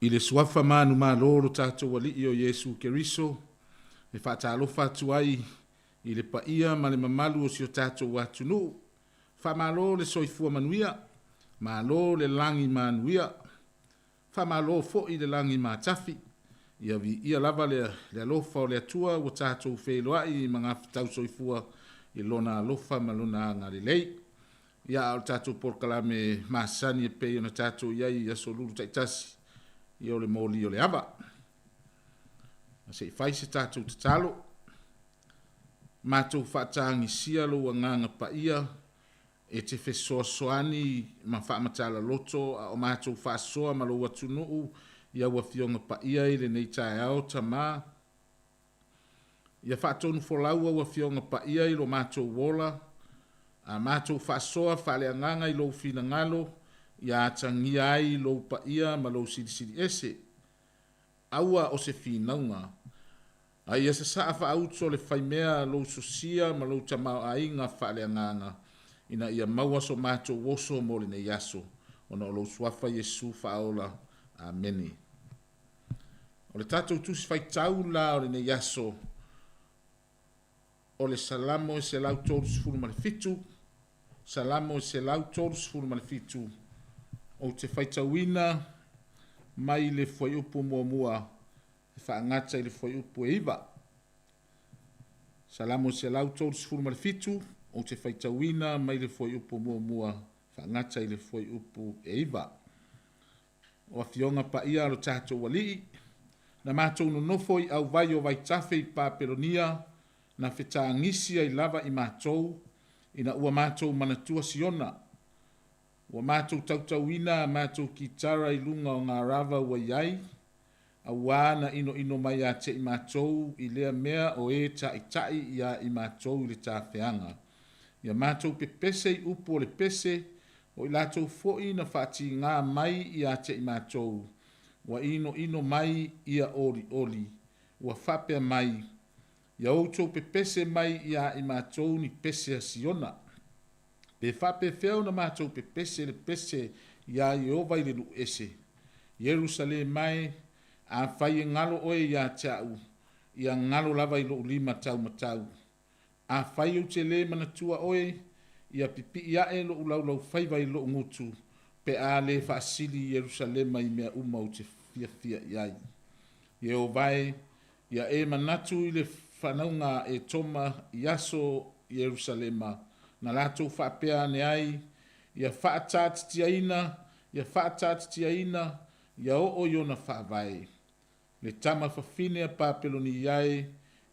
I le Suafa manumalo o lo tatou Alii o Iesu Keriso, e faatalofa atu ai i le paia ma le mamalu o si o tatou atunuu. Faamalo le soifua manuia, malo le lagi manuia, faamalo foi le lagi matafi. Ia viia lava le alofa o le Atua ua tatou feiloai i magafetau soifua i Lona alofa ma Lona agalelei. Ia, a o le tatou polokalame masani e pei ona tatou i ai i aso lulu taitasi, ia o le moli o le ava. A se i fai se tatou tatalo, matou faatagisia lou agaga paia e te fesoasoani ma faamatala loto a o matou faasoa ma lou atunuu i au Afioga Paia i lenei taeao, Tama. Ia faatonufolau au Afioga Paia i lo matou ola, a matou faasoa faaleagaga i lou finagalo, ia atagia ai lou paia ma lou silisili ese. Aua o se finauga, a ia sasaa faauto le faimea lou sosia ma lou tamaoaiga faaleagaga, ina ia maua so matou oso mo lenei aso, ona o lou Suafa Iesu Faaola. Amene. O le tatou Tusi Faitau la o lenei aso, o le Salamo e 137, Salamo e 137, ou te faitauina mai le fuaiupu muamua e faagata i le fuaiupu e 9. Salamo e 137, ou te faitauina mai le fuaiupu muamua faagata i le fuaiupu e 9. O Afioga Paia a lo tatou Alii, na matou nonofo i auvai o vaitafe i Papelonia, na fetagisi ai lava i matou, ina ua matou manatua Siona. Ua matou tautauina a matou kitara i luga o ngā rava ua i ai, auā na inoino mai ia te i matou i lea mea o e taʻitaʻi iā i matou i le tafeaga. Ia matou pepese i upu o le pese, o i latou foi na faatigā mai ia te i matou, ua inoino mai ia olioli, ua faapea mai, Ia outou pepese mai iā i matou ni pese a Siona. Pe faapefea ona matou pepese le pese iā Ieova i le luu ese? Ierusalema e, afai e galo oe ia te au, ia galo lava i lou lima taumatau. Afai ou te lē manatua oe, ia pipii aʻe loʻu laulaufaiva i loʻu gutu, pe a lē faasili Ierusalema i mea uma ou te fiafia i ai. Ieova e, ia e manatu i le fanauga a Etoma i aso Ierusalema, na latou faapea ane ai, Ia faatātitiaina, ia faatātitiaina, ia oo i ona faavae. Le tama fafine a Papelonia e,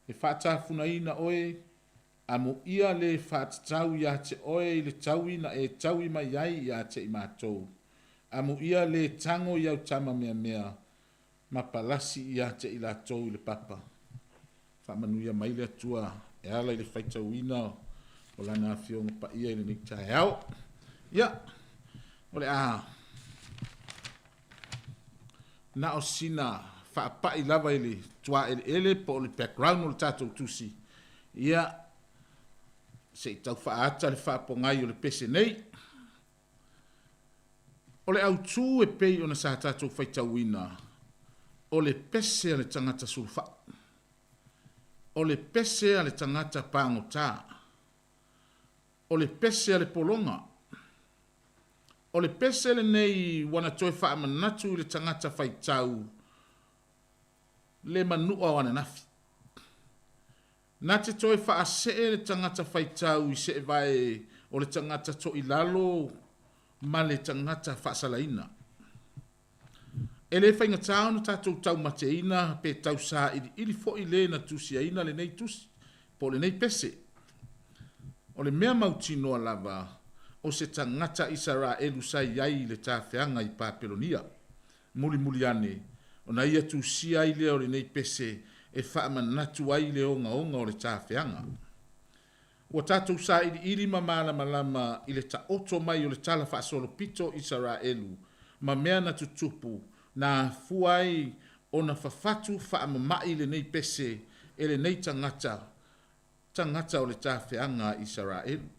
e faatafunaina oe, amuia le faatatau ia te oe i le taui na e taui mai ai ia te i matou. Amuia le tago i au tama meamea, ma palasi ia te i latou i le papa. Faamanuia mai le Atua e ala i le faitauina o Lana Afioga Paia i lenei taeao. Ia, o le a na o sina faapai lava i le tuaeleele po o le background o le tatou tusi, ia, se i tau faaata le faapogai o le pese nei. O le autū e pei ona sa tatou faitauina, O le pese a le tagata sulufai. O le pese a le tagata pagotā. O le pese a le pologa. O le pese lenei ua na toe faamanatu i le tagata faitau le manua o ananafi. Na te toe faasee le tagata faitau i seevae o le tagata toilalo ma le tagata faasalaina. E le faigata ona tatou taumateina pe tau sailiili foi le na tusiaina lenei tusi po o lenei pese. O le mea mautinoa lava, o se tagata Isaraelu sa i ai i le tafeaga i Papelonia. Mulimuli ane, ona ia tusia ai lea o lenei pese e faamanatu ai le ogaoga o le tafeaga. Ua tatou sailiili ma malamalama i le taoto mai o le tala faasolopito o Isaraelu ma mea na tutupu na afua ai ona fafatu faamama'i lenei pese e lenei tagata, tagata o le tafeaga a Isaraelu.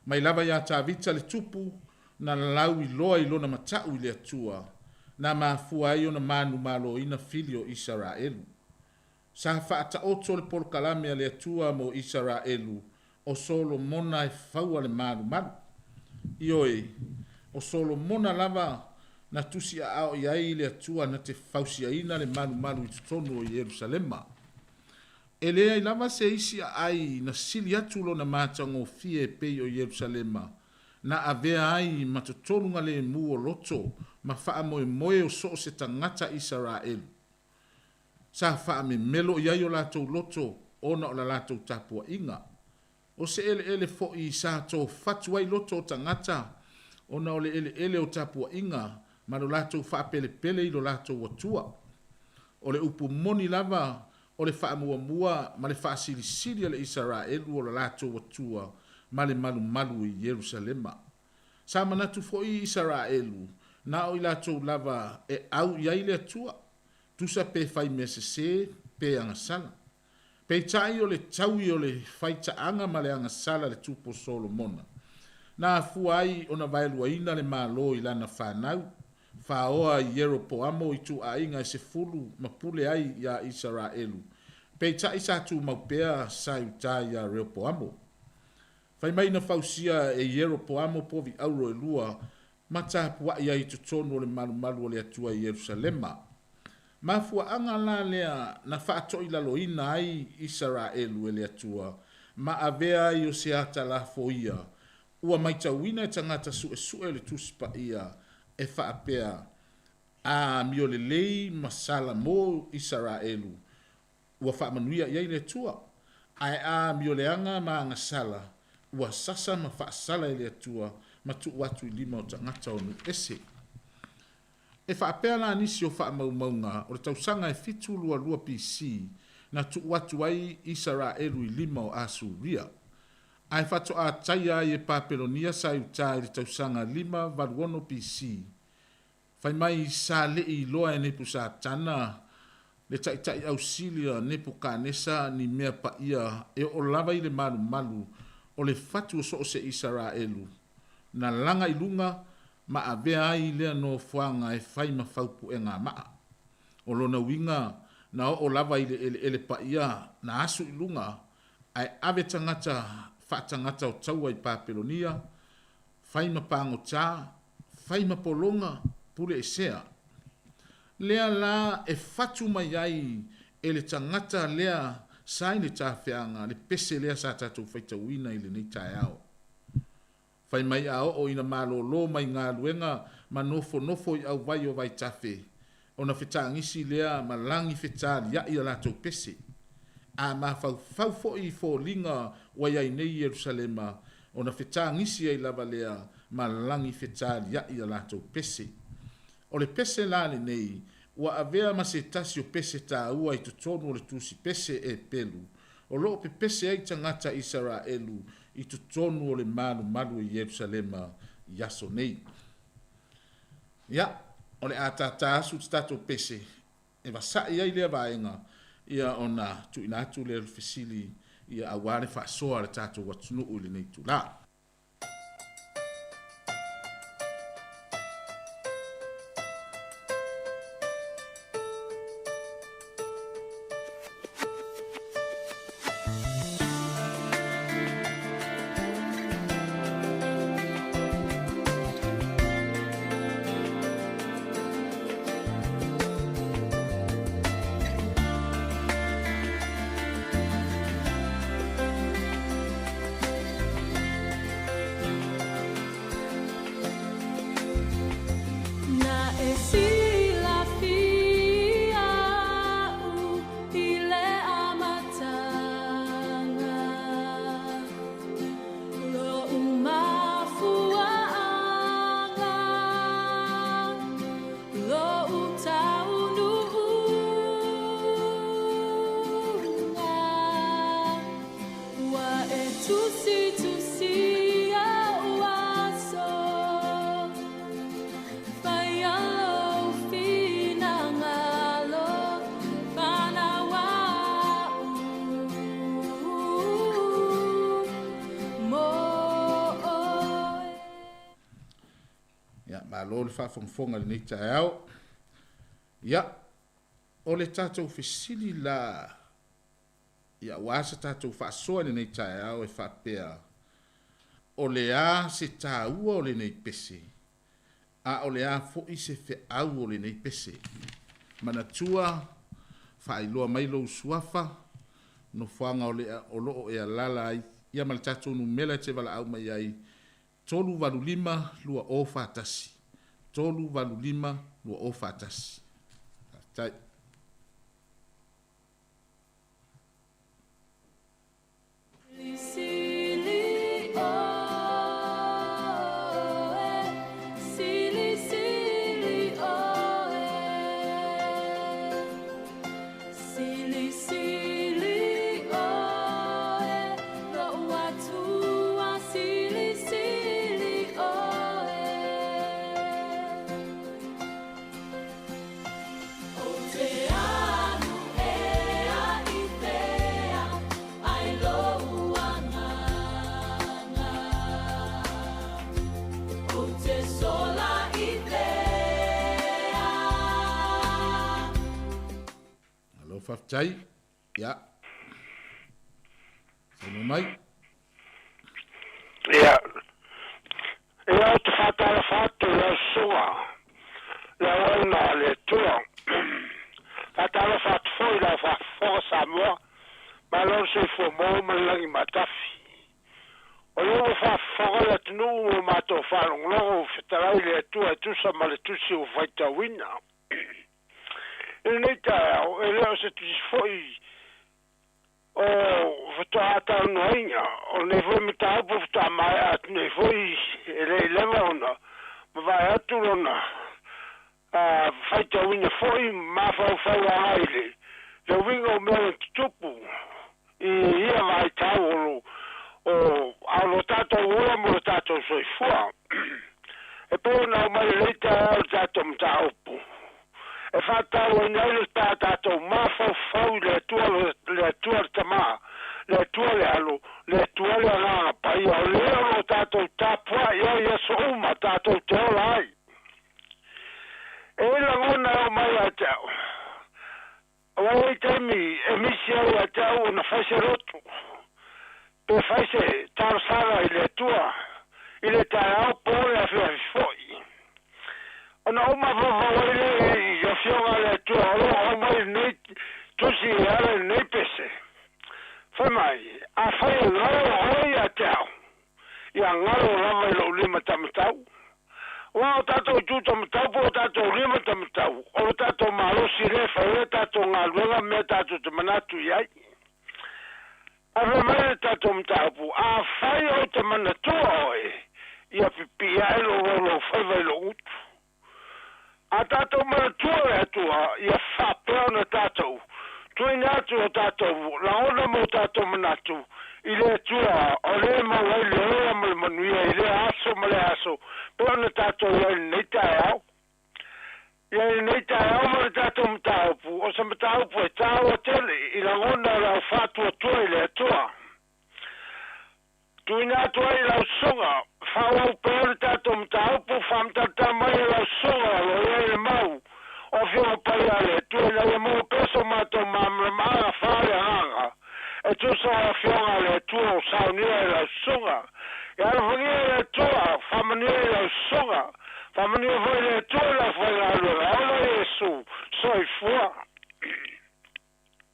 Mai lava iā Tavita le tupu na lauiloa i lona mata'u i le Atua, na mafua ai ona manumaloina fili o Isaraelu. Sa faataoto le polokalame a le Atua mo Isaraelu, o Solomona e faua le malumalu. Ioe, o Solomona lava na tusiaao i ai le Atua na te fausiaina le malumalu i totonu o Ierusalema. E leai lava se isi aai na sili atu lona matagofie e pei o Ierusalema, na avea ai ma totolugalemu o loto ma faamoemoe o so o se tagata Isaraelu. Sa faamemelo i ai o latou loto ona o la latou tapuaiga. O se eleele foi sa tofatu ai loto o tagata ona o le eleele o tapuaiga ma lo latou faapelepele i lo latou Atua. O le upu moni lava o le faamuamua ma le faasilisili a le Isaraelu o lo latou Atua ma le malumalu i Ierusalema. Sa manatu foi Isaraelu na o i latou lava e au i ai le Atua, tusa pe fai mea sesē pe agasala. Peitai o le taui o le faitaaga ma le agasala a le tupu o Solomona, na afua ai ona vaeluaina le Malo i lana fanau, faoa i Ieropoamo ituaiga e sefulu ma pule ai iā Isaraelu, peitai sa tumau pea sa i uta iā Reopoamo. Fai mai na fausia e Ieropoamo povi auro e lua ma tapuai ai i totonu o le malumalu o le Atua i Ierusalema. Mafuaaga la lea na faatoilaloina ai Isaraelu e le Atua ma avea ai o se ata lafoia, ua maitauina e tagata suesue o le Tusi Paia e faapea, A amio lelei ma Salamo Isaraelu, ua faamanuia i ai le Atua, ae a amio leaga ma agasala, ua sasa ma faasala e le Atua ma tuu atu i lima o tagata o nuu ese. E faapea la nisi o faamaumauga o le tausaga e 722 BC na tuu atu ai Isaraelu i lima o Asuria, ae faatoa taia ai e Papelonia sa i uta i le tausaga 586 BC. Fai mai sa leʻi iloa e Nepusatana le taitai ausili a Nepukanesa ni mea paia e oo lava i le malumalu o le fatu o so o se Isaraelu, na laga i luga ma avea ai lea nofoaga e fai ma faupuegamaa. O lona uiga na oo lava i le eleele paia na asu i luga ae ave tagata faatagata o taua i Papelonia, fai ma pagotā, fai ma pologa, pule esea. Lea la e fatu mai ai e le tagata lea sa i le tafeaga le pese lea sa tatou faitauina i lenei taeao. Fai mai a oo ina malōlō mai galuega ma nofonofo i auvai o vaitafe, ona fetagisi lea ma lagi fetaliai a latou pese. A mafaufau foi i foliga ua i ai nei Ierusalema, ona fetagisi ai lava lea ma lagi fetaliai a latou pese. O le pese la lenei, ua avea ma se tasi o pese taua i totonu o le tusi pese e pelu, o lo o pepese ai tagata Isaraelu i totonu o le malumalu i Ierusalema i aso nei. Ia, o le a tātā asu te tatou pese e vasaʻi ai lea vaega, ia ona tuuina atu lea o le fesili ia auā le faasoa a le tatou atunuu i lenei itulā. Malo le faafogafoga i lenei taeao. Ia, o le tatou fesili la, ia aua se tatou faasoa i lenei taeao e faapea, o le a se taua o lenei pese, a o le a foi se feau o lenei pese? Manatua, faailoa mai lou suafa, nofoaga o le o lo o e alaala ai, ia ma le tatou numera e te valaau mai ai, 385 2041. 385 2041. Faafetai. Malo faafetai. Ia. Saunoa mai. Ia. Ia ou te faatalofa atu i lau susuga le auauna a le Atua. Faatalofa atu foi i lau faafofoga Samoa, malo le soifua maua ma le lagi matafi. O lea ua faafofoga le atunuu ma matou faalogologo ua fetalai le Atua e tusa ma le tusi ua faitauina. I lenei taeao, e le o se tusi foi o faatoa talanoaina, o lenei foi mataupu faatoa maea atu nei foi e le i leva ona mavae atu lona faitauina foi ma mafaufau agai i le uiga o mea na tutupu i ia vaitau o lo o a o lo tatou ola ma lo tatou soifua. E pei ona aumai lelei taeao i le tatou mataupu e faatauaina ai le ta tatou mafaufau i le Atua, le Atua le Tama, le Atua le Alo, le Atua le Agaga Paia, o lea o lo o tatou tapuai ai i aso uma tatou te ola ai. E i ai lagona e oo mai ia te au, aua e i ai taimi e misi ai ia te au ona fai se lotu, pe fai se talosaga i le Atua i le taeao po o le afiafi foi. Ona ou mafaufau ai lea i Afioga a le Atua o lo o aumai lenei tusi e ala i lenei pese. Fai mai, Afai e galo oe ia te au, ia galo lava i lou lima tamatau. Aua o tatou itu tamatau po o tatou lima tamatau, o lo tatou malosi lea e fai ai a tatou galuega ma mea tatou te manatu i ai. Ae fai mai le tatou mataupu, Afai ou te manatua oe, ia pipii ae lou laulaufaiva i lou gutu. A tatou manatua le Atua, ia faapea ona tatou tuuina atu o tatou lagona ma o tatou manatu i le Atua, o lea e maua ai le ola ma le manuia i lea aso ma lea aso, pei ona tatou i ai i lenei taeao. Ia i lenei taeao ma le tatou mataupu, o se mataupu e taua tele i lagona o le au faatuatua i le Atua. Tuuina atu ai i lau susuga, faaauau pea le tatou mataupu, faamatalatala mai e lau susuga o lo o i ai le mau o Afioga Paia a le Atua ina ia maua pea so matou malamalamaga faaleagaga e tusa o Afioga a le Atua o saunia e lau susuga. Ia alofagia e le Atua, faamanuia i lau susuga, faamanuia foi e le Atua i lau faigaluega. Ola Iesu, soifua.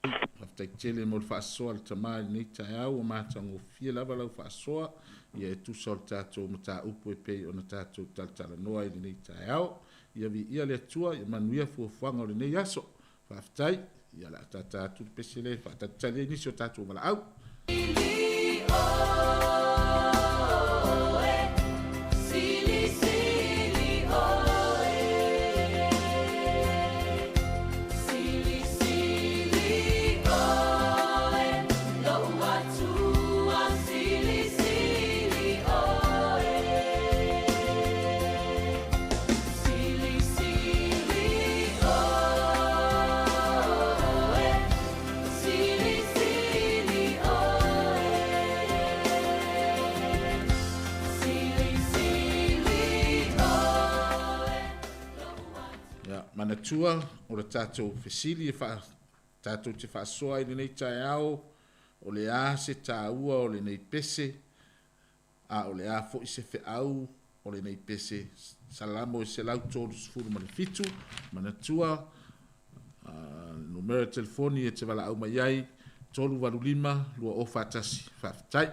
Faafetai tele mo le faasoa a le tama i lenei taeao, ua matagofie lava lau faasoa, ia e tusa o le tatou mataupu e pei ona tatou talatalanoa i lenei taeao. Ia viia le Atua, ia manuia fuafuaga o lenei aso. Faafetai, ia o le a tata atu le pese lea e faatalitali ai nisi o tatou valaau. Manatua o le tatou fesili e faa, tatou te faasoa i lenei taeao, o le a se taua o lenei pese, a o le a foi se feau o lenei pese Salamo e 137. Manatua, numera telefoni e te valaau mai ai, 385 2041. Faafetai.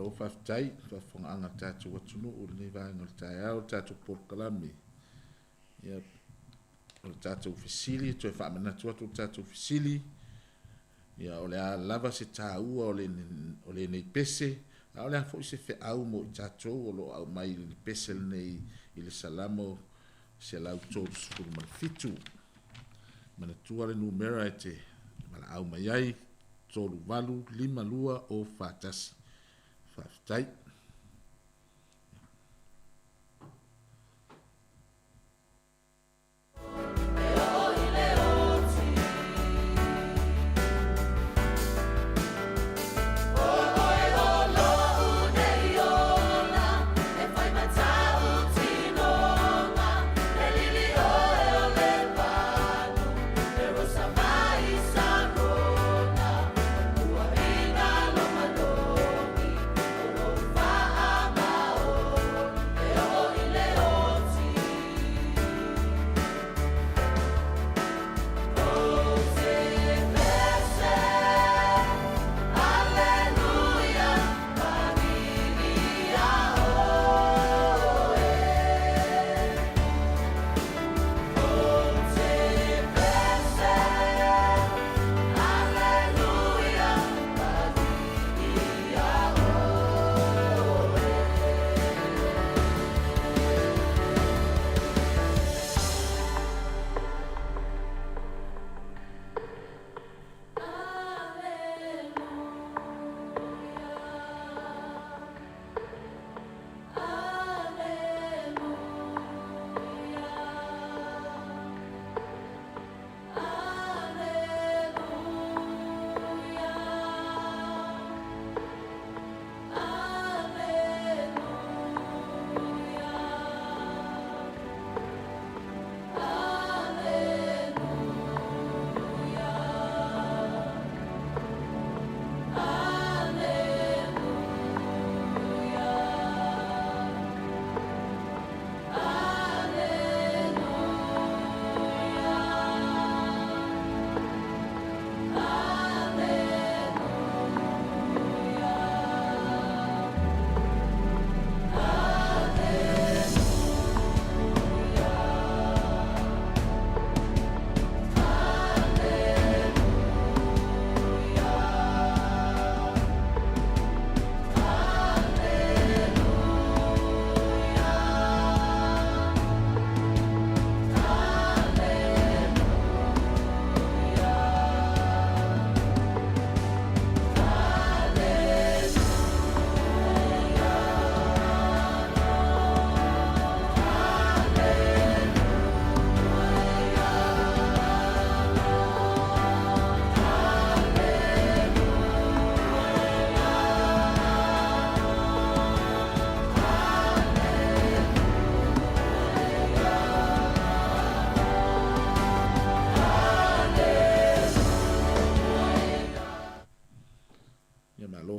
Malo faafetai faafofogaaga a le tatou atunuu i lenei vaega o le taeao, le tatou polokalame. Ia, o le tatou fesili, e toe faamanatu atu le tatou fesili, ia, o le a lava se taua o, le, o lenei pese, a o le a foi se feau mo i tatou o lo o aumai i le pese lenei i le Salamo 137. Manatua le numera e te valaau mai ai, 38 52 o 41. Faafetai.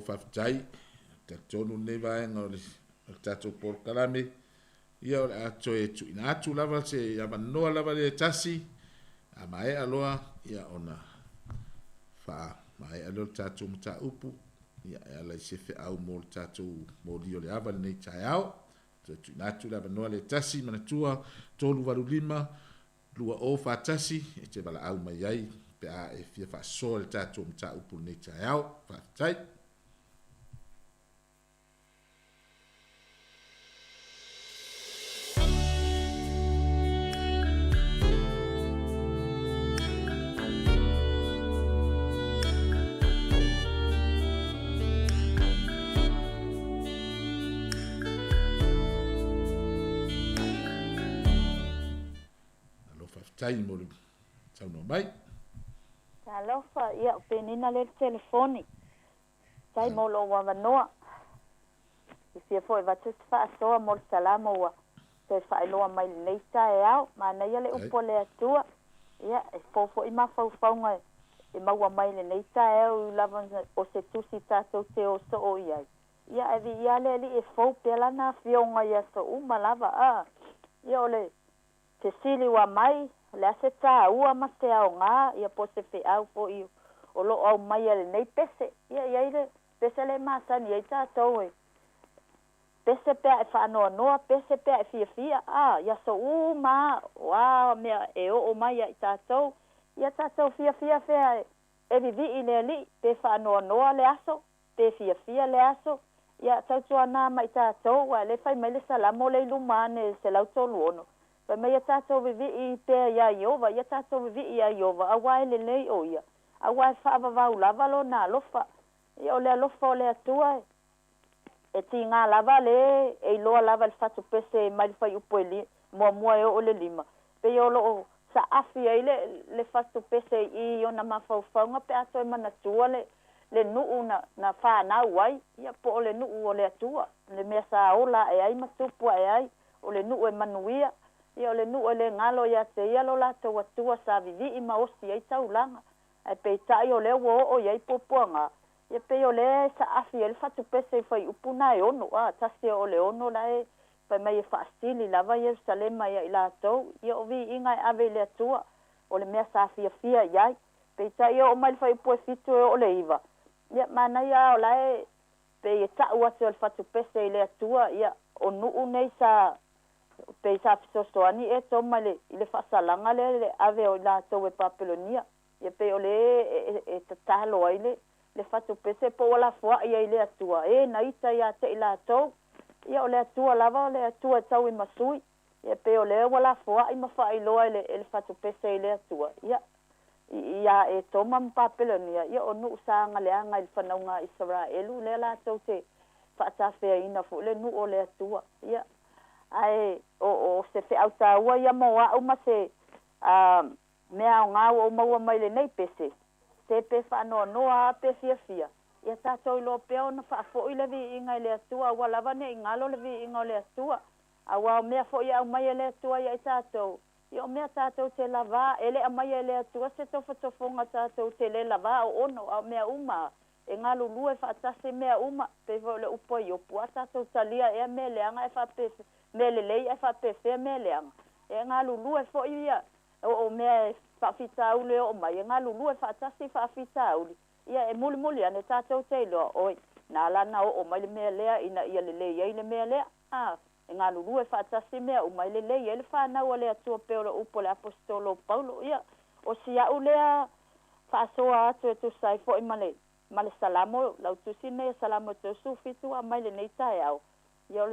faafetai. Talitonu lenei vaega o le tatou polokalame, ia o le a toe tuuina atu lava se avanoa lava lea e tasi, a maea loa, ia ona faamaea lea o le tatou mataupu, ia e ala i se feau mo le tatou moli o le ava i lenei taeao. Toe tuuina atu le avanoa lea e tasi, manatua 385 2041 e te valaau mai ai pe a e fia faasoa i le tatou mataupu i lenei taeao. Faafetai. Malo faafetai mo le saunoa mai. Talofa, ia o Penina lea i le telefoni. Faafetai mo lou avanoa. E fia foi avatu se faasoa mo le salamo ua toe faailoa mai lenei taeao. Manaia le upu a le Atua. Ia, e fou foi mafaufauga e maua mai lenei taeao i lava o se tusi tatou te o soo i ai. Ia, ae viia le Alii e fou pea lana afioga i aso uma lava. A, ia o le fesili ua mai, o le a se taua ma se aoga, ia po o se feau foi o lo o aumaia i lenei pese. Ia, e i ai le pese lea e masani ai tatou e pese pe a e faanoanoa, pese pe a e fiafia, a, i aso uma a, o a mea e oo mai ia i tatou, ia tatou fiafia fea e vivii i le Alii, pe faanoanoa le aso, pe fiafia le aso, ia tautuana ma i tatou, aua o lea e fai mai le Salamo lea i luma ane 136, fai mai ia tatou vivii pea iā Ieova, ia tatou vivii iā Ieova, aua e lelei o ia, aua e faavavau lava lona alofa. Ia o le alofa o le Atua e tiga lava le e iloa lava i le fatupese mai le fuaiupu e muamua e oo i le lima, pei o lo o saafi ai le fatupese i i ona mafaufauga pe a toe manatua le nuu na fanau ai, ia po o le nuu o le Atua, le mea sa ola ae ai ma tupu ae ai, o le nuu e manuia, ia o le nuu e le galo ia te ia lo latou Atua sa vivii ma osi ai taulaga. Ae peitai o lea ua oo i ai puapuaga, ia pei o lea e saafi ai le fatupese i fuaiupu na e ono, a, tasi e oo le ono la e fai mai e faasili lava Ierusalema ia i latou, ia o viiga e ave i le Atua, o le mea sa fiafia i ai. Peitai e oo mai le fuaiupu e fitu e oo le iva, ia manaia a o la e pei e tau atu e le fatupese i le Atua, ia o nuu nei sa pei sa fesoasoani Etoma i le faasalaga lea i le ave o i latou e Papelonia. Ia pei o le e tatalo ai le fatupese po ua lafoai ai i le Atua, e na ita ia te i latou. Ia o le Atua lava o le Atua e tau i masui. Ia pei o lea ua lafoai ma faailoa e le fatupese i le Atua, ia, iā Etoma ma Papelonia, ia o nuu sa agaleaga i le fanauga a Isaraelu, lea latou te faatafeaina foi le nuu o le Atua. Ia, ae o se feau taua ia mo au ma se mea aoga ua ou maua mai lenei pese, se pe faanoanoa a pe fiafia, ia tatou iloa pea ona faafoi le viiga i le Atua, aua lava ne i galo le viiga o le Atua. Aua o mea foi e aumai e le Atua ia i tatou, ia o mea tatou te lavā, e le aumaia e le Atua se tofotofoga tatou te le lavā o ono, a o mea uma a, e galulue faatasi mea uma, pei foi o le upu a Iopu, a tatou talia ea mea leaga ae faapefea mea lelei ae faapefea mea leaga? E galulue foi ia o mea e faafitauli e oo mai, e galulue faatasi faafitauli. Ia e mulimuli ane tatou te iloa, oi, na ala ona oo mai le mea lea ina ia lelei ai le mea lea. A, e galulue faatasi mea uma e lelei ai le fanau a le Atua pei o le upu a le Aposetolo o Paulo. Ia, o si au lea faasoa atu e tusa ai foi ma le ma le Salamo, lau tusi nei a Salamo e 37 ua aumai lenei taeao, ia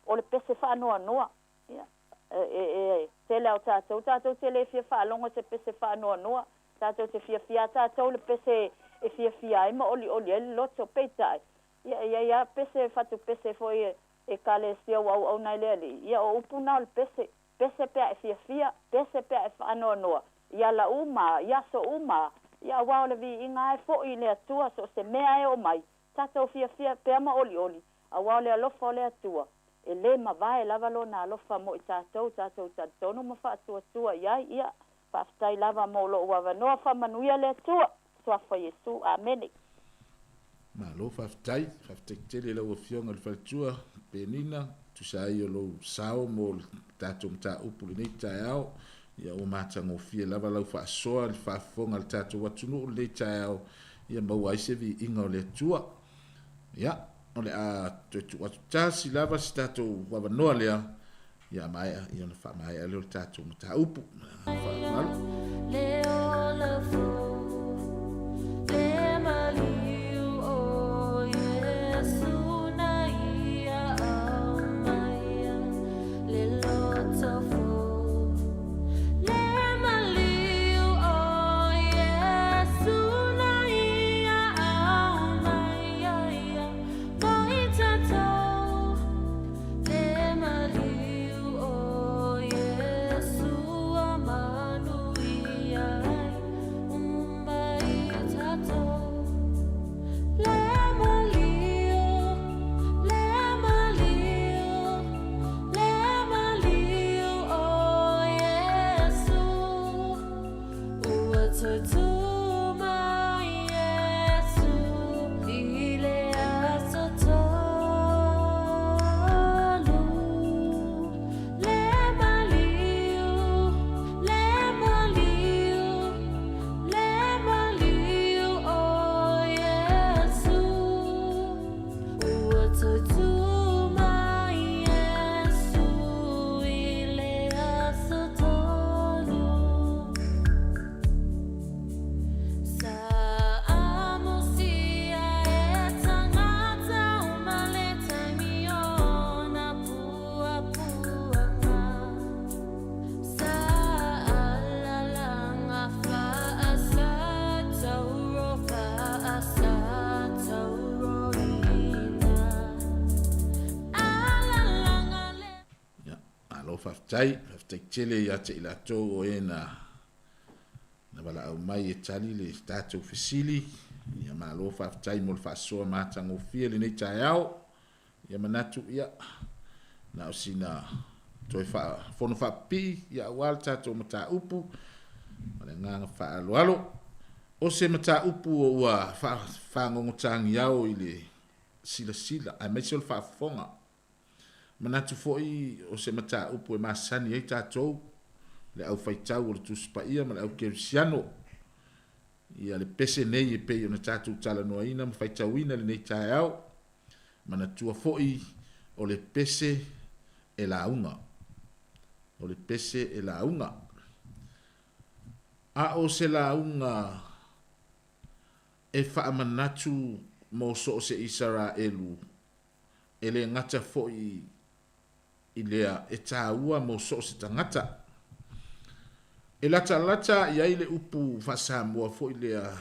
o le pese faanoanoa. Ia, e tele lava o tatou, tatou te le fia faalogo i se pese faanoanoa, tatou te fiafia lava tatou i le pese e fiafia ai ma olioli ai le loto. Peitai, ia, e i ai lava pese fatupese foi e Ekalesia ua auauna ai le Alii, ia o upu na o le pese, pese pe a e fiafia, pese pe a e faanoanoa, i ala uma, i aso uma, ia aua o le viiga lava e foi i le Atua, so o se mea e oo mai, tatou fiafia pea ma olioli, aua o le alofa o le Atua, e le mavae lava Lona alofa mo i tatou, tatou talitonu ma faatuatua i ai. Ia, faafetai lava mo lou avanoa, faamanuia le Atua. Suafa Iesu. Amene. Malo faafetai, faafetai tele i lau Afioga i le Faletua Penina, tusa ai o lou sao mo le tatou mataupu i lenei taeao. Ia ua matagofie lava lau faasoa i le faafofoga a le tatou atunuu i lenei taeao, ia maua ai se viiga o le Atua. Ia, o le a toe tuu atu tasi lava si tatou avanoa lea, ia maea, ia ona faamaea lea o le tatou mataupu. Faaaloalo. Le ola fou, le maliu o Iesu na ia aumaia, le loto fou. Le maliu o Iesu na ia aumaia, ia mo i tatou. Le maliu o Iesu a manuia ai uma i tatou. Le maliu, le maliu, le maliu o Iesu. Ua toe tu mai Iesu i le aso tolu. Le maliu, le maliu, le maliu o Iesu. Ua toe tu mai Iesu i le aso tolu. Sa amusia e tagata uma le taimi o na puapuaga. Sa alalaga faasatauro faasatauroina. Alalaga le. Ia, malo faafetai, faafetai tele ia te i latou o e na na valaau mai e tali le tatou fesili. Ia malo faafetai mo le faasoa matagofie lenei taeao. Ia manatu ia na o sina toe fono faapipii ia aua le tatou mataupu ma le agaga faaaloalo. O se mataupu ua faagogotagiao i le silasila aemaise o le faafofoga. Manatu foi o se mataupu e masani ai tatou, le aufaitau o le Tusi Paia ma le au kerisiano. Ia le pese nei e pei ona tatou talanoaina ma faitauina i lenei taeao. Manatua foi o le pese e lauga. O le pese e lauga. A o se lauga e faamanatu mo so o se Isaraelu e le gata foi i lea, e taua mo so o se tagata. E latalata i ai le upu faa-Samoa foi lea,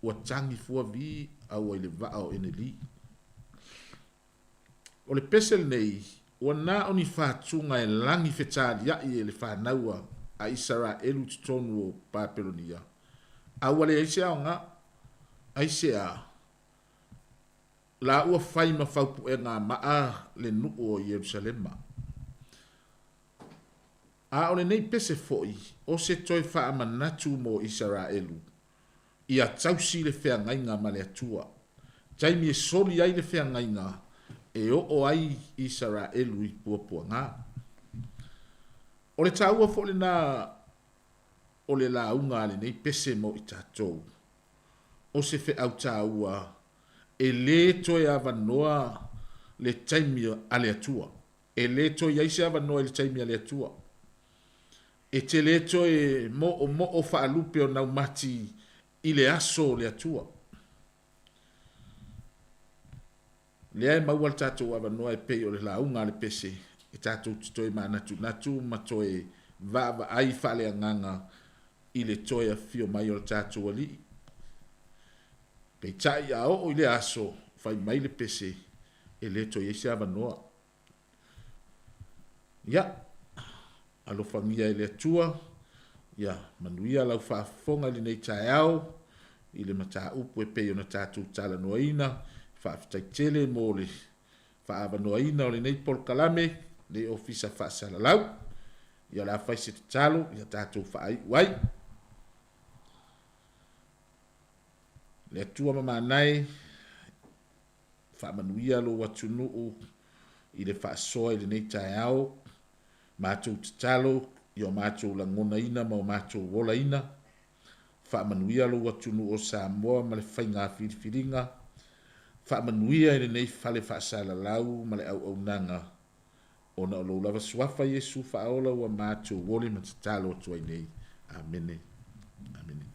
ua tagi fuavi a ua i le vaa o Eneli. O le pese lenei, ua na o ni fatuga e lagi fetaliai e le fanau a Isaraelu i totonu o Papelonia, a ua leai se aoga. Aisea? La ua fai ma faupu'ega ma'a le nu'u o Ierusalema. A o lenei pese fo'i o se toe faamanatu mo Isaraelu, ia tausi le feagaiga ma le Atua. Taimi e soli ai le feagaiga, e oo ai Isaraelu i puapuaga. O le taua fo'i lenā o le lauga a lenei pese mo i tatou, o se feau taua e lē toe avanoa le taimi a le Atua. E lē toe i ai se avanoa i le taimi a le Atua. E te lē toe mo'omo'o faalupe o naumati i le aso o le Atua. Lea e maua le tatou avanoa e pei o le lauga a le pese e tatou te toe manatunatu ma toe vaavaai faaleagaga i le toe afio mai o le tatou Alii. Peitai a oo i lea aso, fai mai le pese, e le toe i ai se avanoa. Ia, alofagia e le Atua, ia manuia lau faafofoga i lenei taeao, i le mataupu e pei ona tatou talanoaina. Faafetai tele mo le faaavanoaina o lenei polokalame, lenei ofisa faasalalau. Ia o le a fai se tatalo, ia tatou faaiu ai. Le Atua mamana e, Faamanuia lou atunuu i le faasoa i lenei taeao. Matou tatalo i o matou lagonaina ma o matou olaina. Faamanuia lou atunuu o Samoa ma le faiga filifiliga. Faamanuia i lenei fale faasalalau ma le auaunaga ona o lou lava suafa Iesu faaola ua matou oli ma tatalo atu ai nei. Amene. Amene.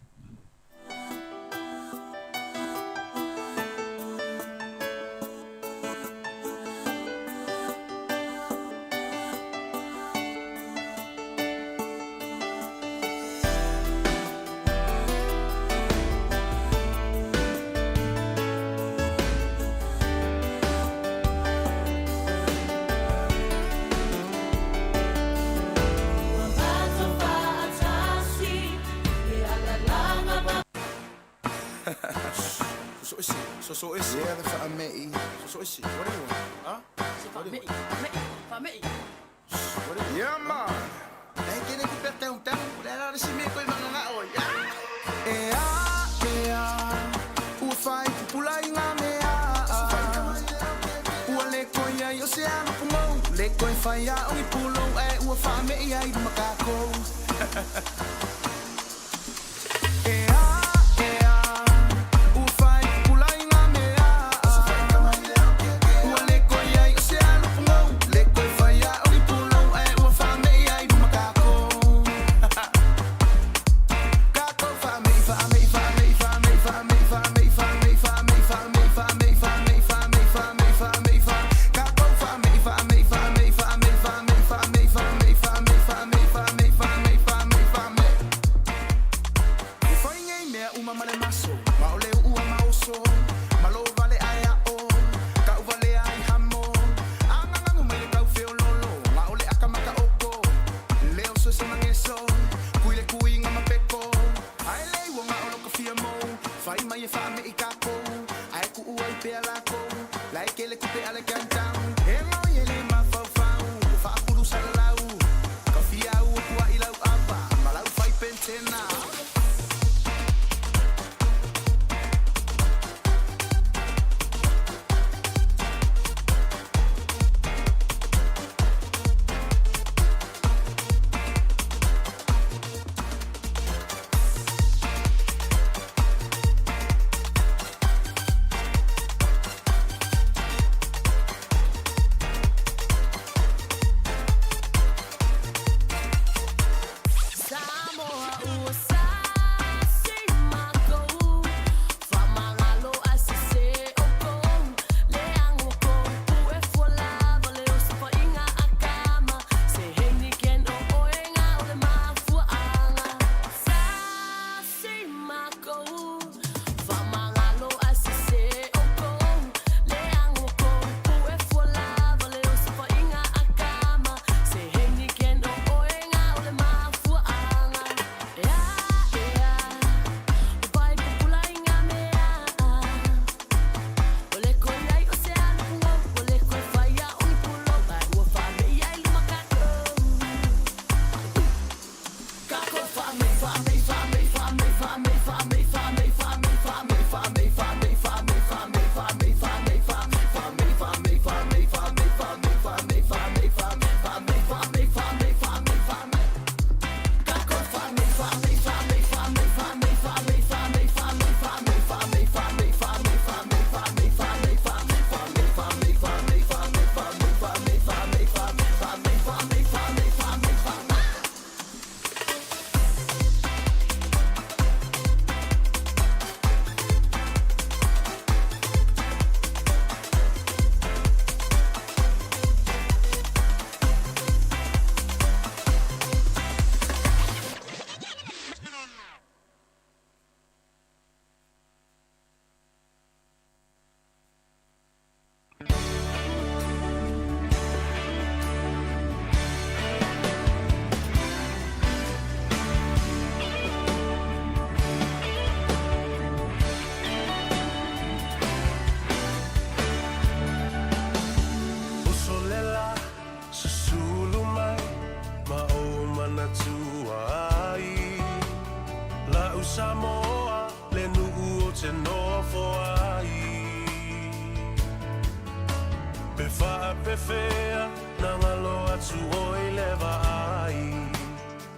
faapefea na galo atu oe i le vaai.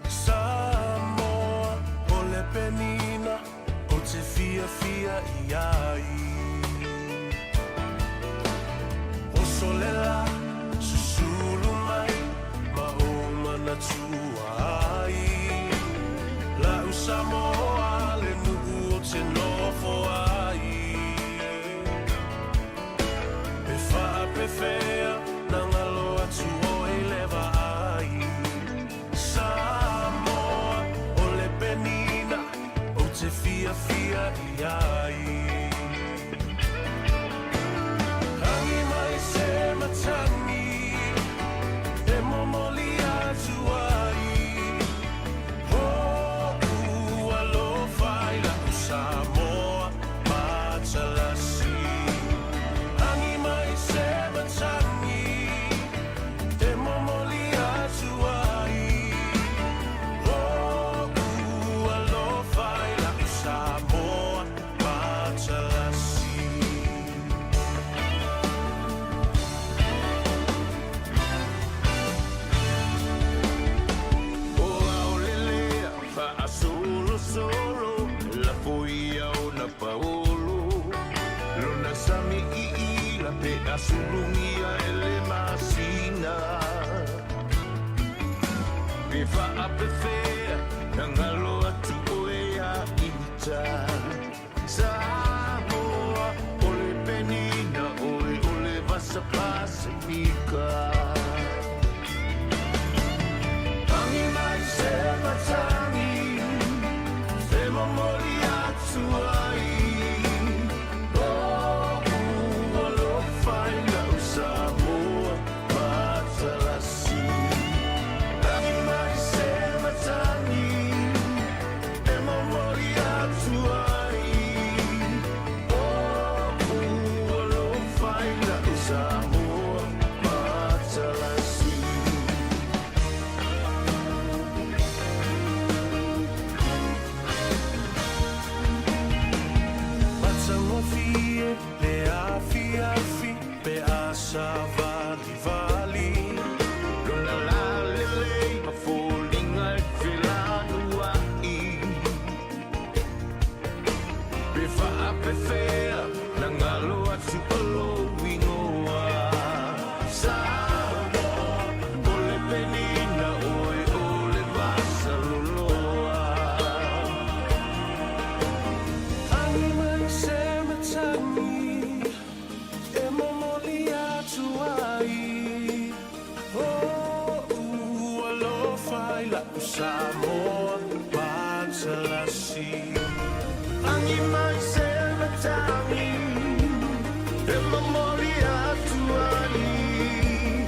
Samoa, o le penina ou te fiafia i ai. Oso le la, susulu mai ma ou manatua ai. La'u Samoa le nuu ou te nofo ai. Pe faapefea na galo atu oe i le vaai. Samoa, o le penina ou te fiafia i ai. Agi mai se matagi e momoli atu ai. O'u alofa i la'u Samoa matalasi. Agi mai se matagi e momoli atu ai. O'u alofa i la'u Samoa matalasi. O aolelea faasolosolo lafoia ona paolo lona sami iila pe asulugia e le masina pe faapefea na galo atu oe ia ita Samoa o le penina oe o le vasa Pasifika. Agi mai se matagi e momoli atu ai. O'u alofa i la'u Samoa matalasi. Agi mai se matagi e momoli atu ai. O'u alofa i la'u Samoa matalasi. Matagofie le afiafi pe a savalivali. Lona lalelei ma foliga e felanua'i pe faapefea na galo atu o lou igoa. Samoa o le penina oe o le vasaloloa. Agi mai se matagi e momoli atu ai. O'u alofa i la'u Samoa matalasi. Agi mai se matagi e momoli atu ai.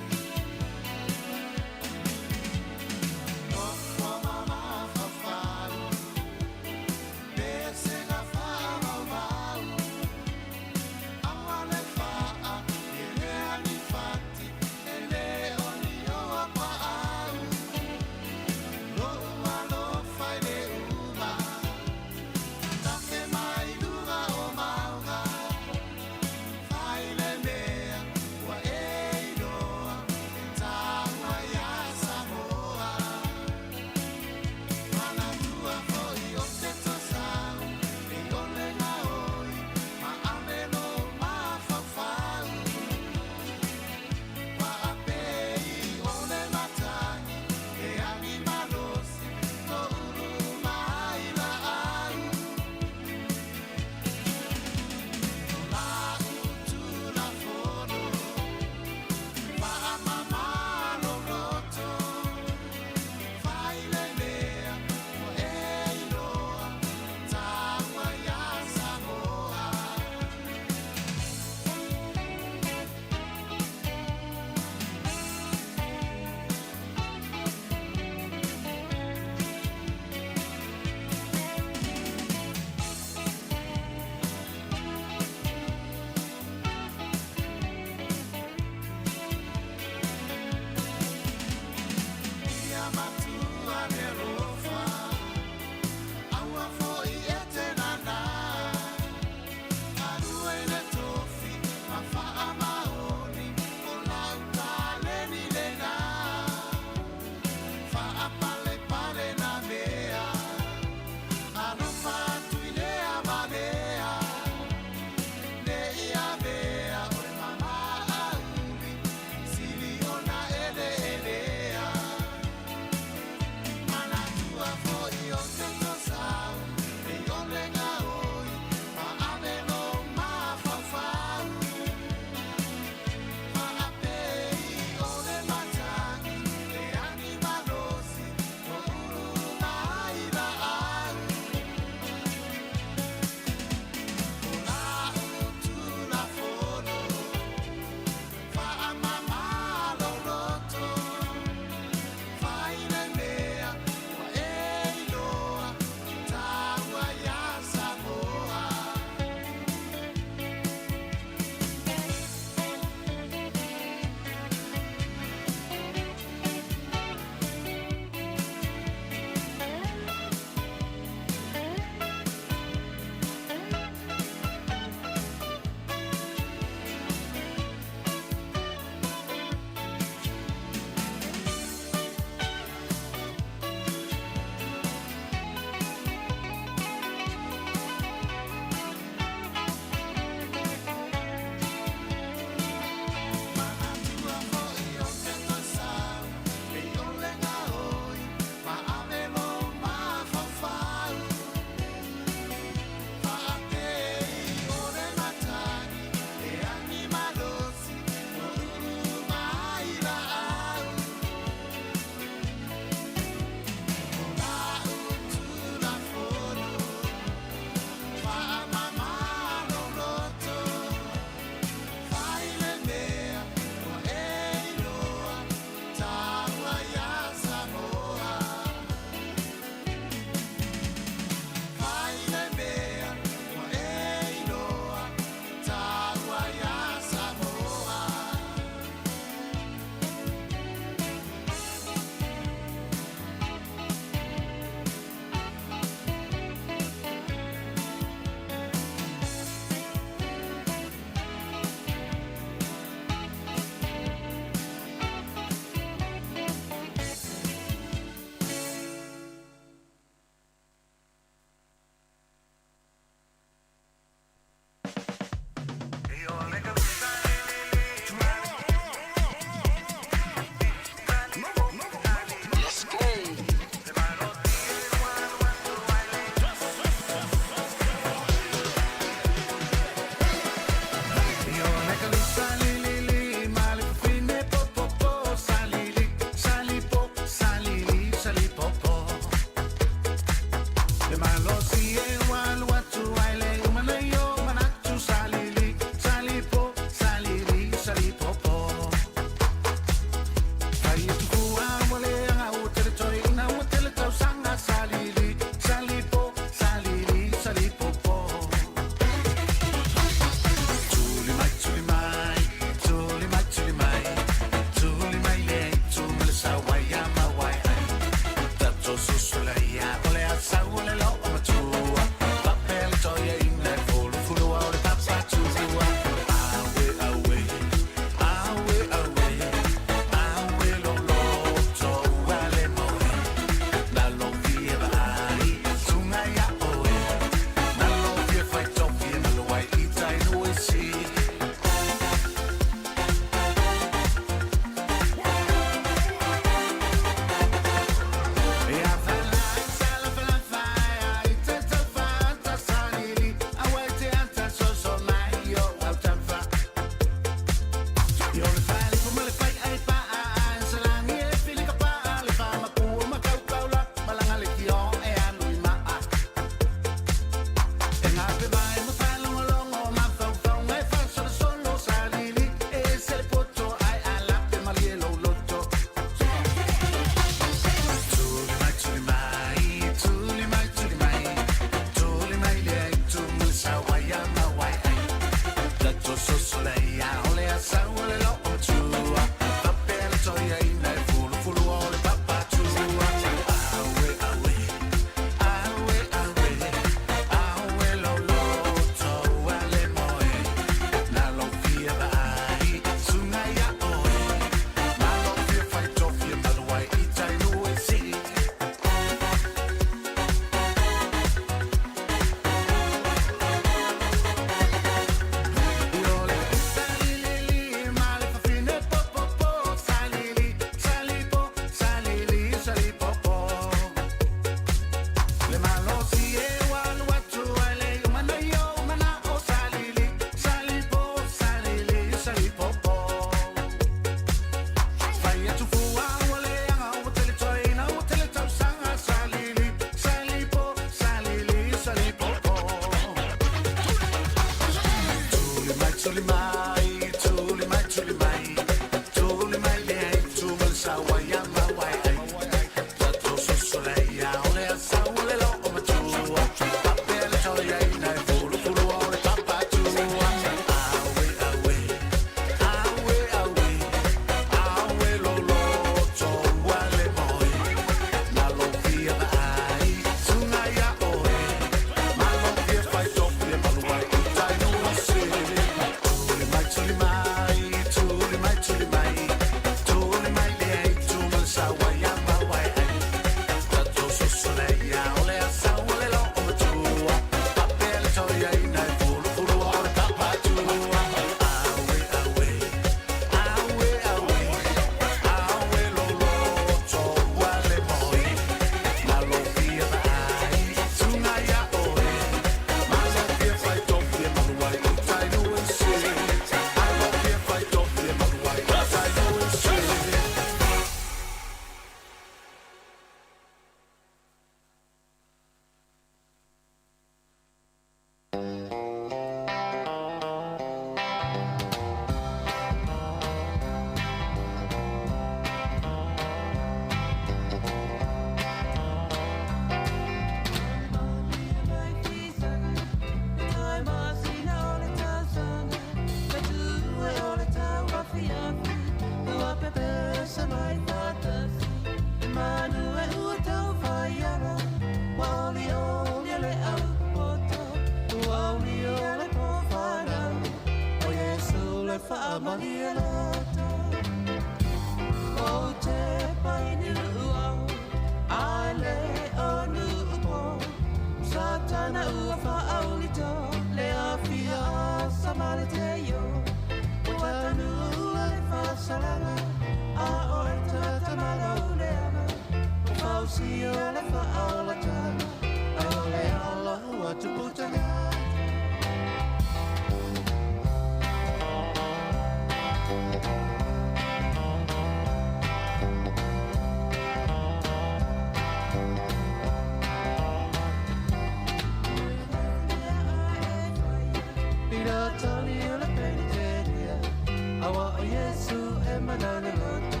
e mana le loto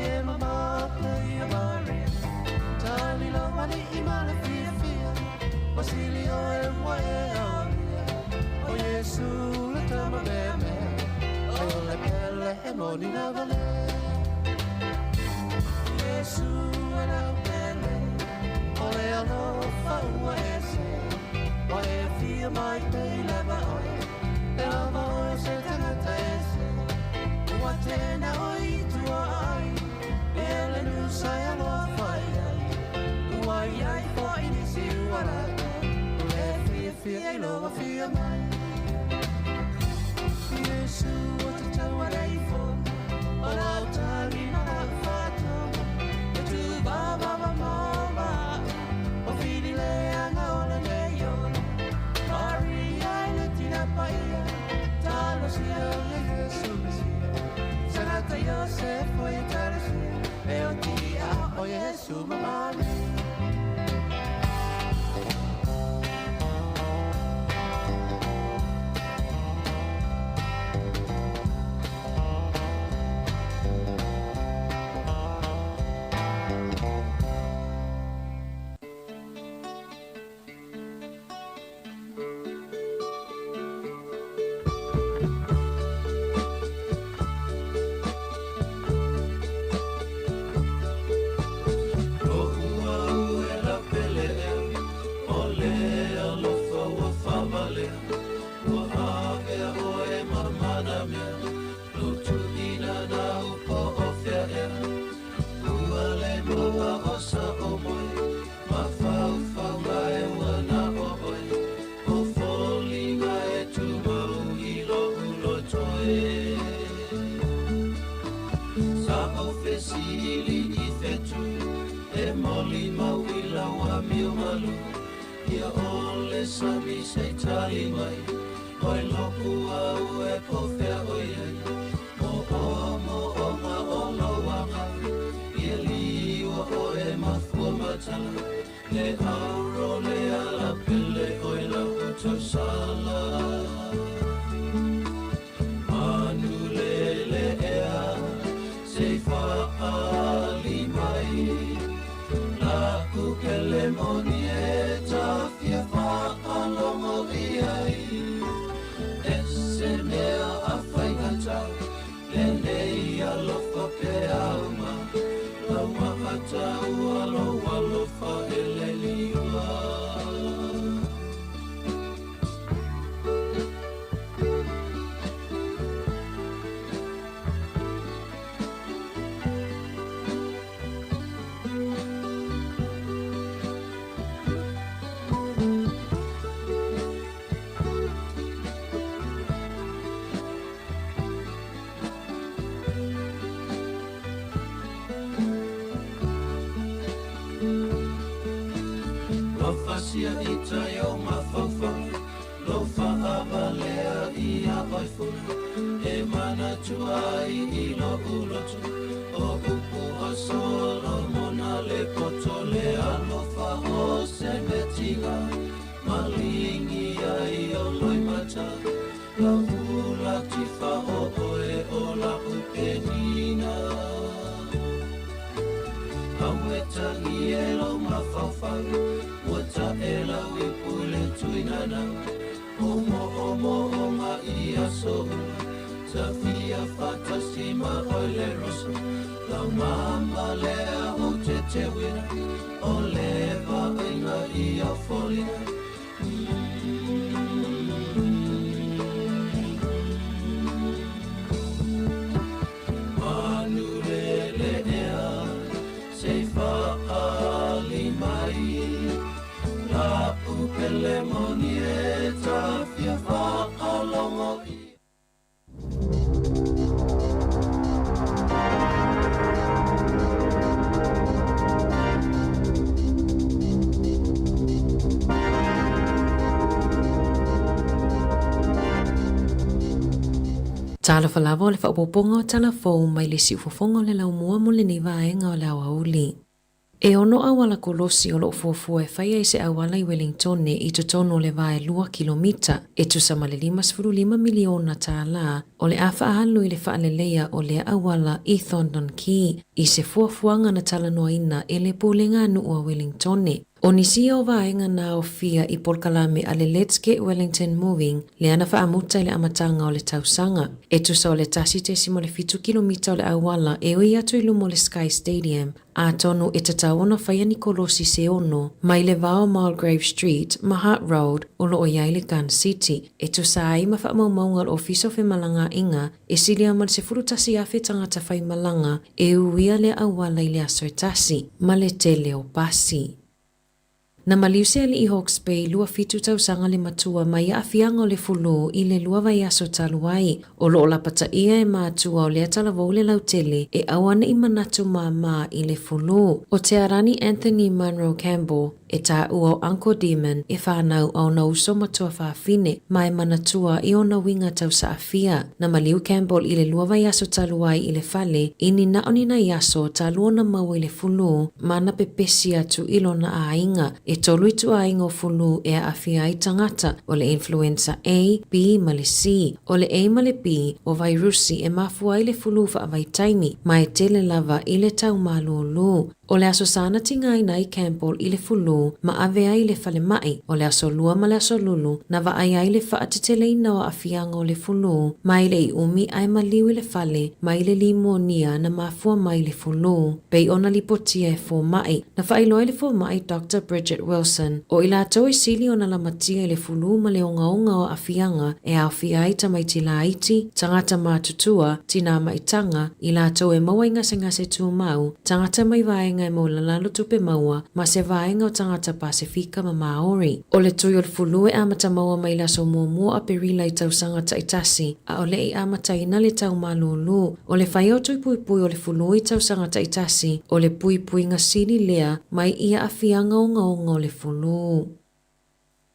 E mamata ia Maria Tali lo wali i ma le fia fia O sili o e ua e aulia O Yesu le tama mea mea O le pele e moni na vale Yesu e lau pele O le alofa ua ese Ua e fia mai te i leva oe E lava oe se tangata ese Ua tena o i tua ai E le nusa e aloa fai ai Ua iai fo i nisi ua lata O le fia fia i loa fia mai Yesu o te taua leifo O lau tagi ma lau whātonga E tū baba ma mama O fili le anga o le nei ola Maria i le tina paia Talosia o le Yesu Mesia Sangata Yosef o e talosia E o tia o Yesu ma Maria Lo'u au e la pele ea, o le alofa ua faavalea, ua avea oe ma manamea, lou tuuina nau po o fea ea. Ua le maua o sa'o moe, mafaufauga e ua na o oe, o foliga e tumau i lo'u loto e. Sa ou fesili i fetu, e molimau i lau amio malu, ia ʻole sami se i tali mai, oi lo'u au e po fea ʻoe i ai. Moomooga o lou aga, ia liua oe ma fua matala, le auro le ala pele oe la'u tausala. Manu lele ea, se i faaali mai, la'u kele moni e ta fia faalogo i ai. E se mea a faigata, lenei alofa pe auma, lau maataua lou alofa e le liua. Ua fasia i tai o mafaufauga, lou faavalea ia oe funa, e manatua ai i lo'u loto, o upu a Solomona le poto le alofa o se mea tiga, maligi ai o loimata, lau ulatifa o oe o la'u penina. Aue tagi e lou mafaufau, ua ta'e lau ipu i le tuinanau, o moomooga i aso uma, sa fia faatasi ma oe le rosa, lau mama lea ou te teuina, o le vaaiga i au foliga. Manu lele ea, se i faaali mai, la'u pele moni e ta fia faalogo i. Talofa lava o le faaopoopoga o tala fou mai le siufofoga o le laumua mo lenei vaega o le aoauli. E ono auala kolosi o loo fuafua e faia i se auala i Welingtone i totonu o le va e lua kilomita, e tusa ma le $55 miliona tālā, o le a faaalu i le faaleleia o lea auala i Thorndon Quay i se fuafuaga na talanoaina e le Pulega a Nuu a Welingtone. O nisi ia o vaega na aofia i polokalame a le Let's Get Wellington Moving lea na faamuta i le amataga o le tausaga. E tusa o le 1.7 kilomita o le auala e ui atu i luma o le Sky Stadium, atonu e tatau ona faia ni kolosi se ono mai le va o Mulgrave Street ma Hutt Road o loo i ai le Gun City, e tusa ai ma faamaumauga a le Ofisa o Femalagaaiga e silia ma le 11,000 tagata faimalaga e uia lea auala i le aso e tasi, ma le tele o pasi. Na maliu se alii Hawke's Bay 27 tausaga le matua mai aafiaga o le fulu i le lua vaiaso talu ai. O loo lapataia e matua o lea talavou le lautele e aua nei manatu māmā i le fulu. O Tearani Anthony Munro Campbell e taua o Uncle Demon e whānau a ona uso matua whāwhine ma e manatua i ona uiga tausaafia. Na maliu Campbell i le lua vaiaso talu ai i le fale i ni na o ni nai aso talu ona maua i le fulu ma na pepesi atu i lona aiga. E tolu ituaiga o fulu e aafia ai tagata, o le influenza A, B ma le C. O le A ma le B, o vairusi e mafua ai le fulu faavaitaimi, ma e tele lava i le tau malūlū. O le Aso Sa na tigaina ai Campbell i le fulu ma ave ai i le falemai. O le Aso Lua ma le Aso Lulu na vaai ai le faateteleina o aafiaga o le fulu ma e le i umi ae maliu i le fale mai le limonia na mafua mai i le fulu pei ona lipotia e fomai. Na faailoa e le fomai Doctor Bridget Wilson o i latou e sili ona lamatia i le fulu ma le ogaoga o aafiaga e aofia ai tamaiti laiti, tagata matutua, tinā maitaga, i latou e maua i gasegase tumau, tagata mai vaega e maulalalo tupe maua, ma se vaega o tagata Pasefika ma Māori. O le tui o le fulu e amata maua mai le aso muamua o Aperila i tausaga taitasi, a o le i amataina le tau malūlū. O le faia o tui puipui o le fulu i tausaga taitasi, o le puipuiga sili lea mai i aafiaga ogaoga o le fulu.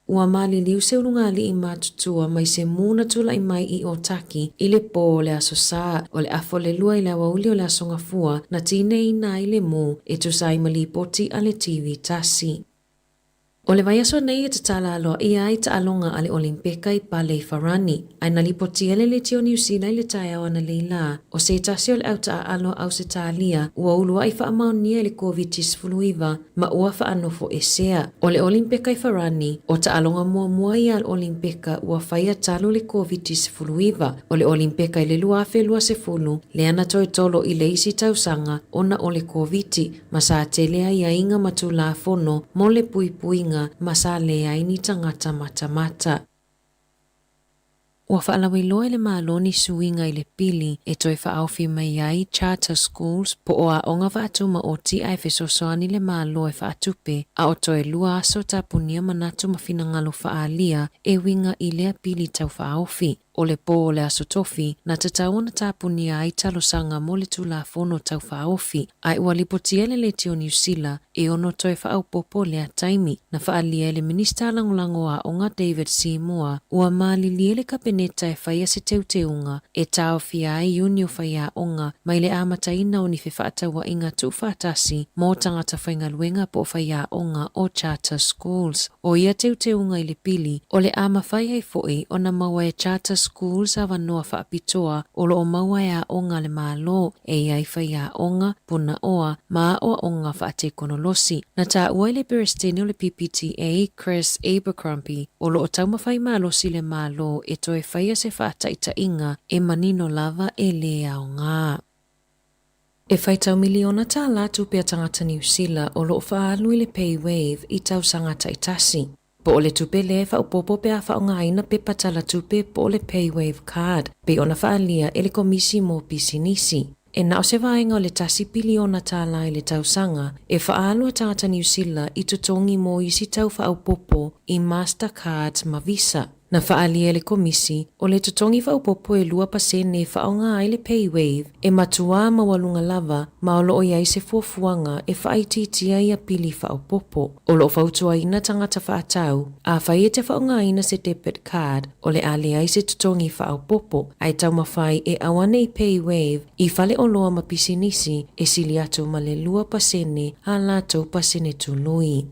Ua maliliu se ulugalii matutua mai se mū na tulai mai i Ōtaki i le pō o le Aso Sa, o le afa o le lua i le aoauli o le Aso Gafua na tineiina ai le mū e tusa ai ma lipoti a le TV tasi. O le vaiaso nei e tatala aloaia ai taaloga a le Olimpeka i Pale i Farani, ae na lipotia le Leitio Niu Sila i le taeao analeila, o se tasi o le au taaalo a Ausetalia ua uluai faamaonia i le Koviti-19 ma ua faanofoesea. O le Olimpeka i Farani, o taaloga muamua ia a le Olimpeka ua faia talu le Koviti-19. O le Olimpeka i le 2020, lea na toe tolo i le isi tausaga ona o le Koviti, ma sa tele aiaiga ma tulafono mo le puipuiga ma sa leai ni tagata matamata. Ua faalauiloa e le Malo ni suiga i le pili e toe faaofi mai ai charter schools po o aoga faatumaoti ae fesoasoani le Malo e faatupe, a o toe lua aso tapunia manatu ma finagalo faaalia e uiga i lea pili tau faaofi. O le pō o le Aso Tofi, na tatau ona tapunia ai talosaga mo le Tulafono Tau Faaofi, ae ua lipotia e le Leitio Niu Sila e ono toe faaopoopo lea taimi. Na faaalia e le Minista Lagolago o Aoga David Seymour, ua malilie le Kapeneta e faia se teuteuga e taofia ai iuni o faiaoga mai le amataina o ni fefaatauaiga tuufaatasi mo tagata faigaluega po o faiaoga o charter schools. O ia teuteuga i le pili, o le a mafai ai foi ona maua e charter schools avanoa faapitoa o loo maua e aoga a le Malo e i ai faiaoga, punaoa, ma aoaoga faatekonolosi. Na taua e le Peresetene o le PPTA, Chris Abercrombie, o loo taumafai malosi le Malo e toe faia se faataitaiga e manino lava e lē aoga. E faitau miliona tālā tupe a tagata Niu Sila o loo faaalu i le PayWave i tausaga taitasi. Po o le tupe lea e faaopoopo pe a faaaogaina pepa tala tupe po o le PayWave card, pei ona faaalia e le Komisi mo Pisinisi. E na o se vaega o le tasi piliona tālā i le tausaga e faaalu a tagata Niu Sila i totogi mo isi tau faaopoopo i Mastercards ma Visa. Na faaalia e le Komisi, o le totogi faaopoopo e 2% e faaaoga ai le PayWave e matuā maualuga lava ma o loo i ai se fuafuaga e faaitiitia ia pili faaopoopo. O loo fautuaina tagata faatau, afai e te faaaogaina se debit card, o le a leai se totogi faaopoopo, ae taumafai e auane i PayWave i faleoloa ma pisinisi e sili atu ma le 2% a latou pasene tului.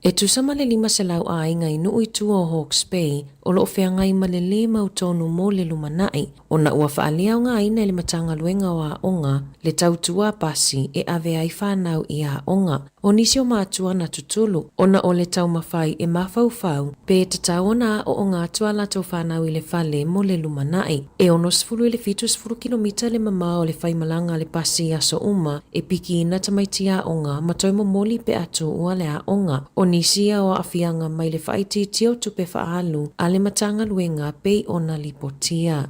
E tusa ma le 500 aiga i nuu i tua o Hawke's Bay o loo feagai ma le lē mautonu mo le lumanai, ona ua faaleaogaina e le Matagaluega o Aoga le tautua a pasi e ave ai fanau i aoga. O nisi o matua na tutulu, ona o le taumafai e mafaufau pe tatau ona aooga atu a latou fanau i le fale mo le lumanai. E 60 i le 70 kilomita le mamao o le faimalaga a le pasi i aso uma e pikiina tamaiti aoga ma toe momoli pe a tuua le aoga. O nisi ia o aafiaga mai le faaitiitia o tupe faaalu a le Matagaluega pei ona lipotia.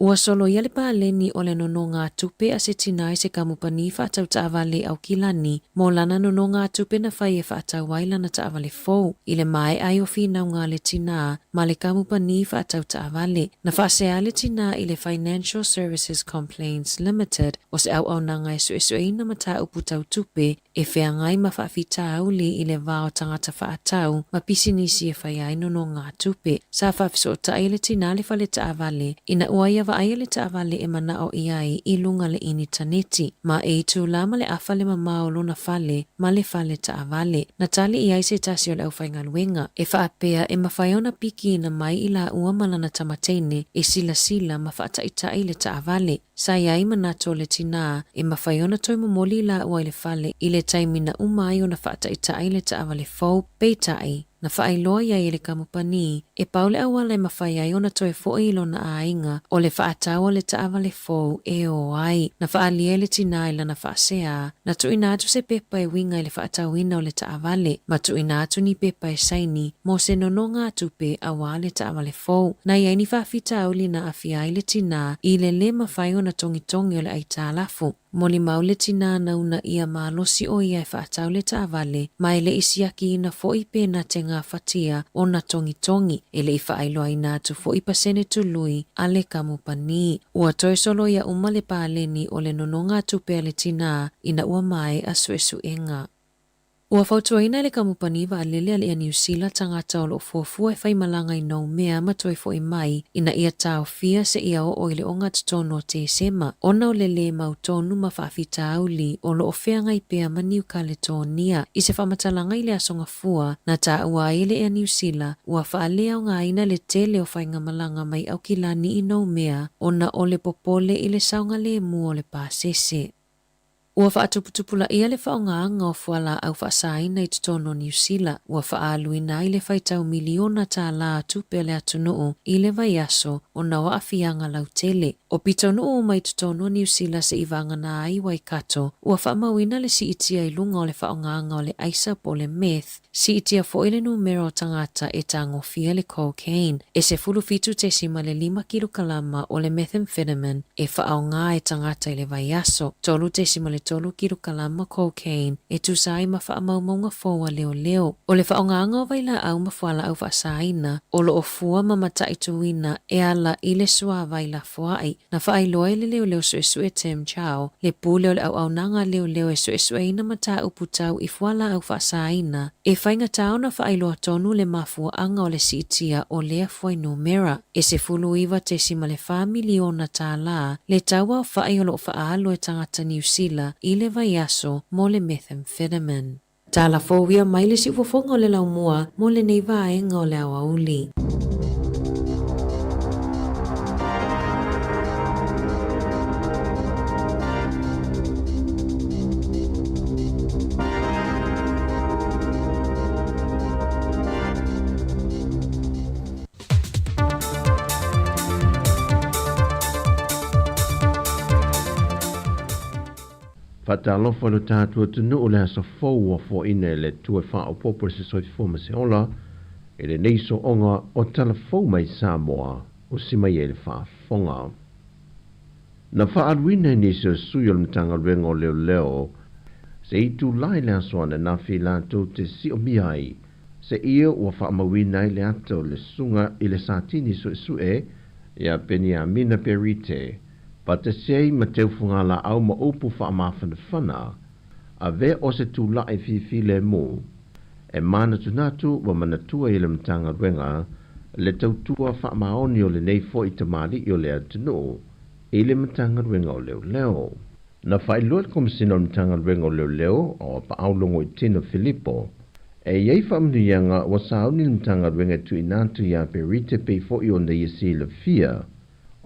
Ua soloia le paleni o le nonogatupe a se tinā i se kamupani faatau taavale i Aukilani mo lana nonogatupe na fai e faatau ai lana taavale fou i le maea ai o finauga a le tinā ma le kamupani faatau taavale. Na faasea le tinā i le Financial Services Complaints Limited o se auaunaga e suesueina mataupu tau tupe e feagai ma faafitauli i le va o tagata faatau ma pisinisi e faia ai nonogatupe. Sa faafesootai e le tinā le fale taavale ina ua ia vaaia le taavale e manao i ai i luga o le initaneti, ma e itulā ma le afa le mamao o lona fale ma le fale taavale. Na tali i ai se tasi o le aufaigaluega e faapea e mafai ona pikiina mai i laua ma lana tama teine e silasila ma faataitai le taavale. Sa i ai manatu o le tinā e mafai ona toe momoli i laua i le fale i le taimi na uma ai ona faataitai le taavale fou, peitai, na faailoa i ai e le kamupani e pau le auala e mafai ai ona toe foi i lona aiga o le faatau o le taavale fou e o ai. Na faaalia e le tinā i lana faasea, na tuuina atu se pepa e uiga i le faatauina o le taavale ma tuuina atu ni pepa e saini mo se nonogatupe auā le taavale fou. Na i ai ni faafitauli na aafia ai le tinā i le lē mafai ona togitogi o le aitalafu. Molimau le tinā na uunaia malosi ʻo ia e faatau le taavale ma e le i siakiina foʻi pe na te gafatia ona togitogi. E le i faailoaina atu foʻi pasene tului a le kamupani. Ua toe soloia uma le paleni o le nonogatupe a le tinā ina ua maea suesuega. Ua fautuaina e le kamupani vaalele a le Air Niu Sila tagata o loo fuafua e faimalaga i Noumea ma toe foʻi mai ina ia taofia seia oo i le 31 o Tesema ona o le lē mautonu ma faafitauli o loo feagai pea ma Niu Kaletonia. I se faamatalaga i le Aso Gafua, na taua ai e le Air Niu Sila ua faaleaogaina le tele o faigamalaga mai Aukilani i Noumea ona o le popole i le saogalēmū o le pasese. Ua faatuputupulaia le faaaogaina o fualaau faasaina i totonu o Niu Sila, ua faaaluina ai le faitau miliona tālā tupe a le atunuu i le vaiaso ona o aafiaga lautele. O pitonuu uma i totonu o Niu Sila seivagana ai Waikato, ua faamauina le siitia i luga o le faaaogaina o le aisa po o le meth. Siitia foʻi le numera o tagata e tagofia le cocaine. E 17.5 kilokalama o le methamphetamine e faaaogā e tagata i le vaiaso, 3.3 kilokalama cocaine e tusa ai ma faamaumauga fou a leoleo. O le faaaogaina o vailaau ma fualaau faasaina o loo fua ma mataituina e ala i le suāvai lafoai. Na faailoa e le leoleo suesue Tim Chow, le pule o le auaunaga a leoleo e suesueina mataupu tau i fualaau faasaina, e faigatā ona faailoa tonu le mafuaaga o le siitia o lea fuainumera. E $19.4 miliona tālā le tau aofaʻi o loo faaalu e tagata Niu Sila i le vaiaso mo le methamphetamine. Tala fou ia mai le siufofoga o le laumua mo lenei vaega o le aoauli. Faatalofa i lo tatou atunuu i le aso fou ua foaina e le Atua e faaopoopo i se soifua ma se ola i lenei sooga o Tala Fou mai Samoa o si mai ai le faafofoga. Na faaaluina e nisi o sui o le Matagaluega o Leoleo se itulā i le aso ananafi latou te siomia ai Seia ua faamauina ai le ata o le susuga i le Satini Suesue ia Peniamina Perite, faatasi ai ma teufagalaau ma upu faamafanafana, avea o se tula'i fifilemu e manatunatu ma manatua i le Matagaluega le tautua faamaoni o lenei fo'i tamalii o le atunuu i le Matagaluega o Leoleo. Na faailoa e le Komesina o le Matagaluega o Leoleo o Apaau Logoitino Filipo, e i ai faamanuiaga ua sauni le Matagaluega e tuuina atu iā Perite pei foi ona ia silafia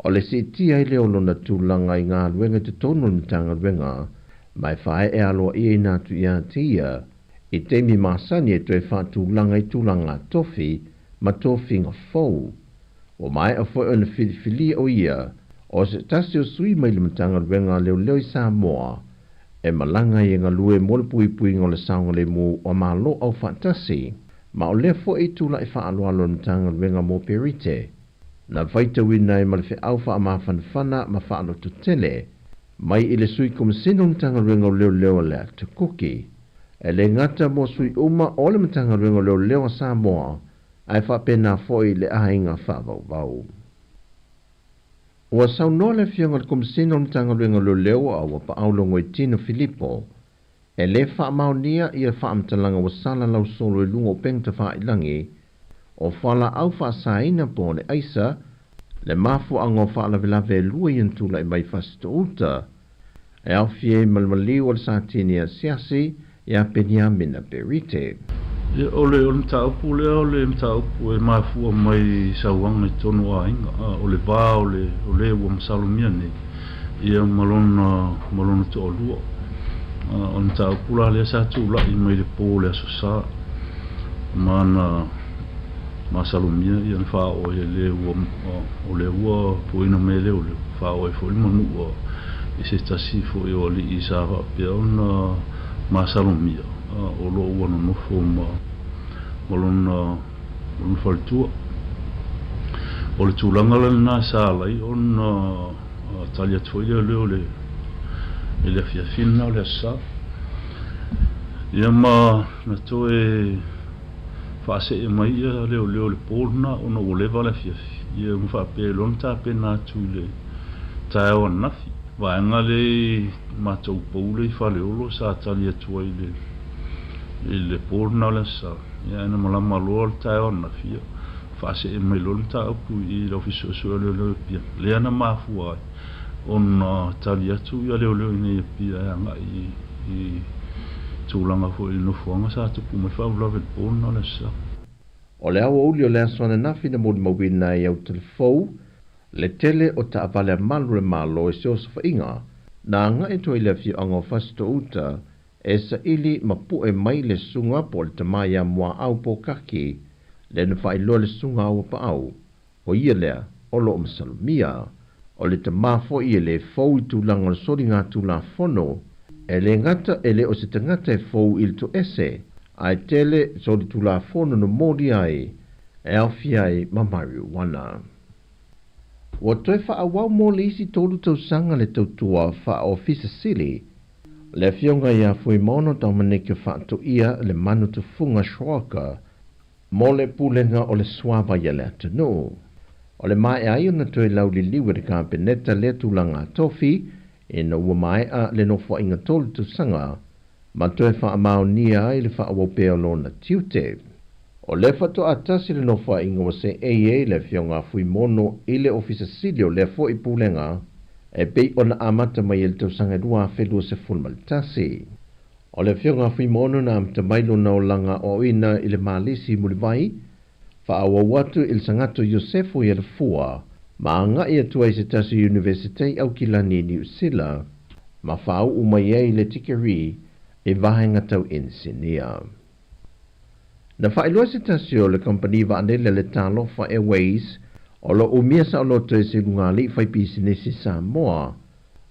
o le siitia ai lea o lona tulaga i galuega i totonu o le Matagaluega ma e faaee aloaiaina atu iā te ia i taimi masani e toe faatulaga i tulaga tofi ma tofiga fou. Ua maea foi ona filifilia o ia o se tasi o sui mai le Matagaluega a Leoleo i Samoa e malaga ai e galue mo le puipuiga o le saogalemu o Malo Aufaatasi, ma o lea foi tula'i faaaloalo a le Matagaluega mo Perite na faitauina ai ma le feau faamafanafana ma faalototele mai i le Sui Komesina o le Matagaluega o Leoleo a Leata Kuki. E le gata mo sui uma o le Matagaluega o Leoleo a Samoa, ae faapena foi le aiga faavauvau. Ua saunoa le Afioga i le Komesina o le Matagaluega o Leoleo a ua paau Logoitino Filipo, e le faamaonia ia faamatalaga ua sala lausolo i luga o upega tafailagi o fualaau faasaina po o le aisa, le mafuaaga o faalavelave e lua ia na tulai mai i Fasitoo-uta, e aofia ai ma le maliu o le Satini asiasi iā Peniamina Perite. Ia, o le, o le mataupu lea o le mataupu e mafua mai i sauaga i totonu o aiga, a o le va o le, o le ua masalomia nei, ia ma lona, ma lona toalua. A o le mataupu la lea sa tulai mai le po o le Aso Sa, ma na masalomia ia na faaoo ai e le ua, o lea ua puina mai e leoleo, faaoo ai foi le manua i se tasi foi o alii sa faapea ona masalomia o lo o ua nonofo ma ma lona lona faletua. O le tulaga la lena sa ala ai ona tali atu foi leoleo i le i le afiafi lena o le Aso Sa. Ia ma na toe faasee mai ia leoleo i le po lena ona ua leva le afiafi. Ia ma faapea loa ona tapena atu i le taeao ananafi. Vaega lea i matou pou lea i Faleolo sa tali atu ai i le i le po lena o le Aso Sa. Ia ae na malama loa le taeao ananafi, ia faasee mai loa le mataupu i le Ofisa Suesue o Leoleo i Apia. Lea na mafua ai ona tali atu ia leoleo i inei i Apia e agai i i tulaga foi i le nofoaga sa tupu mai le faalavelave i le po lena o le Aso Sa. O le aoauli o le aso ananafi na molimauina ai Autalafou le tele o taavale a malu o le Malo i se osofaiga na agai atu ai i le afioaga o Fasitoouta e saili ma pue mai le susuga po o le tama ia Muaau Pokaki lea na faailoa le susuga a Auapaau, o ia lea o lo o masalomia. O le tama foi e le fou i tulaga o le soligatulafono, e le gata e le o se tagata e fou i le toese, ae tele solitulafono na moli ai e aofia ai ma marijuana. Ua toe faaauau mo le isi tolu tausaga le tautua faa-Ofisa Sili, le Afioga ia Fuimaono Dominike Faatoia le Manu Tufuga Schrocker mo le Pulega o le Suavai a le atunuu. O le maea ai ona toe lauliliu e le Kapeneta lea tulaga tofi ina ua maea le nofoaiga tolu tausaga ma toe faamaonia ai le faaauau pea o lona tiute. O lea faatoa tasi le nofoaiga ua seei ai le Afioga a Fuimono i le Ofisa Sili o lea foi Pulega e pei ona amata mai ai le tausaga e 2021. O le Afioga a Fuimono na amata mai lona olaga aoaoina i le Malisi Mulivai, faaauau atu i le Sagato Iosefo i Alafua ma agai atu ai i se tasi o Iunivesitei Aukilani i Niu Sila ma faauu mai ai le tikeri i vaega tau inisinia. Na faailoa se tasi o le kamupani vaalele a le Talofa Airways o lo o umia saoloto e se lugalii faipisinisi Samoa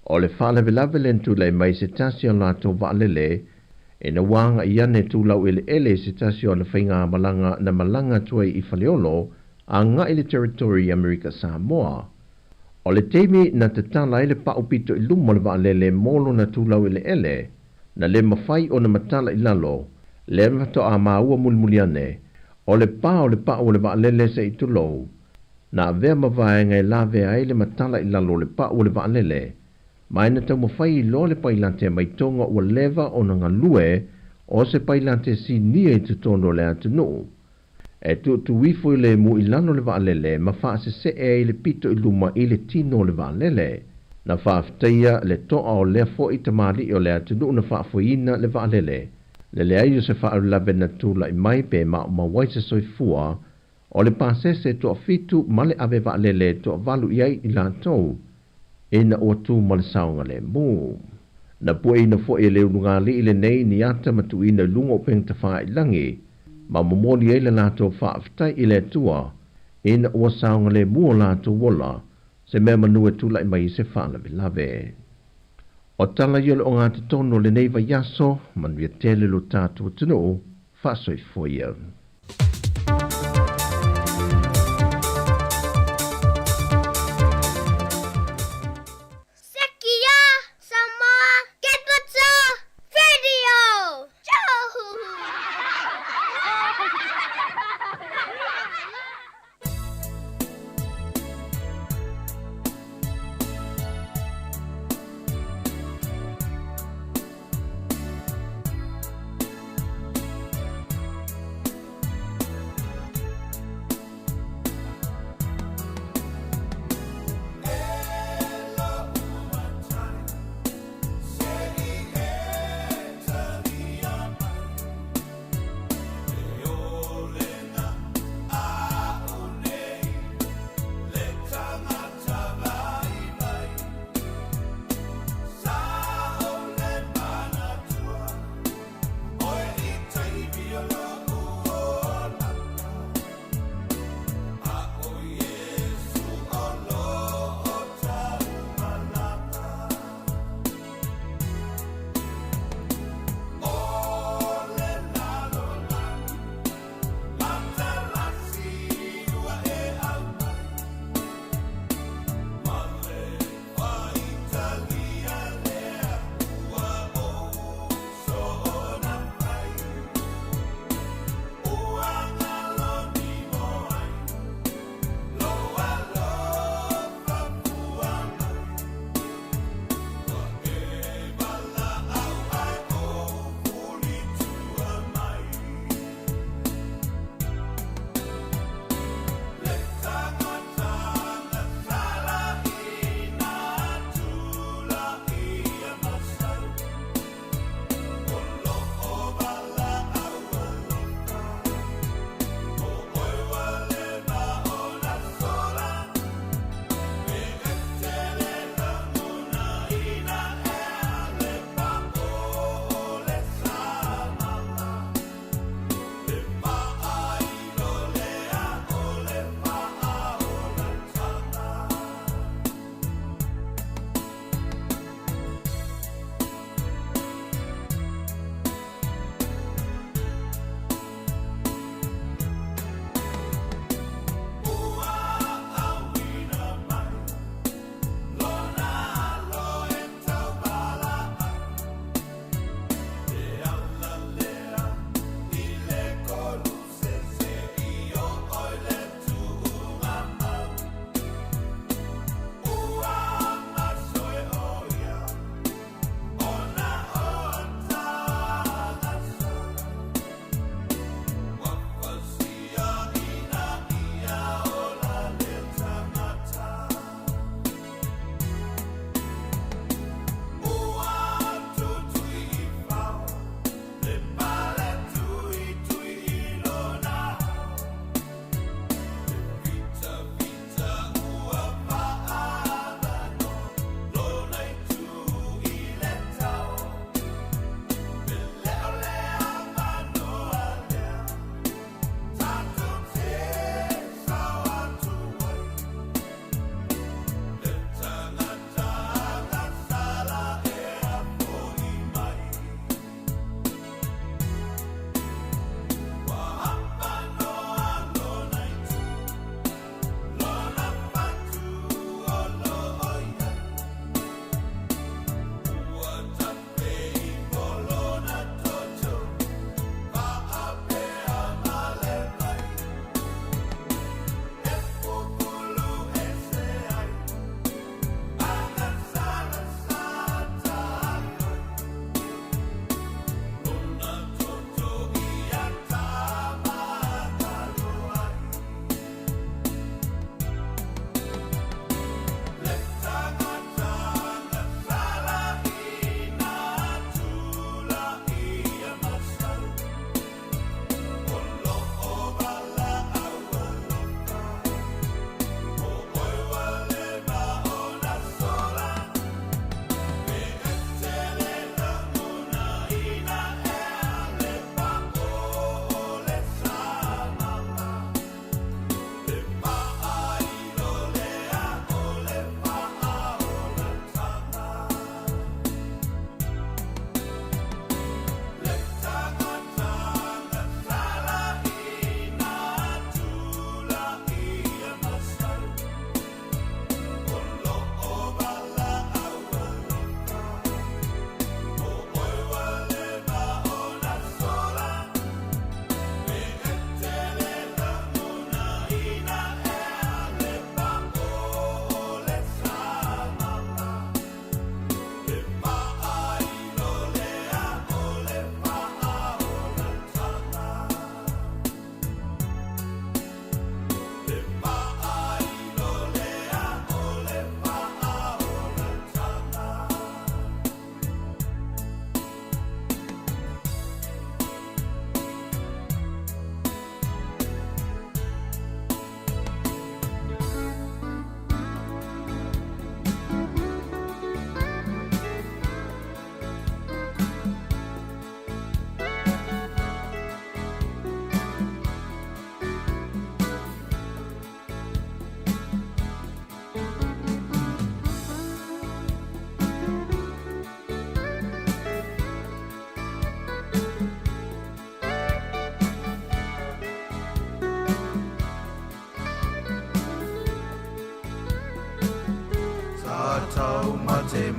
o le faalavelave lea na tulai mai se tasi o latou vaalele ina ua agai ane tulau eleele i se tasi o ana faigamalaga na malaga atu ai i Faleolo agai i le Territory i Amerika Samoa. O le taimi na tatala ai le pau pito i luma o le vaalele mo lona tulau eleele, na le mafai ona matala i lalo, lea na faatoa maua mulimuli ane, O le pā o le pa'u o le vaalele se i tulou, na avea ma vaega e lavea ai le matala i lalo o le pa'u o le vaalele, ma e na taumafai loa le pailate mai Toga ua leva ona galue o se pailate sinia i totonu o le atunuu. E tuutuu ifo i le mu i lalo o le vaalele ma faasesee ai le pito i luma i le tino o le vaalele. Na faafetaia le to'a o lea fo'i tamalii o le atunuu na faafoeina le vaalele. Le leai o se faalavelave na tula'i mai pe maumau ai se soifua o le pasese toafitu ma le ave vaalele e toavalu i ai i latou ina ua tu ma le saogalemu. Na pueina fo'i e le ulugalii lenei ni ata ma tuuina i luga o upega tafāilagi ma momoli ai le latou faafetai i le Atua ina ua saogalemu o latou ola se mea manu e tula'i mai i se faalavelave. O tala ia o le ogatotonu o lenei vaiaso, manuia tele lo tatou atunuu, faasoifua ia. Sekia Samoa Capital Radio!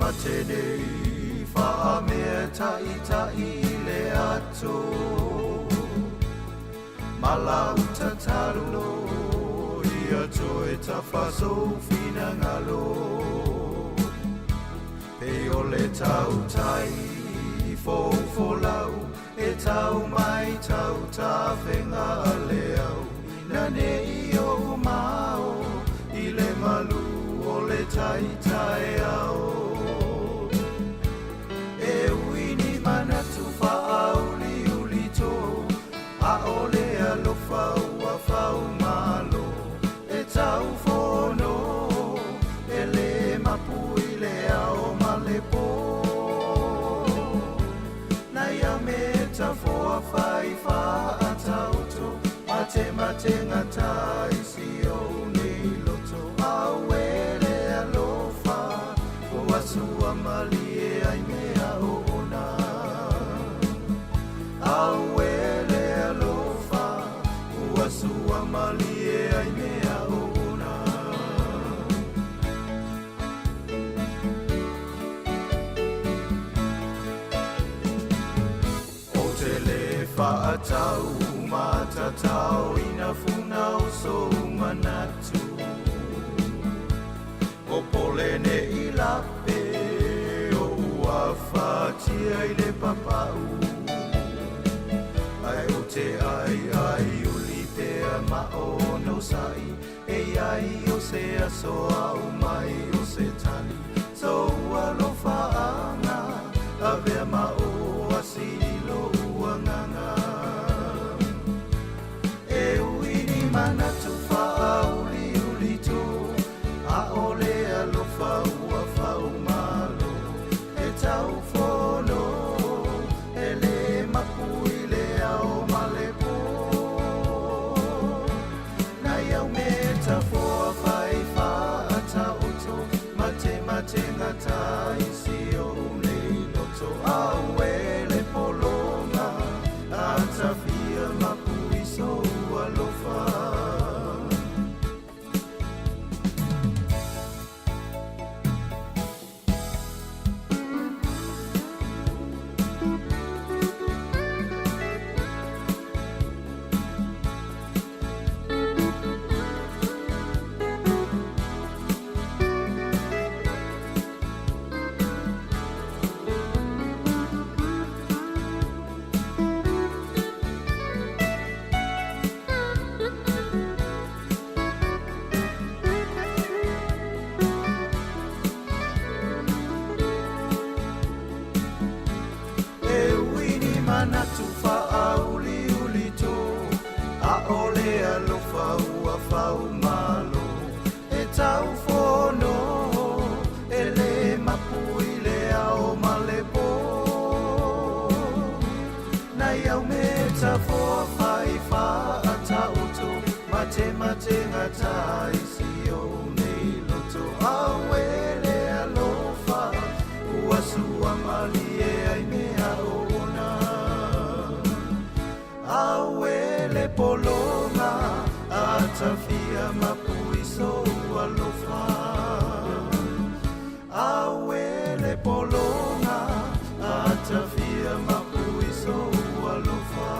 mate nei Whaamea tai tai le ato Mala utatalo Ia toe tafaso finangalo Pe o le tautai Fōfō lau E tau mai tau tawhenga le au Na nei o mao I le malu o le taitai ao E uini manatu whaauli uli tō A o le alofa ua whau malo E tau whono E le mapu i le ao ma le pō Na ia me ta foa whai wha atauto Mate mate ngata isi o nei loto Auele alofa O asua malie ai mea o ona Auele alofa O asua malie ai mea o ona O te le whaatau matatau ina funa o so manatu O pole ne i lape o ua whatia i le papau Ai o te ai ai uli pea ma o no sai E ai o se aso au mai o se tali So alofa anga avea ma o asilo uanganga E uini manatu whaauli uli tō A o le alofa ua whau malo E tau whono E le mapu i le ao ma le pō Na iau me ta foa whai whaata oto Mate mate ngata isi o nei loto Auele polonga Atawhia mapu i so alofa E uini manatu whaauli uli tō A o le alofa ua whau malo E tau whono E le mapu i le ao ma le pō Na iau me ta foa whai whaata oto Mate mate ngata isi o nei loto Auele alofa Ua sua malie ai mea o ona Auele polonga Atawhia mapu i so alofa Auele polonga Atawhia mapu i so alofa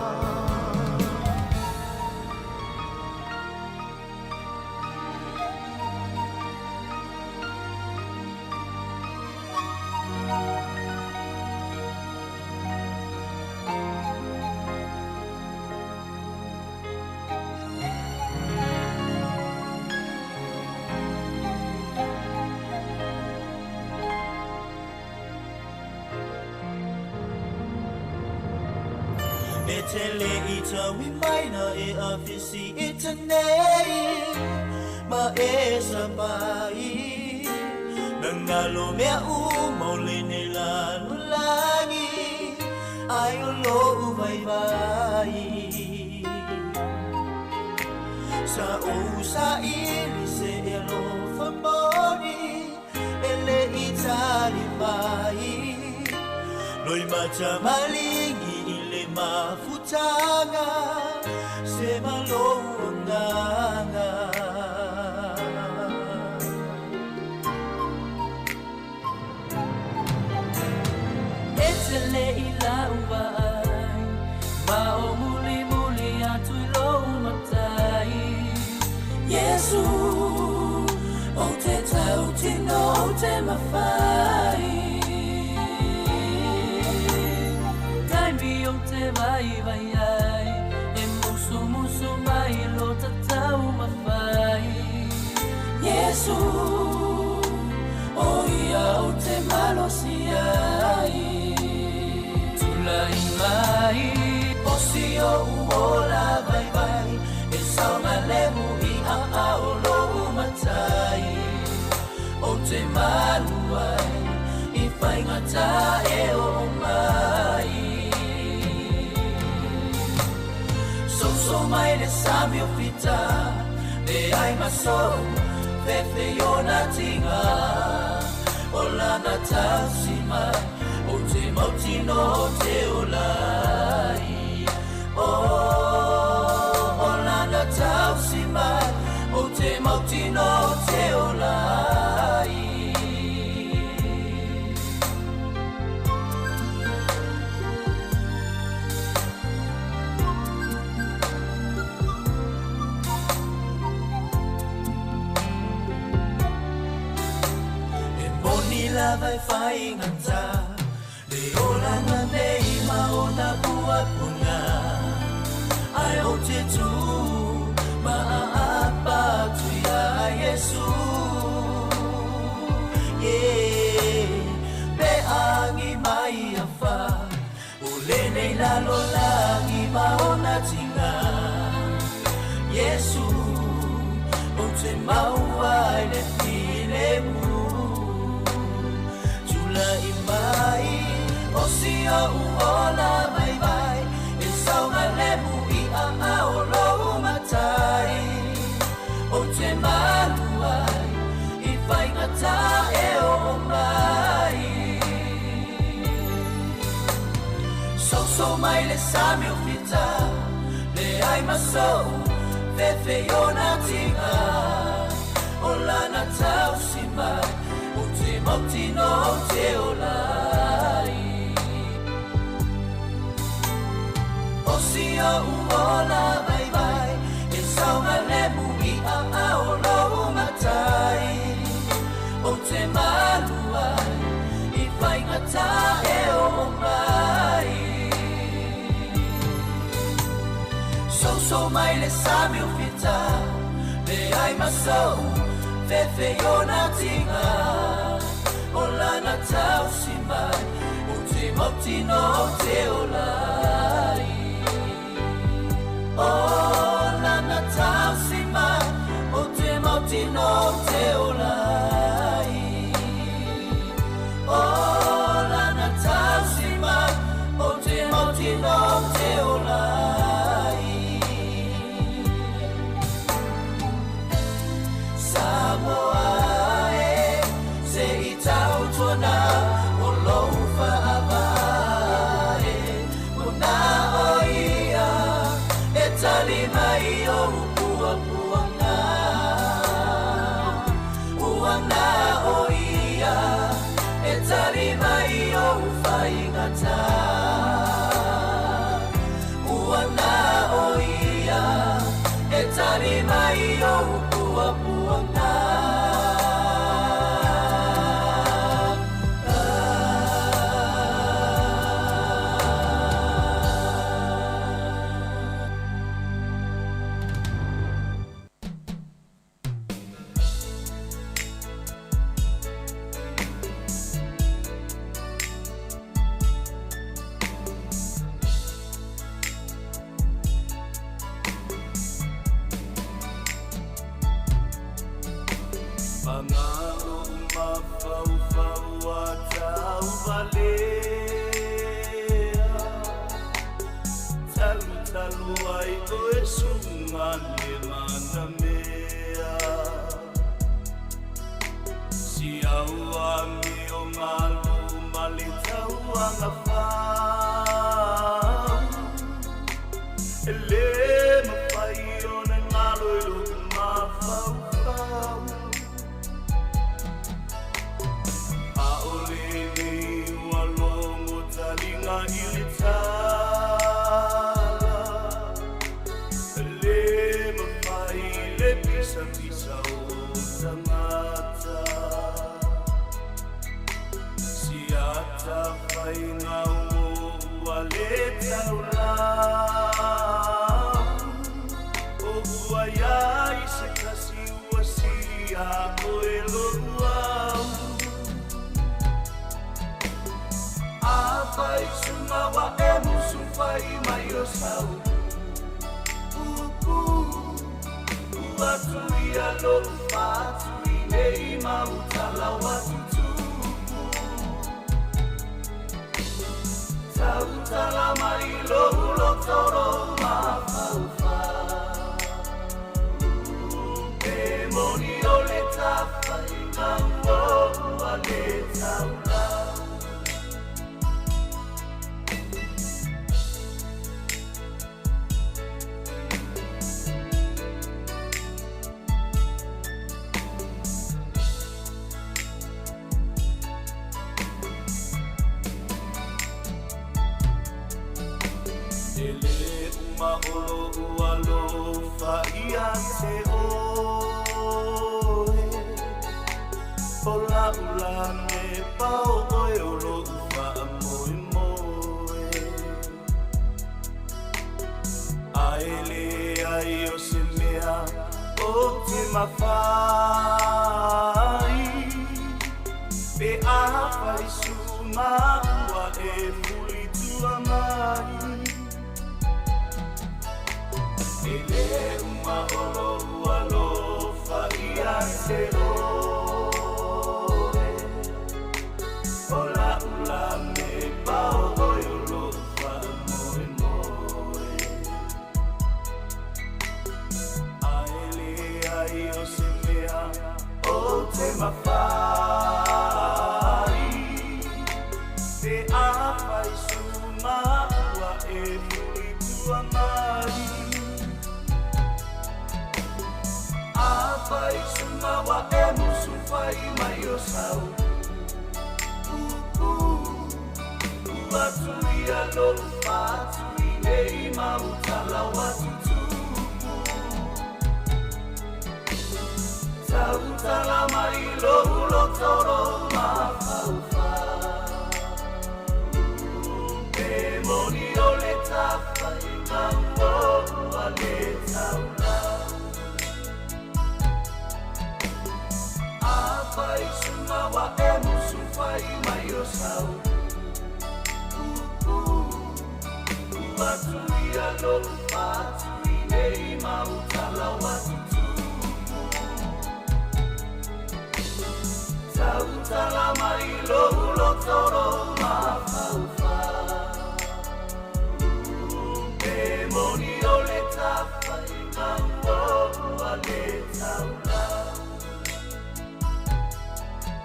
E te le i taui mai na e awhisi i te nei Ma e sapai Na ngalo mea u maule ne lanu langi Ai o lo u vai vai Sa o sa ili se e lo whamoni E le i tari mai Loi mata malingi i le mafutanga Se malo anganga Yesu O te tau tino o te mawhai Taimi o te vai vai ai E musu musu mai lo tatau mawhai Yesu O ia o te malosi ai Tulai mai O si o uola vai vai E saunga lemu i a ao lo matai O te maluai I whaingata e o mai So mai le sami o fita Le ai maso Fefe ona tinga O lana tausi mai O te mautino o te olai O lana tausi mai O te mautino o te olai E moni lava e whaingata Le olanga nei ma ona pua punga Ai o te tū ma a apa tu ia Yesu Yeah Pe angi mai a wha O le nei lalo langi ma ona tinga Yesu O te maua i le file mu Tula i mai O si o uola vai vai E saunga lemu i a ao lo matai O te maluai I whaingata e o mai So mai le sami o fita Le ai maso Fefe ona tinga O lana tausi mai O te mautino o te olai O si o uola vai vai E saunga lemu i a ao lo matai O te maluai I whaingata e o mai So mai le sami o fita Le ai maso Fefe ona tinga O lana tausi mai O te mautino o te olai O lana tausi mai O te mautino o te olai O lana tausi mai O te mautino o te olai Samoa e se i tautuana o lou whaavae Mona o ia e tali mai o puapuanga Uanga o ia e tali mai o whaingata Uanga o ia e tali mai o puapuanga I le O ua iai se tasi ua sili iā oe lo'u au. Afai suma ua e musufai mai o sau upu, ua tuia lo'u fatu i nei mau tala ua tutupu. Tautala mai lo'u loto lou mafaufau. Pe moni o le tafaiga ua ua le taulau. E lē uma o lo'u alofa ia te oe, O la'u lanepa o oe o lo'u fa'amoemoe. Ae leai o se mea o te mafai, Pe afai suma ua e fulitua mai. E lē uma o lo'u alofa ia te oe, O la'u lanepa o oe o lo'u fa'amoemoe. Ae leai o se mea o te mafai, Pe afai suma ua e fulitua mai. Afai suma ua e musufai mai o sau upu, Ua tuia lo'u fatu i nei mau tala ua tutupu. Tautala mai lo'u loto lou mafaufau. Pe moni o le tafaiga ua ua le taulau. Afai suma ua e musufai mai o sau upu, Ua tuia lo'u fatu i nei mau tala ua tutupu. Tautala mai lo'u loto lou mafaufau. Pe moni o le tafaiga ua ua le taulau.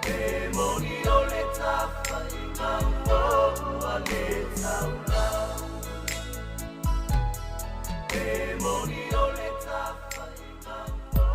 Pe moni o le tafaiga ua ua le taulau. Pe moni o le tafaiga ua.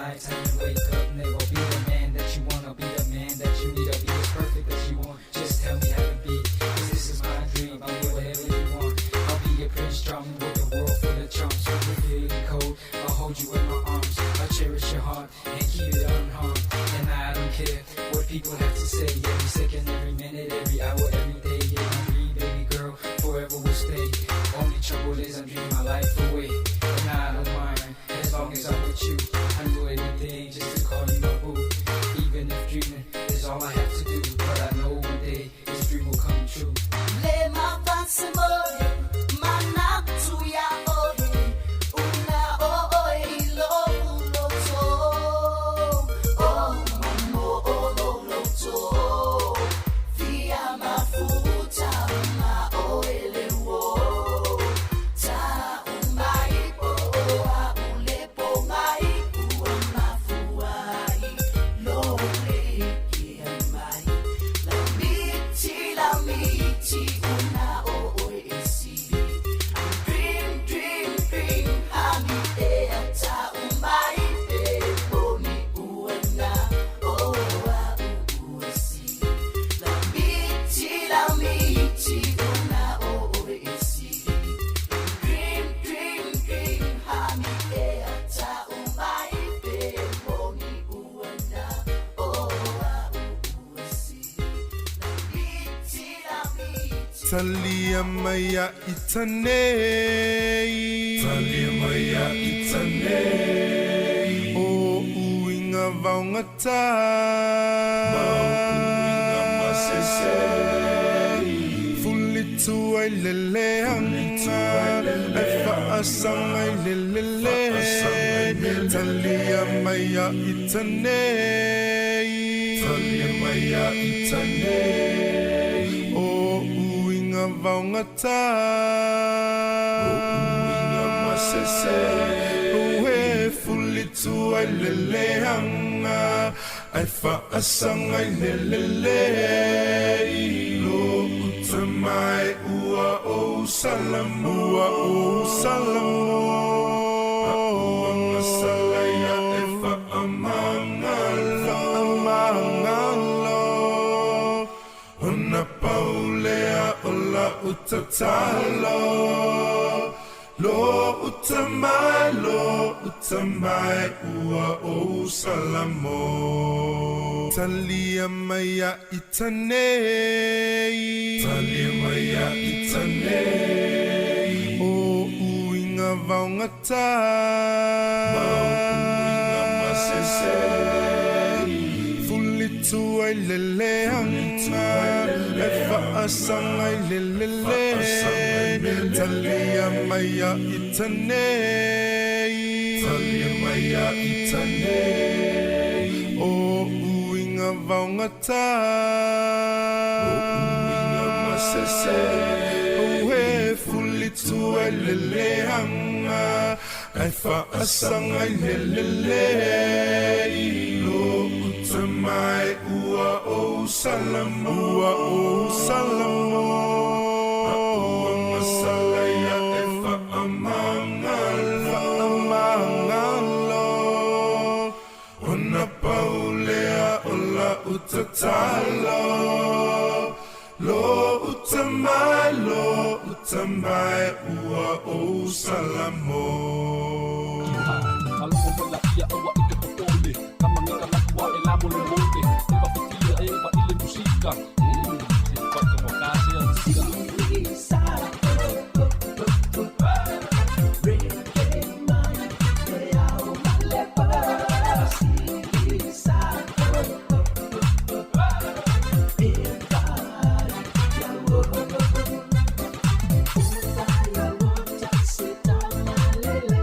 Lifetime you wake up, never be the man that you wanna be, the man that you need to be. It's perfect that you want. Just tell me how to be. Cause this is my dream, I'll be whatever you want. I'll be your prince charming with the world full of charms. When you're feeling cold, I'll hold you in my arms. I'll cherish your heart and keep it unharmed. And I don't care what people have to say. Every second, every minute, every hour, every day. Yeah, my dream, baby girl, forever will stay. Only trouble is I'm dreaming my life away. And I don't mind, as long as I'm with you. I do anything just to call you my boo. Even if dreaming is all I have to do. But I know one day this dream will come true. Le mafase moe, manatu ya oe, una o oe i lo uloto. O mamo o lo loto, fia mafuta ma oe le wo. Ta umai po o a ule po mai ua mafuai, lo le ki mai. La miti, la miti, una o oe e sili. Dream, dream, dream, ami e ata umai pe poni uena o a u e sili. La miti, la miti, una o oe e sili. Dream, dream, dream, ami e ata umai pe poni uena o a u e sili. La miti, la miti. Talia maya itanei. Talia maya itanei. O uinga vaungata. Ma uinga masese. Fulitu ai lele anga. E faasanga i lelele. Talia maya itanei. Talia maya itanei. O uinga vaungata. O uinga masese. Ue fulitu ai lele anga. Ai faasanga i lelele. Lo uta mai ua o salamu. Ua o salamu. A'uanga salaya e fa'amagalo. Fa'amagalo. Ona paulea o la utatalo. Lo uta mai, lo uta mai, ua o salamo. Talia maya itanei. Talia maya itanei. O uinga vaungata. Ma uinga masese. Fulitu ai lele anga. E faasanga i lelele. Talia maya itanei. Talia maya itanei. O uinga vaungata. O uinga masese. Ue fulitu ai lele anga. Ai faasanga i lelele. Lo uta mai ua o salamu. Ua o salamu. A'uanga salaya e fa'amagalo. Fa'amagalo. Ona paulea o la utatalo. Lo uta mai, lo uta mai, ua o salamo. Sit down, my little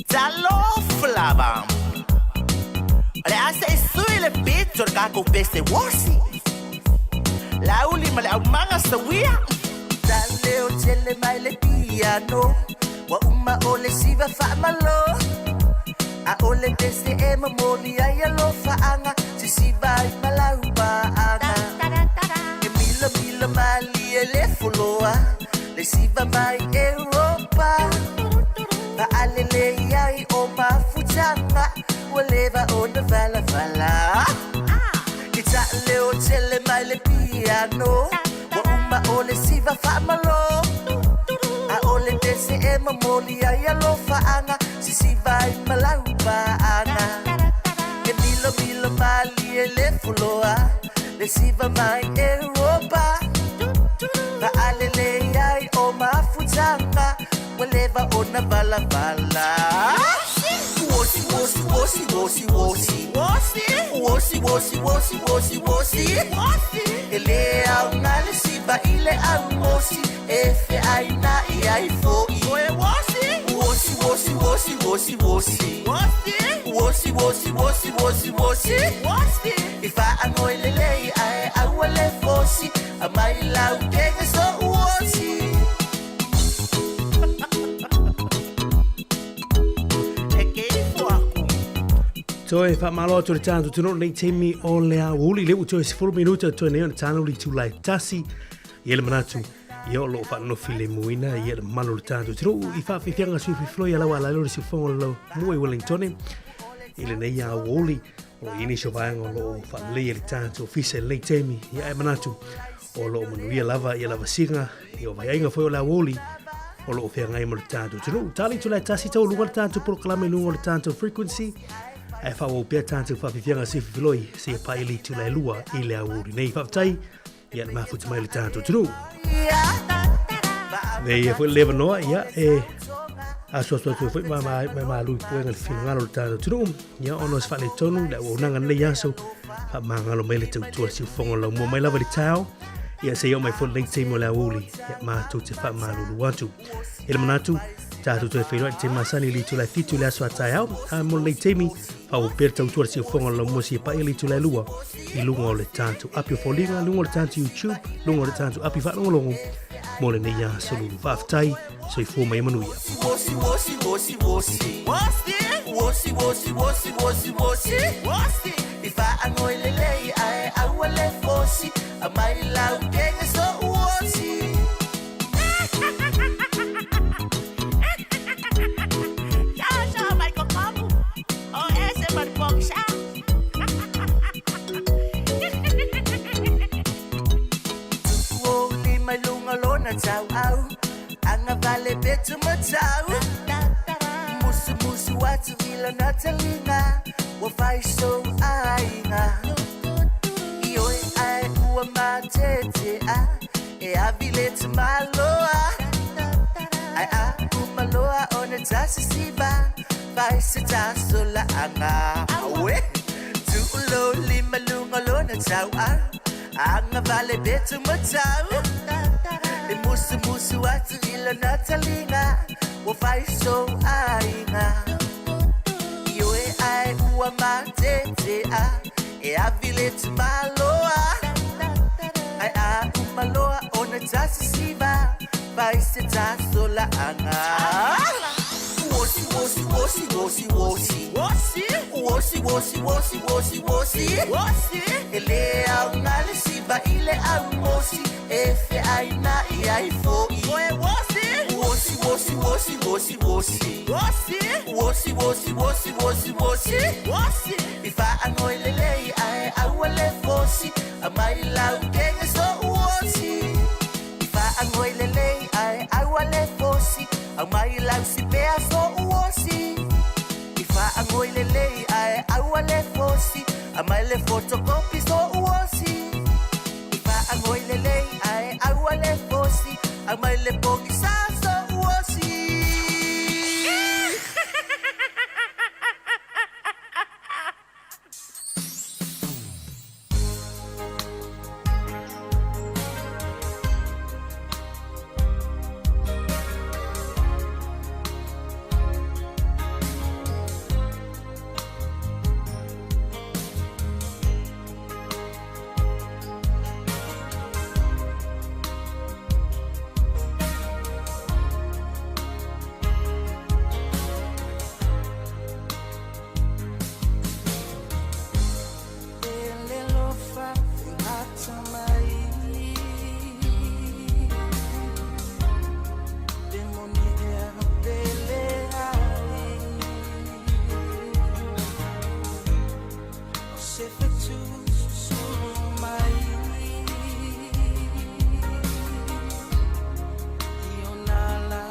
Talofa lava. O le asa e sui le pito o le tatou pese uosi. Lauli ma le aumaga sauia. Taleo tele mai le piano. Ua uma o le siva faamalo. A o le pese e momoli ai alofaaga. Sisiva ai ma laupaaga. E milomilo malie le foloa. Le siva mai Europa. Faalelei ai o mafutaga. Ua leva ona valavala. E taaleo tele mai le piano. Ua uma o le siva faamalo. A o le pese e momoli ai alofaaga. Sisiva ai ma laupaaga. E milomilo malie le foloa. Le siva mai Europa. Faalelei ai o mafutaga. Ua leva ona valavala. Uosi, uosi, uosi, uosi, uosi. Uosi, uosi, uosi, uosi, uosi. E le aoga le siva i le aumosi. E feaina'i ai fo'i. Uosi, uosi, uosi, uosi, uosi. Uosi, uosi, uosi, uosi, uosi. E faagoi lelei ae aua le fosi. Aumai lau kege so uosi. E keifo aku. Toe faamalo atu i le tatou atunuu i lenei taimi o le aoauli lea ua toe 10 minute o toe nei ona tano le itula e tasi. Ia le manatu, ia o loo faanonofi lemuina ia le mamalu o le tatou atunuu i faafiafiaga sui filifiloi a lau ala le siufofoga o lau mua i Wellingtone i lenei aoauli. O lo o i ai nisi o vaega o loo faaleleia i le tatou ofisa i lenei taimi. Ia ae manatu o loo manuia lava ia lavasiga ia o vaiaiga foi o le aoauli o loo feagai ma le tatou atunuu. Tali itula e tasi taualuga le tatou polokalame i luga o le tatou frequency ae faaauau pea tatou faafiafiaga sui filifiloi seia paia le itula e lua i le aoauli nei. Faafetai ia le mafuta mai le tatou atunuu. Nei ia foi le avanoa ia e asuasu atu ai foi ma ma ma malu i puega le finagalo o le tatou atunuu. Ia ona o se faaletonu le auaunaga lenei aso faamagalo mai le tautua siufofoga o laumua mai lava i le taeao. Ia seia oo mai foi lenei taimi o le aoauli ia matou te faamalulu atu. I le manatu tatou toe feiloai i le taimi masani i le itula e 7 i le aso a taeao. A mo lenei taimi faaauau pea le tautua le siufofoga o laumua seia paia le itula e 2 i luga o le tatou api o foliga, luga o le tatou YouTube, luga o le tatou api faalogologo mo lenei aso lulu. Faafetai, soifua ma ia manuia. Uosi, uosi, uosi, uosi. Uosi, uosi, uosi, uosi, uosi. E faagoi lelei ae aua le fosi. Aumai lau kege so uosi. Ciao, ciao, Michael Kamu. O ese mariposa. Tupu ou lima i luga o lona tauau. Agavale petu matau. Musumusu atu i lona taliga. Ua fai sou aiga. Ioe ae ua matetea. E avi le tamaloa. Ae a uma loa ona tasisiva. Fai se tasolaaga. Aue. Tuulo lima luga o lona tauau. Agavale petu matau. E musumusu atu i lona taliga. Ua fai sou aiga. Ioe ae ua matetea. E avi le tamaloa. Ae a uma loa ona tasisiva. Fai se tasolaaga. Uosi, uosi, uosi, uosi, uosi. Uosi, uosi, uosi, uosi, uosi. E le aoga le siva i le aumosi. E feaina'i ai fo'i. Uosi, uosi, uosi, uosi, uosi. Uosi, uosi, uosi, uosi, uosi. E faagoi lelei ae aua le fosi. Aumai lau kege so uosi. E faagoi lelei ae aua le fosi. Aumai lau sipea so uosi. E faagoi lelei ae aua le fosi. Aumai le photocopy so'u osi. I fa'agoi lelei ae aua le fosi. Aumai le pogisa so'u osi. Ele lofa fegata mai. Le moni e pele ai. O se fetu susulu mai. I ona la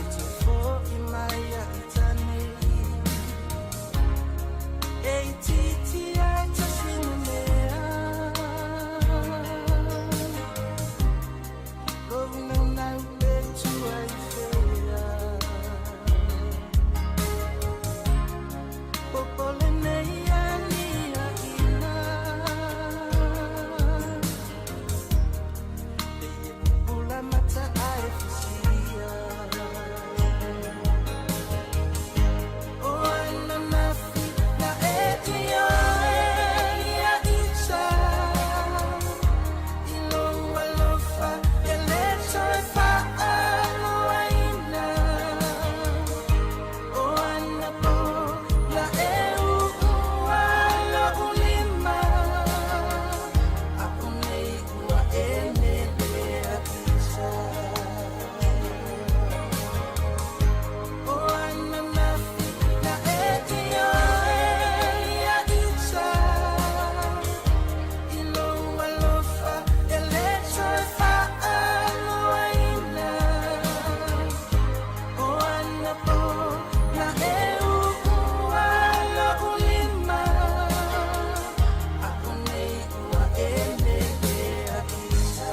e te fo'i mai a i tane. E i titi ai tasina mea. Lou naunau pe tua i fea. Popole nei ani a ina. E ie pupula mata ai fusia. O ana nafi na e tia e ia ita. I lou alofa e le toe fa'aloaina. O ana po la e uua lo'u lima. A'u nei ua e mele a'isa. O ana nafi na e tia e ia ita. I lou alofa e le toe fa'aloaina. O ana po la e uua lo'u lima. A'u nei ua e mele a'isa.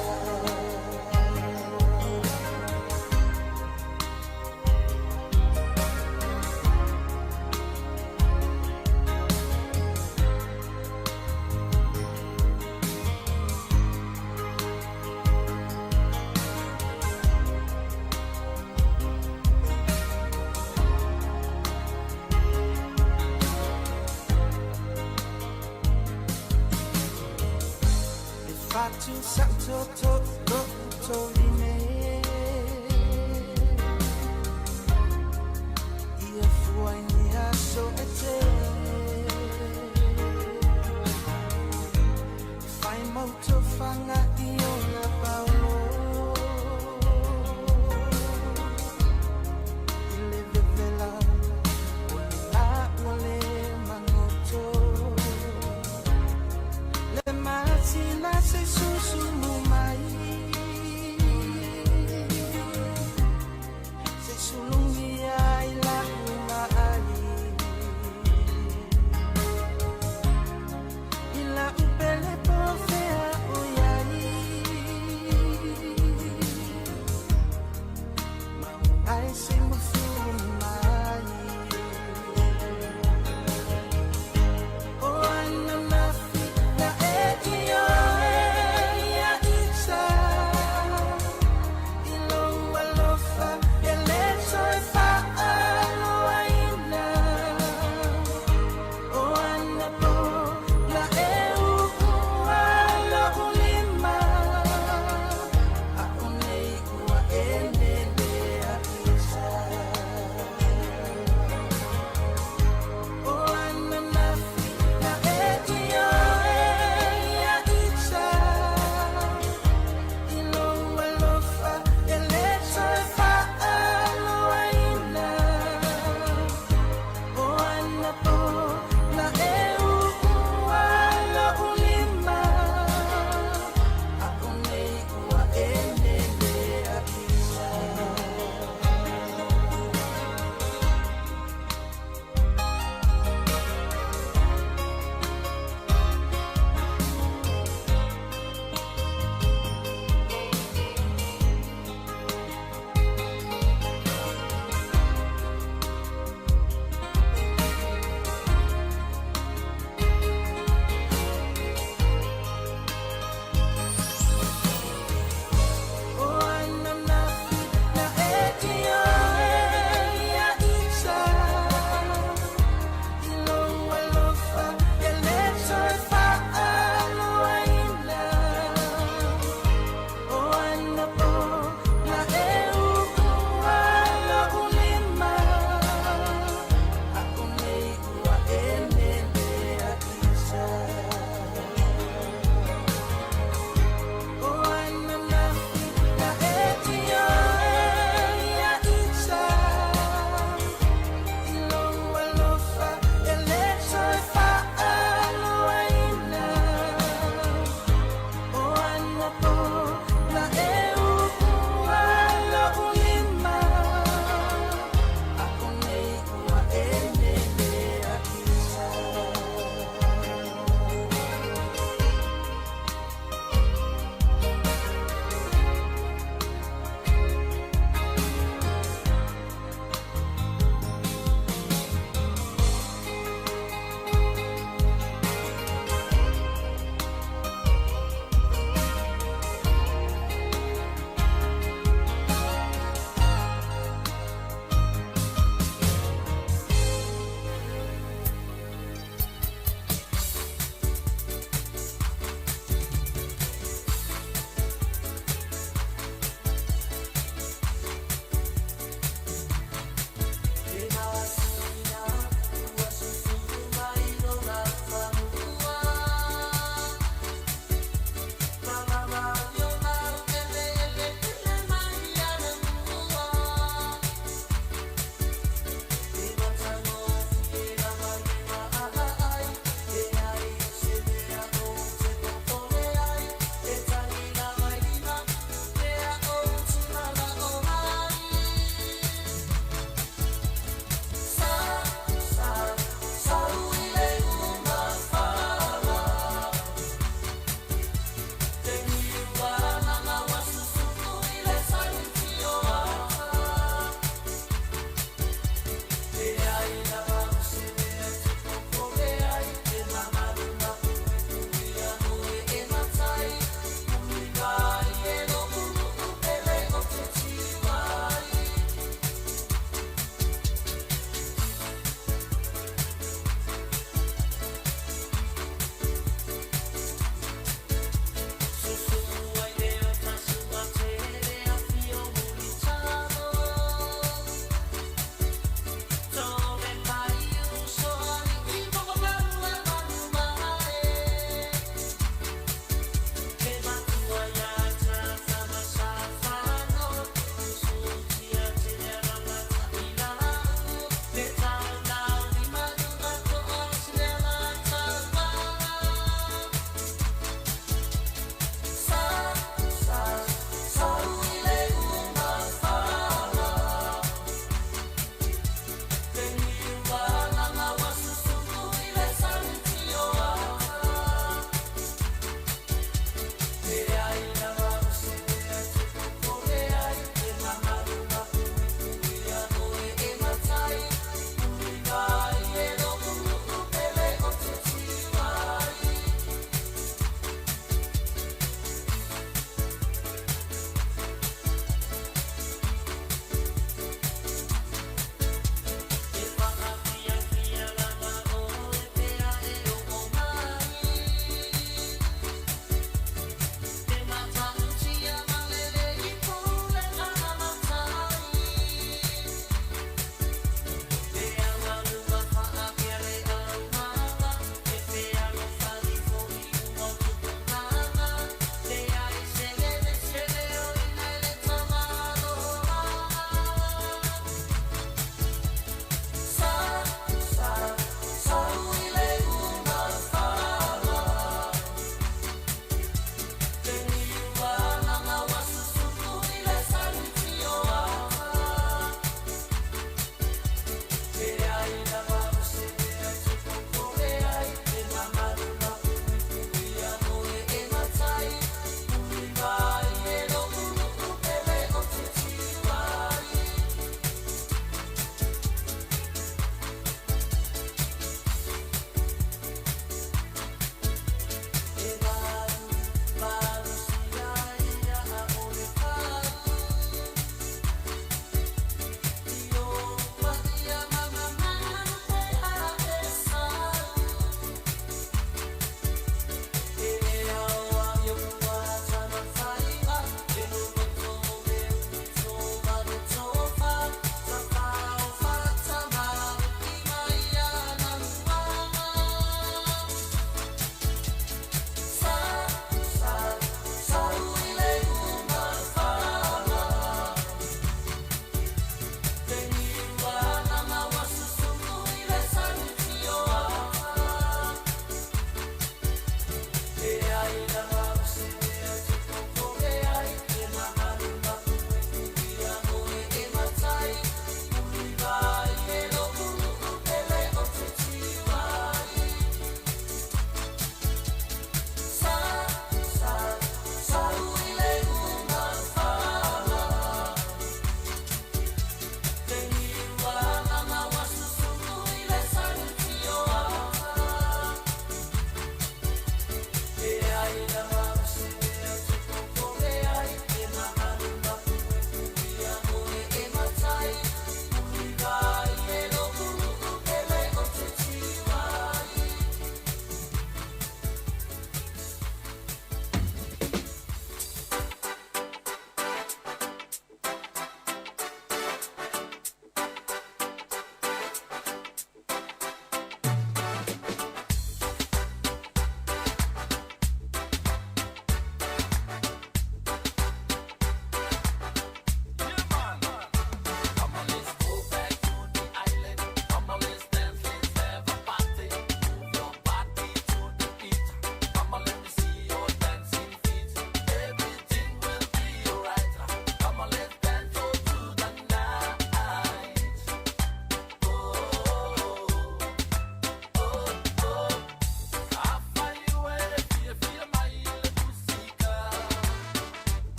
E fatu sa'atoto lo'u tauline. Ia fua i ni aso e tele. E fai mau tofaga i ona paolo. I le vevela o le la ua le magoto. Le matina se susulu mai. Se sulungi ai la'u ma'ai. I la'u pele po o fea o iai. Ma ugai se mafulu mai. O ana nafi na e tia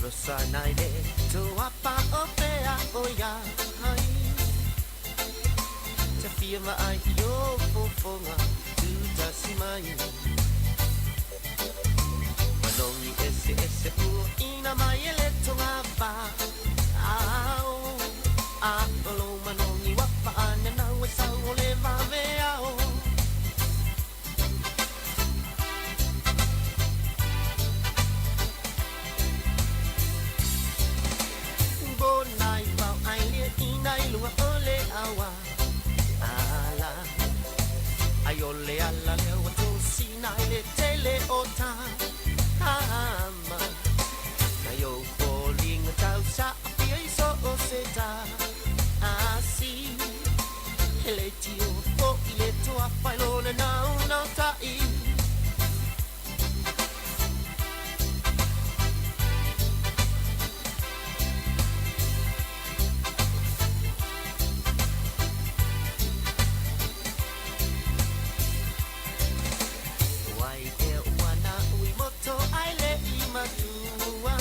Rosa nai le to apa o pea o mai ai. Te fia vaai i o fofoga tutasi mai. Manogi eseese ua ina mai e le toga ao. A o lou manogi ua faananau e sau o le vaveao. Bonai pau ai lia ina i lunga o le awa. Ala, ai o le ala lea ua tosina i le tele o tama. Nai o foliga tau saafia i so o se tasi. He le tio fo'i le toa whailona nau nau ta'i. Wai e ua na ui moto ai le i matua.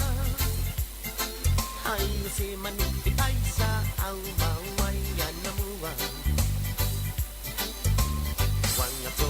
Ai o se manu fe ai sa au mau ai ana mua. Wanga to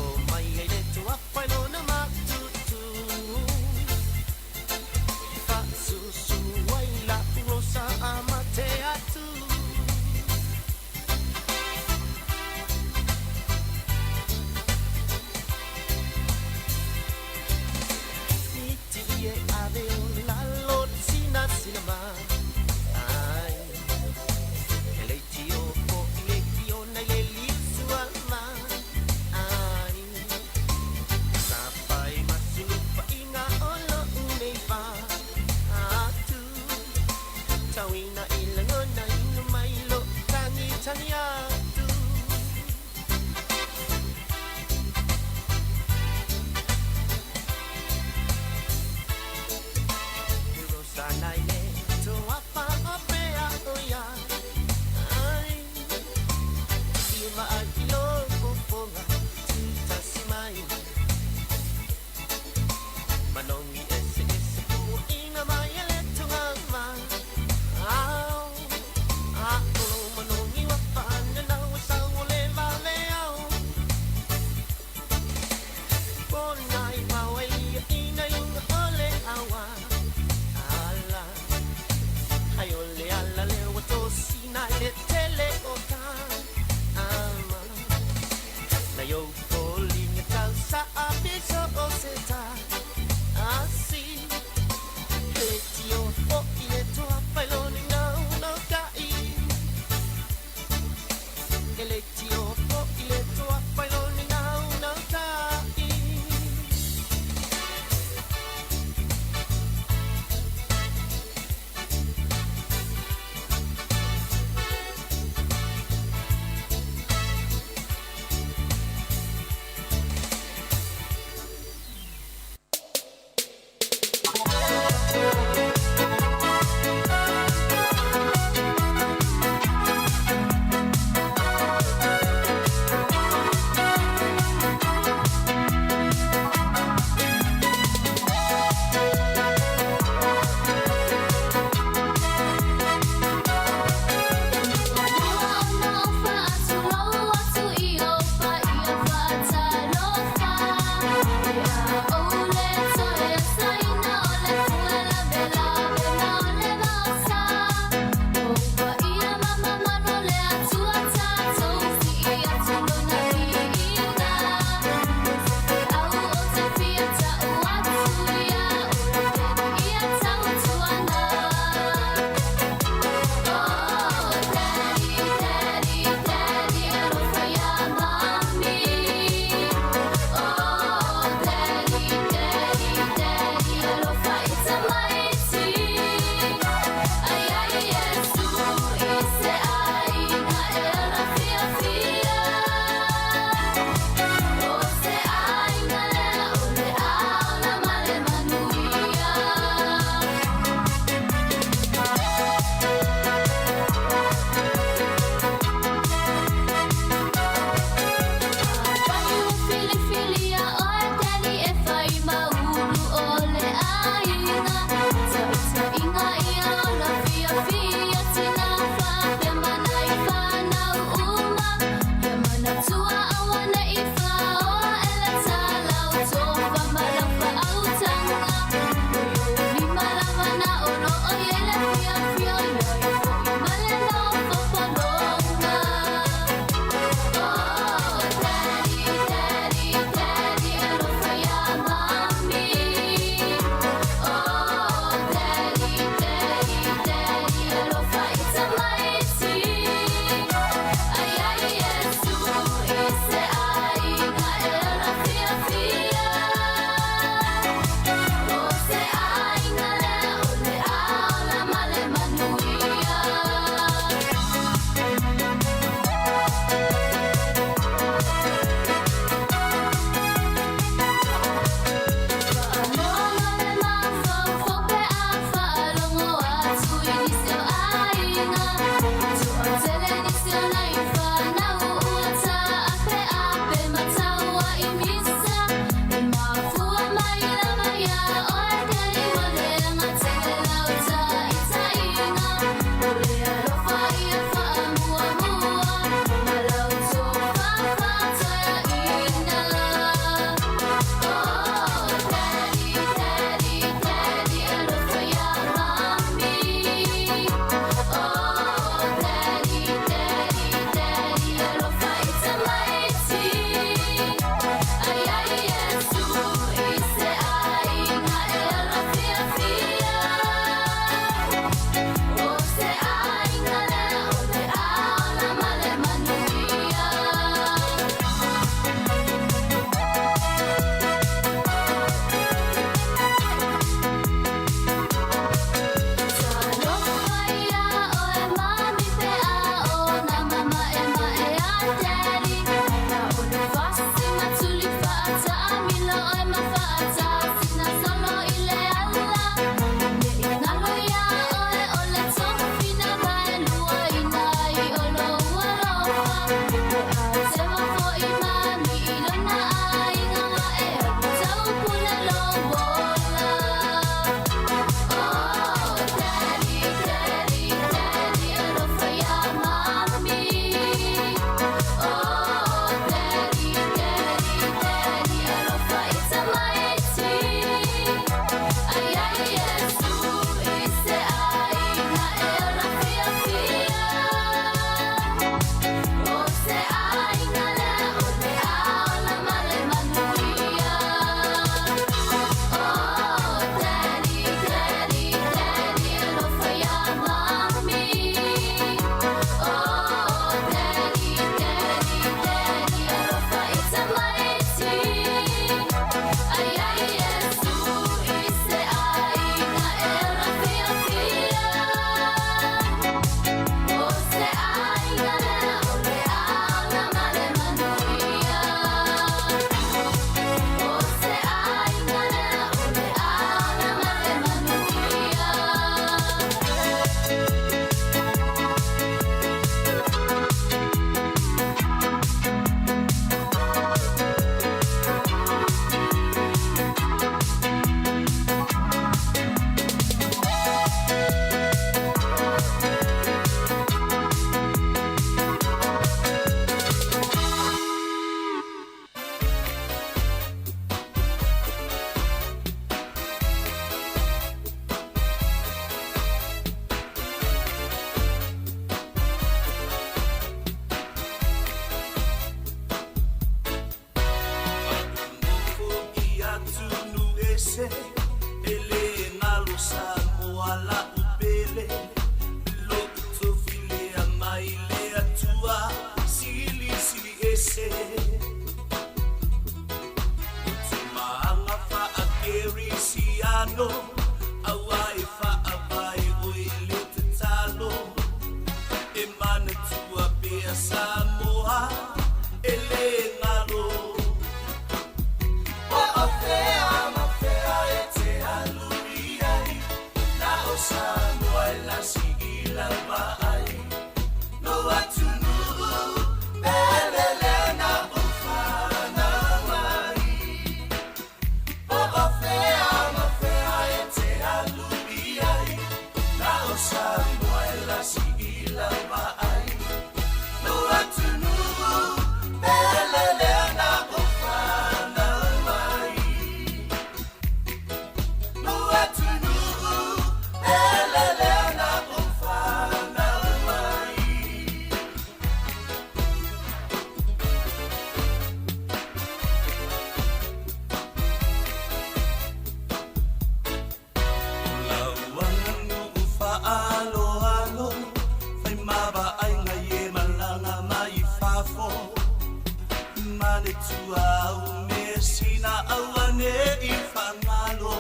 le tua u me sina aua ne i whangalo.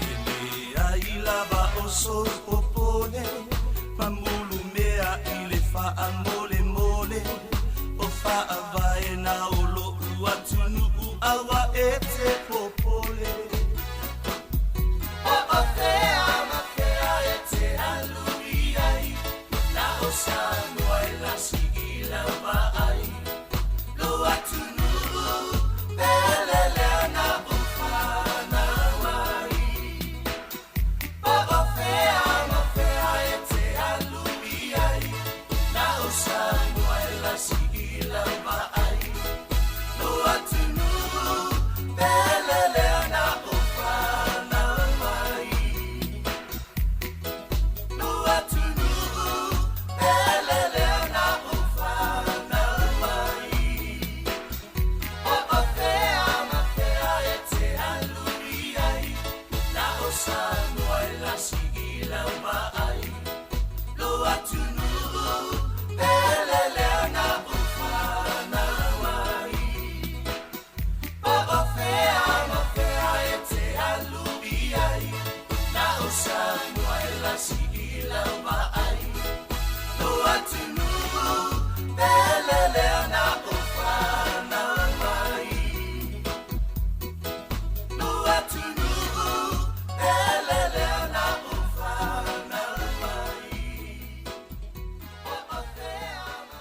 E le ai lava o so popole, mamulu mea i le wha mole mole, o wha avae na o lo ua tunu u awa e te popole. O o fea ma fea e te alu i ai, na o Samoa e lasi i lau vaai. Lo atunuu pelelea na o whanau ai. O o fea ma fea e te alu i ai, na o Samoa e lasi i lau vaai. Lo atunuu pelelea na o whanau ai. Lo atunuu pelelea na o whanau ai. O o fea ma fea e te alu i ai, na o Samoa e lasi i lau vaai. Lo atunuu pelelea na o whanau ai. O o fea ma fea e te alu i ai, na o Samoa e lasi i lau vaai. Lo atunuu pelelea na o whanau ai. Lo atunuu pelelea na o whanau ai. O o fea ma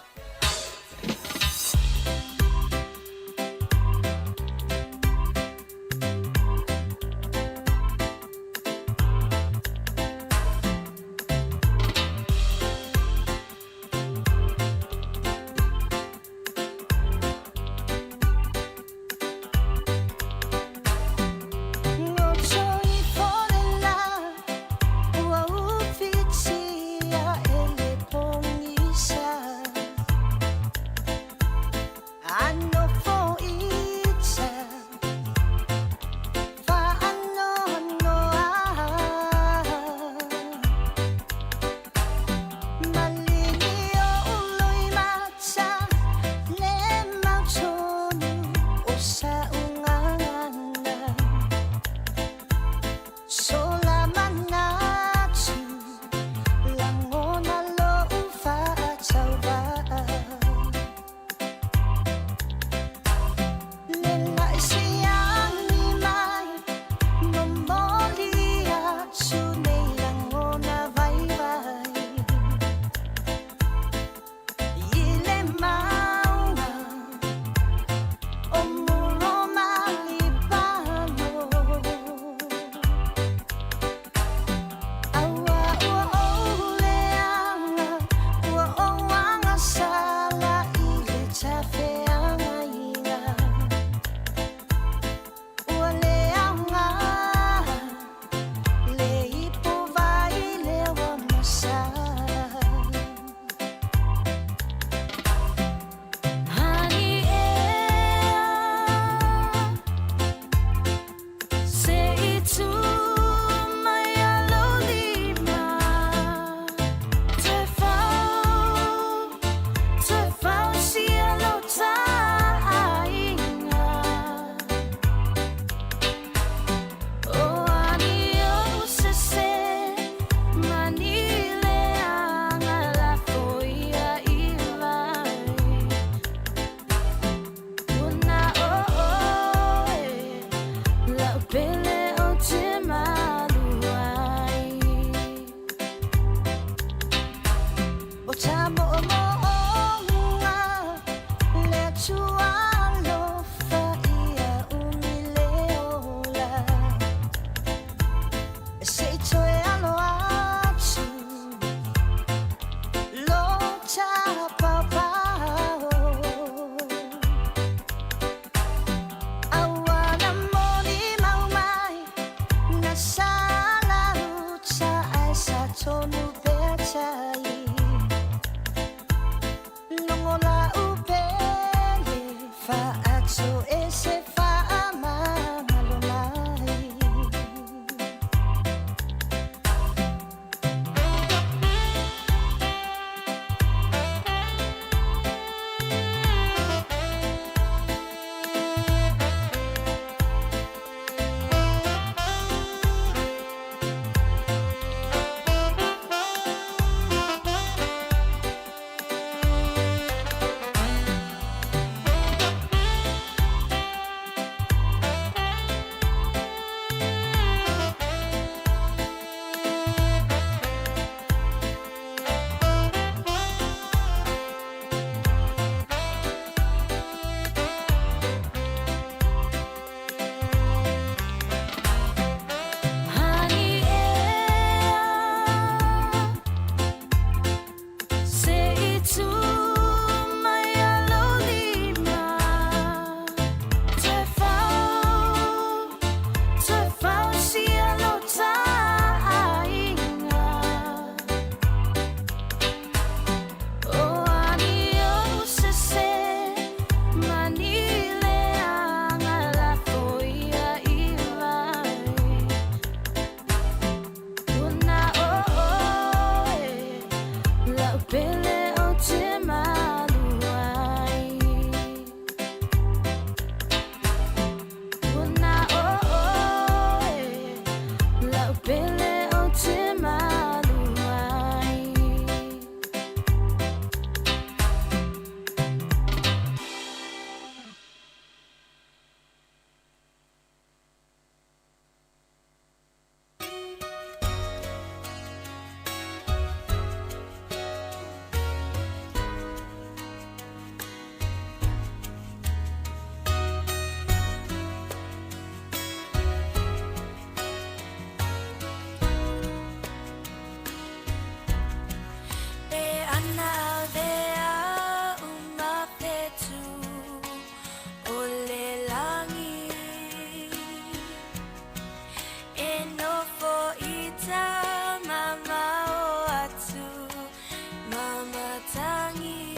matagi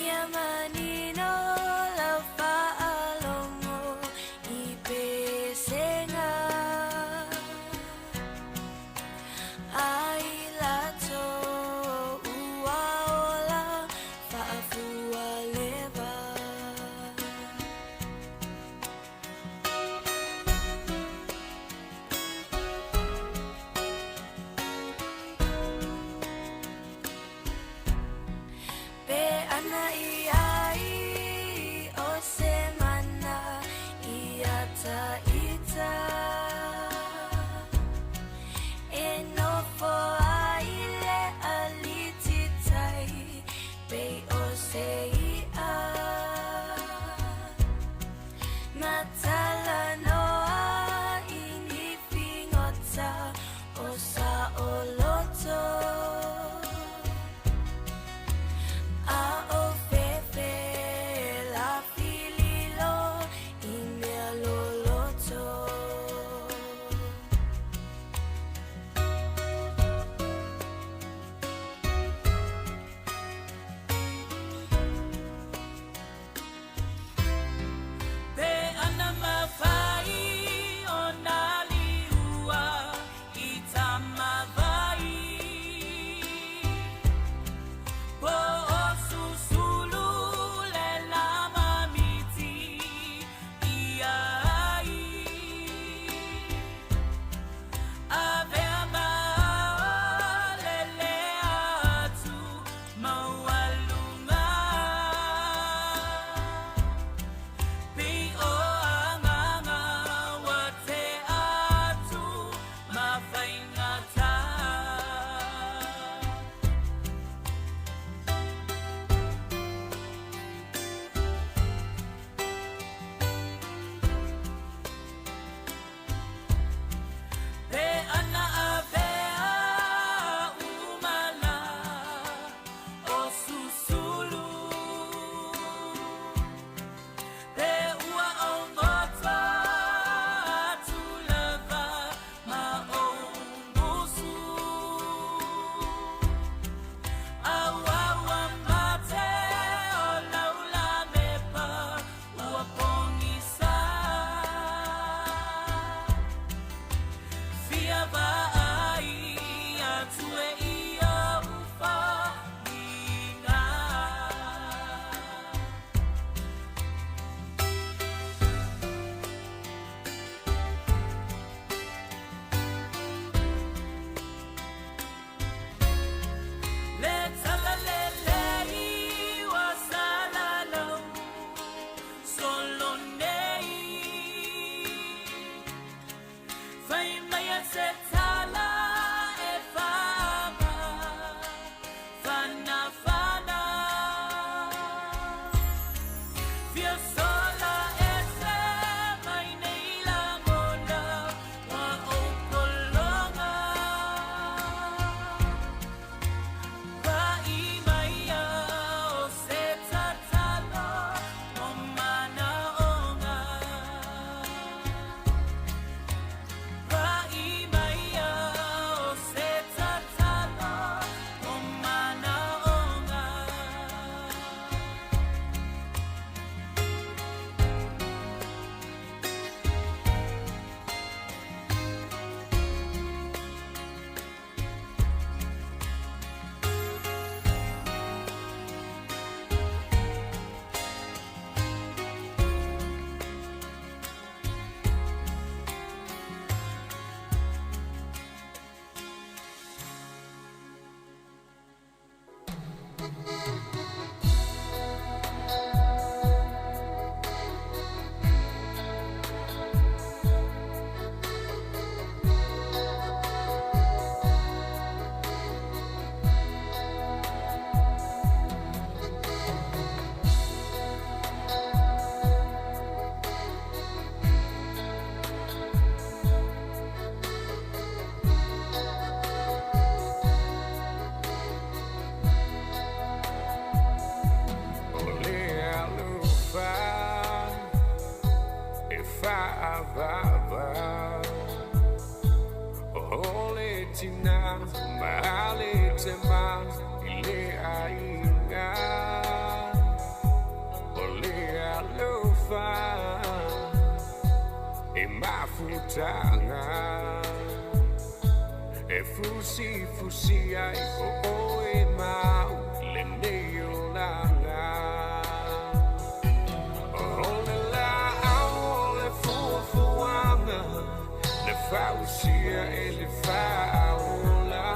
Ia manino lau faalogo i pesega Ai latou ua ola faafualewa. Pe ana i ai o se mana ia ita E nofo ai le alititai pei o se i'a Matalanoa i ni figota o saoloto A o fefe lafililo i mea loloto. Pe ana mafai o nā liua i tamawai Po o susulu le lama miti ia ai Avea ma lele atu maualuga Pei o agaga ua tea atu ma faigata. Pe ana avea umala o susulu Pe ua augata atu lava ma ou musu Auau mate o laulamepa ua pogisa Fia vaai atu e i ou foliga. Le talalelei ua salalau solo nei Fai mai se tala e faamavae. amataga E fusi fusi ai o oe mau lenei olaga O le laau o le fuafuaga Na fausia e le faaola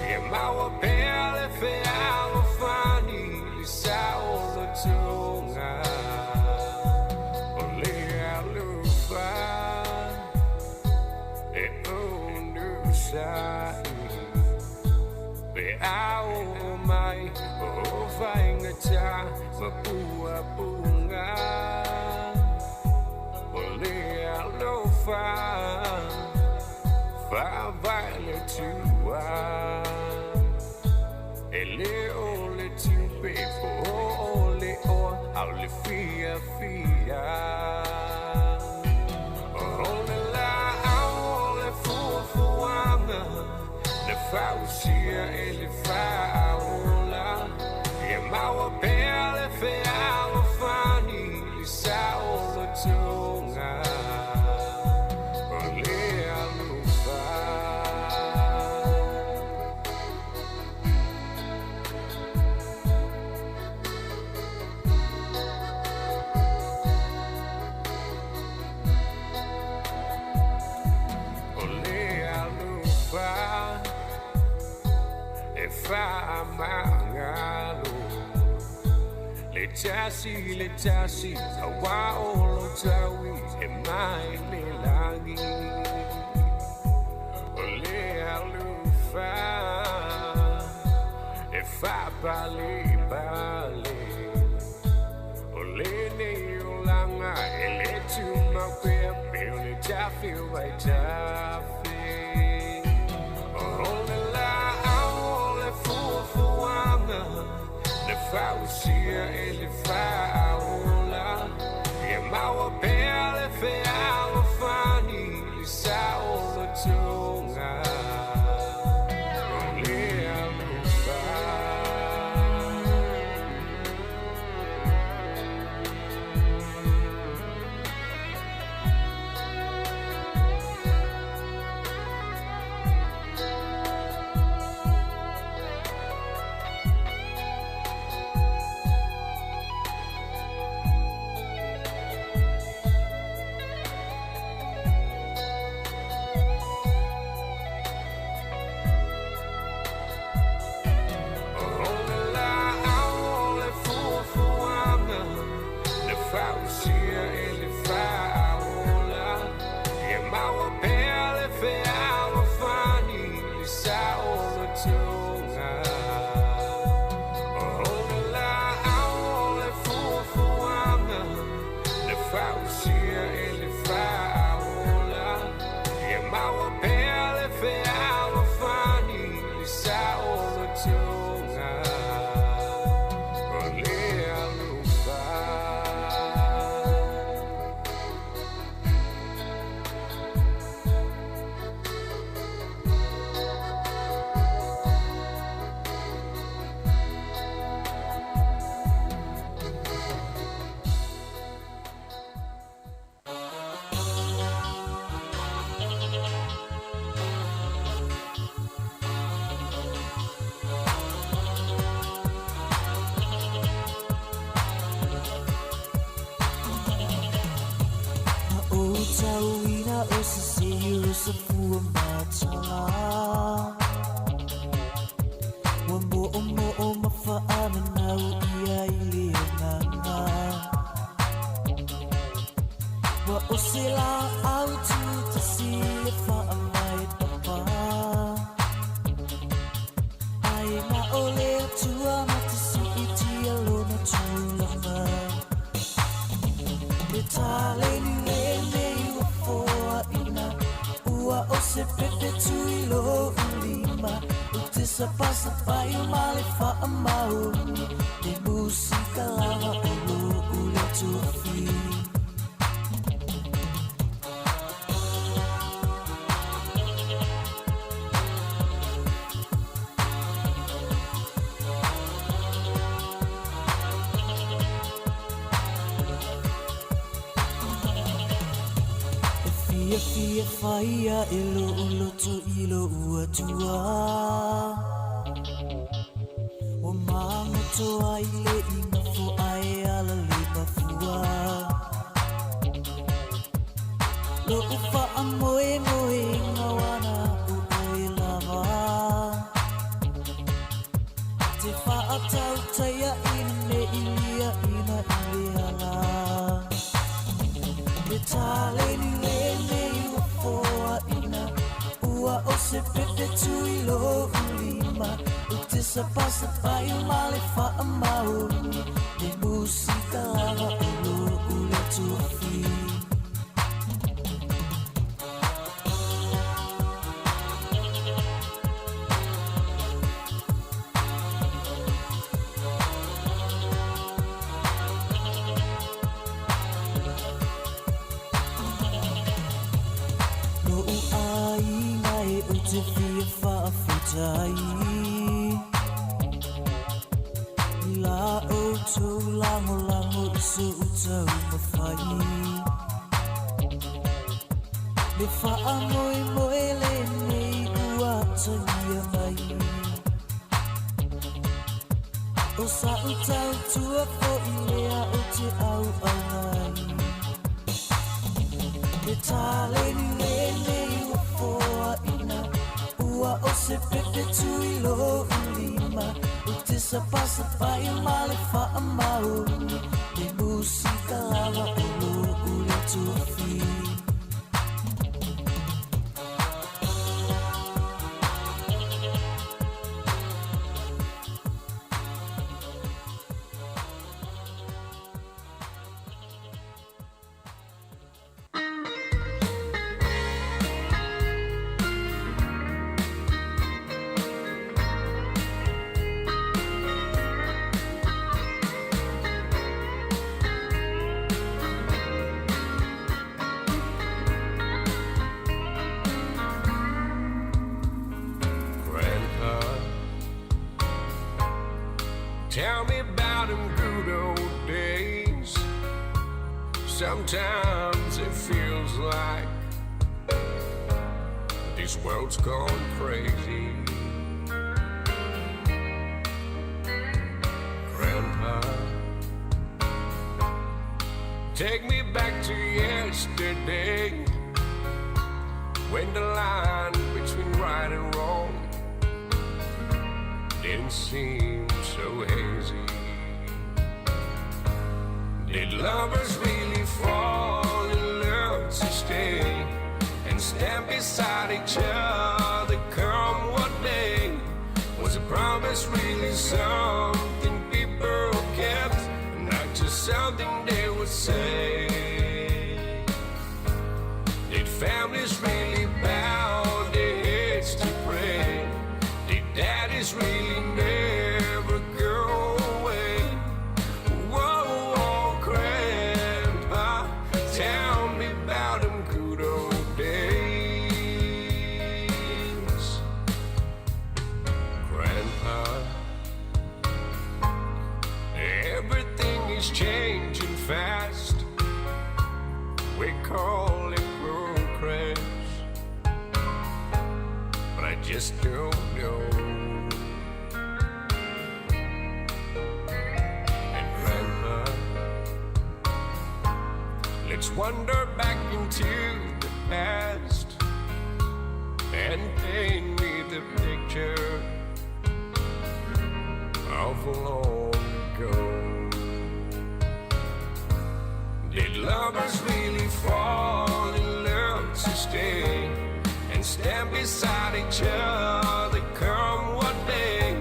Ia maua pea le fealofani Le saolotoga O le alofa E onosai Pe a oo mai o faigata ma puapuga O le alofa faavae le Atua E lē o le tupe po o le oa a o le fiafia O le laau o le fuafuaga Na fausia e le faaola Ia maua pea le fealofani Le saolotoga O le alofa. O le alofa e faamagalo Le tasi le tasi auā o lo taui e mai le lagi O le alofa e faapalepale O lenei olaga e lē tumau pea pe o le tafe o vaitafe O le laau o le fuafuaga Na fausia e le faaola Ia maua pea le fealofani Le saolotoga O le alofa. O le laau o le fuafuaga Na fausia e le faaola Ia maua pea le fealofani Le saolotoga O le laau o le fuafuaga Na fausia e le faaola Ia maua pea le fealofani Le saolotoga O le alofa. Na ou tauina o se seiro sa fua matala Ua mo'o mo'o ma faamanau ia i le agaga Ua o se laau tutasi le faamae papa Ai na o le Atua ma te siitia lona tulaga E taleni lenei ua foaina Ua o se pepe tui lo'u lima O te sapasapai ma le faamaoni Le musika lava o lo'u lea tofi. E fia Fia fia faia e lo'u loto i lo'u Atua. Ua magoto ai le igafo ae ala le mafua. Lo'u fa'amoemoega ua na o oe lava. Te fa'atautaiaʻi ne'i liaʻina i le ala. Le taleni lenei ua foaʻina. Ua o se pepe tui lo'u lima. O te sapasapai ma le fa'amaoni. Le musika lava o lo'u le tofi. Lo'u aiga e ou te fia fa'afetai. I la outou lagolago i so'u taumafai. Le fa'amoemoe lenei ua atagia mai. O sa'u tautua fo'i lea ou te auauna ai. Le taleni lenei ua foaʻina. Ua o se pepe tui lo'u lima. O te sapasapai ma le fa'amaoni. Le musika lava o lo'u le tofi. Grandpa, tell me about them good old days. Sometimes it feels like this world's gone crazy. Grandpa, take me back to yesterday when the line between right and wrong didn't seem so hazy. Did lovers really fall in love to stay and stand beside each other come what may? Was a promise really something people kept, not just something they would say? Did families really bow their heads to pray? Did daddies really never go away? Whoa, Grandpa, tell me about them good old days. Grandpa, everything is changing fast. We call it progress, but I just don't know. And Grandpa, let's wander back into the past and paint me the picture of long ago. Did lovers really fall in love to stay and stand beside each other come what may?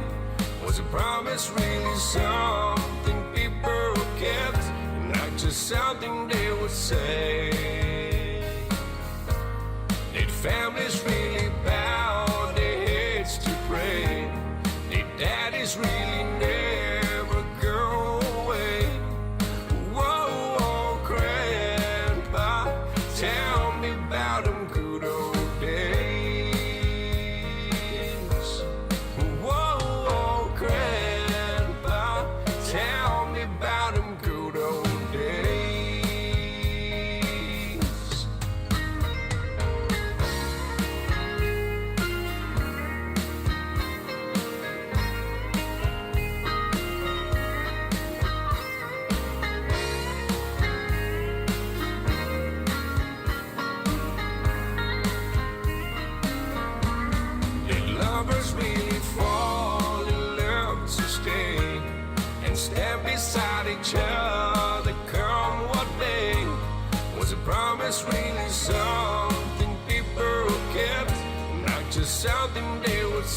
Was a promise really something people kept, not just something they would say? Did families really bow their heads to pray? Did daddies really never go away? Whoa, Grandpa, tell me about them good old days. Whoa, Grandpa, tell me about them good old days.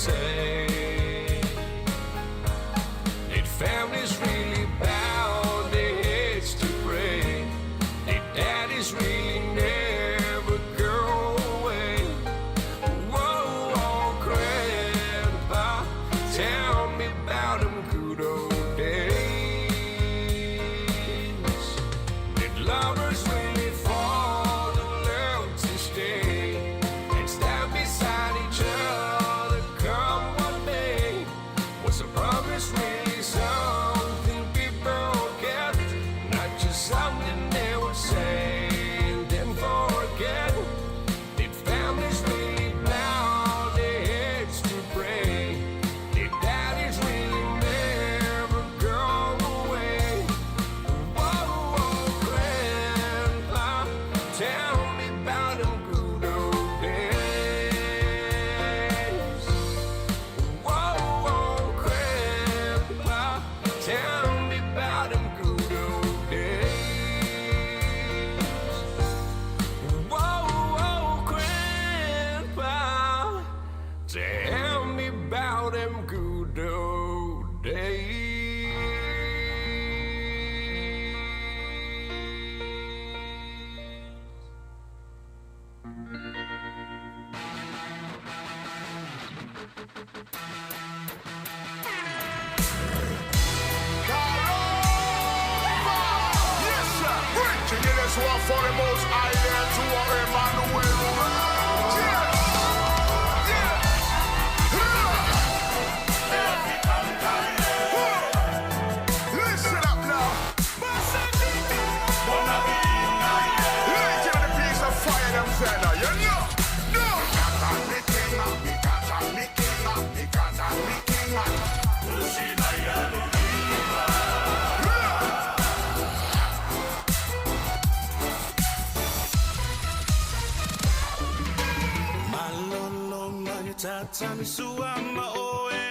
say. Did families really bow their heads to pray? Did daddies really never go away? Whoa, oh, Grandpa, tell me about them good old days. Did lovers really fall in love to stay and stand beside each other come what may? Was a promise really something people kept? Not just something they would say and then forget. Did families really bow their heads to pray? Did daddies really never go away? Whoa, oh, Grandpa, tell me about them good old days. Whoa, oh, Grandpa, tell me about them good old days. Whoa, oh, Grandpa, tell me about them good old days. Yes, sir. Preaching it is one for the most high there to our Emmanuel. Yeah. Yeah. Listen up now. Light in the piece of fire, them say now, you know. No. Malolo manitata misua maoe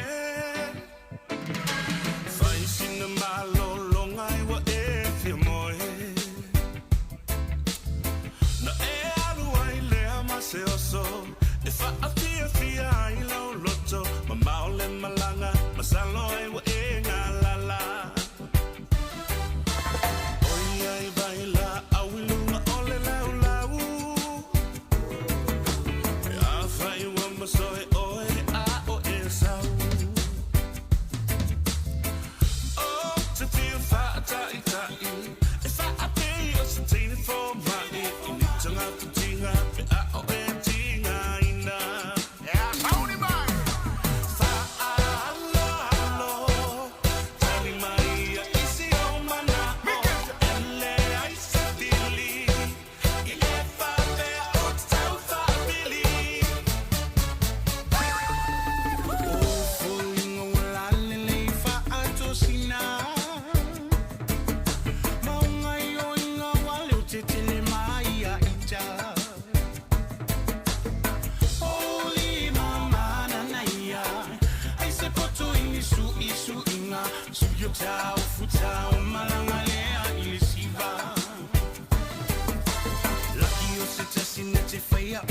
Faisina malolo ngai wa e fia moe Na e alu ai lea ma se oso E whaafia fia ai lau loto Ma maole malanga masalo ai wa e ngā lala Oi ai vai la au i lunga o le lau lau A whai wa masoe oe a o e sau O te whiu whaatai tai E whaapei o se teine fō mai I ni tanga tinga pe a o e tinga ina Yeah, mauni mai. Whaalo alo Tani mai a isi o mana o Ele ai se tili I le whapea o te tau whaapili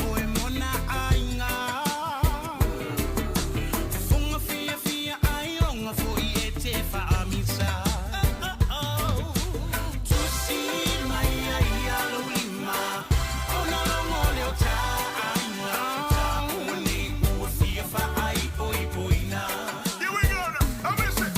Oe mona ainga Funga fia fia ai onga fo i e te whaamisa Tusi mai ai a lima Ona longo leo ta ainga Uni ua fia wha ai oi poina Here we go now. I miss it.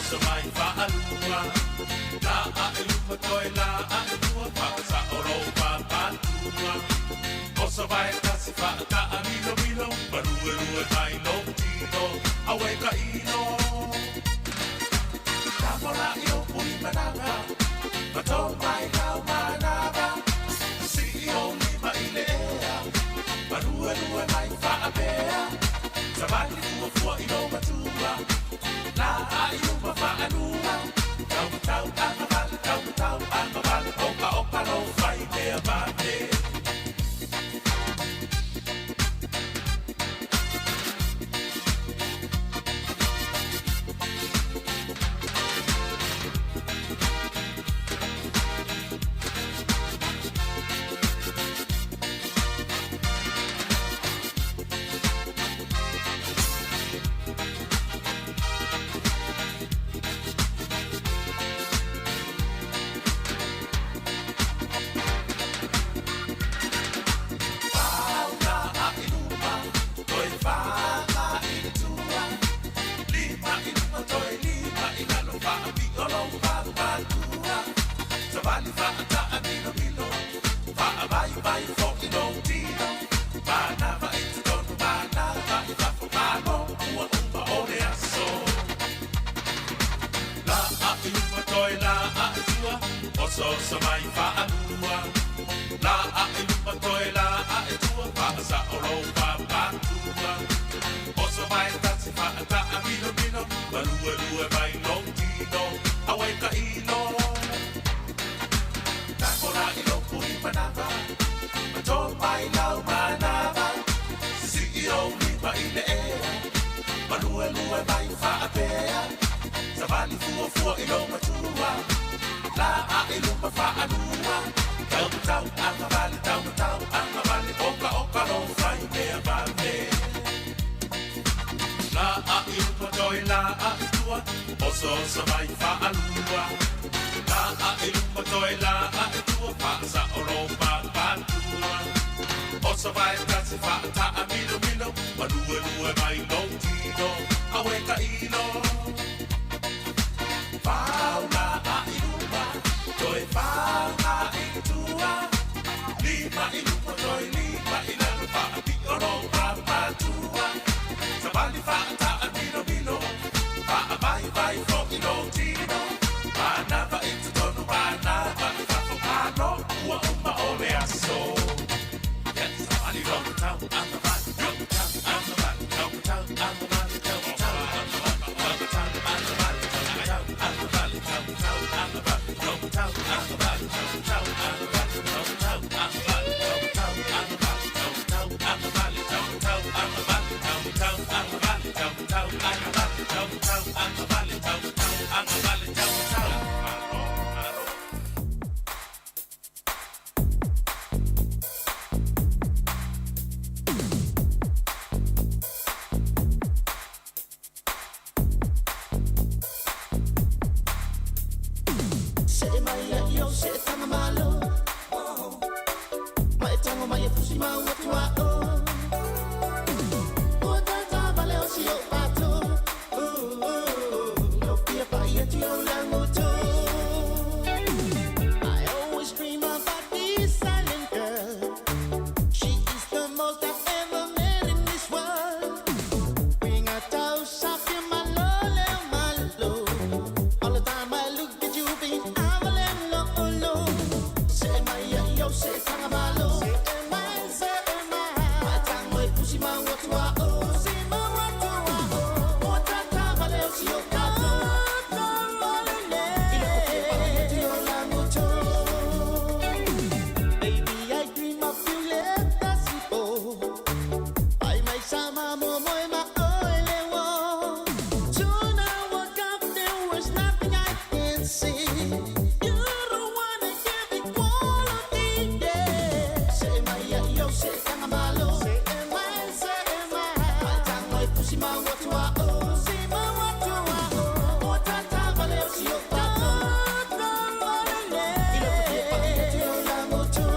Oso mai whaalua La a e luma toi la a e tua Whakasao rau pāpātua Oso vai tasi whaata a milo milo Marue rue mai lo tino Awe ka ino Tamola i o pui manawa Mato mai kau manawa CEO lima i le ea Marue rue mai whaapea Savali fua fua i lo matua La a i uma whaanua Tau tau angavale, tau tau angavale Oka oka lo whai mea mate. Paula a i luma, toi whaanga i tua. Lima i luma, toi lima i lalo, whaapio lo whapatua. Savali whaata a milo milo, whaawai vai fo i lo tino. Manawa i te tonu, manawa i whafo, malo ua uma o le aso. La a i luma, toi la a i tua, oso oso mai whaalua. La a i luma, toi la a i tua, whaasa o lo whapatua. Oso mai tasi whaata a milo milo, malue lue mai lo tino, awe ka ino. Takora i lo pui manawa, mato mai lau manawa. CEO lima i le ea, malue lue mai whaapea. Savali fua fua i lo matua, la a i luma whaanua. Tau tau angavale, tau tau angavale, oka oka lo whai mea vale. La a i luma toi la a i tua, oso oso mai whaalua. La a i luma toi la a i tua, whaasa o lo pāpātua. Oso vai tasi whaata a milo milo, malue lue mai lo tino, awe ka ino. Paula a i luma, toi whaanga i tua. Lima i luma, toi lima i lalo, whaapio lo pāpātua. Savali whaata a milo milo, whaawai vai fo i lo tino. Manawa i te tonu, manawa i whafo, malo ua uma o le aso. Yes, savali ro tau angavale, tau tau angavale, tau tau angavale, tau tau angavale, tau tau angavale, tau tau angavale, tau tau angavale, tau tau angavale, tau tau angavale, tau tau angavale, tau tau angavale, tau tau angavale, tau tau angavale, tau tau angavale, tau tau angavale, tau tau angavale, tau tau angavale, tau tau. Se mai ia io se tanga malo. Mai tango mai fusi mau atua o. O tata vale o si o pato. Lo pia pa ia tu o lango to. I always dream about this silent girl. She is the most I've ever met in this world. Bring a tau sapi malo le malo. All the time I look at you, being avalem lo lo. Se mai ia io se tanga malo. Se mai se mai. Mai tango e pusi mau atua o. Si mau atua o. O tata vale o si o kato. I lo te pa ia te o lango to. Baby, I dream of you, let us go. Ai mai sama mo mo e ma o ele wo. Soon I woke up, there was nothing I can see. You're the one that gave me quality, yeah. Se mai ia io se tanga malo. Se mai se mai. Mai tango e pusi mau atua o. Si mau atua o. O tata vale o si o pato. I lo te pa ia te o lango to.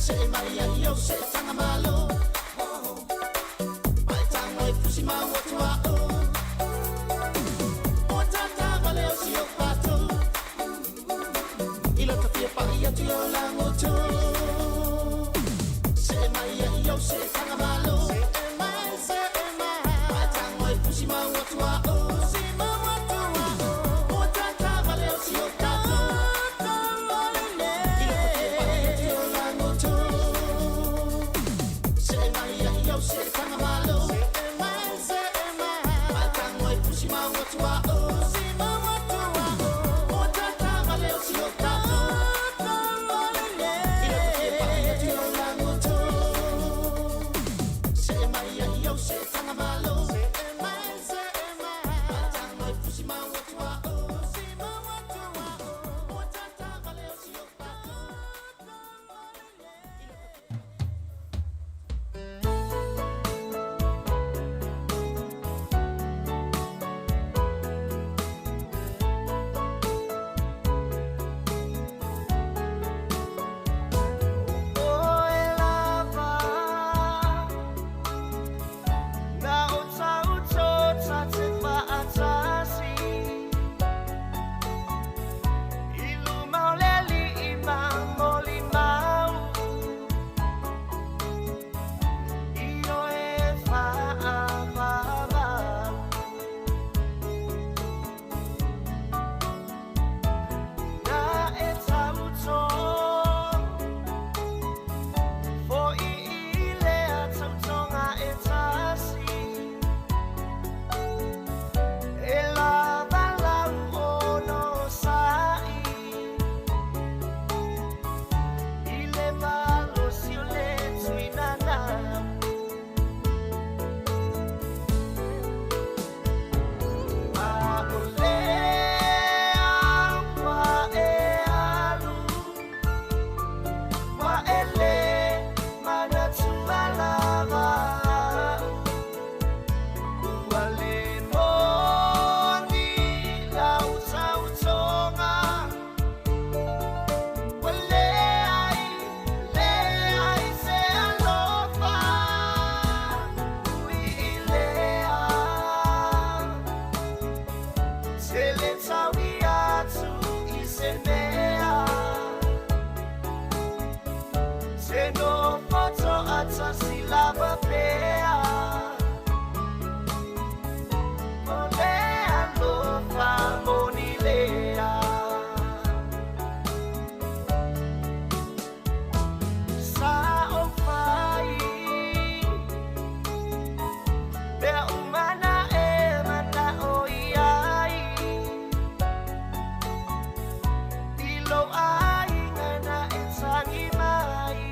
Se mai ia i au se tanga malo. Mai tango e fusi mau o tua o. O tata vale o si o pato. I lo tawhia pahi atu i o lango tū. Se mai ia i au se tanga malo. Se mai, se mai. Mai tango e fusi mau o tua o. Si mau o tua o. O tata vale o si o pato. I lo tawhia pahi atu i o lango tū. Se mai ia i au se tanga malo. Se mai, se mai. Mai tango e fusi mau o tua o. Si mau o tua o. O tata vale o si o pato. I lo tawhia pahi atu i o lango tū. Se mai ia i au se tanga malo. Se mai, se mai. Mai tango e fusi mau o tua o. Si mau o tua o. O tata vale o si o pato. O e lava Na o tau tō te whaatasi I luma o le li i moli mau I o e whaavavau Na e tau tō Fo i i lea tautonga e tasi E lava lau ono sa'i I le malosi o le tuinana A o le aua e alu Wa ele mana tualava Ua le moni lau tautonga Ua le ai, le ai se alofa Ui i lea Se le taui atu i se mea Se no foto atasi lava pea O le alofa moni lea Sa o fai Mea umana e mana o iai I lo ai ngana e tangi mai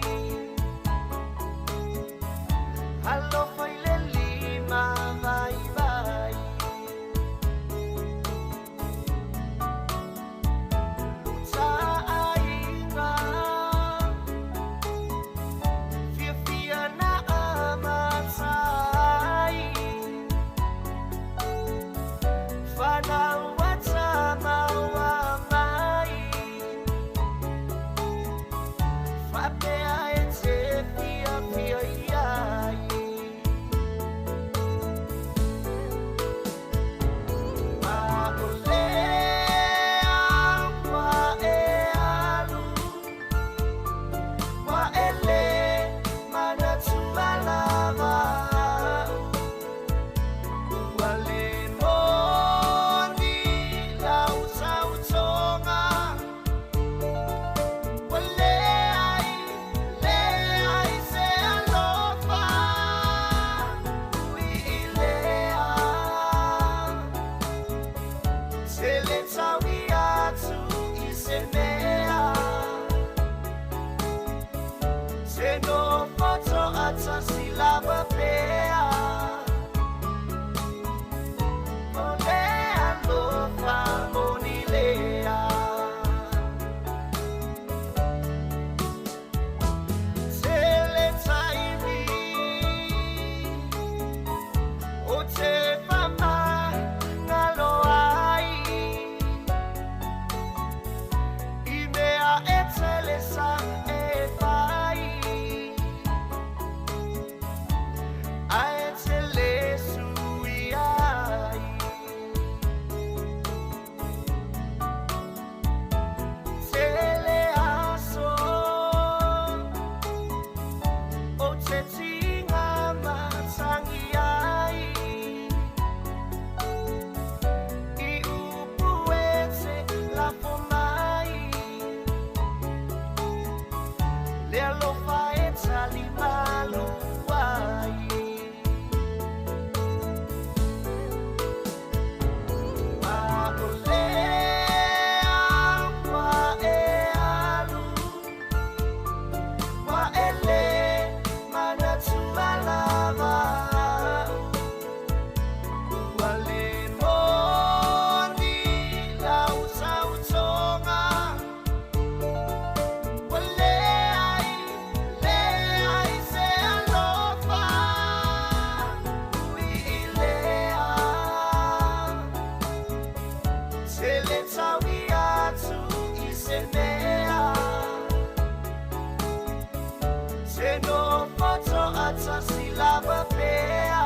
te nofo to'atasi lava pea.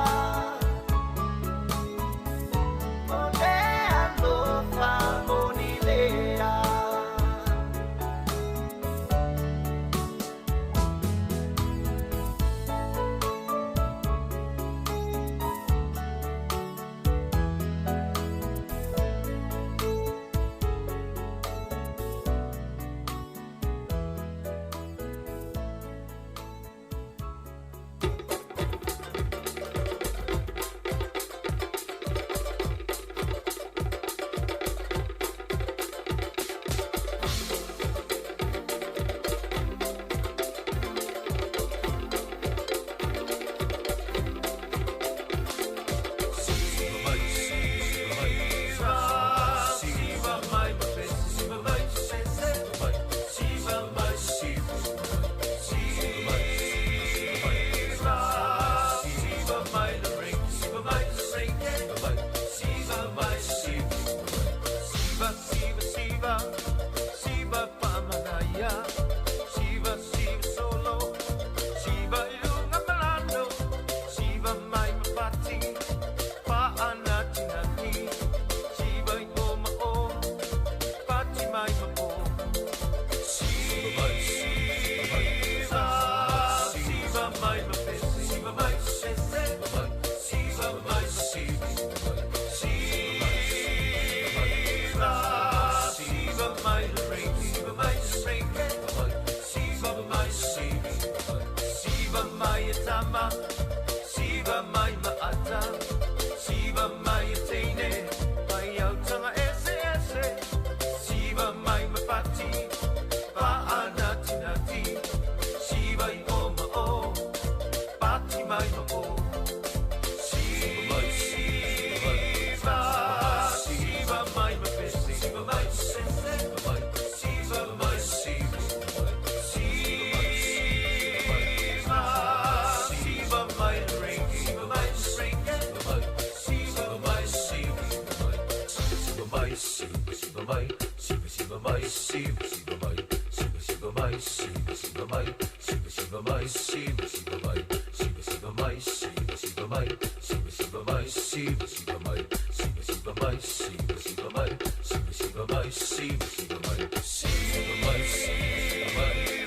O le alofa moni lea. Siva mai maata, siva mai teine, mai autanga ese ese, siva mai mapati, paanatinati, siva i o ma o, pati mai ma o. Siva, siva mai mapese, siva mai sese, siva mai siva. Siva, siva mai ring, siva mai ring, siva mai siva, siva mai siva, siva mai siva, siva mai siva, siva mai siva, siva mai siva, siva mai siva, siva mai siva, siva mai siva, siva mai siva, siva mai siva, siva mai siva, siva mai siva, siva mai siva, siva mai siva, siva mai siva, siva mai siva mai siva mai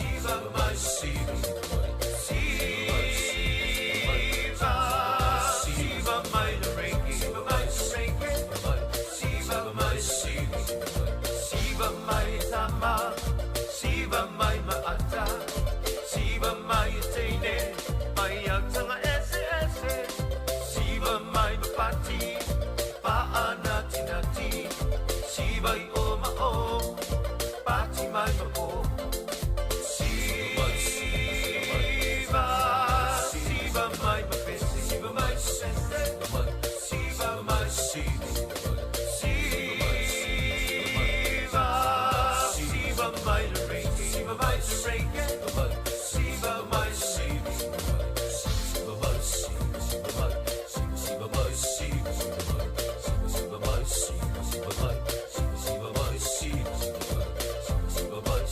siva mai siva mai siva mai siva mai siva siva mai siva mai siva mai siva siva mai tama siva mai maata siva mai teine mai autanga ese ese siva mai mapati paanatinati siva i o ma o pati mai ma o. Siva, siva mai mapese, siva mai sese, siva mai siva, siva, siva mai ring, siva mai ring, siva mai siva, siva mai siva, siva mai siva, siva mai siva, siva mai siva, siva mai siva, siva mai siva, siva mai siva, siva mai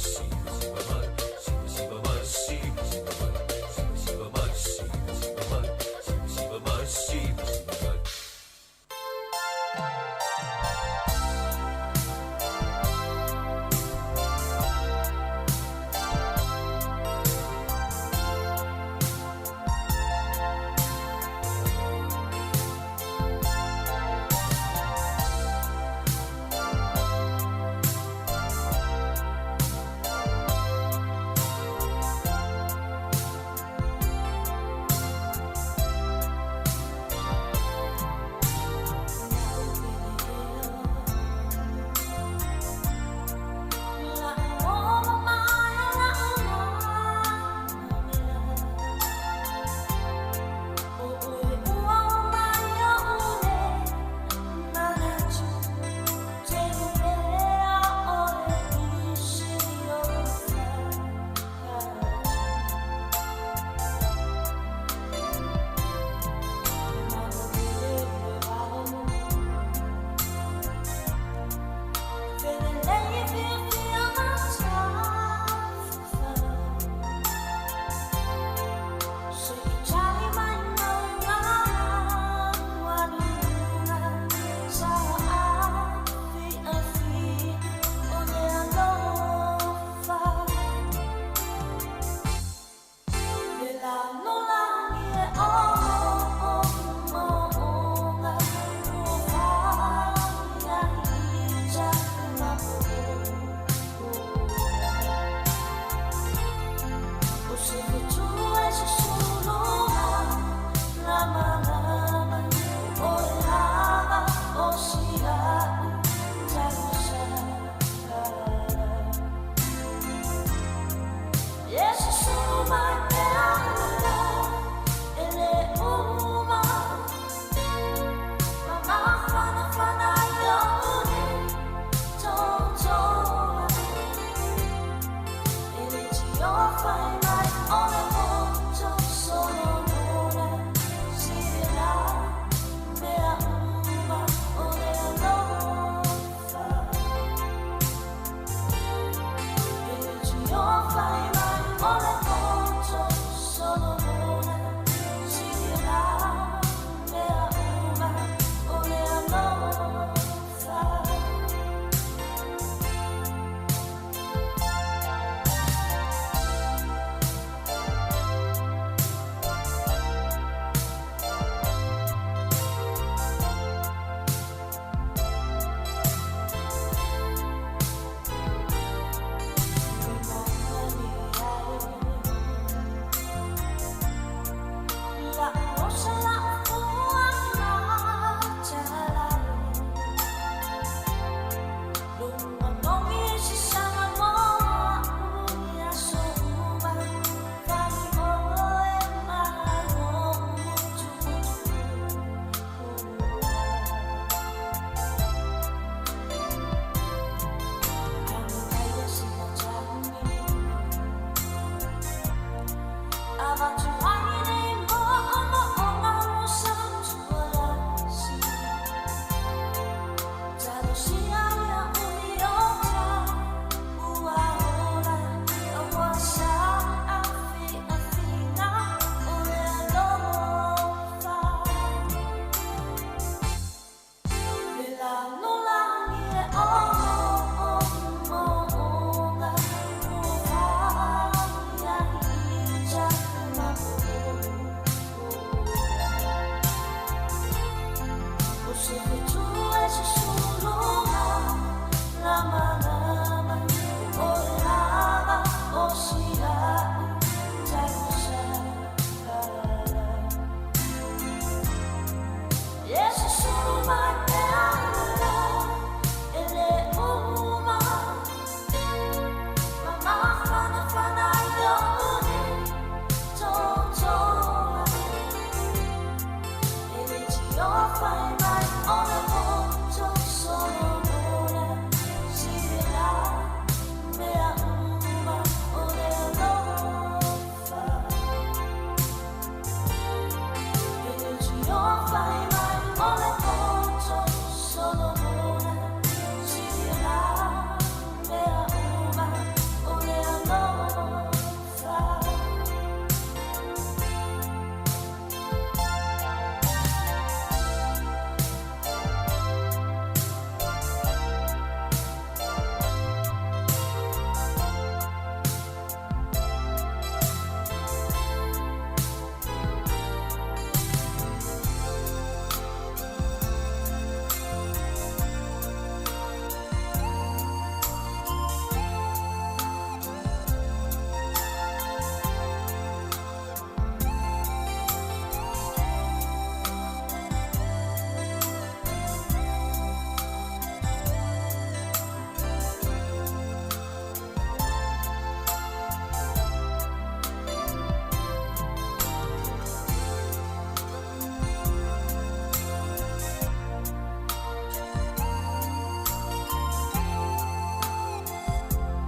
More.